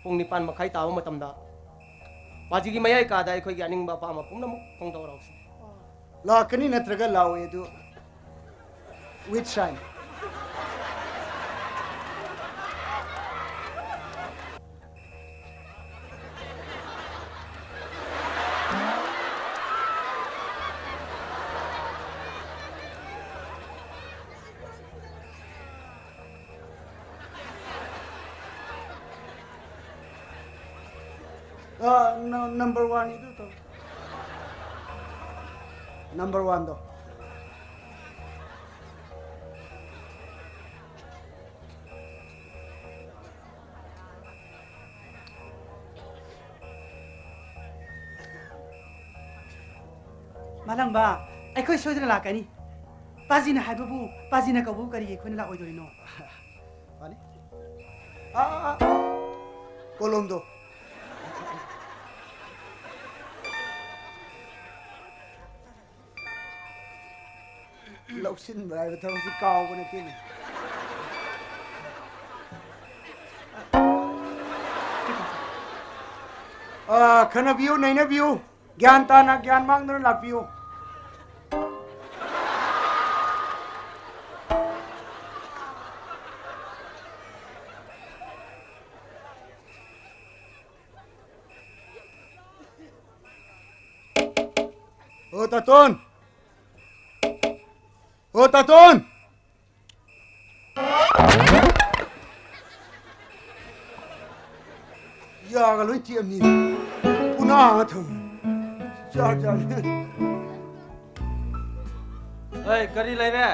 ꯄꯨꯡ ꯅꯤꯄꯥꯟ ꯃꯈꯥꯏ ꯇꯥꯕ ꯃꯇꯝꯗ ꯕꯥꯖꯤꯒꯤ ꯃꯌꯥꯏ ꯀꯥꯗ ꯑꯩꯈꯣꯏꯒꯤ ꯑꯅꯤꯡꯕ ꯑꯄꯥꯝꯕ ꯄꯨꯝꯅꯃꯛ ꯐꯣꯡꯗꯣꯛꯔꯛꯁꯤ꯫ ꯂꯥꯛꯀꯅꯤ ꯅꯠꯇ꯭ꯔꯒ ꯂꯥꯛꯑꯣꯏ ꯑꯗꯨ with sign꯫ ꯑ, ꯅ-, number one ꯏꯗꯨ ꯇꯧ꯫ Number one ꯗꯣ꯫ ꯃꯥꯂꯪꯕ, ꯑꯩꯈꯣꯏ ꯁꯣꯏꯗꯅ ꯂꯥꯛꯀꯅꯤ꯫ ꯄꯥꯖꯤꯅ ꯍꯥꯏꯕꯕꯨ, ꯄꯥꯖꯤꯅ ꯀꯧꯕꯕꯨ ꯀꯔꯤꯒꯤ ꯑꯩꯈꯣꯏꯅ ꯂꯥꯛꯑꯣꯏꯗꯣꯔꯤꯅꯣ? ꯃꯥꯅꯤ꯫ ꯑꯥ, ꯑꯥ, ꯑꯥ꯫ ꯀꯣꯂꯣꯝꯗꯣ꯫ ꯂꯧꯁꯤꯟꯕ ꯍꯥꯏꯕ ꯊꯕꯛꯁꯤ ꯀꯥꯎꯕ ꯅꯠꯇꯦꯅꯦ꯫ ꯑꯥ, ꯈꯟꯅꯕꯤꯌꯨ, ꯅꯩꯅꯕꯤꯌꯨ꯫ ꯒ꯭ꯌꯥꯟ ꯇꯥꯅ, ꯒ꯭ꯌꯥꯟ ꯃꯥꯡꯗꯅ ꯂꯥꯛꯄꯤꯌꯨ꯫ ꯇꯥꯇꯣꯟ! ꯑꯣ, ꯇꯥꯇꯣꯟ! ꯌꯥꯒ ꯂꯣꯏ ꯇꯦꯛꯑꯝꯅꯤ꯫ ꯎꯅꯥ ꯑꯃ ꯊꯝ꯫ ꯆꯥ, ꯆꯥ꯫ ꯑꯩ ꯀꯔꯤ ꯂꯩꯔꯦ?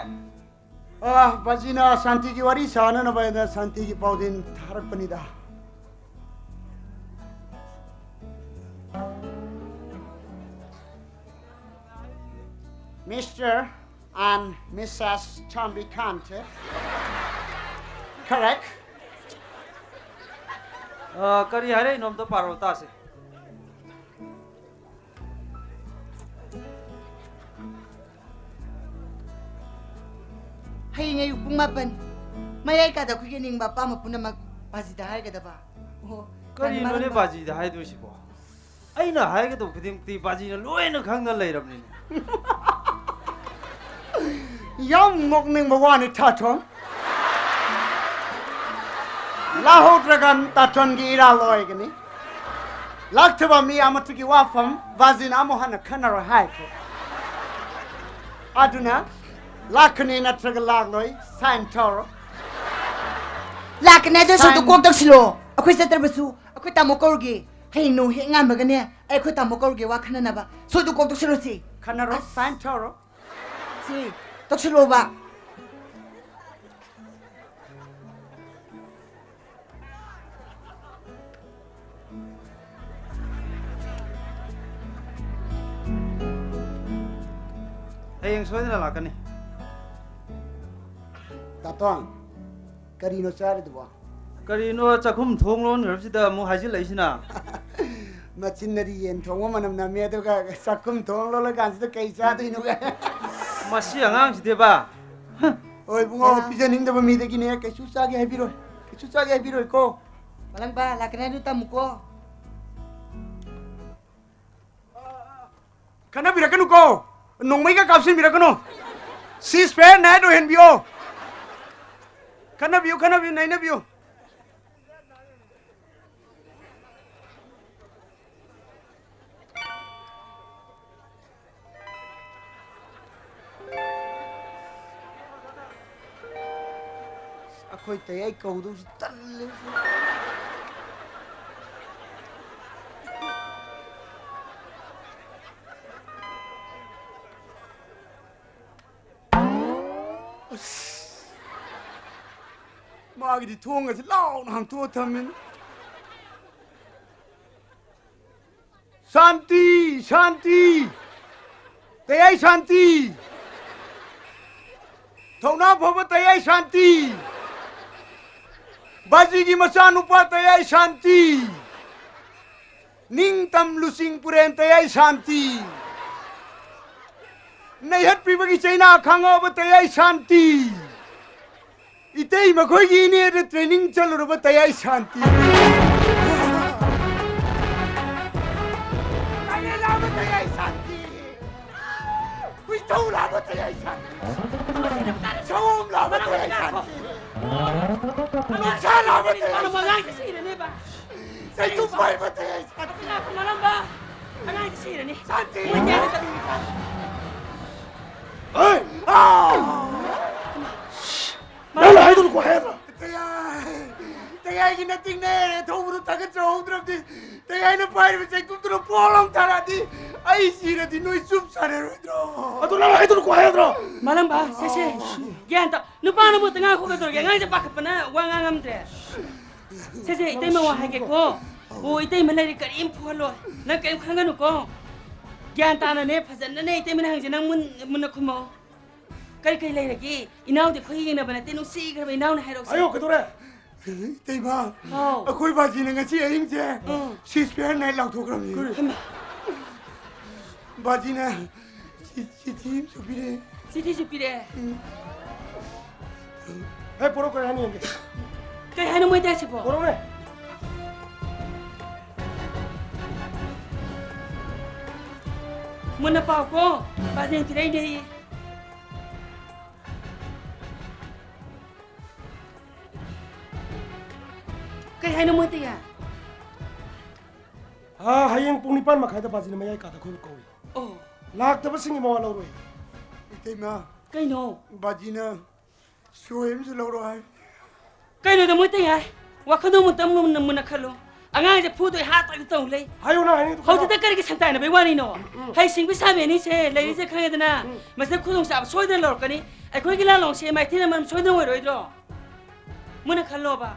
ꯑꯥ, ꯕꯥꯖꯤꯅ ꯁꯥꯟꯇꯤꯒꯤ ꯋꯥꯔꯤ ꯁꯥꯅꯅꯕ ꯍꯥꯏꯅ ꯁꯥꯟꯇꯤꯒꯤ ꯄꯥꯎꯖꯦꯜ ꯊꯥꯔꯛꯄꯅꯤꯗ꯫ Mister and Missus Chambikante. Correct. ꯑ, ꯀꯔꯤ ꯍꯥꯏꯔꯛꯏꯅꯣ ꯑꯝꯇ ꯄꯥꯔꯣ ꯇꯥꯁꯦ꯫ ꯍꯌꯦꯡ ꯑꯌꯨꯛ ꯄꯨꯡ ꯃꯥꯄꯟ ꯃꯌꯥꯏ ꯀꯥꯗ ꯑꯩꯈꯣꯏꯒꯤ ꯑꯅꯤꯡꯕ ꯑꯄꯥꯝꯕ ꯄꯨꯝꯅꯃꯛ ꯕꯥꯖꯤꯗ ꯍꯥꯏꯒꯗꯕ꯫ ꯑꯣꯍꯣ, ꯀꯔꯤꯅꯣꯅꯦ ꯌꯥꯝ ꯃꯔꯝ ꯕꯥꯖꯤꯗ ꯍꯥꯏꯗꯣꯏꯁꯤꯕꯣ? ꯑꯩꯅ ꯍꯥꯏꯒꯗꯧꯕ ꯈꯨꯗꯤꯡꯃꯛꯇꯤ ꯕꯥꯖꯤꯅ ꯂꯣꯏꯅ ꯈꯪꯅ ꯂꯩꯔꯕꯅꯤꯅꯦ꯫ ꯌꯥꯝ ꯅꯣꯛꯅꯤꯡꯕ ꯋꯥꯅꯤ, ꯇꯥꯇꯣꯟ꯫ ꯂꯥꯛꯍꯧꯗ꯭ꯔꯒ ꯇꯥꯇꯣꯟꯒꯤ ꯏꯔꯥꯜ ꯑꯣꯏꯒꯅꯤ꯫ ꯂꯥꯛꯇꯕ ꯃꯤ ꯑꯃꯠꯇꯒꯤ ꯋꯥꯐꯝ ꯕꯥꯖꯤꯅ ꯑꯃꯨꯛ ꯍꯟꯅ ꯈꯟꯅꯔꯣꯏ ꯍꯥꯏꯈ꯭ꯔꯦ꯫ ꯑꯗꯨꯅ ꯂꯥꯛꯀꯅꯤ ꯅꯠꯇ꯭ꯔꯒ ꯂꯥꯛꯂꯣꯏ, sign ꯇꯧꯔꯣ꯫ ꯂꯥꯛꯀꯅꯤ ꯑꯗꯨ ꯁꯣꯏꯗ sign꯫ ꯀꯣꯛ ꯇꯧꯁꯤꯜꯂꯣ꯫ ꯑꯩꯈꯣꯏ ꯆꯠꯇ꯭ꯔꯕꯁꯨ ꯑꯩꯈꯣꯏ ꯇꯥꯃꯣ ꯀꯧꯔꯒꯦ꯫ ꯍꯌꯦꯡ ꯅꯣꯡ ꯍꯦꯛ ꯉꯥꯟꯕꯒꯅꯦ ꯑꯩ ꯑꯩꯈꯣꯏ ꯇꯥꯃꯣ ꯀꯧꯔꯒꯦ ꯋꯥ ꯈꯟꯅꯅꯕ꯫ ꯁꯣꯏꯗ ꯀꯣꯛ ꯇꯧꯁꯤꯜꯂꯣꯁꯤ꯫ ꯈꯟꯅꯔꯣ, ꯑꯁ꯫ Sign ꯇꯧꯔꯣ꯫ ꯁꯤ ꯇꯧꯁꯤꯜꯂꯣꯕ꯫ ꯍꯌꯦꯡ ꯁꯣꯏꯗꯅ ꯂꯥꯛꯀꯅꯤ꯫ ꯇꯥꯇꯣꯟ, ꯀꯔꯤꯅꯣ ꯆꯥꯔꯤꯗꯨꯕꯣ? ꯀꯔꯤꯅꯣ ꯆꯥꯛꯈꯨꯝ ꯊꯣꯡ ꯂꯣꯟꯈ꯭ꯔꯕꯁꯤꯗ ꯑꯃꯨꯛ ꯍꯥꯏꯖꯤꯜꯂꯛꯏꯁꯤꯅ? ꯃꯆꯤꯟꯅꯗꯤ ꯌꯦꯟ ꯊꯣꯡꯕ ꯃꯅꯝ ꯅꯝꯃꯦ, ꯑꯗꯨꯒ ꯆꯥꯛꯈꯨꯝ ꯊꯣꯡ ꯂꯣꯜꯂꯀꯥꯟꯁꯤꯗ ꯀꯩ ꯆꯥꯗꯣꯏꯅꯣ? ꯃꯁꯤ ꯑꯉꯥꯡꯁꯤꯗꯤꯕ꯫ ꯍꯣꯏ ꯏꯕꯨꯡꯉꯣ, ꯑꯦ꯫ ꯄꯤꯖꯅꯤꯡꯗꯕ ꯃꯤꯗꯒꯤꯅꯦ ꯀꯩꯁꯨ ꯆꯥꯒꯦ ꯍꯥꯏꯕꯤꯔꯣꯏ, ꯀꯩꯁꯨ ꯆꯥꯒꯦ ꯍꯥꯏꯕꯤꯔꯣꯏꯀꯣ꯫ ꯃꯂꯪꯕ, ꯂꯥꯛꯀꯅꯤ ꯍꯥꯏꯗꯨ ꯇꯝꯃꯨꯀꯣ꯫ ꯈꯠꯅꯕꯤꯔꯛꯀꯅꯨꯀꯣ, ꯅꯣꯡꯃꯩꯒ ꯀꯥꯞꯁꯤꯟꯕꯤꯔꯛꯀꯅꯨ꯫ Ceasefire night ꯑꯣꯏꯍꯟꯕꯤꯌꯣ꯫ ꯈꯠꯅꯕꯤꯌꯨ, ꯈꯠꯅꯕꯤꯌꯨ, ꯅꯩꯅꯕꯤꯌꯨ꯫ ꯑꯩꯈꯣꯏ ꯇꯌꯥꯏ ꯀꯧꯗꯧꯁꯤ ꯇꯜꯂꯦ꯫ ꯑꯁ! ꯃꯥꯒꯤꯗꯤ ꯊꯣꯡꯒꯁꯦ ꯂꯥꯎꯅ ꯍꯥꯡꯇꯣꯛꯑ ꯊꯝꯃꯤꯅꯤ꯫ ꯁꯥꯟꯇꯤ! ꯁꯥꯟꯇꯤ! ꯇꯌꯥꯏ ꯁꯥꯟꯇꯤ! ꯊꯧꯅꯥ ꯐꯕ ꯇꯌꯥꯏ ꯁꯥꯟꯇꯤ! ꯕꯥꯖꯤꯒꯤ ꯃꯆꯥꯅꯨꯄꯥ ꯇꯌꯥꯏ ꯁꯥꯟꯇꯤ! ꯅꯤꯡꯇꯝ ꯂꯨꯆꯤꯡ ꯄꯨꯔꯦꯟ ꯇꯌꯥꯏ ꯁꯥꯟꯇꯤ! ꯅꯩꯍꯠꯄꯤꯕꯒꯤ ꯆꯩꯅꯥ ꯈꯥꯡꯉꯕ ꯇꯌꯥꯏ ꯁꯥꯟꯇꯤ! ꯏꯇꯩ ꯃꯈꯣꯏꯒꯤ ꯏꯅꯦꯗ training ꯆꯠꯂꯨꯔꯕ ꯇꯌꯥꯏ ꯁꯥꯟꯇꯤ! ꯇꯌꯥꯏ ꯂꯥꯕ ꯇꯌꯥꯏ ꯁꯥꯟꯇꯤ! ꯍꯨꯏꯊꯧ ꯂꯥꯕ ꯇꯌꯥꯏ ꯁꯥꯟꯇꯤ! ꯁꯑꯣꯝ ꯂꯥꯕ ꯇꯌꯥꯏ ꯁꯥꯟꯇꯤ! ꯅꯨꯡꯁꯥ ꯂꯥꯕ ꯇꯌꯥꯏ ꯁꯥꯟꯇꯤ! ꯆꯩꯇꯨꯞ ꯄꯥꯏꯕ ꯇꯌꯥꯏ ꯁꯥꯟꯇꯤ! ꯃꯥꯂꯪꯕ! ꯑꯉꯥꯡꯁꯦ ꯁꯤꯔꯅꯤ꯫ ꯁꯥꯟꯇꯤ! ꯃꯣꯏ ꯇꯌꯥꯏ ꯇꯧꯔꯤ꯫ ꯍꯦ! ꯑꯥ! ꯅꯪꯅ ꯍꯥꯏꯗꯣ ꯀꯣ ꯍꯥꯏꯗ꯭ꯔꯣ? ꯇꯌꯥꯏ! ꯇꯌꯥꯏꯒꯤ ꯅꯇꯤꯡꯅꯦ! ꯊꯧꯕꯗꯨ ꯊꯥꯒꯠꯆꯍꯧꯗ꯭ꯔꯕꯗꯤ ꯇꯌꯥꯏꯅ ꯄꯥꯏꯔꯤꯕ ꯆꯩꯇꯨꯞꯇꯨꯅ ꯄꯣꯛ ꯂꯥꯎ ꯊꯥꯔꯛꯑꯗꯤ ꯑꯩ ꯁꯤꯔꯗꯤ ꯅꯣꯏ ꯆꯨꯞ ꯁꯥꯟꯅꯔꯣꯏꯗ꯭ꯔꯣ? ꯑꯗꯨ ꯅꯪ ꯍꯥꯏꯗꯣ ꯀꯣ ꯍꯥꯏꯗ꯭ꯔꯣ? ꯃꯥꯂꯪꯕ, ꯁꯦ, ꯁꯦ, ꯒ꯭ꯌꯥꯟ ꯇꯥ꯫ ꯅꯨꯄꯥꯅꯕꯨ ꯉꯥꯏꯈꯣ ꯀꯩꯗꯧꯔꯒꯦ? ꯑꯉꯥꯡꯁꯦ ꯄꯥꯈꯠꯄꯅ ꯋꯥ ꯉꯥꯡ ꯉꯝꯗ꯭ꯔꯦ꯫ ꯁꯦ, ꯁꯦ, ꯏꯇꯩꯃ ꯋꯥ ꯍꯥꯏꯒꯦꯀꯣ꯫ ꯑꯣ, ꯏꯇꯩꯃ ꯂꯩꯔꯦ, ꯀꯔꯤꯝ ꯐꯨꯍꯜꯂꯣꯏ꯫ ꯅꯪ ꯀꯔꯤꯝ ꯈꯟꯒꯅꯨꯀꯣ꯫ ꯒ꯭ꯌꯥꯟ ꯇꯥꯅꯅꯦ, ꯐꯖꯅꯅꯦ ꯏꯇꯩꯃꯅ ꯍꯪꯁꯦ꯫ ꯅꯪ ꯃꯨꯟ-, ꯃꯨꯟꯅ ꯈꯨꯝꯃꯣ꯫ ꯀꯔꯤ ꯀꯔꯤ ꯂꯩꯔꯒꯦ? ꯏꯅꯥꯎꯗꯤ ꯑꯩꯈꯣꯏ ꯌꯦꯡꯅꯕ ꯅꯠꯇꯦ, ꯅꯨꯡꯁꯤꯈ꯭ꯔꯕ ꯏꯅꯥꯎꯅ ꯍꯥꯏꯔꯛꯎꯁꯦ꯫ ꯍꯥꯏꯌꯣ, ꯀꯩꯗꯧꯔꯦ? ꯏꯇꯩꯃ, ꯍꯥꯎ꯫ ꯑꯩꯈꯣꯏ ꯕꯥꯖꯤꯅ ꯉꯁꯤ ꯑꯍꯤꯡꯁꯦ ꯎꯝ꯫ Ceasefire night ꯂꯥꯎꯊꯣꯛꯈ꯭ꯔꯕꯅꯤ꯫ ꯀꯔꯤ? ꯍꯩꯃꯥ꯫ ꯕꯥꯖꯤꯅ ꯆꯤ-, ꯆꯤꯊꯤ ꯑꯃꯁꯨ ꯄꯤꯔꯛꯑꯦ꯫ ꯆꯤꯊꯤꯁꯨ ꯄꯤꯔꯛꯑꯦ? ꯎꯝ꯫ ꯍꯦ, ꯄꯣꯔꯛꯑꯣ, ꯀꯔꯤ ꯍꯥꯏꯅꯣ ꯌꯦꯡꯒꯦ꯫ ꯀꯩ ꯍꯥꯏꯅꯣ ꯃꯣꯏ ꯇꯥꯏꯁꯤꯕꯣ? ꯄꯣꯔꯛꯑꯣꯅꯦ꯫ ꯃꯨꯟꯅ ꯄꯥꯎꯀꯣ, ꯕꯥꯖꯤꯅ ꯄꯤꯔꯛꯏꯅꯦ꯫ ꯀꯩ ꯍꯥꯏꯅꯣ ꯃꯣꯏ ꯇꯌꯥꯏ? ꯑꯥ, ꯍꯌꯦꯡ ꯄꯨꯡ ꯅꯤꯄꯥꯟ ꯃꯈꯥꯏꯗ ꯕꯥꯖꯤꯅ ꯃꯌꯥꯏ ꯀꯥꯗ ꯑꯩꯈꯣꯏꯕꯨ ꯀꯧꯏ꯫ ꯑꯣ꯫ ꯂꯥꯛꯇꯕꯁꯤꯡꯒꯤ ꯃꯋꯥ ꯂꯧꯔꯣꯏ꯫ ꯏꯇꯩꯃ꯫ ꯀꯩꯅꯣ? ꯕꯥꯖꯤꯅ ꯁꯣꯏ ꯑꯃꯁꯨ ꯂꯧꯔꯣ ꯍꯥꯏ꯫ ꯀꯩꯅꯣꯗ ꯃꯣꯏ ꯇꯩ ꯍꯥꯏ? ꯋꯥꯈꯜꯗꯣ ꯑꯃꯨꯛꯇꯪ ꯃꯨꯟꯅ, ꯃꯨꯟꯅ ꯈꯜꯂꯨ꯫ ꯑꯉꯥꯡꯁꯦ ꯐꯨꯗꯣꯏ ꯍꯥꯠꯇꯣꯏ ꯇꯧ ꯂꯩ꯫ ꯍꯥꯏꯌꯨꯅ, ꯍꯥꯏꯅꯤꯡꯗꯣ ꯈꯜꯂꯣ꯫ ꯍꯧꯖꯤꯛꯇ ꯀꯔꯤꯒꯤ ꯁꯟꯇꯥꯏꯅꯕꯩ ꯋꯥꯔꯤꯅꯣ? ꯎꯝ, ꯎꯝ꯫ ꯍꯩꯁꯤꯡꯕꯤ ꯁꯥꯕꯤ ꯑꯅꯤꯁꯦ ꯂꯩꯔꯤꯁꯦ ꯈꯪꯉꯦꯗꯅ꯫ ꯎꯝ꯫ ꯃꯁꯤꯗ ꯈꯨꯗꯣꯡꯆꯥꯕ ꯁꯣꯏꯗꯅ ꯂꯧꯔꯛꯀꯅꯤ꯫ ꯑꯩꯈꯣꯏꯒꯤ ꯂꯥꯂꯣꯡꯁꯦ ꯃꯥꯏꯊꯤꯅ ꯃꯔꯝ ꯁꯣꯏꯗꯅ ꯑꯣꯏꯔꯣꯏꯗ꯭ꯔꯣ? ꯃꯨꯟꯅ ꯈꯜꯂꯣꯕ꯫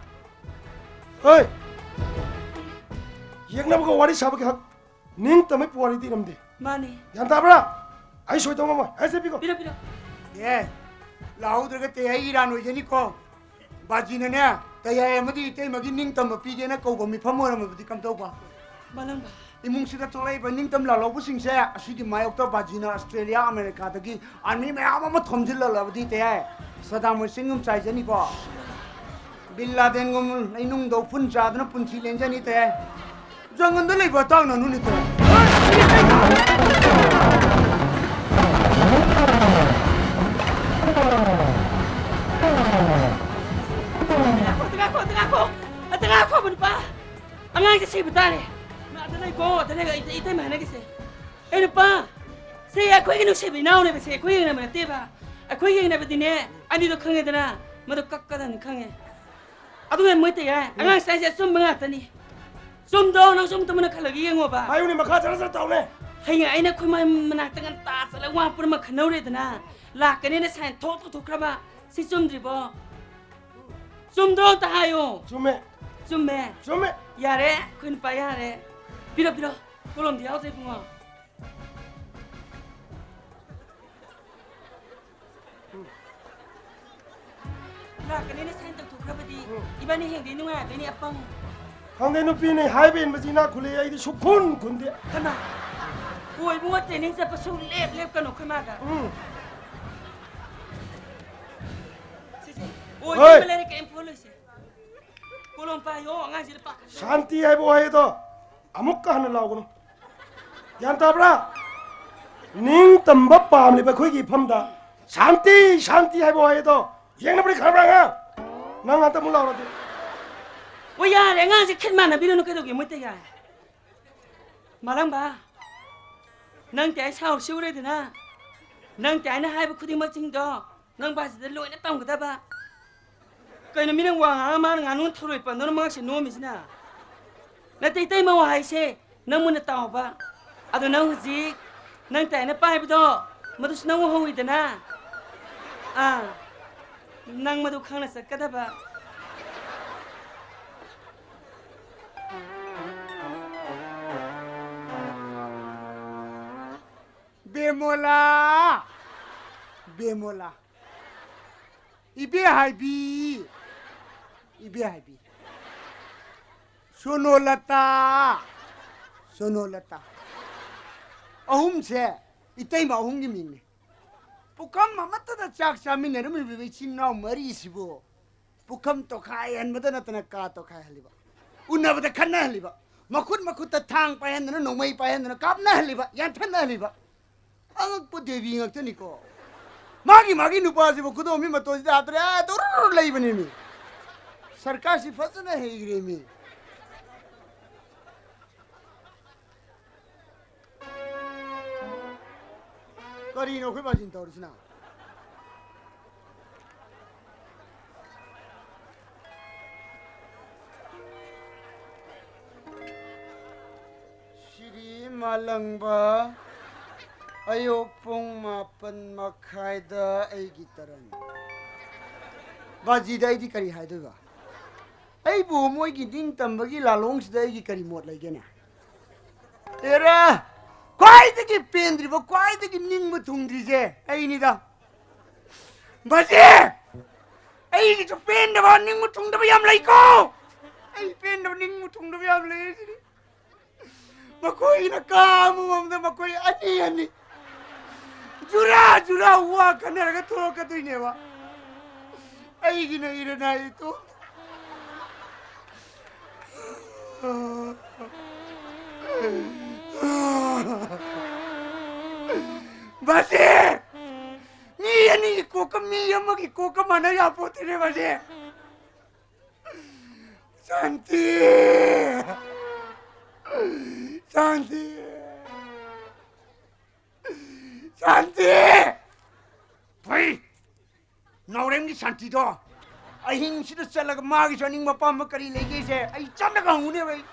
ꯍꯣꯏ! ꯌꯦꯛꯅꯕꯒ ꯋꯥꯔꯤ ꯁꯥꯕꯒꯤ ꯍꯛ ꯅꯤꯡꯇꯝꯕꯒꯤ ꯄꯨꯋꯥꯔꯤꯗꯤ ꯏꯔꯝꯗꯦ꯫ ꯃꯥꯅꯤ꯫ ꯒ꯭ꯌꯥꯟ ꯇꯥꯕ꯭ꯔꯥ? ꯑꯩ ꯁꯣꯏꯗꯧ ꯉꯝꯃꯣꯏ꯫ ꯍꯥꯏꯁꯦ ꯄꯤꯈꯣ꯫ ꯄꯤꯔꯣ, ꯄꯤꯔꯣ꯫ ꯑꯦ, ꯂꯥꯛꯍꯧꯗ꯭ꯔꯒ ꯇꯦ ꯑꯩ ꯏꯔꯥꯟ ꯑꯣꯏꯖꯅꯤꯀꯣ꯫ ꯕꯥꯖꯤꯅꯅꯦ, ꯇꯌꯥꯏ ꯑꯃꯗꯤ ꯏꯇꯩꯃꯒꯤ ꯅꯤꯡꯇꯝꯕ ꯄꯤꯒꯦꯅ ꯀꯧꯕ ꯃꯤꯐꯝ ꯑꯣꯏꯔꯝꯃꯕꯗꯤ ꯀꯝꯗꯧꯕ? ꯃꯥꯂꯪꯕ꯫ ꯏꯃꯨꯡꯁꯤꯗ ꯊꯣꯛꯂꯛꯏꯕ ꯅꯤꯡꯇꯝ ꯂꯥꯜꯍꯧꯕꯁꯤꯡꯁꯦ ꯑꯁꯤꯒꯤ ꯃꯥꯌꯣꯛꯇ ꯕꯥꯖꯤꯅ ꯑꯁꯇ꯭ꯔꯦꯂꯤꯌꯥ, ꯑꯃꯦꯔꯤꯀꯥꯗꯒꯤ ꯑꯥꯔꯃꯤ ꯃꯌꯥꯝ ꯑꯃ ꯊꯣꯝꯖꯤꯜꯂꯛꯂꯕꯗꯤ ꯇꯌꯥꯏ ꯁꯗꯥꯝ ꯍꯨꯁꯦꯟꯒꯨꯝ ꯆꯥꯏꯖꯅꯤꯀꯣ꯫ ꯕꯤꯟ ꯂꯥꯗꯦꯟꯒꯨꯝ ꯂꯩꯅꯨꯡꯗ ꯎꯐꯨꯟ ꯆꯥꯗꯨꯅ ꯄꯨꯟꯁꯤ ꯂꯦꯟꯖꯅꯤ ꯇꯌꯥꯏ꯫ ꯖꯪꯒꯜꯗ ꯂꯩꯕ ꯑꯇꯥꯡ ꯅꯥꯅꯨꯅꯤꯀꯣ꯫ ꯉꯥꯏꯈꯣ, ꯉꯥꯏꯈꯣ, ꯉꯥꯏꯈꯣ, ꯉꯥꯏꯈꯣ, ꯅꯨꯄꯥ꯫ ꯑꯉꯥꯡꯁꯦ ꯁꯤꯕ ꯇꯥꯔꯦ꯫ ꯅꯪ ꯑꯗ ꯂꯩꯀꯣ, ꯑꯗ ꯂꯩ, ꯑꯩ, ꯑꯩ ꯏꯇꯩꯃ ꯍꯥꯏꯅꯒꯦꯁꯦ꯫ ꯑꯩ ꯅꯨꯄꯥ, ꯁꯤ ꯑꯩꯈꯣꯏꯒꯤ ꯅꯨꯡꯁꯤꯕ ꯏꯅꯥꯎꯅꯦꯕꯁꯦ, ꯑꯩꯈꯣꯏ ꯌꯦꯡꯅꯕ ꯅꯠꯇꯦꯕ꯫ ꯑꯩꯈꯣꯏ ꯌꯦꯡꯅꯕꯗꯤꯅꯦ, ꯑꯅꯤꯗꯣ ꯈꯪꯉꯦꯗꯅ, ꯃꯗꯨ ꯀꯛꯀꯗꯕꯅꯤ ꯈꯪꯉꯦ꯫ ꯑꯗꯨꯒ ꯃꯣꯏ ꯇꯩ ꯍꯥꯏ, ꯎꯝ꯫ ꯑꯉꯥꯡ ꯁꯥꯏꯁꯦ ꯑꯆꯨꯝꯕ ꯉꯥꯛꯇꯅꯤ꯫ ꯆꯨꯝꯗ꯭ꯔꯣ? ꯅꯪꯁꯨ ꯑꯝꯇ ꯃꯨꯟꯅ ꯈꯜꯂꯒ ꯌꯦꯡꯉꯣꯕ꯫ ꯍꯥꯏꯌꯨꯅꯦ, ꯃꯈꯥ ꯖꯔ ꯖꯔ ꯇꯥꯎꯅꯦ꯫ ꯍꯌꯦꯡ ꯑꯩꯅ ꯑꯩꯈꯣꯏ ꯃꯥ ꯃꯅꯥꯛꯇ ꯉꯟꯇꯥ ꯆꯠꯂꯒ ꯋꯥ ꯄꯨꯝꯅꯃꯛ ꯈꯟꯅꯧꯔꯦꯗꯅ, ꯂꯥꯛꯀꯅꯦꯅ ꯁꯥꯏꯟ ꯊꯣꯛ ꯇꯧꯊꯣꯛꯈ꯭ꯔꯕ꯫ ꯁꯤ ꯆꯨꯝꯗ꯭ꯔꯤꯕꯣ? ꯆꯨꯝꯗ꯭ꯔꯣ? ꯑꯝꯇ ꯍꯥꯏꯌꯣ꯫ ꯆꯨꯝꯃꯦ꯫ ꯆꯨꯝꯃꯦ? ꯆꯨꯝꯃꯦ꯫ ꯌꯥꯔꯦ, ꯑꯩꯈꯣꯏ ꯅꯨꯄꯥ ꯌꯥꯔꯦ꯫ ꯄꯤꯔꯣ, ꯄꯤꯔꯣ꯫ ꯀꯣꯂꯣꯝꯗꯤ ꯌꯥꯎꯗ꯭ꯔꯦ, ꯏꯕꯨꯡꯉꯣ꯫ ꯂꯥꯛꯀꯅꯤꯅꯦ, ꯁꯥꯏꯟ ꯇꯧꯊꯣꯛꯈ꯭ꯔꯕꯗꯤ꯫ ꯎꯝ꯫ ꯏꯕꯥꯅꯤ ꯍꯌꯦꯡꯗꯤ ꯅꯨꯡꯉꯥꯏꯗꯣꯏꯅꯦ, ꯑꯄꯪ꯫ ꯈꯪꯗꯦ, ꯅꯨꯄꯤꯅꯦ ꯍꯥꯏꯕ ꯏꯟꯕꯁꯤ ꯏꯅꯥꯛ ꯈꯨꯜꯂꯤ, ꯑꯩꯗꯤ ꯁꯨꯛꯈꯨꯟ ꯈꯨꯟꯗꯦ꯫ ꯀꯅꯥ? ꯑꯣ, ꯏꯕꯨꯡꯉꯣ, ꯇ꯭ꯔꯦꯅꯤꯡ ꯆꯠꯄ ꯁꯨꯛꯂꯦꯞ ꯂꯦꯞꯀꯅꯨ, ꯑꯩꯈꯣꯏ ꯃꯥꯒ꯫ ꯎꯝ꯫ ꯁꯤꯁꯦ, ꯍꯣꯏ꯫ ꯑꯣꯏꯗꯕ ꯂꯩꯔꯦ, ꯀꯩꯝ ꯐꯣꯜꯂꯣꯏꯁꯦ꯫ ꯀꯣꯂꯣꯝ ꯄꯥꯏꯌꯣ, ꯑꯉꯥꯡꯁꯤꯗ ꯄꯥꯈꯠꯂꯦ꯫ ꯁꯥꯟꯇꯤ ꯍꯥꯏꯕ ꯋꯥꯍꯩꯗꯣ ꯑꯃꯨꯛꯀ ꯍꯟꯅ ꯂꯥꯎꯒꯅꯨ꯫ ꯒ꯭ꯌꯥꯟ ꯇꯥꯕ꯭ꯔꯥ? ꯅꯤꯡꯇꯝꯕ ꯄꯥꯝꯂꯤꯕ ꯑꯩꯈꯣꯏꯒꯤ ꯏꯐꯝꯗ ꯁꯥꯟꯇꯤ, ꯁꯥꯟꯇꯤ ꯍꯥꯏꯕ ꯋꯥꯍꯩꯗꯣ ꯌꯦꯡꯅꯕꯗꯤ ꯈꯔꯕ꯭ꯔꯥ, ꯑꯉꯥꯡ? ꯅꯪ ꯍꯟꯇ ꯑꯃꯨꯛ ꯂꯥꯎꯔꯗꯤ꯫ ꯑꯣ, ꯌꯥꯔꯦ, ꯑꯉꯥꯡꯁꯦ ꯈꯤꯠ ꯃꯥꯟꯅꯕꯤꯔꯨꯅꯨ, ꯀꯩꯗꯧꯒꯦ? ꯃꯣꯏ ꯇꯌꯥꯏ꯫ ꯃꯥꯂꯪꯕ, ꯅꯪ ꯇꯌꯥꯏ ꯁꯥꯎꯔꯤꯁꯤ ꯎꯔꯦꯗꯅ? ꯅꯪ ꯇꯌꯥꯏꯅ ꯍꯥꯏꯕ ꯈꯨꯗꯤꯡꯃꯛꯁꯤꯡꯗꯣ ꯅꯪ ꯕꯥꯖꯤꯗ ꯂꯣꯏꯅ ꯇꯝꯒꯗꯕ꯫ ꯀꯩꯅꯣ, ꯃꯤꯅ ꯋꯥ ꯉꯥꯡꯉ ꯃꯥꯅ ꯉꯥꯅꯨ ꯊꯔꯣꯏ ꯄꯟꯗꯧꯅ ꯃꯉꯛꯁꯦ ꯅꯣꯝꯃꯤꯁꯤꯅ? ꯅꯠꯇꯦ, ꯏꯇꯩꯃ, ꯋꯥ ꯍꯥꯏꯁꯦ ꯅꯪ ꯃꯨꯟꯅ ꯇꯥꯎꯕ꯫ ꯑꯗꯣ ꯅꯪ ꯍꯧꯖꯤꯛ ꯅꯪ ꯇꯥꯏꯅ ꯄꯥꯏꯕꯗꯣ, ꯃꯗꯨꯁꯨ ꯅꯪ ꯎꯍꯧꯋꯤꯗꯅ꯫ ꯑꯥ, ꯅꯪ ꯃꯗꯨ ꯈꯪꯅ ꯆꯠꯀꯗꯕ꯫ ꯕꯦꯃꯣꯂꯥ! ꯕꯦꯃꯣꯂꯥ! ꯏꯕꯦ ꯍꯥꯏꯕꯤ! ꯏꯕꯦ ꯍꯥꯏꯕꯤ! ꯁꯣꯅꯣꯂꯇꯥ! ꯁꯣꯅꯣꯂꯇꯥ! ꯑꯍꯨꯝꯁꯦ ꯏꯇꯩꯃ ꯑꯍꯨꯝꯒꯤ ꯃꯤꯡꯅꯤ꯫ ꯄꯨꯈꯝ ꯑꯃꯠꯇꯗ ꯆꯥꯛ ꯆꯥꯃꯤꯟꯅꯔꯝꯃꯤꯕ ꯏꯆꯤꯟ ꯏꯅꯥꯎ ꯃꯔꯤꯁꯤꯕꯨ ꯄꯨꯈꯝ ꯇꯣꯈꯥꯏꯍꯟꯕꯗ ꯅꯠꯇꯅ ꯀꯥ ꯇꯣꯈꯥꯏꯍꯜꯂꯤꯕ, ꯎꯅꯕꯗ ꯈꯠꯅꯍꯜꯂꯤꯕ, ꯃꯈꯨꯠ ꯃꯈꯨꯠꯇ ꯊꯥꯡ ꯄꯥꯏꯍꯟꯗꯅ, ꯅꯣꯡꯃꯩ ꯄꯥꯏꯍꯟꯗꯅ ꯀꯥꯞꯅꯍꯜꯂꯤꯕ, ꯌꯥꯟꯊꯠꯅꯍꯜꯂꯤꯕ꯫ ꯑꯉꯛꯄ ꯗꯦꯕꯤ ꯉꯥꯛꯇꯅꯤꯀꯣ꯫ ꯃꯥꯒꯤ, ꯃꯥꯒꯤ ꯅꯨꯄꯥꯁꯤꯕꯨ ꯈꯨꯗꯣꯝꯕꯤ ꯃꯇꯣꯟꯁꯤꯗ ꯍꯥꯞꯇ꯭ꯔꯦ, ꯑꯥ, ꯇꯨꯔꯨꯔꯨ ꯂꯩꯕꯅꯦꯃꯤ꯫ ꯁꯔꯀꯥꯔꯁꯤ ꯐꯖꯅ ꯍꯩꯈ꯭ꯔꯦꯃꯤ꯫ ꯀꯔꯤꯅꯣ ꯑꯩꯈꯣꯏ ꯕꯥꯖꯤꯅ ꯇꯧꯔꯤꯁꯤꯅ? ꯁꯤꯔꯤ ꯃꯥꯂꯪꯕ, ꯑꯌꯨꯛ ꯄꯨꯡ ꯃꯥꯄꯟ ꯃꯈꯥꯏꯗ ꯑꯩꯒꯤ ꯇꯔꯟ꯫ ꯕꯥꯖꯤꯗ ꯑꯩꯗꯤ ꯀꯔꯤ ꯍꯥꯏꯗꯣꯏꯕ? ꯑꯩꯕꯨ ꯃꯣꯏꯒꯤ ꯅꯤꯡꯇꯝꯕꯒꯤ ꯂꯥꯂꯣꯡꯁꯤꯗ ꯑꯩꯒꯤ ꯀꯔꯤ ꯃꯣꯠ ꯂꯩꯒꯦꯅꯦ? ꯑꯦꯔꯥ! ꯈ꯭ꯋꯥꯏꯗꯒꯤ ꯄꯦꯟꯗ꯭ꯔꯤꯕ, ꯈ꯭ꯋꯥꯏꯗꯒꯤ ꯅꯤꯡꯕ ꯊꯨꯡꯗ꯭ꯔꯤꯁꯦ ꯑꯩꯅꯤꯗ꯫ ꯕꯥꯖꯤ! ꯑꯩꯒꯤꯁꯨ ꯄꯦꯟꯗꯕ, ꯅꯤꯡꯕ ꯊꯨꯡꯗꯕ ꯌꯥꯝ ꯂꯩꯀꯣ꯫ ꯑꯩ ꯄꯦꯟꯗꯕ, ꯅꯤꯡꯕ ꯊꯨꯡꯗꯕ ꯌꯥꯝ ꯂꯩ ꯁꯤꯗꯤ꯫ ꯃꯈꯣꯏꯒꯤꯅ ꯀꯥ ꯑꯃꯃꯝꯗ ꯃꯈꯣꯏ ꯑꯅꯤ ꯑꯅꯤ, ꯖꯨꯔꯥ ꯖꯨꯔꯥ ꯋꯥ ꯈꯟꯅꯔꯒ ꯊꯣꯛꯂꯛꯀꯗꯣꯏꯅꯦꯕ꯫ ꯑꯩꯒꯤꯅ ꯏꯔꯅꯥꯏ ꯏꯇꯣꯝ꯫ ꯕꯥꯖꯤ! ꯃꯤ ꯑꯅꯤꯒꯤ ꯀꯣꯛꯀ ꯃꯤ ꯑꯃꯒꯤ ꯀꯣꯛꯀ ꯃꯥꯟꯅ ꯌꯥꯄꯣꯠꯇꯦꯅꯦ, ꯕꯥꯖꯤ꯫ ꯁꯥꯟꯇꯤ! ꯁꯥꯟꯇꯤ! ꯁꯥꯟꯇꯤ! ꯐꯩ! ꯅꯥꯎꯔꯦꯝꯒꯤ ꯁꯥꯟꯇꯤꯗꯣ ꯑꯍꯤꯡꯁꯤꯗ ꯆꯠꯂꯒ ꯃꯥꯒꯤꯁꯨ ꯑꯅꯤꯡꯕ ꯑꯄꯥꯝꯕ ꯀꯔꯤ ꯂꯩꯒꯦꯁꯦ ꯑꯩ ꯆꯠꯂꯒ ꯍꯪꯉꯨꯅꯦꯕ ꯑꯩ꯫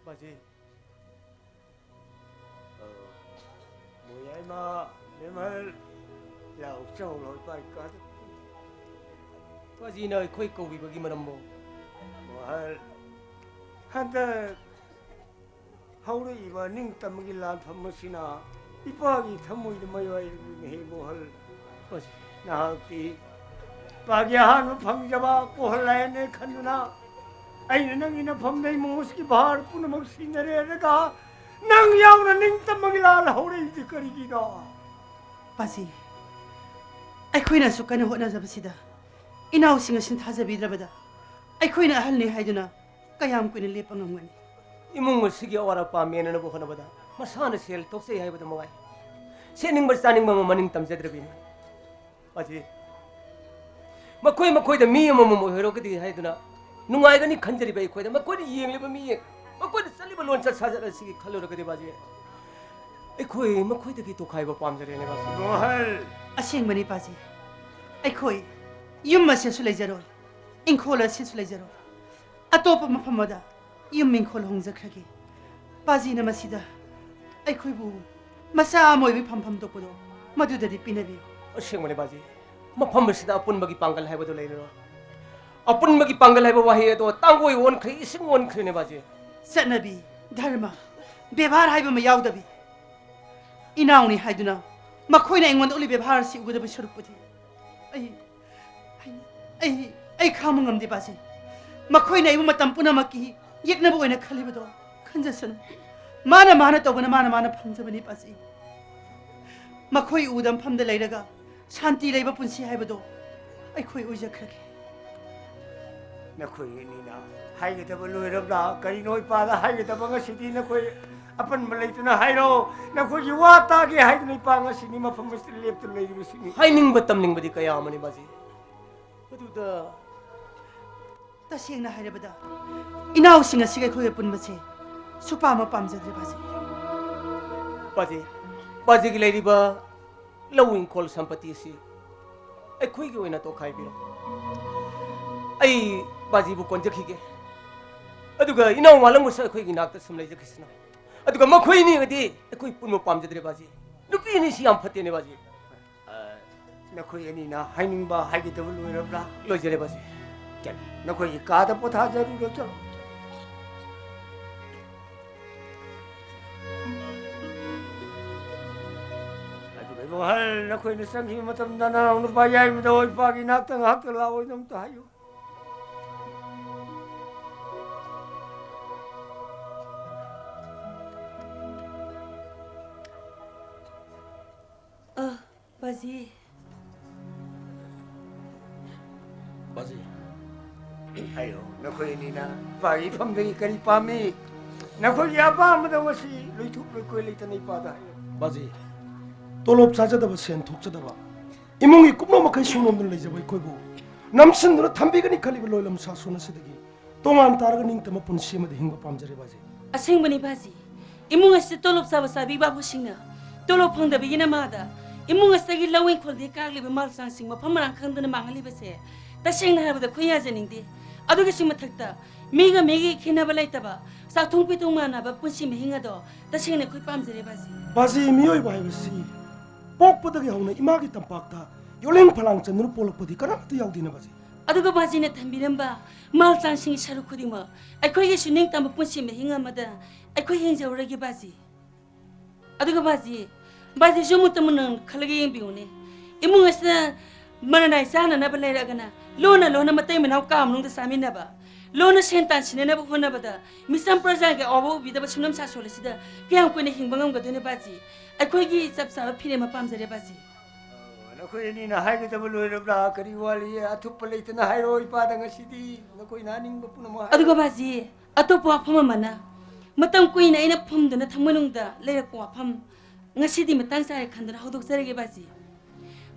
ꯕꯥꯖꯤ꯫ ꯑꯧ꯫ ꯃꯣꯌꯥꯏꯃ, ꯅꯦꯃꯜ, ꯂꯥꯎ ꯆꯧ ꯂꯣꯏ ꯄꯥꯏ ꯀꯥꯗ꯫ ꯕꯥꯖꯤꯅ ꯑꯩꯈꯣꯏ ꯀꯧꯕꯤꯕꯒꯤ ꯃꯔꯝꯕꯨ? ꯃꯣꯍꯜ, ꯍꯟꯗꯛ ꯍꯧꯔꯛꯏꯕ ꯅꯤꯡꯇꯝꯕꯒꯤ ꯂꯥꯟꯐꯝ ꯑꯁꯤꯅ ꯏꯄꯥꯒꯤ ꯊꯃꯣꯏꯗ ꯃꯌꯥꯏ ꯂꯨꯅ ꯍꯦꯛ ꯃꯣꯍꯜ꯫ ꯕꯥꯖꯤ꯫ ꯅꯍꯥꯛꯇꯤ ꯏꯄꯥꯒꯤ ꯑꯍꯥꯟꯕ ꯐꯪꯖꯕ ꯀꯣꯍꯜ ꯂꯥꯏꯌꯦꯅꯦ ꯈꯟꯗꯨꯅ ꯑꯩꯅ ꯅꯪꯒꯤ ꯅꯐꯝꯗ ꯏꯃꯨꯡ ꯑꯁꯤꯒꯤ ꯚꯥꯔ ꯄꯨꯝꯅꯃꯛ ꯁꯤꯟꯅꯔꯦ꯫ ꯑꯗꯨꯒ ꯅꯪ ꯌꯥꯎꯅ ꯅꯤꯡꯇꯝꯕꯒꯤ ꯂꯥꯜ ꯍꯧꯔꯛꯏꯁꯤ ꯀꯔꯤꯒꯤꯅꯣ? ꯕꯥꯖꯤ, ꯑꯩꯈꯣꯏꯅ ꯑꯁꯨꯛ ꯀꯟꯅ ꯍꯣꯠꯅꯖꯕꯁꯤꯗ ꯏꯅꯥꯎꯁꯤꯡ ꯑꯁꯤꯅ ꯊꯥꯖꯕꯤꯗ꯭ꯔꯕꯗ ꯑꯩꯈꯣꯏꯅ ꯑꯍꯜꯅꯤ ꯍꯥꯏꯗꯨꯅ ꯀꯌꯥꯝ ꯀꯨꯏꯅ ꯂꯦꯞꯄ ꯉꯝꯒꯅꯤ? ꯏꯃꯨꯡ ꯑꯁꯤꯒꯤ ꯑꯋꯥꯠ ꯑꯄꯥ ꯃꯦꯟꯅꯅꯕ ꯍꯣꯠꯅꯕꯗ ꯃꯁꯥꯅ ꯁꯦꯜ ꯊꯣꯛꯆꯩ ꯍꯥꯏꯕꯗꯨ ꯃꯉꯥꯏ꯫ ꯁꯦꯠꯅꯤꯡꯕ ꯆꯥꯅꯤꯡꯕ ꯑꯃ ꯃꯅꯤꯡ ꯇꯝꯖꯗ꯭ꯔꯕꯤꯅꯤ꯫ ꯕꯥꯖꯤ, ꯃꯈꯣꯏ ꯃꯈꯣꯏꯗ ꯃꯤ ꯑꯃꯃꯝ ꯑꯣꯏꯍꯧꯔꯒꯗꯤ ꯍꯥꯏꯗꯨꯅ ꯅꯨꯡꯉꯥꯏꯒꯅꯤ ꯈꯟꯖꯔꯤꯕ ꯑꯩꯈꯣꯏꯗ, ꯃꯈꯣꯏꯅ ꯌꯦꯡꯂꯤꯕ ꯃꯤꯠꯌꯦꯡ, ꯃꯈꯣꯏꯅ ꯆꯠꯂꯤꯕ ꯂꯣꯟꯆꯠ ꯁꯥꯖꯠ ꯑꯁꯤꯒꯤ ꯈꯜꯂꯨꯔꯒꯗꯤ ꯕꯥꯖꯤ, ꯑꯩꯈꯣꯏ ꯃꯈꯣꯏꯗꯒꯤ ꯇꯣꯈꯥꯏꯕ ꯄꯥꯝꯖꯔꯦꯅꯦ ꯕꯥꯖꯤ꯫ ꯃꯣꯍꯜ! ꯑꯁꯦꯡꯕꯅꯤ ꯄꯥꯖꯤ, ꯑꯩꯈꯣꯏ ꯌꯨꯝ ꯑꯁꯤꯁꯨ ꯂꯩꯖꯔꯣꯏ, ꯏꯪꯈꯣꯜ ꯑꯁꯤꯁꯨ ꯂꯩꯖꯔꯣꯏ꯫ ꯑꯇꯣꯞꯄ ꯃꯐꯝ ꯑꯃꯗ ꯌꯨꯝ ꯏꯪꯈꯣꯜ ꯍꯣꯡꯖꯈ꯭ꯔꯒꯦ꯫ ꯄꯥꯖꯤꯅ ꯃꯁꯤꯗ ꯑꯩꯈꯣꯏꯕꯨ ꯃꯆꯥ ꯑꯃ ꯑꯣꯏꯕꯒꯤ ꯐꯝꯐꯝ ꯊꯣꯛꯄꯗꯣ ꯃꯗꯨꯗꯗꯤ ꯄꯤꯅꯕꯤꯌꯨ꯫ ꯑꯁꯦꯡꯕꯅꯦ ꯕꯥꯖꯤ, ꯃꯐꯝ ꯑꯁꯤꯗ ꯑꯄꯨꯟꯕꯒꯤ ꯄꯥꯡꯒꯜ ꯍꯥꯏꯕꯗꯨ ꯂꯩꯔꯔꯣꯏ꯫ ꯑꯄꯨꯟꯕꯒꯤ ꯄꯥꯡꯒꯜ ꯍꯥꯏꯕ ꯋꯥꯍꯩ ꯑꯗꯣ ꯇꯥꯡꯒꯣꯏ ꯑꯣꯟꯈ꯭ꯔꯦ, ꯏꯁꯤꯡ ꯑꯣꯟꯈ꯭ꯔꯦꯅꯦ ꯕꯥꯖꯤ꯫ ꯆꯠꯅꯕꯤ, ꯙꯔꯃ, ꯕꯦꯕꯥꯔ ꯍꯥꯏꯕ ꯑꯃ ꯌꯥꯎꯗꯕꯤ ꯏꯅꯥꯎꯅꯤ ꯍꯥꯏꯗꯨꯅ ꯃꯈꯣꯏꯅ ꯑꯩꯉꯣꯟꯗ ꯎꯠꯂꯤ ꯕꯦꯕꯥꯔ ꯑꯁꯤ ꯎꯒꯗꯕ ꯁꯔꯨꯛꯄꯨꯗꯤ ꯑꯩ, ꯑꯩ, ꯑꯩ, ꯑꯩ ꯈꯥꯡꯕ ꯉꯝꯗꯦ ꯄꯥꯖꯤ꯫ ꯃꯈꯣꯏꯅ ꯑꯩꯕꯨ ꯃꯇꯝ ꯄꯨꯝꯅꯃꯛꯀꯤ ꯌꯦꯛꯅꯕ ꯑꯣꯏꯅ ꯈꯜꯂꯤꯕꯗꯣ ꯈꯟꯖꯁꯅꯨ꯫ ꯃꯥꯅ ꯃꯥꯅ ꯇꯧꯕꯅ ꯃꯥꯅ ꯃꯥꯅ ꯐꯪꯖꯕꯅꯤ ꯄꯥꯖꯤ꯫ ꯃꯈꯣꯏ ꯎꯗ ꯃꯐꯝꯗ ꯂꯩꯔꯒ ꯁꯥꯟꯇꯤ ꯂꯩꯕ ꯄꯨꯟꯁꯤ ꯍꯥꯏꯕꯗꯣ ꯑꯩꯈꯣꯏ ꯑꯣꯏꯖꯈ꯭ꯔꯒꯦ꯫ ꯅꯈꯣꯏ ꯑꯅꯤꯅ ꯍꯥꯏꯒꯗꯕ ꯂꯣꯏꯔꯕ꯭ꯔꯥ? ꯀꯔꯤꯅꯣ ꯏꯄꯥꯗ ꯍꯥꯏꯒꯗꯕ? ꯉꯁꯤꯗꯤ ꯅꯈꯣꯏ ꯑꯄꯟꯕ ꯂꯩꯇꯅ ꯍꯥꯏꯔꯣ꯫ ꯅꯈꯣꯏꯒꯤ ꯋꯥ ꯇꯥꯒꯦ ꯍꯥꯏꯗꯨꯅ ꯏꯄꯥ ꯉꯁꯤꯅꯤ ꯃꯐꯝ ꯑꯁꯤꯗ ꯂꯦꯞꯇꯨꯅ ꯂꯩꯔꯤꯕꯁꯤꯅꯤ꯫ ꯍꯥꯏꯅꯤꯡꯕ ꯇꯝꯅꯤꯡꯕꯗꯤ ꯀꯌꯥ ꯑꯃꯅꯤ ꯕꯥꯖꯤ꯫ ꯑꯗꯨꯗ ꯇꯁꯦꯡꯅ ꯍꯥꯏꯔꯕꯗ, ꯏꯅꯥꯎꯁꯤꯡ ꯑꯁꯤꯒ ꯑꯩꯈꯣꯏꯒ ꯄꯨꯟꯕꯁꯦ ꯁꯨꯄꯥꯝ ꯑꯃ ꯄꯥꯝꯖꯗ꯭ꯔꯦ ꯕꯥꯖꯤ꯫ ꯕꯥꯖꯤ, ꯕꯥꯖꯤꯒꯤ ꯂꯩꯔꯤꯕ ꯂꯧ ꯏꯪꯈꯣꯜ ꯁꯝꯄꯇꯤ ꯑꯁꯤ ꯑꯩꯈꯣꯏꯒꯤ ꯑꯣꯏꯅ ꯇꯣꯈꯥꯏꯕꯤꯔꯣ꯫ ꯑꯩ ꯕꯥꯖꯤꯕꯨ ꯀꯣꯟꯖꯈꯤꯒꯦ꯫ ꯑꯗꯨꯒ ꯏꯅꯥꯎ ꯃꯥꯂꯪꯕꯁꯨ ꯑꯩꯈꯣꯏꯒꯤ ꯅꯥꯛꯇ ꯁꯨꯝ ꯂꯩꯖꯈꯤꯁꯅꯨ꯫ ꯑꯗꯨꯒ ꯃꯈꯣꯏ ꯑꯅꯤꯒꯗꯤ ꯑꯩꯈꯣꯏ ꯄꯨꯟꯕ ꯄꯥꯝꯖꯗ꯭ꯔꯦ ꯕꯥꯖꯤ꯫ ꯅꯨꯄꯤ ꯑꯅꯤꯁꯤ ꯌꯥꯝ ꯐꯠꯇꯦꯅꯦ ꯕꯥꯖꯤ꯫ ꯑ, ꯅꯈꯣꯏ ꯑꯅꯤꯅ ꯍꯥꯏꯅꯤꯡꯕ ꯍꯥꯏꯒꯗꯕ ꯂꯣꯏꯔꯕ꯭ꯔꯥ? ꯂꯣꯏꯖꯔꯦ ꯕꯥꯖꯤ꯫ ꯆꯠꯂꯣ, ꯅꯈꯣꯏꯒꯤ ꯀꯥꯗ ꯄꯣꯊꯥꯖꯔꯨꯔꯣ, ꯆꯠꯂꯣ꯫ ꯑꯗꯨꯒ ꯏꯕꯨꯡ ꯑꯍꯜ, ꯅꯈꯣꯏꯅ ꯆꯪꯈꯤꯕ ꯃꯇꯝꯗ ꯅꯅꯥꯎ ꯅꯨꯄꯥ ꯌꯥꯏꯃꯗ ꯏꯄꯥꯒꯤ ꯅꯥꯛꯇ ꯉꯥꯏꯍꯥꯛꯇ ꯂꯥꯛꯑꯣꯅ ꯑꯝꯇ ꯍꯥꯏꯌꯨ꯫ ꯑ, ꯕꯥꯖꯤ꯫ ꯕꯥꯖꯤ꯫ ꯍꯥꯏꯌꯣ, ꯅꯈꯣꯏ ꯑꯅꯤꯅ ꯏꯄꯥꯒꯤ ꯏꯐꯝꯗꯒꯤ ꯀꯔꯤ ꯄꯥꯝꯃꯤ? ꯅꯈꯣꯏꯒꯤ ꯑꯄꯥꯝꯕꯗꯣ ꯉꯁꯤ ꯂꯣꯏꯊꯣꯛ ꯂꯣꯏꯀꯣꯏ ꯂꯩꯇꯅ ꯏꯄꯥꯗ ꯍꯥꯏꯌꯣ꯫ ꯕꯥꯖꯤ, ꯇꯣꯂꯣꯞ ꯆꯥꯖꯗꯕ, ꯁꯦꯟ ꯊꯣꯛꯆꯗꯕ, ꯏꯃꯨꯡꯒꯤ ꯀꯨꯞꯅꯣ ꯃꯈꯩ ꯁꯨꯡꯅꯣꯝꯗꯨꯅ ꯂꯩꯖꯕ ꯑꯩꯈꯣꯏꯕꯨ ꯅꯝꯁꯤꯟꯗꯨꯅ ꯊꯝꯕꯤꯒꯅꯤ ꯈꯜꯂꯤꯕ ꯂꯣꯏꯂꯝ ꯁꯥꯁꯣꯟ ꯑꯁꯤꯗꯒꯤ ꯇꯣꯉꯥꯟ ꯇꯥꯔꯒ ꯅꯤꯡꯇꯝꯕ ꯄꯨꯟꯁꯤ ꯑꯃꯗ ꯍꯤꯡꯕ ꯄꯥꯝꯖꯔꯦ ꯕꯥꯖꯤ꯫ ꯑꯁꯦꯡꯕꯅꯤ ꯕꯥꯖꯤ, ꯏꯃꯨꯡ ꯑꯁꯤꯗ ꯇꯣꯂꯣꯞ ꯆꯥꯕ ꯆꯥꯕꯤ ꯕꯥꯕꯨꯁꯤꯡꯅ ꯇꯣꯂꯣꯞ ꯐꯪꯗꯕꯒꯤ ꯅꯃꯥꯗ ꯏꯃꯨꯡ ꯑꯁꯤꯗꯒꯤ ꯂꯧ ꯏꯪꯈꯣꯜꯗꯒꯤ ꯀꯥꯔꯛꯂꯤꯕ ꯃꯥꯜ ꯆꯥꯡꯁꯤꯡ ꯃꯐꯝ ꯃꯔꯥꯡ ꯈꯪꯗꯅ ꯃꯥꯡꯍꯜꯂꯤꯕꯁꯦ, ꯇꯁꯦꯡꯅ ꯍꯥꯏꯔꯕꯗ ꯑꯩꯈꯣꯏ ꯌꯥꯖꯅꯤꯡꯗꯦ꯫ ꯑꯗꯨꯒꯤꯁꯨ ꯃꯊꯛꯇ ꯃꯤꯒ ꯃꯤꯒꯤ ꯈꯦꯠꯅꯕ ꯂꯩꯇꯕ, ꯆꯥꯛꯊꯣꯡ ꯄꯤꯊꯣꯡ ꯃꯥꯟꯅꯕ ꯄꯨꯟꯁꯤ ꯃꯍꯤꯡ ꯑꯗꯣ ꯇꯁꯦꯡꯅ ꯑꯩꯈꯣꯏ ꯄꯥꯝꯖꯔꯦ ꯕꯥꯖꯤ꯫ ꯕꯥꯖꯤ, ꯃꯤꯑꯣꯏꯕ ꯍꯥꯏꯕꯁꯤ ꯄꯣꯛꯄꯗꯒꯤ ꯍꯧꯅ ꯏꯃꯥꯒꯤ ꯇꯝꯄꯥꯛꯇ ꯌꯣꯂꯦꯡ ꯐꯂꯥꯡ ꯆꯟꯗꯨꯅ ꯄꯣꯛꯂꯛꯄꯗꯤ ꯀꯅꯥꯃꯠꯇ ꯌꯥꯎꯗꯦꯅ ꯕꯥꯖꯤ꯫ ꯑꯗꯨꯒ ꯕꯥꯖꯤꯅ ꯊꯝꯕꯤꯔꯝꯕ ꯃꯥꯜ ꯆꯥꯡꯁꯤꯡꯒꯤ ꯁꯔꯨꯛ ꯈꯨꯗꯤꯡꯃꯛ ꯑꯩꯈꯣꯏꯒꯤꯁꯨ ꯅꯤꯡꯇꯝꯕ ꯄꯨꯟꯁꯤ ꯃꯍꯤꯡ ꯑꯃꯗ ꯑꯩꯈꯣꯏ ꯍꯤꯡꯖꯍꯧꯔꯒꯦ ꯕꯥꯖꯤ꯫ ꯑꯗꯨꯒ ꯕꯥꯖꯤ, ꯕꯥꯖꯤꯁꯨ ꯑꯃꯨꯛꯇ ꯃꯨꯟꯅ ꯈꯜꯂꯒ ꯌꯦꯡꯕꯤꯌꯨꯅꯦ꯫ ꯏꯃꯨꯡ ꯑꯁꯤꯗ ꯃꯔꯅꯥꯏ ꯆꯥꯅꯅꯕ ꯂꯩꯔꯛꯑꯒꯅ ꯂꯣꯟꯅ ꯂꯣꯟꯅ ꯃꯇꯩ ꯃꯅꯥꯎ ꯀꯥ ꯃꯅꯨꯡꯗ ꯆꯥꯃꯤꯟꯅꯕ, ꯂꯣꯟꯅ ꯁꯦꯟ ꯇꯥꯟꯁꯤꯟꯅꯅꯕ ꯍꯣꯠꯅꯕꯗ ꯃꯤꯆꯝ ꯄ꯭ꯔꯖꯥꯒꯤ ꯑꯋꯥꯕ ꯎꯕꯤꯗꯕ ꯁꯨꯡꯅꯝ ꯁꯥꯁꯣꯜ ꯑꯁꯤꯗ ꯀꯌꯥꯝ ꯀꯨꯏꯅ ꯍꯤꯡꯕ ꯉꯝꯒꯗꯣꯏꯅꯣ ꯕꯥꯖꯤ? ꯑꯩꯈꯣꯏꯒꯤ ꯆꯞ ꯆꯥꯕ ꯐꯤꯔꯦꯞ ꯑꯃ ꯄꯥꯝꯖꯔꯦ ꯕꯥꯖꯤ꯫ ꯑꯣ, ꯅꯈꯣꯏ ꯑꯅꯤꯅ ꯍꯥꯏꯒꯗꯕ ꯂꯣꯏꯔꯕ꯭ꯔꯥ? ꯀꯔꯤ ꯋꯥꯠꯂꯤ? ꯑꯊꯨꯞꯄ ꯂꯩꯇꯅ ꯍꯥꯏꯔꯣ ꯏꯄꯥꯗ ꯉꯁꯤꯗꯤ꯫ ꯅꯈꯣꯏꯅ ꯍꯥꯏꯅꯤꯡꯕ ꯄꯨꯝꯅꯃꯛ ꯍꯥꯏꯔꯣ꯫ ꯑꯗꯨꯒ ꯕꯥꯖꯤ, ꯑꯇꯣꯞꯄ ꯋꯥꯐꯝ ꯑꯃꯅ, ꯃꯇꯝ ꯀꯨꯏꯅ ꯑꯩꯅ ꯐꯝꯗꯨꯅ ꯊꯝꯕ ꯃꯅꯨꯡꯗ ꯂꯩꯔꯛꯄ ꯋꯥꯐꯝ, ꯉꯁꯤꯗꯤ ꯃꯇꯥꯡ ꯆꯥꯔꯦ ꯈꯟꯗꯨꯅ ꯍꯧꯗꯣꯛꯆꯔꯒꯦ ꯕꯥꯖꯤ꯫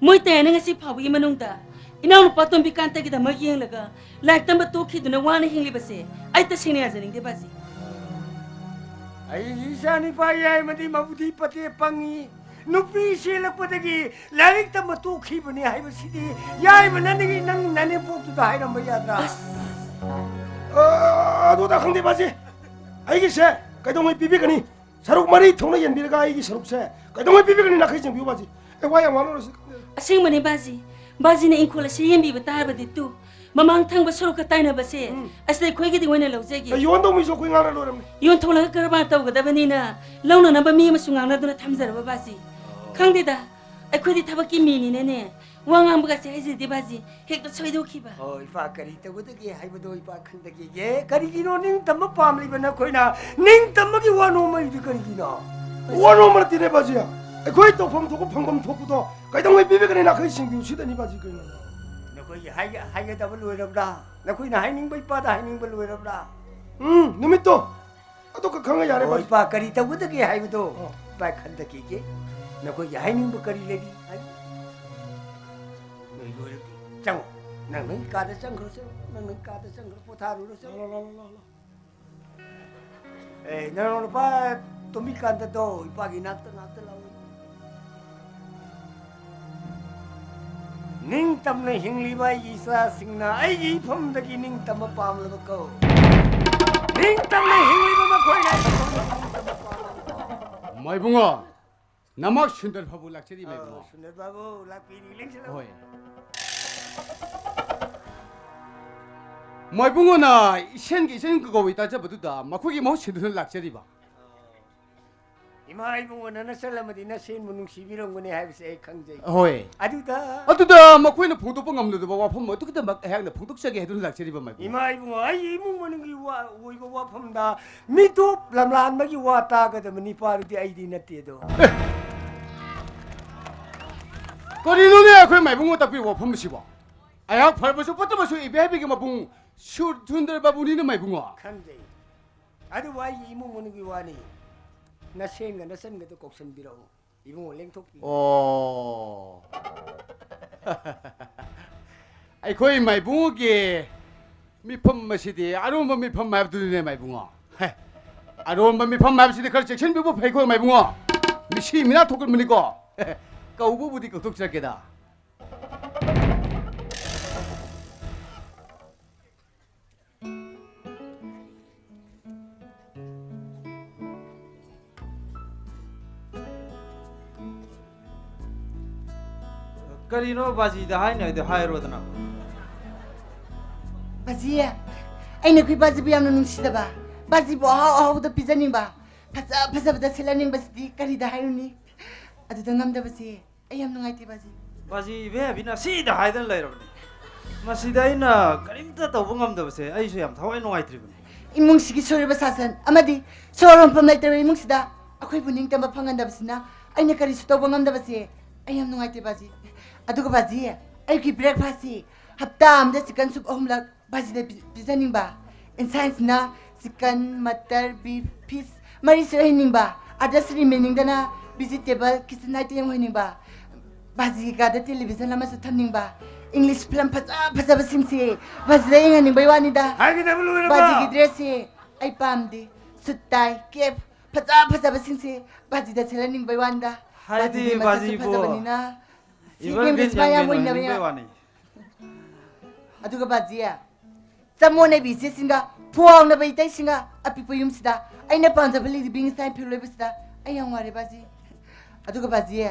ꯃꯣꯏ ꯇꯌꯥꯅ ꯉꯁꯤ ꯐꯥꯎꯕꯒꯤ ꯃꯅꯨꯡꯗ ꯏꯅꯥꯎꯅꯨꯄꯥ ꯇꯣꯝꯕꯤꯀꯥꯟꯇꯒꯤꯗꯃꯛ ꯌꯦꯡꯂꯒ ꯂꯥꯏꯔꯤꯛ ꯇꯝꯕ ꯇꯣꯛꯈꯤꯗꯨꯅ ꯋꯥꯅ ꯍꯤꯡꯂꯤꯕꯁꯦ ꯑꯩ ꯇꯁꯦꯡꯅ ꯌꯥꯖꯅꯤꯡꯗꯦ ꯕꯥꯖꯤ꯫ ꯑꯩꯒꯤ ꯏꯆꯥꯅꯤꯄꯥ ꯌꯥꯏꯃꯗꯤ ꯃꯕꯨꯗꯤ ꯄꯇꯦ ꯄꯪꯉꯤ꯫ ꯅꯨꯄꯤ ꯆꯦꯜꯂꯛꯄꯗꯒꯤ ꯂꯥꯏꯔꯤꯛ ꯇꯝꯕ ꯇꯣꯛꯈꯤꯕꯅꯤ ꯍꯥꯏꯕꯁꯤꯗꯤ ꯌꯥꯏꯃ ꯅꯪꯒꯤ, ꯅꯪ ꯅꯅꯦꯝꯄꯣꯛꯇꯨꯗ ꯍꯥꯏꯔꯝꯕ ꯌꯥꯗ꯭ꯔꯥ? ꯑꯁ! ꯑ, ꯑꯗꯨꯗ ꯈꯪꯗꯦ ꯕꯥꯖꯤ꯫ ꯑꯩꯒꯤꯁꯦ ꯀꯩꯗꯧꯉꯩ ꯄꯤꯕꯤꯒꯅꯤ? ꯁꯔꯨꯛ ꯃꯔꯤ ꯊꯣꯛꯅ ꯌꯦꯟꯕꯤꯔꯒ ꯑꯩꯒꯤ ꯁꯔꯨꯛꯁꯦ ꯀꯩꯗꯧꯉꯩ ꯄꯤꯕꯤꯒꯅꯤ? ꯅꯥꯈꯩ ꯆꯤꯡꯕꯤꯌꯨ ꯕꯥꯖꯤ꯫ ꯑꯩ ꯋꯥ ꯌꯥꯝ ꯉꯥꯡꯂꯔꯣꯏꯁꯤ꯫ ꯑꯁꯦꯡꯕꯅꯤ ꯕꯥꯖꯤ, ꯕꯥꯖꯤꯅ ꯏꯪꯈꯣꯜ ꯑꯁꯤ ꯌꯦꯟꯕꯤꯕ ꯇꯥꯔꯕꯗꯤ ꯇꯨ, ꯃꯃꯥꯡ ꯊꯪꯕ ꯁꯣꯔꯣꯛꯀ ꯇꯥꯏꯅꯕꯁꯦ, ꯎꯝ꯫ ꯑꯁꯤꯗ ꯑꯩꯈꯣꯏꯒꯤꯗꯤ ꯑꯣꯏꯅ ꯂꯧꯖꯒꯦ꯫ ꯑꯦ, ꯌꯣꯟꯗꯧ ꯃꯤꯁꯨ ꯑꯩꯈꯣꯏ ꯉꯥꯡꯅ ꯂꯣꯏꯔꯝꯅꯤ꯫ ꯌꯣꯟꯊꯣꯛꯂꯒ ꯀꯔꯕꯥꯔ ꯇꯧꯒꯗꯕꯅꯤꯅ ꯂꯧꯅꯅꯕ ꯃꯤ ꯑꯃꯁꯨ ꯉꯥꯡꯅꯗꯨꯅ ꯊꯝꯖꯔꯕ ꯕꯥꯖꯤ꯫ ꯈꯪꯗꯦꯗ, ꯑꯩꯈꯣꯏꯗꯤ ꯊꯕꯛꯀꯤ ꯃꯤꯅꯤꯅꯅꯦ, ꯋꯥ ꯉꯥꯡꯕꯒꯁꯦ ꯍꯩꯖꯗꯦ ꯕꯥꯖꯤ, ꯍꯦꯛꯇ ꯁꯣꯏꯗꯣꯛꯈꯤꯕ꯫ ꯑꯣ, ꯏꯄꯥ ꯀꯔꯤ ꯇꯧꯒꯗꯒꯦ ꯍꯥꯏꯕꯗꯣ ꯏꯄꯥ ꯈꯪꯗꯒꯦ꯫ ꯀꯔꯤꯒꯤꯅꯣ ꯅꯤꯡꯇꯝꯕ ꯄꯥꯝꯂꯤꯕ ꯅꯈꯣꯏꯅ ꯅꯤꯡꯇꯝꯕꯒꯤ ꯋꯥ ꯅꯣꯝꯃꯛꯏꯗꯨ ꯀꯔꯤꯒꯤꯅꯣ? ꯋꯥ ꯅꯣꯝꯕ ꯅꯠꯇꯦꯅꯦ ꯕꯥꯖꯤ, ꯑꯩꯈꯣꯏ ꯇꯧꯐꯝ ꯊꯣꯛꯄ ꯐꯪꯐꯝ ꯊꯣꯛꯄꯗꯣ ꯀꯩꯗꯧꯉꯩ ꯄꯤꯕꯤꯒꯅꯤ? ꯅꯥꯈꯩ ꯁꯤꯡꯕꯤꯌꯨ ꯁꯤꯗꯅꯤ ꯕꯥꯖꯤ ꯀꯩꯅꯣ꯫ ꯅꯈꯣꯏꯒꯤ ꯍꯥꯏꯒ-, ꯍꯥꯏꯒꯗꯕ ꯂꯣꯏꯔꯕ꯭ꯔꯥ? ꯅꯈꯣꯏꯅ ꯍꯥꯏꯅꯤꯡꯕ ꯏꯄꯥꯗ ꯍꯥꯏꯅꯤꯡꯕ ꯂꯣꯏꯔꯕ꯭ꯔꯥ? ꯎꯝ, ꯅꯨꯃꯤꯠꯇꯣ ꯑꯗꯨꯈꯛ ꯈꯪꯉ ꯌꯥꯔꯦ ꯑꯣ, ꯕꯥꯖꯤ꯫ ꯏꯄꯥ ꯀꯔꯤ ꯇꯧꯒꯗꯒꯦ ꯍꯥꯏꯕꯗꯣ ꯑꯣ꯫ ꯏꯄꯥ ꯈꯟꯊꯈꯤꯒꯦ꯫ ꯅꯈꯣꯏꯒꯤ ꯍꯥꯏꯅꯤꯡꯕ ꯀꯔꯤ ꯂꯩꯔꯤ? ꯍꯥꯏ-, ꯅꯣꯏ ꯂꯣꯏꯔꯗꯤ ꯆꯪꯉꯣ꯫ ꯅꯪ ꯅꯪ ꯀꯥꯗ ꯆꯪꯈ꯭ꯔꯣ, ꯆꯪꯉꯣ꯫ ꯅꯪ ꯅꯪ ꯀꯥꯗ ꯆꯪꯈ꯭ꯔꯣ, ꯄꯣꯊꯥꯔꯨꯔꯣ, ꯆꯪꯉꯣ꯫ ꯂꯥꯎ, ꯂꯥꯎ, ꯂꯥꯎ, ꯂꯥꯎ, ꯂꯥꯎ꯫ ꯑꯦ, ꯅꯅꯥꯎ ꯅꯨꯄꯥ ꯇꯨꯝꯃꯤꯀꯥꯟꯗꯗꯣ ꯏꯄꯥꯒꯤ ꯅꯥꯛꯇ ꯉꯥꯛꯇ ꯂꯥꯛꯑꯣ꯫ ꯅꯤꯡꯇꯝꯅ ꯍꯤꯡꯂꯤꯕ ꯑꯩꯒꯤ ꯏꯆꯥꯁꯤꯡꯅ ꯑꯩꯒꯤ ꯏꯐꯝꯗꯒꯤ ꯅꯤꯡꯇꯝꯕ ꯄꯥꯝꯂꯕ ꯀꯧ꯫ ꯅꯤꯡꯇꯝꯅ ꯍꯤꯡꯂꯤꯕ ꯃꯈꯣꯏꯅ ꯑꯩꯒꯤ ꯏꯐꯝꯗꯒꯤ ꯅꯤꯡꯇꯝꯕ ꯄꯥꯝꯂꯕ ꯀꯧ꯫ ꯃꯥꯏꯕꯨꯡꯉꯣ, ꯅꯃꯛ ꯁꯨꯟꯗꯔ ꯐꯕꯨ ꯂꯥꯛꯆꯔꯤ, ꯃꯥꯏꯕꯨꯡꯉꯣ꯫ ꯑ, ꯁꯨꯟꯗꯔ ꯕꯥꯕꯨ, ꯂꯥꯛꯄꯤꯔꯤ, ꯂꯦꯡꯁꯤꯜꯂꯛꯎ꯫ ꯍꯣꯏ꯫ ꯃꯥꯏꯕꯨꯡꯉꯣꯅ ꯏꯆꯟꯒꯤ ꯏꯆꯟ ꯀꯧꯏ ꯇꯥꯖꯕꯗꯨꯗ ꯃꯈꯣꯏꯒꯤ ꯃꯍꯨꯠ ꯁꯤꯟꯗꯨꯅ ꯂꯥꯛꯆꯔꯤꯕ꯫ ꯏꯃꯥ ꯏꯕꯨꯡꯉꯣ, ꯅꯅ ꯆꯠꯂꯝꯃꯗꯤ ꯅꯁꯦꯟꯕꯨ ꯅꯨꯡꯁꯤꯕꯤꯔꯝꯒꯅꯤ ꯍꯥꯏꯕꯁꯦ ꯑꯩ ꯈꯪꯖꯩ꯫ ꯍꯣꯏ꯫ ꯑꯗꯨꯗ ꯑꯗꯨꯗ ꯃꯈꯣꯏꯅ ꯐꯣꯡꯗꯣꯛꯄ ꯉꯝꯂꯣꯏꯗꯕ ꯋꯥꯐꯝ ꯑꯗꯨꯒꯤꯗꯃꯛ ꯑꯩꯍꯥꯛꯅ ꯐꯣꯡꯗꯣꯛꯆꯒꯦ ꯍꯥꯏꯗꯨꯅ ꯂꯥꯛꯆꯔꯤꯕ ꯃꯥꯏꯕꯨꯡ꯫ ꯏꯃꯥ ꯏꯕꯨꯡꯉꯣ, ꯑꯩ ꯏꯃꯨꯡ ꯃꯅꯨꯡꯒꯤ ꯋꯥ ꯑꯣꯏꯕ ꯋꯥꯐꯝꯗ ꯃꯤꯇꯣꯞ ꯂꯝꯂꯥꯟꯕꯒꯤ ꯋꯥ ꯇꯥꯒꯗꯕ ꯅꯤꯄꯥꯗꯨꯗꯤ ꯑꯩꯗꯤ ꯅꯠꯇꯦꯗꯣ꯫ ꯀꯔꯤꯅꯣꯅꯦ ꯑꯩꯈꯣꯏ ꯃꯥꯏꯕꯨꯡꯉꯣ ꯇꯥꯛꯄꯤꯕ ꯋꯥꯐꯝ ꯑꯁꯤꯕꯣ? ꯑꯩꯍꯥꯛ ꯐꯔꯕꯁꯨ ꯐꯠꯇꯕꯁꯨ ꯏꯕꯦꯍꯥꯏꯕꯤꯒꯤ ꯃꯕꯨꯡ ꯁꯨꯔ ꯁꯨꯟꯗꯔ ꯕꯥꯕꯨꯅꯤꯅ ꯃꯥꯏꯕꯨꯡꯉꯣ꯫ ꯈꯪꯖꯩ꯫ ꯑꯗꯨꯕꯨ ꯑꯩꯒꯤ ꯏꯃꯨꯡ ꯃꯅꯨꯡꯒꯤ ꯋꯥꯅꯤ꯫ ꯅꯁꯦꯟꯒ ꯅꯆꯟꯒꯗꯣ ꯀꯧꯁꯟꯕꯤꯔꯛꯎ꯫ ꯏꯕꯨꯡꯉꯣ ꯂꯦꯡꯊꯣꯛꯄꯤꯌꯨ꯫ ꯑꯣ꯫ ꯑꯩꯈꯣꯏ ꯃꯥꯏꯕꯨꯡꯒꯤ ꯃꯤꯐꯝ ꯑꯁꯤꯗꯤ ꯑꯔꯣꯟꯕ ꯃꯤꯐꯝ ꯍꯥꯏꯕꯗꯨꯅꯤꯅꯦ ꯃꯥꯏꯕꯨꯡꯉꯣ꯫ ꯍꯦ, ꯑꯔꯣꯟꯕ ꯃꯤꯐꯝ ꯍꯥꯏꯕꯁꯤꯗꯤ ꯈꯔ ꯆꯦꯛꯁꯤꯟꯕꯤꯕ ꯐꯩꯀꯣ ꯃꯥꯏꯕꯨꯡꯉꯣ꯫ ꯃꯤꯁꯤ ꯃꯤꯅꯥ ꯊꯣꯛꯀꯟꯕꯅꯤꯀꯣ꯫ ꯀꯧꯕꯕꯨꯗꯤ ꯀꯧꯊꯣꯛꯆꯔꯛꯀꯦꯗ꯫ ꯀꯔꯤꯅꯣ ꯕꯥꯖꯤꯗ ꯍꯥꯏꯅꯤ ꯍꯥꯏꯗꯣ ꯍꯥꯏꯔꯣꯗꯅ꯫ ꯕꯥꯖꯤ, ꯑꯩꯅ ꯑꯩꯈꯣꯏ ꯕꯥꯖꯤꯕꯨ ꯌꯥꯝꯅ ꯅꯨꯡꯁꯤꯖꯕ, ꯕꯥꯖꯤꯕꯨ ꯑꯍꯥꯎ ꯑꯍꯥꯎꯕꯗ ꯄꯤꯖꯅꯤꯡꯕ, ꯐꯖ ꯐꯖꯕꯗ ꯁꯦꯠꯍꯟꯅꯤꯡꯕꯁꯤꯗꯤ ꯀꯔꯤꯗ ꯍꯥꯏꯔꯨꯅꯤ? ꯑꯗꯨꯗ ꯉꯝꯗꯕꯁꯦ ꯑꯩ ꯌꯥꯝ ꯅꯨꯡꯉꯥꯏꯇꯦ ꯕꯥꯖꯤ꯫ ꯕꯥꯖꯤ ꯏꯕꯦꯍꯥꯕꯤꯅ ꯁꯤꯗ ꯍꯥꯏꯗꯅ ꯂꯩꯔꯕꯅꯤ꯫ ꯃꯁꯤꯗ ꯑꯩꯅ ꯀꯔꯤꯝꯇ ꯇꯧꯕ ꯉꯝꯗꯕꯁꯦ ꯑꯩꯁꯨ ꯌꯥꯝ ꯊꯋꯥꯏ ꯅꯨꯡꯉꯥꯏꯇ꯭ꯔꯤꯕꯅꯤ꯫ ꯏꯃꯨꯡꯁꯤꯒꯤ ꯁꯣꯏꯔꯕ ꯁꯥꯁꯟ ꯑꯃꯗꯤ ꯁꯣꯔ ꯍꯣꯟꯐꯝ ꯂꯩꯇ꯭ꯔꯕ ꯏꯃꯨꯡꯁꯤꯗ ꯑꯩꯈꯣꯏꯕꯨ ꯅꯤꯡꯇꯝꯕ ꯐꯪꯍꯟꯗꯕꯁꯤꯅ ꯑꯩꯅ ꯀꯔꯤꯁꯨ ꯇꯧꯕ ꯉꯝꯗꯕꯁꯦ ꯑꯩ ꯌꯥꯝ ꯅꯨꯡꯉꯥꯏꯇꯦ ꯕꯥꯖꯤ꯫ ꯑꯗꯨꯒ ꯕꯥꯖꯤ, ꯑꯩꯒꯤ breakfastꯁꯤ ꯍꯞꯇꯥ ꯑꯃꯗ chicken soup ꯑꯍꯨꯝꯂꯛ ꯕꯥꯖꯤꯗ ꯄꯤ- ꯄꯤꯖꯅꯤꯡꯕ꯫ ꯏꯟꯁꯥꯡꯁꯤꯅ chicken, mutton, beef, fish ꯃꯔꯤꯁꯨ ꯑꯣꯏꯍꯟꯅꯤꯡꯕ꯫ ꯑꯗ remainingꯗꯅ vegetable kitchen item ꯑꯣꯏꯍꯟꯅꯤꯡꯕ꯫ ꯕꯥꯖꯤꯒꯤ ꯀꯥꯗ television ꯑꯃꯁꯨ ꯊꯝꯅꯤꯡꯕ꯫ English film ꯐꯖ ꯐꯖꯕꯁꯤꯡꯁꯦ ꯕꯥꯖꯤꯗ ꯌꯦꯡꯍꯟꯅꯤꯡꯕꯩ ꯋꯥꯅꯤꯗ꯫ ꯍꯥꯏꯒꯗꯕ ꯂꯣꯏꯔꯕ? ꯕꯥꯖꯤꯒꯤ dressꯁꯦ ꯑꯩ ꯄꯥꯝꯗꯦ꯫ Suit, tie, cap ꯐꯖ ꯐꯖꯕꯁꯤꯡꯁꯦ ꯕꯥꯖꯤꯗ ꯁꯦꯠꯍꯟꯅꯤꯡꯕꯩ ꯋꯥꯅꯤꯗ꯫ ꯍꯥꯏꯗꯤ ꯕꯥꯖꯤꯗꯤ ꯃꯁꯛꯁꯨ ꯕꯥꯖꯤꯕꯨ ꯐꯖꯕꯅꯤꯅ꯫ evil ꯁꯤꯒꯦꯝꯒ ꯒꯦꯟ ꯁꯨꯃꯥꯏ ꯌꯥꯝ ꯌꯥꯝ ꯑꯣꯏꯅꯕ ꯑꯣꯏꯍꯟꯅꯤꯡꯕꯩ ꯌꯥꯝ꯫ ꯋꯥꯅꯤ꯫ ꯑꯗꯨꯒ ꯕꯥꯖꯤ, ꯆꯃꯣꯠꯅꯕꯤ ꯏꯆꯦꯁꯤꯡꯒ ꯐꯨꯋꯥꯎꯅꯕ ꯏꯇꯩꯁꯤꯡꯒ ꯑꯄꯤꯛꯄ ꯌꯨꯝꯁꯤꯗ ꯑꯩꯅ ꯄꯥꯝꯖꯕ living style ꯐꯤꯔꯣꯜ ꯂꯩꯕꯁꯤꯗ ꯑꯩ ꯌꯥꯝ ꯋꯥꯔꯦ ꯕꯥꯖꯤ꯫ ꯑꯗꯨꯒ ꯕꯥꯖꯤ,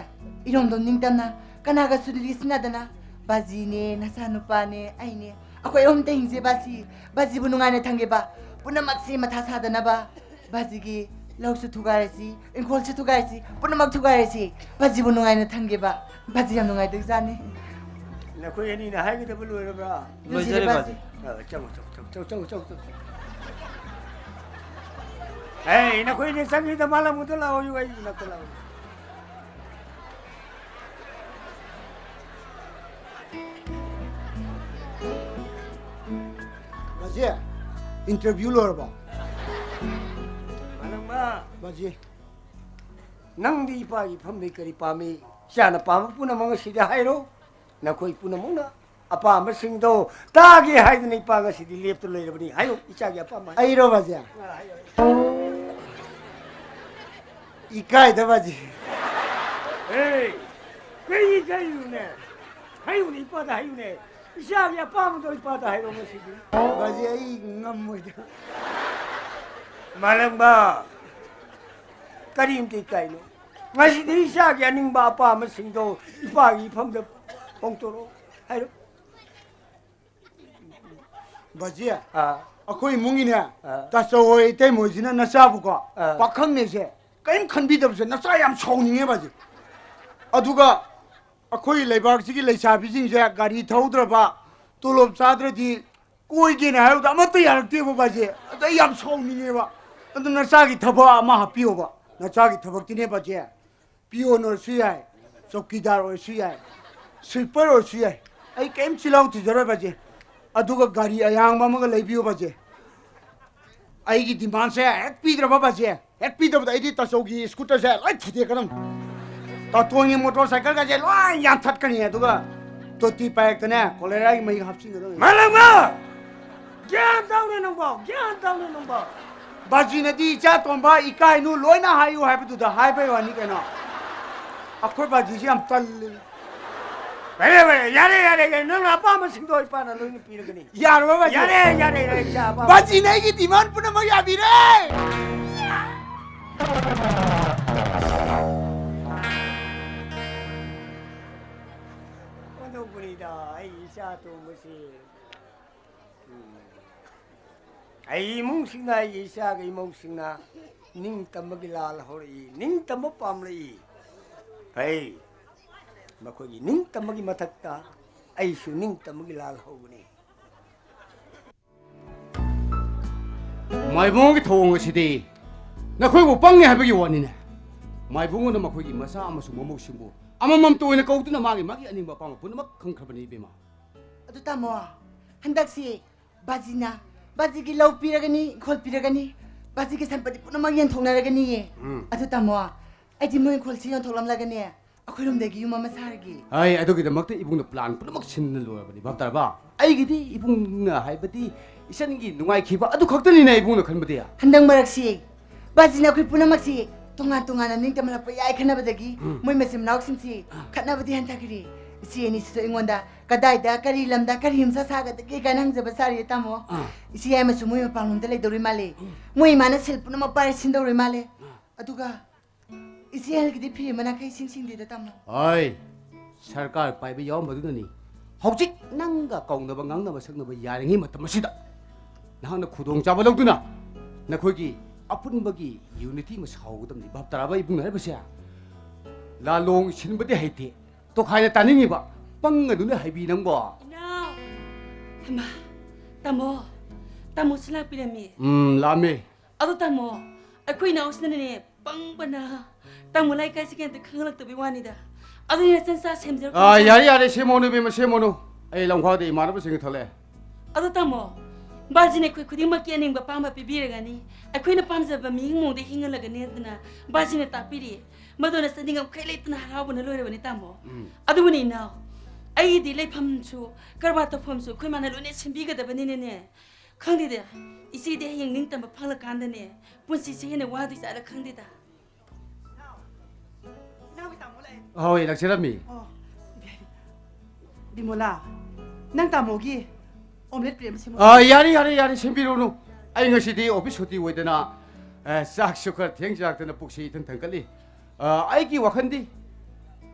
ꯏꯔꯣꯝꯗꯣꯝ ꯅꯤꯡꯇꯝꯅ ꯀꯅꯥꯒꯁꯨ ꯂꯤꯁꯤꯟꯅꯗꯅ ꯕꯥꯖꯤꯅꯦ, ꯅꯆꯥꯅꯨꯄꯥꯅꯦ, ꯑꯩꯅꯦ, ꯑꯩꯈꯣꯏ ꯑꯍꯨꯝꯇ ꯍꯤꯡꯁꯦ ꯕꯥꯖꯤ꯫ ꯕꯥꯖꯤꯕꯨ ꯅꯨꯡꯉꯥꯏꯅ ꯊꯝꯒꯦꯕ꯫ ꯄꯨꯝꯅꯃꯛꯁꯤ ꯃꯊꯥ ꯁꯥꯗꯅꯕ ꯕꯥꯖꯤꯒꯤ ꯂꯧꯁꯨ ꯊꯨꯒꯥꯏꯔꯁꯤ, ꯏꯪꯈꯣꯜꯁꯨ ꯊꯨꯒꯥꯏꯔꯁꯤ, ꯄꯨꯝꯅꯃꯛ ꯊꯨꯒꯥꯏꯔꯁꯤ꯫ ꯕꯥꯖꯤꯕꯨ ꯅꯨꯡꯉꯥꯏꯅ ꯊꯝꯒꯦꯕ꯫ ꯕꯥꯖꯤ ꯌꯥꯝ ꯅꯨꯡꯉꯥꯏꯗꯣꯏꯖꯥꯠꯅꯤ꯫ ꯅꯈꯣꯏ ꯑꯅꯤꯅ ꯍꯥꯏꯒꯗꯕ ꯂꯣꯏꯔꯕ꯭ꯔꯥ? ꯂꯣꯏꯖꯔꯦ, ꯂꯣꯏꯖꯔꯦ, ꯕꯥꯖꯤ꯫ ꯕꯥꯖꯤ꯫ ꯑ, ꯆꯪꯉꯣ, ꯆꯪꯉꯣ, ꯆꯪꯉꯣ꯫ ꯑꯦ, ꯅꯈꯣꯏꯅ ꯆꯪꯉꯤꯗ ꯃꯥꯂꯪꯕꯗ ꯂꯥꯛꯑꯣ, ꯑꯩ ꯏꯅꯥꯛꯇ ꯂꯥꯛꯑꯣ꯫ ꯕꯥꯖꯤ, interview ꯂꯣꯏꯔꯕꯣ? ꯃꯥꯂꯪꯕ꯫ ꯕꯥꯖꯤ꯫ ꯅꯪꯗꯤ ꯏꯄꯥꯒꯤ ꯏꯐꯝꯗꯒꯤ ꯀꯔꯤ ꯄꯥꯝꯃꯤ? ꯏꯆꯥꯅ ꯄꯥꯝꯕ ꯄꯨꯝꯅꯃꯛ ꯉꯁꯤꯗꯤ ꯍꯥꯏꯔꯣ꯫ ꯅꯈꯣꯏ ꯄꯨꯝꯅꯃꯛꯅ ꯑꯄꯥꯝꯕꯁꯤꯡꯗꯣ ꯇꯥꯒꯦ ꯍꯥꯏꯗꯅ ꯏꯄꯥ ꯉꯁꯤꯗꯤ ꯂꯦꯞꯇꯨꯅ ꯂꯩꯔꯕꯅꯤ꯫ ꯍꯥꯏꯌꯨ, ꯏꯆꯥꯒꯤ ꯑꯄꯥꯝꯕ ꯍꯥꯏꯌꯨ꯫ ꯑꯩꯔꯣ ꯕꯥꯖꯤ? ꯑ, ꯍꯥꯏꯌꯨ, ꯍꯥꯏꯌꯨ꯫ ꯏꯀꯥꯏꯗ ꯕꯥꯖꯤ꯫ ꯑꯦ, ꯀꯔꯤ ꯏꯀꯥꯏꯔꯤꯅꯣꯅꯦ? ꯍꯥꯏꯌꯨꯅꯦ, ꯏꯄꯥꯗ ꯍꯥꯏꯌꯨꯅꯦ꯫ ꯏꯆꯥꯒꯤ ꯑꯄꯥꯝꯕꯗꯣ ꯏꯄꯥꯗ ꯍꯥꯏꯔꯣ ꯉꯁꯤꯗꯤ꯫ ꯕꯥꯖꯤ, ꯑꯩ ꯉꯝꯃꯣꯏꯗ꯫ ꯃꯥꯂꯪꯕ, ꯀꯔꯤꯝꯇ ꯏꯀꯥꯏꯅꯣ꯫ ꯉꯁꯤꯗꯤ ꯏꯆꯥꯒꯤ ꯑꯅꯤꯡꯕ ꯑꯄꯥꯝꯕꯁꯤꯡꯗꯣ ꯏꯄꯥꯒꯤ ꯏꯐꯝꯗ ꯐꯣꯡꯗꯣꯔꯛꯑꯣ ꯍꯥꯏꯔꯣ꯫ ꯕꯥꯖꯤ, ꯑꯥ꯫ ꯑꯩꯈꯣꯏ ꯏꯃꯨꯡꯒꯤꯅꯦ, ꯑꯥ꯫ ꯇꯥꯆꯧ ꯍꯣꯏ, ꯏꯇꯩꯃ ꯍꯣꯏꯁꯤꯅ ꯅꯆꯥꯕꯨꯀꯣ, ꯑꯥ꯫ ꯄꯥꯈꯪꯅꯦꯁꯦ ꯀꯔꯤꯝ ꯈꯟꯕꯤꯗꯕꯁꯦ ꯅꯆꯥ ꯌꯥꯝ ꯁꯥꯎꯅꯤꯡꯉꯦ ꯕꯥꯖꯤ꯫ ꯑꯗꯨꯒ ꯑꯩꯈꯣꯏ ꯂꯩꯕꯥꯛꯁꯤꯒꯤ ꯂꯩꯁꯥꯕꯤꯁꯤꯡꯁꯦ ꯒꯥꯔꯤ ꯊꯧꯗ꯭ꯔꯕ, ꯇꯣꯂꯣꯞ ꯆꯥꯗ꯭ꯔꯗꯤ ꯀꯣꯏꯒꯦꯅ ꯍꯥꯏꯕꯗ ꯑꯃꯠꯇ ꯌꯥꯔꯛꯇꯦꯕ ꯕꯥꯖꯤ꯫ ꯑꯗ ꯑꯩ ꯌꯥꯝ ꯁꯥꯎꯅꯤꯡꯉꯦꯕ꯫ ꯑꯗꯨ ꯅꯆꯥꯒꯤ ꯊꯕꯛ ꯑꯃ ꯍꯥꯞꯄꯤꯌꯣꯕ꯫ ꯅꯆꯥꯒꯤ ꯊꯕꯛꯇꯤꯅꯦ ꯕꯥꯖꯤ, peon ꯑꯣꯏꯔꯁꯨ ꯌꯥꯏ, ꯆꯧꯀꯤꯗꯥꯔ ꯑꯣꯏꯔꯁꯨ ꯌꯥꯏ, sweeper ꯑꯣꯏꯔꯁꯨ ꯌꯥꯏ꯫ ꯑꯩ ꯀꯔꯤꯝ ꯆꯤꯜꯍꯥꯎ ꯊꯤꯖꯔꯣꯏ ꯕꯥꯖꯤ꯫ ꯑꯗꯨꯒ ꯒꯥꯔꯤ ꯑꯌꯥꯡꯕ ꯑꯃꯒ ꯂꯩꯕꯤꯌꯣ ꯕꯥꯖꯤ꯫ ꯑꯩꯒꯤ demandꯁꯦ ꯍꯦꯛ ꯄꯤꯗ꯭ꯔꯕ ꯕꯥꯖꯤ, ꯍꯦꯛ ꯄꯤꯗꯕꯗ ꯑꯩꯗꯤ ꯇꯥꯆꯧꯒꯤ scooterꯁꯦ ꯂꯣꯏ ꯊꯨꯗꯦꯛꯀꯗꯝꯅꯤ꯫ ꯇꯥꯇꯣꯟꯒꯤ motorcycleꯒꯁꯦ ꯂꯣꯏ ꯌꯥꯟꯊꯠꯀꯅꯤ, ꯑꯗꯨꯒ ꯇꯣꯇꯤ ꯄꯥꯏꯞꯇꯅꯦ choleraꯒꯤ ꯃꯍꯤꯛ ꯍꯥꯞꯆꯤꯟꯒꯗꯕꯅꯤ꯫ ꯃꯥꯂꯪꯕ! ꯒ꯭ꯌꯥꯟ ꯇꯧꯅꯦ ꯅꯪꯕꯣ, ꯒ꯭ꯌꯥꯟ ꯇꯧꯅꯦ ꯅꯪꯕꯣ꯫ ꯕꯥꯖꯤꯅꯗꯤ ꯏꯆꯥ ꯇꯣꯝꯕ ꯏꯀꯥꯏꯅꯨ ꯂꯣꯏꯅ ꯍꯥꯏꯌꯨ ꯍꯥꯏꯕꯗꯨꯗ ꯍꯥꯏꯕꯩ ꯋꯥꯅꯤ ꯀꯩꯅꯣ꯫ ꯑꯩꯈꯣꯏ ꯕꯥꯖꯤꯁꯤ ꯌꯥꯝ ꯇꯜꯂꯤ꯫ ꯐꯔꯦ, ꯐꯔꯦ, ꯌꯥꯔꯦ, ꯌꯥꯔꯦ, ꯌꯥꯔꯦ, ꯅꯪꯅ ꯑꯄꯥꯝꯕꯁꯤꯡꯗꯣ ꯏꯄꯥꯅ ꯂꯣꯏꯅ ꯄꯤꯔꯒꯅꯤ꯫ ꯌꯥꯔꯕ ꯕꯥꯖꯤ? ꯌꯥꯔꯦ, ꯌꯥꯔꯦ, ꯌꯥꯔꯦ, ꯏꯆꯥ ꯑꯄꯥꯝꯕ꯫ ꯕꯥꯖꯤꯅ ꯑꯩꯒꯤ demand ꯄꯨꯝꯅꯃꯛ ꯌꯥꯕꯤꯔꯦ꯫ ꯑꯣꯟꯊꯣꯛꯄꯅꯤꯗ, ꯑꯩ ꯏꯆꯥ ꯑꯇꯣꯝꯕꯁꯤ꯫ ꯎꯝ꯫ ꯑꯩ ꯏꯃꯨꯡꯁꯤꯡꯅ, ꯑꯩꯒꯤ ꯏꯆꯥꯒꯤ ꯏꯃꯧꯁꯤꯡꯅ ꯅꯤꯡꯇꯝꯕꯒꯤ ꯂꯥꯜ ꯍꯧꯔꯛꯏ, ꯅꯤꯡꯇꯝꯕ ꯄꯥꯝꯂꯛꯏ꯫ ꯐꯩ, ꯃꯈꯣꯏꯒꯤ ꯅꯤꯡꯇꯝꯕꯒꯤ ꯃꯊꯛꯇ ꯑꯩꯁꯨ ꯅꯤꯡꯇꯝꯕꯒꯤ ꯂꯥꯜ ꯍꯧꯒꯅꯤ꯫ ꯃꯥꯏꯕꯨꯡꯒꯤ ꯊꯧꯑꯣꯡ ꯑꯁꯤꯗꯤ ꯅꯈꯣꯏꯕꯨ ꯄꯪꯉꯦ ꯍꯥꯏꯕꯒꯤ ꯋꯥꯅꯤꯅꯦ꯫ ꯃꯥꯏꯕꯨꯡꯅ ꯃꯈꯣꯏꯒꯤ ꯃꯆꯥ ꯑꯃꯁꯨꯡ ꯃꯃꯧꯁꯤꯡꯕꯨ ꯑꯃꯃꯝꯇ ꯑꯣꯏꯅ ꯀꯧꯗꯨꯅ ꯃꯥꯒꯤ ꯃꯥꯒꯤ ꯑꯅꯤꯡꯕ ꯑꯄꯥꯝꯕ ꯄꯨꯝꯅꯃꯛ ꯈꯪꯈ꯭ꯔꯕꯅꯤ, ꯏꯕꯦꯝꯃ꯫ ꯑꯗꯨ ꯇꯥꯃꯣ, ꯍꯟꯗꯛꯁꯤ ꯕꯥꯖꯤꯅ, ꯕꯥꯖꯤꯒꯤ ꯂꯧ ꯄꯤꯔꯒꯅꯤ, ꯏꯪꯈꯣꯜ ꯄꯤꯔꯒꯅꯤ, ꯕꯥꯖꯤꯒꯤ ꯁꯝꯄꯇꯤ ꯄꯨꯝꯅꯃꯛ ꯌꯦꯟꯊꯣꯛꯅꯔꯒꯅꯤꯌꯦ꯫ ꯎꯝ꯫ ꯑꯗꯨ ꯇꯥꯃꯣ, ꯑꯩꯗꯤ ꯃꯣꯏ ꯏꯪꯈꯣꯜꯁꯤ ꯌꯣꯟꯊꯣꯛꯂꯝꯂꯒꯅꯦ, ꯑꯩꯈꯣꯏꯔꯣꯝꯗꯒꯤ ꯌꯨꯝ ꯑꯃ ꯁꯥꯔꯒꯦ꯫ ꯑꯩ ꯑꯗꯨꯒꯤꯗꯃꯛꯇ ꯏꯕꯨꯡꯅ plan ꯄꯨꯝꯅꯃꯛ ꯁꯤꯟꯅ ꯂꯣꯏꯔꯕꯅꯤ, ꯚꯥꯞ ꯇꯥꯔꯕ? ꯑꯩꯒꯤꯗꯤ ꯏꯕꯨꯡꯅ ꯍꯥꯏꯕꯗꯤ ꯏꯆꯟꯒꯤ ꯅꯨꯡꯉꯥꯏꯈꯤꯕ ꯑꯗꯨ ꯈꯛꯇꯅꯤꯅꯦ ꯏꯕꯨꯡꯅ ꯈꯟꯕꯗꯤ꯫ ꯍꯟꯗꯛ ꯃꯔꯛꯁꯤ ꯕꯥꯖꯤꯅ ꯑꯩꯈꯣꯏ ꯄꯨꯝꯅꯃꯛꯁꯤ ꯇꯣꯉꯥꯟ ꯇꯣꯉꯥꯟꯅ ꯅꯤꯡꯇꯝꯍꯜꯂꯛꯄ ꯌꯥꯏ ꯈꯟꯅꯕꯗꯒꯤ, ꯎꯝ꯫ ꯃꯣꯏ ꯃꯆꯤꯟ ꯃꯅꯥꯎꯁꯤꯡꯁꯤ ꯈꯠꯅꯕꯗꯤ ꯍꯟꯊꯈ꯭ꯔꯦ꯫ ꯏꯆꯦ ꯑꯅꯤꯁꯤꯁꯨ ꯑꯩꯉꯣꯟꯗ ꯀꯗꯥꯏꯗ, ꯀꯔꯤ ꯂꯝꯗ, ꯀꯔꯤ ꯌꯨꯝꯁꯥ ꯁꯥꯒꯗꯒꯦ ꯀꯥꯏꯅ ꯍꯪꯖꯕ ꯁꯥꯔꯤ ꯇꯥꯃꯣ꯫ ꯑꯥ꯫ ꯏꯆꯦ ꯌꯥꯏꯃꯁꯨ ꯃꯣꯏ ꯃꯄꯥꯟꯂꯣꯝꯗ ꯂꯩꯗꯧꯔꯤ ꯃꯥꯜꯂꯦ꯫ ꯎꯝ꯫ ꯃꯣꯏ ꯏꯃꯥꯅ ꯁꯤꯜ ꯄꯨꯝꯅꯃꯛ ꯄꯥꯏꯔ ꯁꯤꯟꯗꯧꯔꯤ ꯃꯥꯜꯂꯦ꯫ ꯑꯥ꯫ ꯑꯗꯨꯒ ꯏꯆꯦ ꯑꯍꯜꯒꯤꯗꯤ ꯐꯤ ꯑꯃꯅ ꯈꯩ ꯁꯤꯡ ꯁꯤꯡꯗꯦꯗ ꯇꯥꯃꯣ꯫ ꯍꯣꯏ, ꯁꯔꯀꯥꯔ ꯄꯥꯏꯕ ꯌꯥꯎꯔꯝꯕꯗꯨꯅꯅꯤ꯫ ꯍꯧꯖꯤꯛ ꯅꯪꯒ ꯀꯧꯅꯕ ꯉꯥꯡꯅꯕ ꯁꯛꯅꯕ ꯌꯥꯔꯤꯉꯩ ꯃꯇꯝ ꯑꯁꯤꯗ ꯅꯍꯥꯛꯅ ꯈꯨꯗꯣꯡꯆꯥꯕ ꯂꯧꯗꯨꯅ ꯅꯈꯣꯏꯒꯤ ꯑꯄꯨꯟꯕꯒꯤ unity ꯑꯃ ꯁꯥꯍꯧꯒꯗꯕꯅꯤ꯫ ꯚꯥꯞ ꯇꯥꯔꯕ ꯏꯕꯨꯡ ꯍꯥꯏꯔꯤꯕꯁꯦ? ꯂꯥꯂꯣꯡ ꯁꯤꯟꯕꯗꯤ ꯍꯩꯇꯦ, ꯇꯣꯈꯥꯏꯅ ꯇꯥꯅꯤꯡꯉꯤꯕ꯫ ꯄꯪꯒꯅꯨꯅꯦ ꯍꯥꯏꯕꯤ ꯅꯪꯕꯣ꯫ ꯏꯅꯥꯎ! ꯍꯩꯃꯥ! ꯇꯥꯃꯣ! ꯇꯥꯃꯣꯁꯨ ꯂꯥꯛꯄꯤꯔꯝꯃꯤ꯫ ꯎꯝ, ꯂꯥꯛꯑꯝꯃꯦ꯫ ꯑꯗꯣ ꯇꯥꯃꯣ, ꯑꯩꯈꯣꯏ ꯏꯅꯥꯎꯁꯤꯅꯅꯦ, ꯄꯪꯕꯅ ꯇꯥꯃꯣ ꯂꯥꯏꯔꯤꯛ ꯀꯥꯏꯁꯦ ꯀꯩꯝꯇ ꯈꯪꯍꯜꯂꯛꯇꯕꯩ ꯋꯥꯅꯤꯗ꯫ ꯑꯗꯨꯅ ꯏꯆꯟ ꯆꯥ ꯁꯦꯝꯖꯔꯛꯄ ꯑꯥ, ꯏꯆꯟ ꯌꯥꯔꯦ, ꯌꯥꯔꯦ, ꯁꯦꯝꯃꯣꯅꯨ ꯏꯕꯦꯝꯃ, ꯁꯦꯝꯃꯣꯅꯨ꯫ ꯑꯩ ꯂꯝꯈꯥꯎꯗ ꯏꯃꯥꯟꯅꯕꯁꯤꯡꯒ ꯊꯣꯛꯂꯛꯑꯦ꯫ ꯑꯗꯣ ꯇꯥꯃꯣ, ꯕꯥꯖꯤꯅ ꯑꯩꯈꯣꯏ ꯈꯨꯗꯤꯡꯃꯛꯀꯤ ꯑꯅꯤꯡꯕ ꯑꯄꯥꯝꯕ ꯄꯤꯕꯤꯔꯒꯅꯤ, ꯑꯩꯈꯣꯏꯅ ꯄꯥꯝꯖꯕ ꯃꯤꯒꯤ ꯃꯑꯣꯡꯗ ꯍꯤꯡꯍꯜꯂꯒꯅꯤ ꯑꯗꯨꯅ ꯕꯥꯖꯤꯅ ꯇꯥꯛꯄꯤꯔꯤ꯫ ꯃꯗꯨꯅ ꯆꯠꯅꯤꯡꯉꯝꯈꯩ ꯂꯩꯇꯅ ꯍꯔꯥꯎꯕꯅ ꯂꯣꯏꯔꯕꯅꯤ ꯇꯥꯃꯣ꯫ ꯎꯝ꯫ ꯑꯗꯨꯕꯨꯅꯤ ꯏꯅꯥꯎ, ꯑꯩꯒꯤꯗꯤ ꯂꯩꯐꯝꯁꯨ ꯀꯔꯕꯥꯔ ꯇꯧꯐꯝꯁꯨ ꯑꯩꯈꯣꯏ ꯃꯥꯅ ꯂꯣꯏꯅ ꯁꯤꯟꯕꯤꯒꯗꯕꯅꯤꯅꯅꯦ꯫ ꯈꯪꯗꯦꯗ, ꯏꯆꯦꯗꯤ ꯍꯌꯦꯡ ꯅꯤꯡꯇꯝꯕ ꯐꯪꯂꯀꯥꯟꯗꯅꯦ, ꯄꯨꯟꯁꯤꯁꯦ ꯍꯦꯟꯅ ꯋꯥꯗꯣꯏ ꯖꯥꯠꯂ ꯈꯪꯗꯦꯗ꯫ ꯏꯅꯥꯎꯒꯤ ꯇꯥꯃꯣ ꯂꯥꯛꯑꯦ꯫ ꯍꯣꯏ, ꯂꯥꯛꯆꯔꯝꯃꯤ꯫ ꯑꯣ, ꯕꯤꯃꯣꯂꯥ, ꯅꯪ ꯇꯥꯃꯣꯒꯤ omelette plate ꯑꯃ ꯁꯦꯝꯃꯨ꯫ ꯑꯥ, ꯌꯥꯔꯦ, ꯌꯥꯔꯦ, ꯌꯥꯔꯦ, ꯁꯦꯝꯕꯤꯔꯨꯅꯨ꯫ ꯑꯩ ꯉꯁꯤꯗꯤ office ꯁꯨꯇꯤ ꯑꯣꯏꯗꯅ, ꯑ, ꯆꯥꯛꯁꯨ ꯈꯔ ꯊꯦꯡ ꯆꯥꯔꯛꯇꯅ ꯄꯨꯛꯁꯤ ꯏꯊꯟ ꯊꯟꯒꯠꯂꯤ꯫ ꯑ, ꯑꯩꯒꯤ ꯋꯥꯈꯜꯗꯤ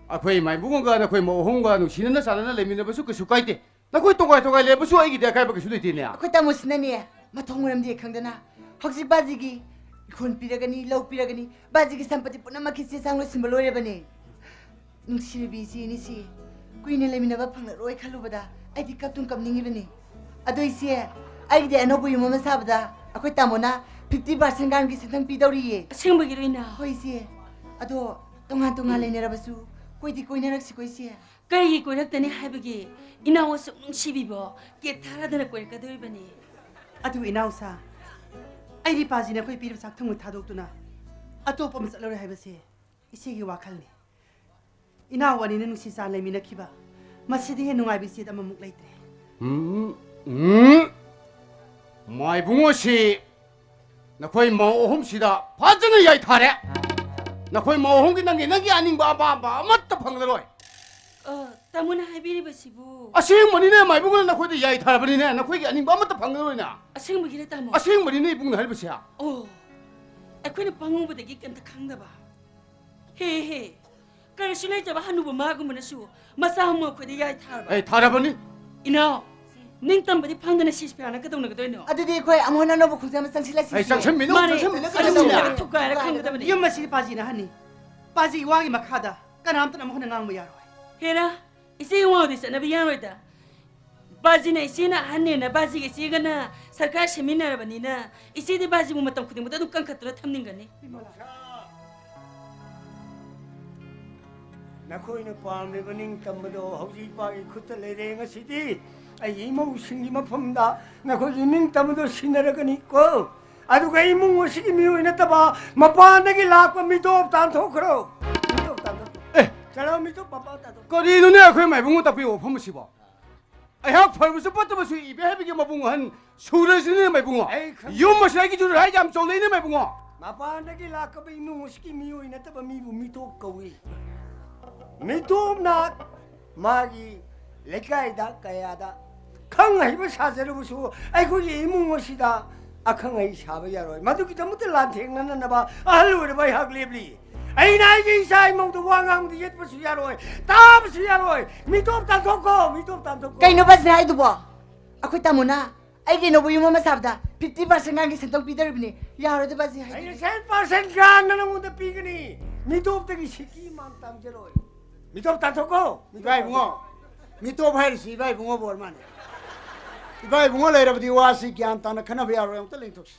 ꯑꯩꯈꯣꯏ ꯃꯥꯏꯕꯨꯡꯒ ꯅꯈꯣꯏ ꯃꯧ ꯑꯍꯨꯝꯒ ꯅꯨꯡꯁꯤꯅꯅ ꯆꯥꯟꯅꯅ ꯂꯩꯃꯤꯟꯅꯕꯁꯨ ꯀꯩꯁꯨ ꯀꯥꯏꯗꯦ꯫ ꯅꯈꯣꯏ ꯇꯣꯉꯥꯏ ꯇꯣꯉꯥꯏ ꯂꯩꯕꯁꯨ ꯑꯩꯒꯤꯗꯤ ꯑꯀꯥꯏꯕ ꯀꯩꯁꯨ ꯂꯩꯇꯦꯅꯦ꯫ ꯑꯩꯈꯣꯏ ꯇꯥꯃꯣꯁꯤꯅꯅꯦ, ꯃꯊꯣꯡ ꯃꯔꯝꯗꯤ ꯈꯪꯗꯅ ꯍꯧꯖꯤꯛ ꯕꯥꯖꯤꯒꯤ ꯏꯪꯈꯣꯜ ꯄꯤꯔꯒꯅꯤ, ꯂꯧ ꯄꯤꯔꯒꯅꯤ, ꯕꯥꯖꯤꯒꯤ ꯁꯝꯄꯇꯤ ꯄꯨꯝꯅꯃꯛꯀꯤ ꯆꯦ ꯆꯥꯡ ꯂꯣꯏꯁꯤꯟꯕ ꯂꯣꯏꯔꯕꯅꯦ꯫ ꯅꯨꯡꯁꯤꯔꯕꯤ ꯏꯆꯦ ꯑꯅꯤꯁꯤ ꯀꯨꯏꯅ ꯂꯩꯃꯤꯟꯅꯕ ꯐꯪꯂꯔꯣꯏ ꯈꯜꯂꯨꯕꯗ ꯑꯩꯗꯤ ꯀꯞꯇꯨꯝ ꯀꯞꯅꯤꯡꯉꯤꯕꯅꯤ꯫ ꯑꯗꯣ ꯏꯆꯦ, ꯑꯩꯒꯤꯗꯤ ꯑꯅꯧꯕ ꯌꯨꯝ ꯑꯃ ꯁꯥꯕꯗ ꯑꯩꯈꯣꯏ ꯇꯥꯃꯣꯅ fifty percent ꯒꯥꯟꯒꯤ ꯁꯦꯟꯊꯪ ꯄꯤꯗꯧꯔꯤꯌꯦ꯫ ꯑꯁꯦꯡꯕꯒꯤꯔꯣ, ꯏꯅꯥꯎ? ꯍꯣꯏ ꯏꯆꯦ, ꯑꯗꯣ ꯇꯣꯉꯥꯟ ꯇꯣꯉꯥꯟ ꯂꯩꯅꯔꯕꯁꯨ ꯀꯣꯏꯗꯤ ꯀꯣꯏꯅꯔꯛꯁꯤꯀꯣ ꯏꯆꯦ꯫ ꯀꯔꯤꯒꯤ ꯀꯣꯏꯔꯛꯇꯅꯤ ꯍꯥꯏꯕꯒꯤ? ꯏꯅꯥꯎ ꯑꯁꯨꯛ ꯅꯨꯡꯁꯤꯕꯤꯕꯣ ꯀꯦꯛ ꯊꯥꯔꯗꯅ ꯀꯣꯏꯔꯛꯀꯗꯣꯔꯤꯕꯅꯤ꯫ ꯑꯗꯨ ꯏꯅꯥꯎꯁꯥ, ꯑꯩꯗꯤ ꯄꯥꯖꯤꯅ ꯑꯩꯈꯣꯏ ꯄꯤꯔꯤꯕ ꯆꯥꯛ ꯊꯨꯝꯕ ꯊꯥꯗꯣꯛꯇꯨꯅ ꯑꯇꯣꯞꯄ ꯑꯃ ꯆꯠꯂꯔꯣꯏ ꯍꯥꯏꯕꯁꯦ ꯏꯆꯦꯒꯤ ꯋꯥꯈꯜꯅꯤ꯫ ꯏꯅꯥꯎ ꯑꯅꯤꯅ ꯅꯨꯡꯁꯤ ꯆꯥꯟ ꯂꯩꯃꯤꯟꯅꯈꯤꯕ, ꯃꯁꯤꯗꯤ ꯍꯦꯟꯅ ꯅꯨꯡꯉꯥꯏꯕ ꯏꯆꯦꯗ ꯑꯃꯃꯨꯛ ꯂꯩꯇ꯭ꯔꯦ꯫ ꯎꯝ, ꯎꯝ꯫ ꯃꯥꯏꯕꯨꯡꯉꯣꯁꯤ ꯅꯈꯣꯏ ꯃꯧ ꯑꯍꯨꯝꯁꯤꯗ ꯐꯖꯅ ꯌꯥꯏꯊꯥꯔꯦ꯫ ꯅꯈꯣꯏ ꯃꯧ ꯑꯍꯨꯝꯒꯤ ꯅꯪꯒꯤ, ꯅꯪꯒꯤ ꯑꯅꯤꯡꯕ ꯑꯄꯥꯝꯕ ꯑꯃꯠꯇ ꯐꯪꯂꯔꯣꯏ꯫ ꯑ, ꯇꯥꯃꯣꯅ ꯍꯥꯏꯕꯤꯔꯤꯕꯁꯤꯕꯨ? ꯑꯁꯦꯡꯕꯅꯤꯅꯦ ꯃꯥꯏꯕꯨꯡꯉꯣꯅ ꯅꯈꯣꯏꯗ ꯌꯥꯏꯊꯔꯕꯅꯤꯅꯦ, ꯅꯈꯣꯏꯒꯤ ꯑꯅꯤꯡꯕ ꯑꯃꯠꯇ ꯐꯪꯂꯔꯣꯏꯅ꯫ ꯑꯁꯦꯡꯕꯒꯤꯔ, ꯇꯥꯃꯣ? ꯑꯁꯦꯡꯕꯅꯤꯅꯦ ꯏꯕꯨꯡꯅ ꯍꯥꯏꯔꯤꯕꯁꯦ꯫ ꯑꯣ, ꯑꯩꯈꯣꯏꯅ ꯄꯪꯉꯨꯕꯗꯒꯤ ꯀꯩꯝꯇ ꯈꯪꯗꯕ꯫ ꯍꯦ ꯍꯦ, ꯀꯔꯤꯁꯨ ꯂꯩꯇꯕ ꯍꯅꯨꯕ ꯃꯥꯒꯨꯝꯕꯅꯁꯨ ꯃꯆꯥ ꯑꯃ ꯑꯩꯈꯣꯏꯗ ꯌꯥꯏ ꯊꯥꯔꯕ? ꯑꯩ ꯊꯥꯔꯕꯅꯤ꯫ ꯏꯅꯥꯎ, ꯅꯤꯡꯇꯝꯕꯗꯤ ꯐꯪꯗꯅ ꯁꯤꯁꯄꯤꯌꯥꯅ ꯀꯩꯗꯧꯅꯒꯗꯣꯏꯅꯣ? ꯑꯗꯨꯗꯤ ꯑꯩꯈꯣꯏ ꯑꯃꯨꯛ ꯍꯟꯅ ꯑꯅꯧꯕ ꯈꯣꯡꯖꯪ ꯑꯃ ꯆꯪꯁꯤꯜꯂꯁꯤ ꯃꯥꯅꯦ, ꯏꯆꯦ꯫ ꯆꯪꯁꯤꯟꯃꯤꯟꯅꯧ, ꯃꯥꯅꯦ, ꯆꯪꯁꯤꯟꯃꯤꯟꯅꯧ, ꯆꯪꯁꯤꯟꯃꯤꯟꯅꯧ꯫ ꯆꯪꯁꯤꯟꯃꯤꯟꯅꯧ꯫ ꯊꯨꯒꯥꯏꯔ ꯈꯪꯒꯗꯕꯅꯤ꯫ ꯌꯨꯝ ꯑꯁꯤꯗꯤ ꯄꯥꯖꯤꯅ ꯑꯍꯟꯅꯤ꯫ ꯄꯥꯖꯤꯒꯤ ꯋꯥꯒꯤ ꯃꯈꯥꯗ ꯀꯅꯥꯝꯇꯅ ꯑꯃꯨꯛ ꯍꯟꯅ ꯉꯥꯡꯕ ꯌꯥꯔꯣꯏ꯫ ꯍꯦꯔꯥ, ꯏꯆꯦ ꯏꯃꯥꯍꯣꯏꯗꯤ ꯆꯠꯅꯕ ꯌꯥꯔꯣꯏꯗ꯫ ꯕꯥꯖꯤꯅ ꯏꯆꯦꯅ ꯑꯍꯟꯅꯦꯅ ꯕꯥꯖꯤꯒ ꯏꯆꯦꯒꯅ ꯁꯔꯀꯥꯔ ꯁꯦꯝꯃꯤꯟꯅꯔꯕꯅꯤꯅ ꯏꯆꯦꯗꯤ ꯕꯥꯖꯤꯕꯨ ꯃꯇꯝ ꯈꯨꯗꯤꯡꯃꯛꯇ ꯑꯗꯨꯝ ꯀꯟꯈꯠꯇꯨꯅ ꯊꯝꯅꯤꯡꯒꯅꯤ꯫ ꯅꯈꯣꯏꯅ ꯄꯥꯝꯂꯤꯕ ꯅꯤꯡꯇꯝꯕꯗꯣ ꯍꯧꯖꯤꯛ ꯏꯄꯥꯒꯤ ꯈꯨꯠꯇ ꯂꯩꯔꯦ꯫ ꯉꯁꯤꯗꯤ ꯑꯩꯒꯤ ꯏꯃꯧꯁꯤꯡꯒꯤ ꯃꯐꯝꯗ ꯅꯈꯣꯏꯒꯤ ꯅꯤꯡꯇꯝꯕꯗꯣ ꯁꯤꯟꯅꯔꯒꯅꯤꯀꯣ꯫ ꯑꯗꯨꯒ ꯏꯃꯨꯡ ꯑꯁꯤꯒꯤ ꯃꯤꯑꯣꯏ ꯅꯠꯇꯕ ꯃꯄꯥꯟꯗꯒꯤ ꯂꯥꯛꯄ ꯃꯤꯇꯣꯞ ꯇꯥꯟꯊꯣꯛꯈ꯭ꯔꯣ꯫ ꯃꯤꯇꯣꯞ ꯇꯥꯟꯊꯣꯛꯈ꯭ꯔꯣ꯫ ꯑꯦ! ꯆꯠꯂꯣ, ꯃꯤꯇꯣꯞ ꯃꯄꯥꯟ ꯇꯥꯟꯊꯣꯛꯈ꯭ꯔꯣ꯫ ꯀꯔꯤꯅꯣꯅꯦ ꯑꯩꯈꯣꯏ ꯃꯥꯏꯕꯨꯡꯅ ꯇꯥꯛꯄꯤꯕ ꯋꯥꯐꯝ ꯑꯁꯤꯕꯣ? ꯑꯩꯍꯥꯛ ꯐꯔꯕꯁꯨ ꯐꯠꯇꯕꯁꯨ ꯏꯕꯦ ꯍꯥꯏꯕꯒꯤ ꯃꯕꯨꯡ ꯑꯍꯟ ꯁꯨꯔꯁꯤꯅꯦ ꯃꯥꯏꯕꯨꯡꯉꯣ꯫ ꯑꯩ ꯈꯪ- ꯌꯨꯝ ꯑꯁꯤꯗ ꯑꯩꯒꯤ ꯖꯨꯔ ꯍꯥꯏ ꯌꯥꯝ ꯆꯥꯎꯂꯛꯏꯅꯦ ꯃꯥꯏꯕꯨꯡꯉꯣ꯫ ꯃꯄꯥꯟꯗꯒꯤ ꯂꯥꯛꯀꯕ ꯏꯃꯨꯡ ꯑꯁꯤꯒꯤ ꯃꯤꯑꯣꯏ ꯅꯠꯇꯕ ꯃꯤꯕꯨ ꯃꯤꯇꯣꯞ ꯀꯧꯏ꯫ ꯃꯤꯇꯣꯞꯅ ꯃꯥꯒꯤ ꯂꯩꯀꯥꯏꯗ ꯀꯌꯥꯗ ꯈꯪ ꯍꯩꯕ ꯁꯥꯖꯔꯕꯁꯨ ꯑꯩꯈꯣꯏꯒꯤ ꯏꯃꯨꯡ ꯑꯁꯤꯗ ꯑꯈꯪ ꯑꯍꯩ ꯁꯥꯕ ꯌꯥꯔꯣꯏ꯫ ꯃꯗꯨꯒꯤꯗꯃꯛꯇ ꯂꯥꯟꯊꯦꯡꯅꯅꯅꯕ ꯑꯍꯜ ꯑꯣꯏꯔꯕ ꯑꯩꯍꯥꯛ ꯂꯦꯞꯂꯤ꯫ ꯑꯩꯅ ꯑꯩꯒꯤ ꯏꯆꯥ ꯏꯃꯧꯗ ꯋꯥ ꯉꯥꯡꯕꯗ ꯌꯦꯠꯄꯁꯨ ꯌꯥꯔꯣꯏ, ꯇꯥꯕꯁꯨ ꯌꯥꯔꯣꯏ꯫ ꯃꯤꯇꯣꯞ ꯇꯥꯟꯊꯣꯛꯈꯣ, ꯃꯤꯇꯣꯞ ꯇꯥꯟꯊꯣꯛꯈꯣ꯫ ꯀꯩꯅꯣ ꯕꯥꯖꯤꯅ ꯍꯥꯏꯗꯨꯕꯣ? ꯑꯩꯈꯣꯏ ꯇꯥꯃꯣꯅ ꯑꯩꯒꯤ ꯅꯧꯕ ꯌꯨꯝ ꯑꯃ ꯁꯥꯕꯗ fifty percent ꯒꯥꯡꯒꯤ ꯁꯦꯟꯗꯣꯡ ꯄꯤꯗꯧꯔꯤꯕꯅꯤ꯫ ꯌꯥꯔꯣꯏꯗ ꯕꯥꯖꯤ, ꯍꯥꯏꯗꯤ ꯑꯩꯅ ten percent ꯒꯥꯡꯅ ꯅꯉꯣꯟꯗ ꯄꯤꯒꯅꯤ꯫ ꯃꯤꯇꯣꯞꯇꯒꯤ ꯁꯤꯀꯤ ꯃꯥꯟ ꯇꯥꯡꯖꯔꯣꯏ꯫ ꯃꯤꯇꯣꯞ ꯇꯥꯟꯊꯣꯛꯀꯣ꯫ ꯏꯕꯥ ꯏꯕꯨꯡꯉꯣ, ꯃꯤꯇꯣꯞ ꯍꯥꯏꯔꯤꯁꯤ ꯏꯕꯥ ꯏꯕꯨꯡꯉꯣꯕꯨ ꯑꯣꯏꯔ ꯃꯥꯜꯂꯦ꯫ ꯏꯕꯥ ꯏꯕꯨꯡꯉꯣ ꯂꯩꯔꯕꯗꯤ ꯋꯥꯁꯤ ꯒ꯭ꯌꯥꯟ ꯇꯥꯅ ꯈꯟꯅꯕ ꯌꯥꯔꯣꯏ꯫ ꯑꯃꯨꯛꯇ ꯂꯦꯡꯊꯣꯛꯁꯤ꯫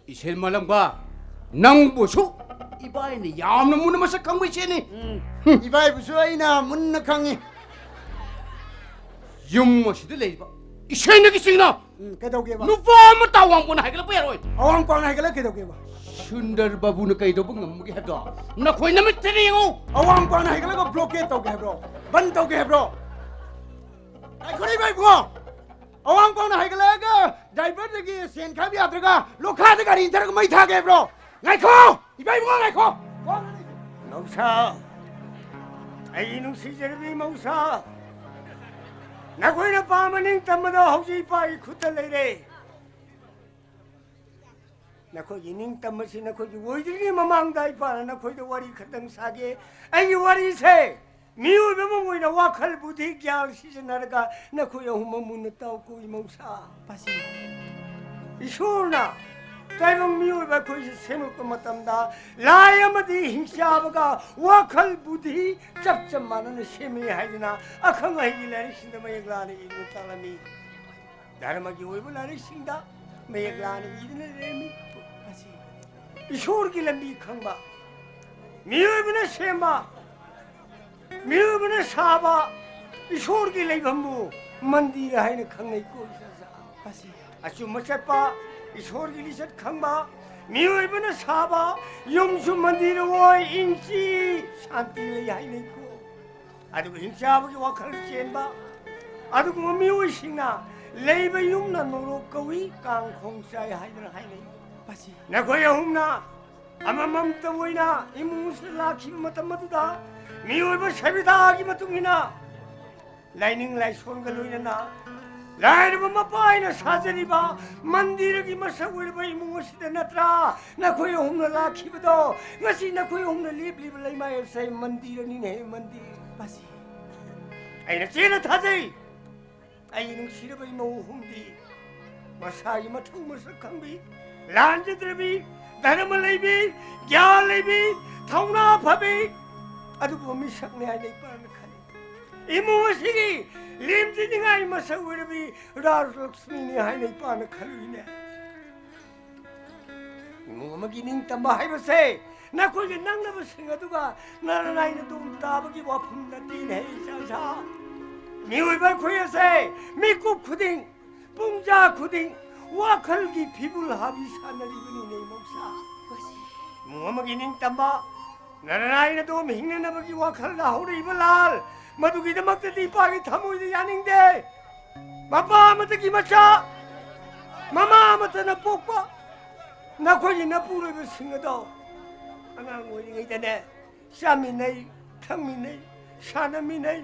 ꯏꯁꯦꯟ ꯃꯥꯂꯪꯕ, ꯅꯪꯕꯨꯁꯨ ꯏꯕꯥꯏꯅ ꯌꯥꯝꯅ ꯃꯨꯟꯅ ꯃꯁꯛ ꯈꯪꯕ ꯏꯆꯦꯅꯤ꯫ ꯎꯝ. ꯏꯕꯥꯏꯕꯨꯁꯨ ꯑꯩꯅ ꯃꯨꯟꯅ ꯈꯪꯉꯤ꯫ ꯌꯨꯝ ꯑꯁꯤꯗ ꯂꯩꯔꯤꯕ ꯏꯁꯦꯟꯗꯒꯤ ꯆꯤꯡꯅ ꯎꯝ, ꯀꯩꯗꯧꯒꯦꯕ? ꯅꯨꯄꯥ ꯑꯃꯠꯇ ꯑꯋꯥꯡ ꯄꯥꯡꯅ ꯍꯥꯏꯒꯠꯂꯛꯄ ꯌꯥꯔꯣꯏ꯫ ꯑꯋꯥꯡ ꯄꯥꯡꯅ ꯍꯥꯏꯒꯠꯂꯒ ꯀꯩꯗꯧꯒꯦꯕ? ꯁꯨꯟꯗꯔ ꯕꯥꯕꯨꯅ ꯀꯩꯗꯧꯕ ꯉꯝꯃꯒꯦ ꯍꯥꯏꯕꯗꯣ ꯅꯈꯣꯏ ꯅꯃꯤꯠꯇꯅ ꯌꯦꯡꯉꯨ꯫ ꯑꯋꯥꯡ ꯄꯥꯡꯅ ꯍꯥꯏꯒꯠꯂꯒ blockade ꯇꯧꯒꯦ ꯍꯥꯏꯕ꯭ꯔꯣ? ꯕꯟ ꯇꯧꯒꯦ ꯍꯥꯏꯕ꯭ꯔꯣ? ꯉꯥꯏꯈꯣꯅꯦ ꯏꯕꯥꯏ ꯏꯕꯨꯡꯉꯣ꯫ ꯑꯋꯥꯡ ꯄꯥꯡꯅ ꯍꯥꯏꯒꯠꯂꯛꯑꯒ driverꯗꯒꯤ ꯁꯦꯟ ꯈꯥꯏꯕ ꯌꯥꯗ꯭ꯔꯒ ꯂꯣꯈꯥꯗ ꯒꯥꯔꯤ ꯏꯟꯊꯔꯒ ꯃꯩ ꯊꯥꯒꯦ ꯍꯥꯏꯕ꯭ꯔꯣ? ꯉꯥꯏꯈꯣ! ꯏꯕꯥ ꯏꯕꯨꯡꯉꯣ ꯉꯥꯏꯈꯣ! ꯃꯧꯁꯥ, ꯑꯩꯒꯤ ꯅꯨꯡꯁꯤꯖꯔꯕꯤ ꯃꯧꯁꯥ, ꯅꯈꯣꯏꯅ ꯄꯥꯝꯕ ꯅꯤꯡꯇꯝꯕꯗꯣ ꯍꯧꯖꯤꯛ ꯏꯄꯥꯒꯤ ꯈꯨꯠꯇ ꯂꯩꯔꯦ꯫ ꯅꯈꯣꯏꯒꯤ ꯅꯤꯡꯇꯝꯕꯁꯤ ꯅꯈꯣꯏꯒꯤ ꯑꯣꯏꯗ꯭ꯔꯤꯉꯩ ꯃꯃꯥꯡꯗ ꯏꯄꯥꯅ ꯅꯈꯣꯏꯗ ꯋꯥꯔꯤ ꯈꯛꯇꯪ ꯁꯥꯒꯦ꯫ ꯑꯩꯒꯤ ꯋꯥꯔꯤꯁꯦ ꯃꯤꯑꯣꯏꯕ ꯑꯃ ꯑꯣꯏꯅ ꯋꯥꯈꯜ, ꯕꯨꯙꯤ, ꯒ꯭ꯌꯥꯟ ꯁꯤꯖꯤꯟꯅꯔꯒ ꯅꯈꯣꯏ ꯑꯍꯨꯝꯃꯛ ꯃꯨꯟꯅ ꯇꯥꯎꯀꯣ ꯏꯃꯧꯁꯥ꯫ ꯄꯥꯁꯤ꯫ ꯏꯁꯣꯔꯅ ꯇꯥꯏꯕꯪ ꯃꯤꯑꯣꯏꯕ ꯑꯩꯈꯣꯏꯁꯦ ꯁꯦꯝꯃꯛꯄ ꯃꯇꯝꯗ ꯂꯥꯏ ꯑꯃꯗꯤ ꯍꯤꯡꯆꯥꯕꯒ ꯋꯥꯈꯜ, ꯕꯨꯙꯤ ꯆꯞ ꯆꯞ ꯃꯥꯟꯅꯅ ꯁꯦꯝꯃꯤ ꯍꯥꯏꯗꯅ ꯑꯈꯪ ꯑꯍꯩꯒꯤ ꯂꯥꯏꯔꯤꯛꯁꯤꯡꯗ ꯃꯌꯦꯛ ꯂꯥꯅ ꯏꯗꯨꯅ ꯇꯥꯛꯂꯝꯃꯤ꯫ ꯙꯔꯃꯒꯤ ꯑꯣꯏꯕ ꯂꯥꯏꯔꯤꯛꯁꯤꯡꯗ ꯃꯌꯦꯛ ꯂꯥꯅ ꯏꯗꯨꯅ ꯂꯩꯔꯝꯃꯤ꯫ ꯄꯥꯁꯤ꯫ ꯏꯁꯣꯔꯒꯤ ꯂꯝꯕꯤ ꯈꯪꯕ, ꯃꯤꯑꯣꯏꯕꯅ ꯁꯦꯝꯕ, ꯃꯤꯑꯣꯏꯕꯅ ꯁꯥꯕ ꯏꯁꯣꯔꯒꯤ ꯂꯩꯐꯝꯕꯨ ꯃꯟꯗꯤꯔ ꯍꯥꯏꯅ ꯈꯪꯅꯩꯀꯣ ꯏꯆꯥꯆꯥ꯫ ꯄꯥꯁꯤ꯫ ꯑꯆꯨꯝꯕ ꯆꯠꯄ, ꯏꯁꯣꯔꯒꯤ ꯂꯤꯆꯠ ꯈꯪꯕ, ꯃꯤꯑꯣꯏꯕꯅ ꯁꯥꯕ ꯌꯨꯝꯁꯨ ꯃꯟꯗꯤꯔ ꯑꯣꯏ, ꯏꯪꯆꯤ ꯁꯥꯟꯇꯤ ꯂꯩ ꯍꯥꯏꯅꯩꯀꯣ꯫ ꯑꯗꯨꯒ ꯍꯤꯡꯆꯥꯕꯒꯤ ꯋꯥꯈꯜ ꯆꯦꯟꯕ ꯑꯗꯨꯒꯨꯝꯕ ꯃꯤꯑꯣꯏꯁꯤꯡꯅ ꯂꯩꯕ ꯌꯨꯝꯅ ꯅꯣꯂꯣꯛ ꯀꯧꯏ, ꯀꯥꯡ ꯈꯣꯡ ꯆꯥꯏ ꯍꯥꯏꯗꯅ ꯍꯥꯏꯅꯩ꯫ ꯄꯥꯁꯤ꯫ ꯅꯈꯣꯏ ꯑꯍꯨꯝꯅ ꯑꯃꯃꯝꯇ ꯑꯣꯏꯅ ꯏꯃꯨꯡ ꯑꯁꯤꯗ ꯂꯥꯛꯈꯤꯕ ꯃꯇꯝ ꯑꯗꯨꯗ ꯃꯤꯑꯣꯏꯕ ꯁꯚꯤꯗꯥꯒꯤ ꯃꯇꯨꯡ ꯏꯟꯅ ꯂꯥꯏꯅꯤꯡ ꯂꯥꯏꯁꯣꯟꯒ ꯂꯣꯏꯅꯅ ꯂꯥꯏꯔꯕ ꯃꯄꯥ ꯑꯩꯅ ꯁꯥꯖꯔꯤꯕ ꯃꯟꯗꯤꯔꯒꯤ ꯃꯁꯛ ꯑꯣꯏꯔꯕ ꯏꯃꯨꯡ ꯑꯁꯤꯗ ꯅꯠꯇ꯭ꯔꯥ ꯅꯈꯣꯏ ꯑꯍꯨꯝꯅ ꯂꯥꯛꯈꯤꯕꯗꯣ? ꯉꯁꯤ ꯅꯈꯣꯏ ꯑꯍꯨꯝꯅ ꯂꯦꯞꯂꯤꯕ ꯂꯩꯃꯥꯏ ꯑꯁꯦ ꯃꯟꯗꯤꯔꯅꯤꯅꯦꯍꯦ, ꯃꯟꯗꯤꯔ꯫ ꯄꯥꯁꯤ꯫ ꯑꯩꯅ ꯆꯦꯠꯅ ꯊꯥꯖꯩ, ꯑꯩꯒꯤ ꯅꯨꯡꯁꯤꯔꯕ ꯏꯃꯧ ꯑꯍꯨꯝꯗꯤ ꯃꯁꯥꯒꯤ ꯃꯊꯧ ꯃꯁꯛ ꯈꯪꯕꯤ, ꯂꯥꯟꯖꯗ꯭ꯔꯕꯤ, ꯙꯔꯃ ꯂꯩꯕꯤ, ꯒ꯭ꯌꯥꯟ ꯂꯩꯕꯤ, ꯊꯧꯅꯥ ꯐꯕꯤ, ꯑꯗꯨꯒꯨꯝꯕ ꯃꯤꯁꯛꯅꯤ ꯍꯥꯏꯅ ꯏꯄꯥꯅ ꯈꯜꯂꯤ꯫ ꯏꯃꯨꯡ ꯑꯁꯤꯒꯤ ꯂꯦꯝꯖꯅꯤꯡꯉꯥꯏ ꯃꯁꯛ ꯑꯣꯏꯔꯕꯤ ꯔꯥꯖꯂꯛꯁꯃꯤꯅꯤ ꯍꯥꯏꯅ ꯏꯄꯥꯅ ꯈꯜꯂꯨꯏꯅꯦ꯫ ꯏꯃꯨꯡ ꯑꯃꯒꯤ ꯅꯤꯡꯇꯝꯕ ꯍꯥꯏꯕꯁꯦ ꯅꯈꯣꯏꯒꯤ ꯅꯪꯅꯕꯁꯤꯡ ꯑꯗꯨꯒ ꯅꯔꯅꯥꯏꯅ ꯇꯨꯡ ꯇꯥꯕꯒꯤ ꯋꯥꯐꯝ ꯅꯠꯇꯦꯅꯦ, ꯏꯆꯥ ꯏꯆꯥ꯫ ꯃꯤꯑꯣꯏꯕ ꯑꯩꯈꯣꯏ ꯑꯁꯦ ꯃꯤꯀꯨꯞ ꯈꯨꯗꯤꯡ, ꯄꯨꯡꯖꯥ ꯈꯨꯗꯤꯡ ꯋꯥꯈꯜꯒꯤ ꯐꯤꯕꯨꯜ ꯍꯥꯕꯤ ꯁꯥꯟꯅꯔꯤꯕꯅꯤꯅꯦ, ꯏꯃꯧꯁꯥ꯫ ꯏꯃꯨꯡ ꯑꯃꯒꯤ ꯅꯤꯡꯇꯝꯕ, ꯅꯔꯅꯥꯏꯅ ꯑꯗꯨꯝ ꯍꯤꯡꯅꯅꯕꯒꯤ ꯋꯥꯈꯜꯗ ꯍꯧꯔꯛꯏꯕ ꯂꯥꯜ, ꯃꯗꯨꯒꯤꯗꯃꯛꯇꯗꯤ ꯏꯄꯥꯒꯤ ꯊꯃꯣꯏꯗ ꯌꯥꯅꯤꯡꯗꯦ꯫ ꯃꯄꯥ ꯑꯃꯠꯇꯒꯤ ꯃꯆꯥ, ꯃꯃꯥ ꯑꯃꯠꯇꯅ ꯄꯣꯛꯄ ꯅꯈꯣꯏꯒꯤ ꯅꯄꯨꯔꯣꯏꯕꯁꯤꯡ ꯑꯗꯣ ꯑꯉꯥꯡ ꯑꯣꯏꯔꯤꯉꯩꯗꯅꯦ ꯆꯥꯃꯤꯟꯅꯩ, ꯊꯛꯃꯤꯟꯅꯩ, ꯁꯥꯟꯅꯃꯤꯟꯅꯩ,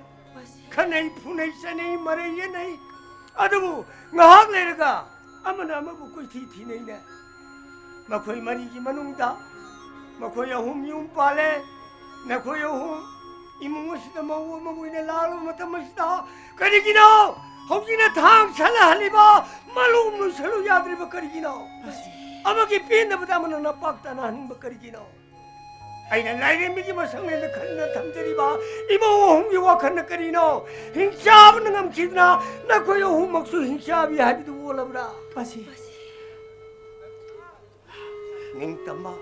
ꯈꯟꯅꯩ, ꯐꯨꯅꯩ, ꯆꯩꯅꯩ, ꯃꯔꯩ ꯌꯦꯠꯅꯩ꯫ ꯑꯗꯨꯕꯨ ꯉꯥꯏꯍꯥꯛ ꯂꯩꯔꯒ ꯑꯃꯅ ꯑꯃꯕꯨ ꯀꯣꯏꯊꯤ ꯊꯤꯅꯩꯅꯦ꯫ ꯃꯈꯣꯏ ꯃꯔꯤꯒꯤ ꯃꯅꯨꯡꯗ ꯃꯈꯣꯏ ꯑꯍꯨꯝ ꯌꯨꯝ ꯄꯥꯜꯂꯦ꯫ ꯅꯈꯣꯏ ꯑꯍꯨꯝ ꯏꯃꯨꯡ ꯑꯁꯤꯗ ꯃꯧ ꯑꯃ ꯑꯣꯏꯅ ꯂꯥꯛꯂꯕ ꯃꯇꯝ ꯑꯁꯤꯗ ꯀꯔꯤꯒꯤꯅꯣ ꯍꯧꯖꯤꯛꯅ ꯊꯥꯡ ꯁꯠꯂꯍꯜꯂꯤꯕ, ꯃꯂꯨ ꯅꯣꯏꯁꯜꯂꯨ ꯌꯥꯗ꯭ꯔꯤꯕ ꯀꯔꯤꯒꯤꯅꯣ? ꯑꯃꯒꯤ ꯄꯦꯟꯗꯕꯗ ꯑꯃꯅ ꯅꯄꯥꯛ ꯇꯅꯍꯟꯅꯤꯡꯕ ꯀꯔꯤꯒꯤꯅꯣ? ꯑꯩꯅ ꯂꯥꯏꯔꯦꯝꯕꯤꯒꯤ ꯃꯁꯛꯅꯦꯅ ꯈꯟꯗꯨꯅ ꯊꯝꯖꯔꯤꯕ ꯏꯃꯧ ꯑꯍꯨꯝꯒꯤ ꯋꯥꯈꯜꯅ ꯀꯔꯤꯅꯣ? ꯍꯤꯡꯆꯥꯕꯅ ꯉꯝꯈꯤꯗꯅ ꯅꯈꯣꯏ ꯑꯍꯨꯝꯃꯛꯁꯨ ꯍꯤꯡꯆꯥꯕꯤ ꯍꯥꯏꯕꯗꯨ ꯑꯣꯜꯂꯕ꯭ꯔꯥ? ꯃꯁꯤ ꯅꯤꯡꯇꯝꯕ꯫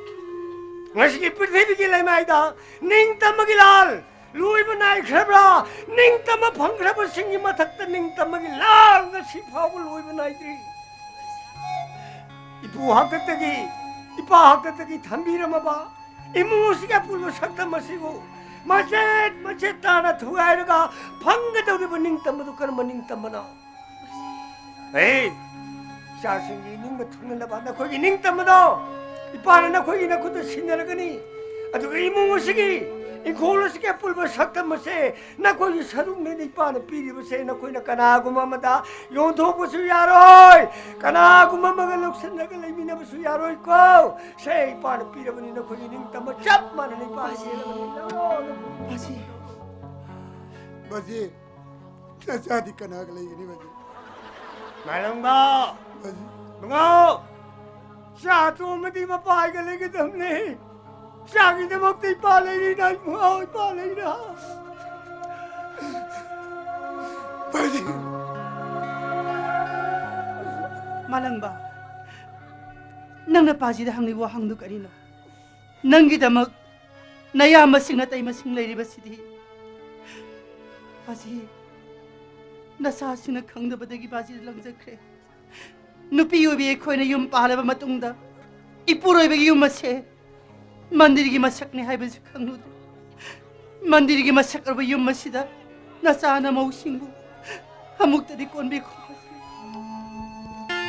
ꯉꯁꯤꯒꯤ ꯄ꯭ꯔꯤꯊꯤꯕꯤꯒꯤ ꯂꯩꯃꯥꯏꯗ ꯅꯤꯡꯇꯝꯕꯒꯤ ꯂꯥꯜ ꯂꯣꯏꯕ ꯅꯥꯏꯈ꯭ꯔꯕ꯭ꯔꯥ? ꯅꯤꯡꯇꯝꯕ ꯐꯪꯈ꯭ꯔꯕꯁꯤꯡꯒꯤ ꯃꯊꯛꯇ ꯅꯤꯡꯇꯝꯕꯒꯤ ꯂꯥꯜ ꯉꯁꯤ ꯐꯥꯎꯕ ꯂꯣꯏꯕ ꯅꯥꯏꯗ꯭ꯔꯤ꯫ ꯏꯄꯨ ꯍꯥꯛꯇꯛꯇꯒꯤ, ꯏꯄꯥ ꯍꯥꯛꯇꯛꯇꯒꯤ ꯊꯝꯕꯤꯔꯝꯃꯕ ꯏꯃꯨꯡ ꯑꯁꯤꯒꯤ ꯑꯄꯨꯟꯕ ꯁꯛꯇꯝ ꯑꯁꯤꯕꯨ ꯃꯆꯦꯠ ꯃꯆꯦꯠ ꯇꯥꯅ ꯊꯨꯒꯥꯏꯔꯒ ꯐꯪꯒꯗꯧꯔꯤꯕ ꯅꯤꯡꯇꯝꯕꯗꯨ ꯀꯔꯝꯕ ꯅꯤꯡꯇꯝꯕꯅꯣ? ꯍꯦ, ꯏꯆꯥꯁꯤꯡꯒꯤ ꯅꯤꯡꯕ ꯊꯨꯡꯅꯅꯕ ꯅꯈꯣꯏꯒꯤ ꯅꯤꯡꯇꯝꯕꯗꯣ ꯏꯄꯥꯅ ꯅꯈꯣꯏꯒꯤ ꯅꯈꯨꯠꯇ ꯁꯤꯟꯅꯔꯒꯅꯤ꯫ ꯑꯗꯨꯒ ꯏꯃꯨꯡ ꯑꯁꯤꯒꯤ, ꯏꯪꯈꯣꯜ ꯑꯁꯤꯒꯤ ꯑꯄꯨꯟꯕ ꯁꯛꯇꯝ ꯑꯁꯦ ꯅꯈꯣꯏꯒꯤ ꯁꯔꯨꯛꯅꯦꯅ ꯏꯄꯥꯅ ꯄꯤꯔꯤꯕꯁꯦ ꯅꯈꯣꯏꯅ ꯀꯅꯥꯒꯨꯝꯕ ꯑꯃꯗ ꯌꯣꯟꯊꯣꯛꯄꯁꯨ ꯌꯥꯔꯣꯏ, ꯀꯅꯥꯒꯨꯝꯕ ꯑꯃꯒ ꯂꯧꯁꯤꯟꯅꯒ ꯂꯩꯃꯤꯟꯅꯕꯁꯨ ꯌꯥꯔꯣꯏꯀꯣ꯫ ꯁꯦ ꯏꯄꯥꯅ ꯄꯤꯔꯕꯅꯤ ꯅꯈꯣꯏꯒꯤ ꯅꯤꯡꯇꯝꯕ ꯆꯞ ꯃꯥꯟꯅꯅ ꯏꯄꯥꯅ ꯄꯤꯔꯕꯅꯤ꯫ ꯂꯧꯔꯣ, ꯂꯧꯔꯣ꯫ ꯃꯁꯤ, ꯃꯁꯤ ꯅꯆꯥꯗꯤ ꯀꯅꯥꯒ ꯂꯩꯒꯅꯤ ꯃꯁꯤ? ꯃꯥꯂꯪꯕ! ꯃꯉꯥꯎ! ꯆꯥ ꯇꯣꯝꯃꯗꯤ ꯃꯄꯥꯏꯒ ꯂꯩꯒꯗꯕꯅꯤ꯫ ꯆꯥꯒꯤꯗꯃꯛꯇ ꯏꯄꯥ ꯂꯩꯔꯤꯅ, ꯏꯕꯨꯡꯉꯣ, ꯏꯄꯥ ꯂꯩꯔ꯫ ꯃꯥꯂꯪꯕ, ꯅꯪꯅ ꯄꯥꯖꯤꯗ ꯍꯪꯂꯤꯕ ꯋꯥꯍꯪꯗꯨ ꯀꯔꯤꯅꯣ? ꯅꯪꯒꯤꯗꯃꯛ ꯅꯌꯥꯝꯕꯁꯤꯡ ꯅꯇꯩꯃꯁꯤꯡ ꯂꯩꯔꯤꯕꯁꯤꯗꯤ ꯄꯥꯖꯤ, ꯅꯆꯥꯁꯤꯡꯅ ꯈꯪꯗꯕꯗꯒꯤ ꯄꯥꯖꯤꯗ ꯂꯪꯖꯈ꯭ꯔꯦ꯫ ꯅꯨꯄꯤ ꯑꯣꯏꯕꯤ ꯑꯩꯈꯣꯏꯅ ꯌꯨꯝ ꯄꯥꯜꯂꯕ ꯃꯇꯨꯡꯗ ꯏꯄꯨꯔꯣꯏꯕꯒꯤ ꯌꯨꯝ ꯑꯁꯦ ꯃꯟꯗꯤꯔꯒꯤ ꯃꯁꯛꯅꯤ ꯍꯥꯏꯕꯁꯨ ꯈꯪꯂꯨꯗ꯭ꯔꯦ꯫ ꯃꯟꯗꯤꯔꯒꯤ ꯃꯁꯛ ꯑꯣꯏꯕ ꯌꯨꯝ ꯑꯁꯤꯗ ꯅꯆꯥ ꯅꯃꯧꯁꯤꯡꯕꯨ ꯑꯃꯨꯛꯇꯗꯤ ꯀꯣꯟꯕꯤꯈꯣ꯫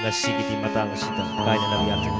ꯉꯁꯤꯒꯤꯗꯤ ꯃꯇꯥꯡ ꯑꯁꯤꯗ ꯀꯥꯏꯅꯅꯕ ꯌꯥꯊꯪ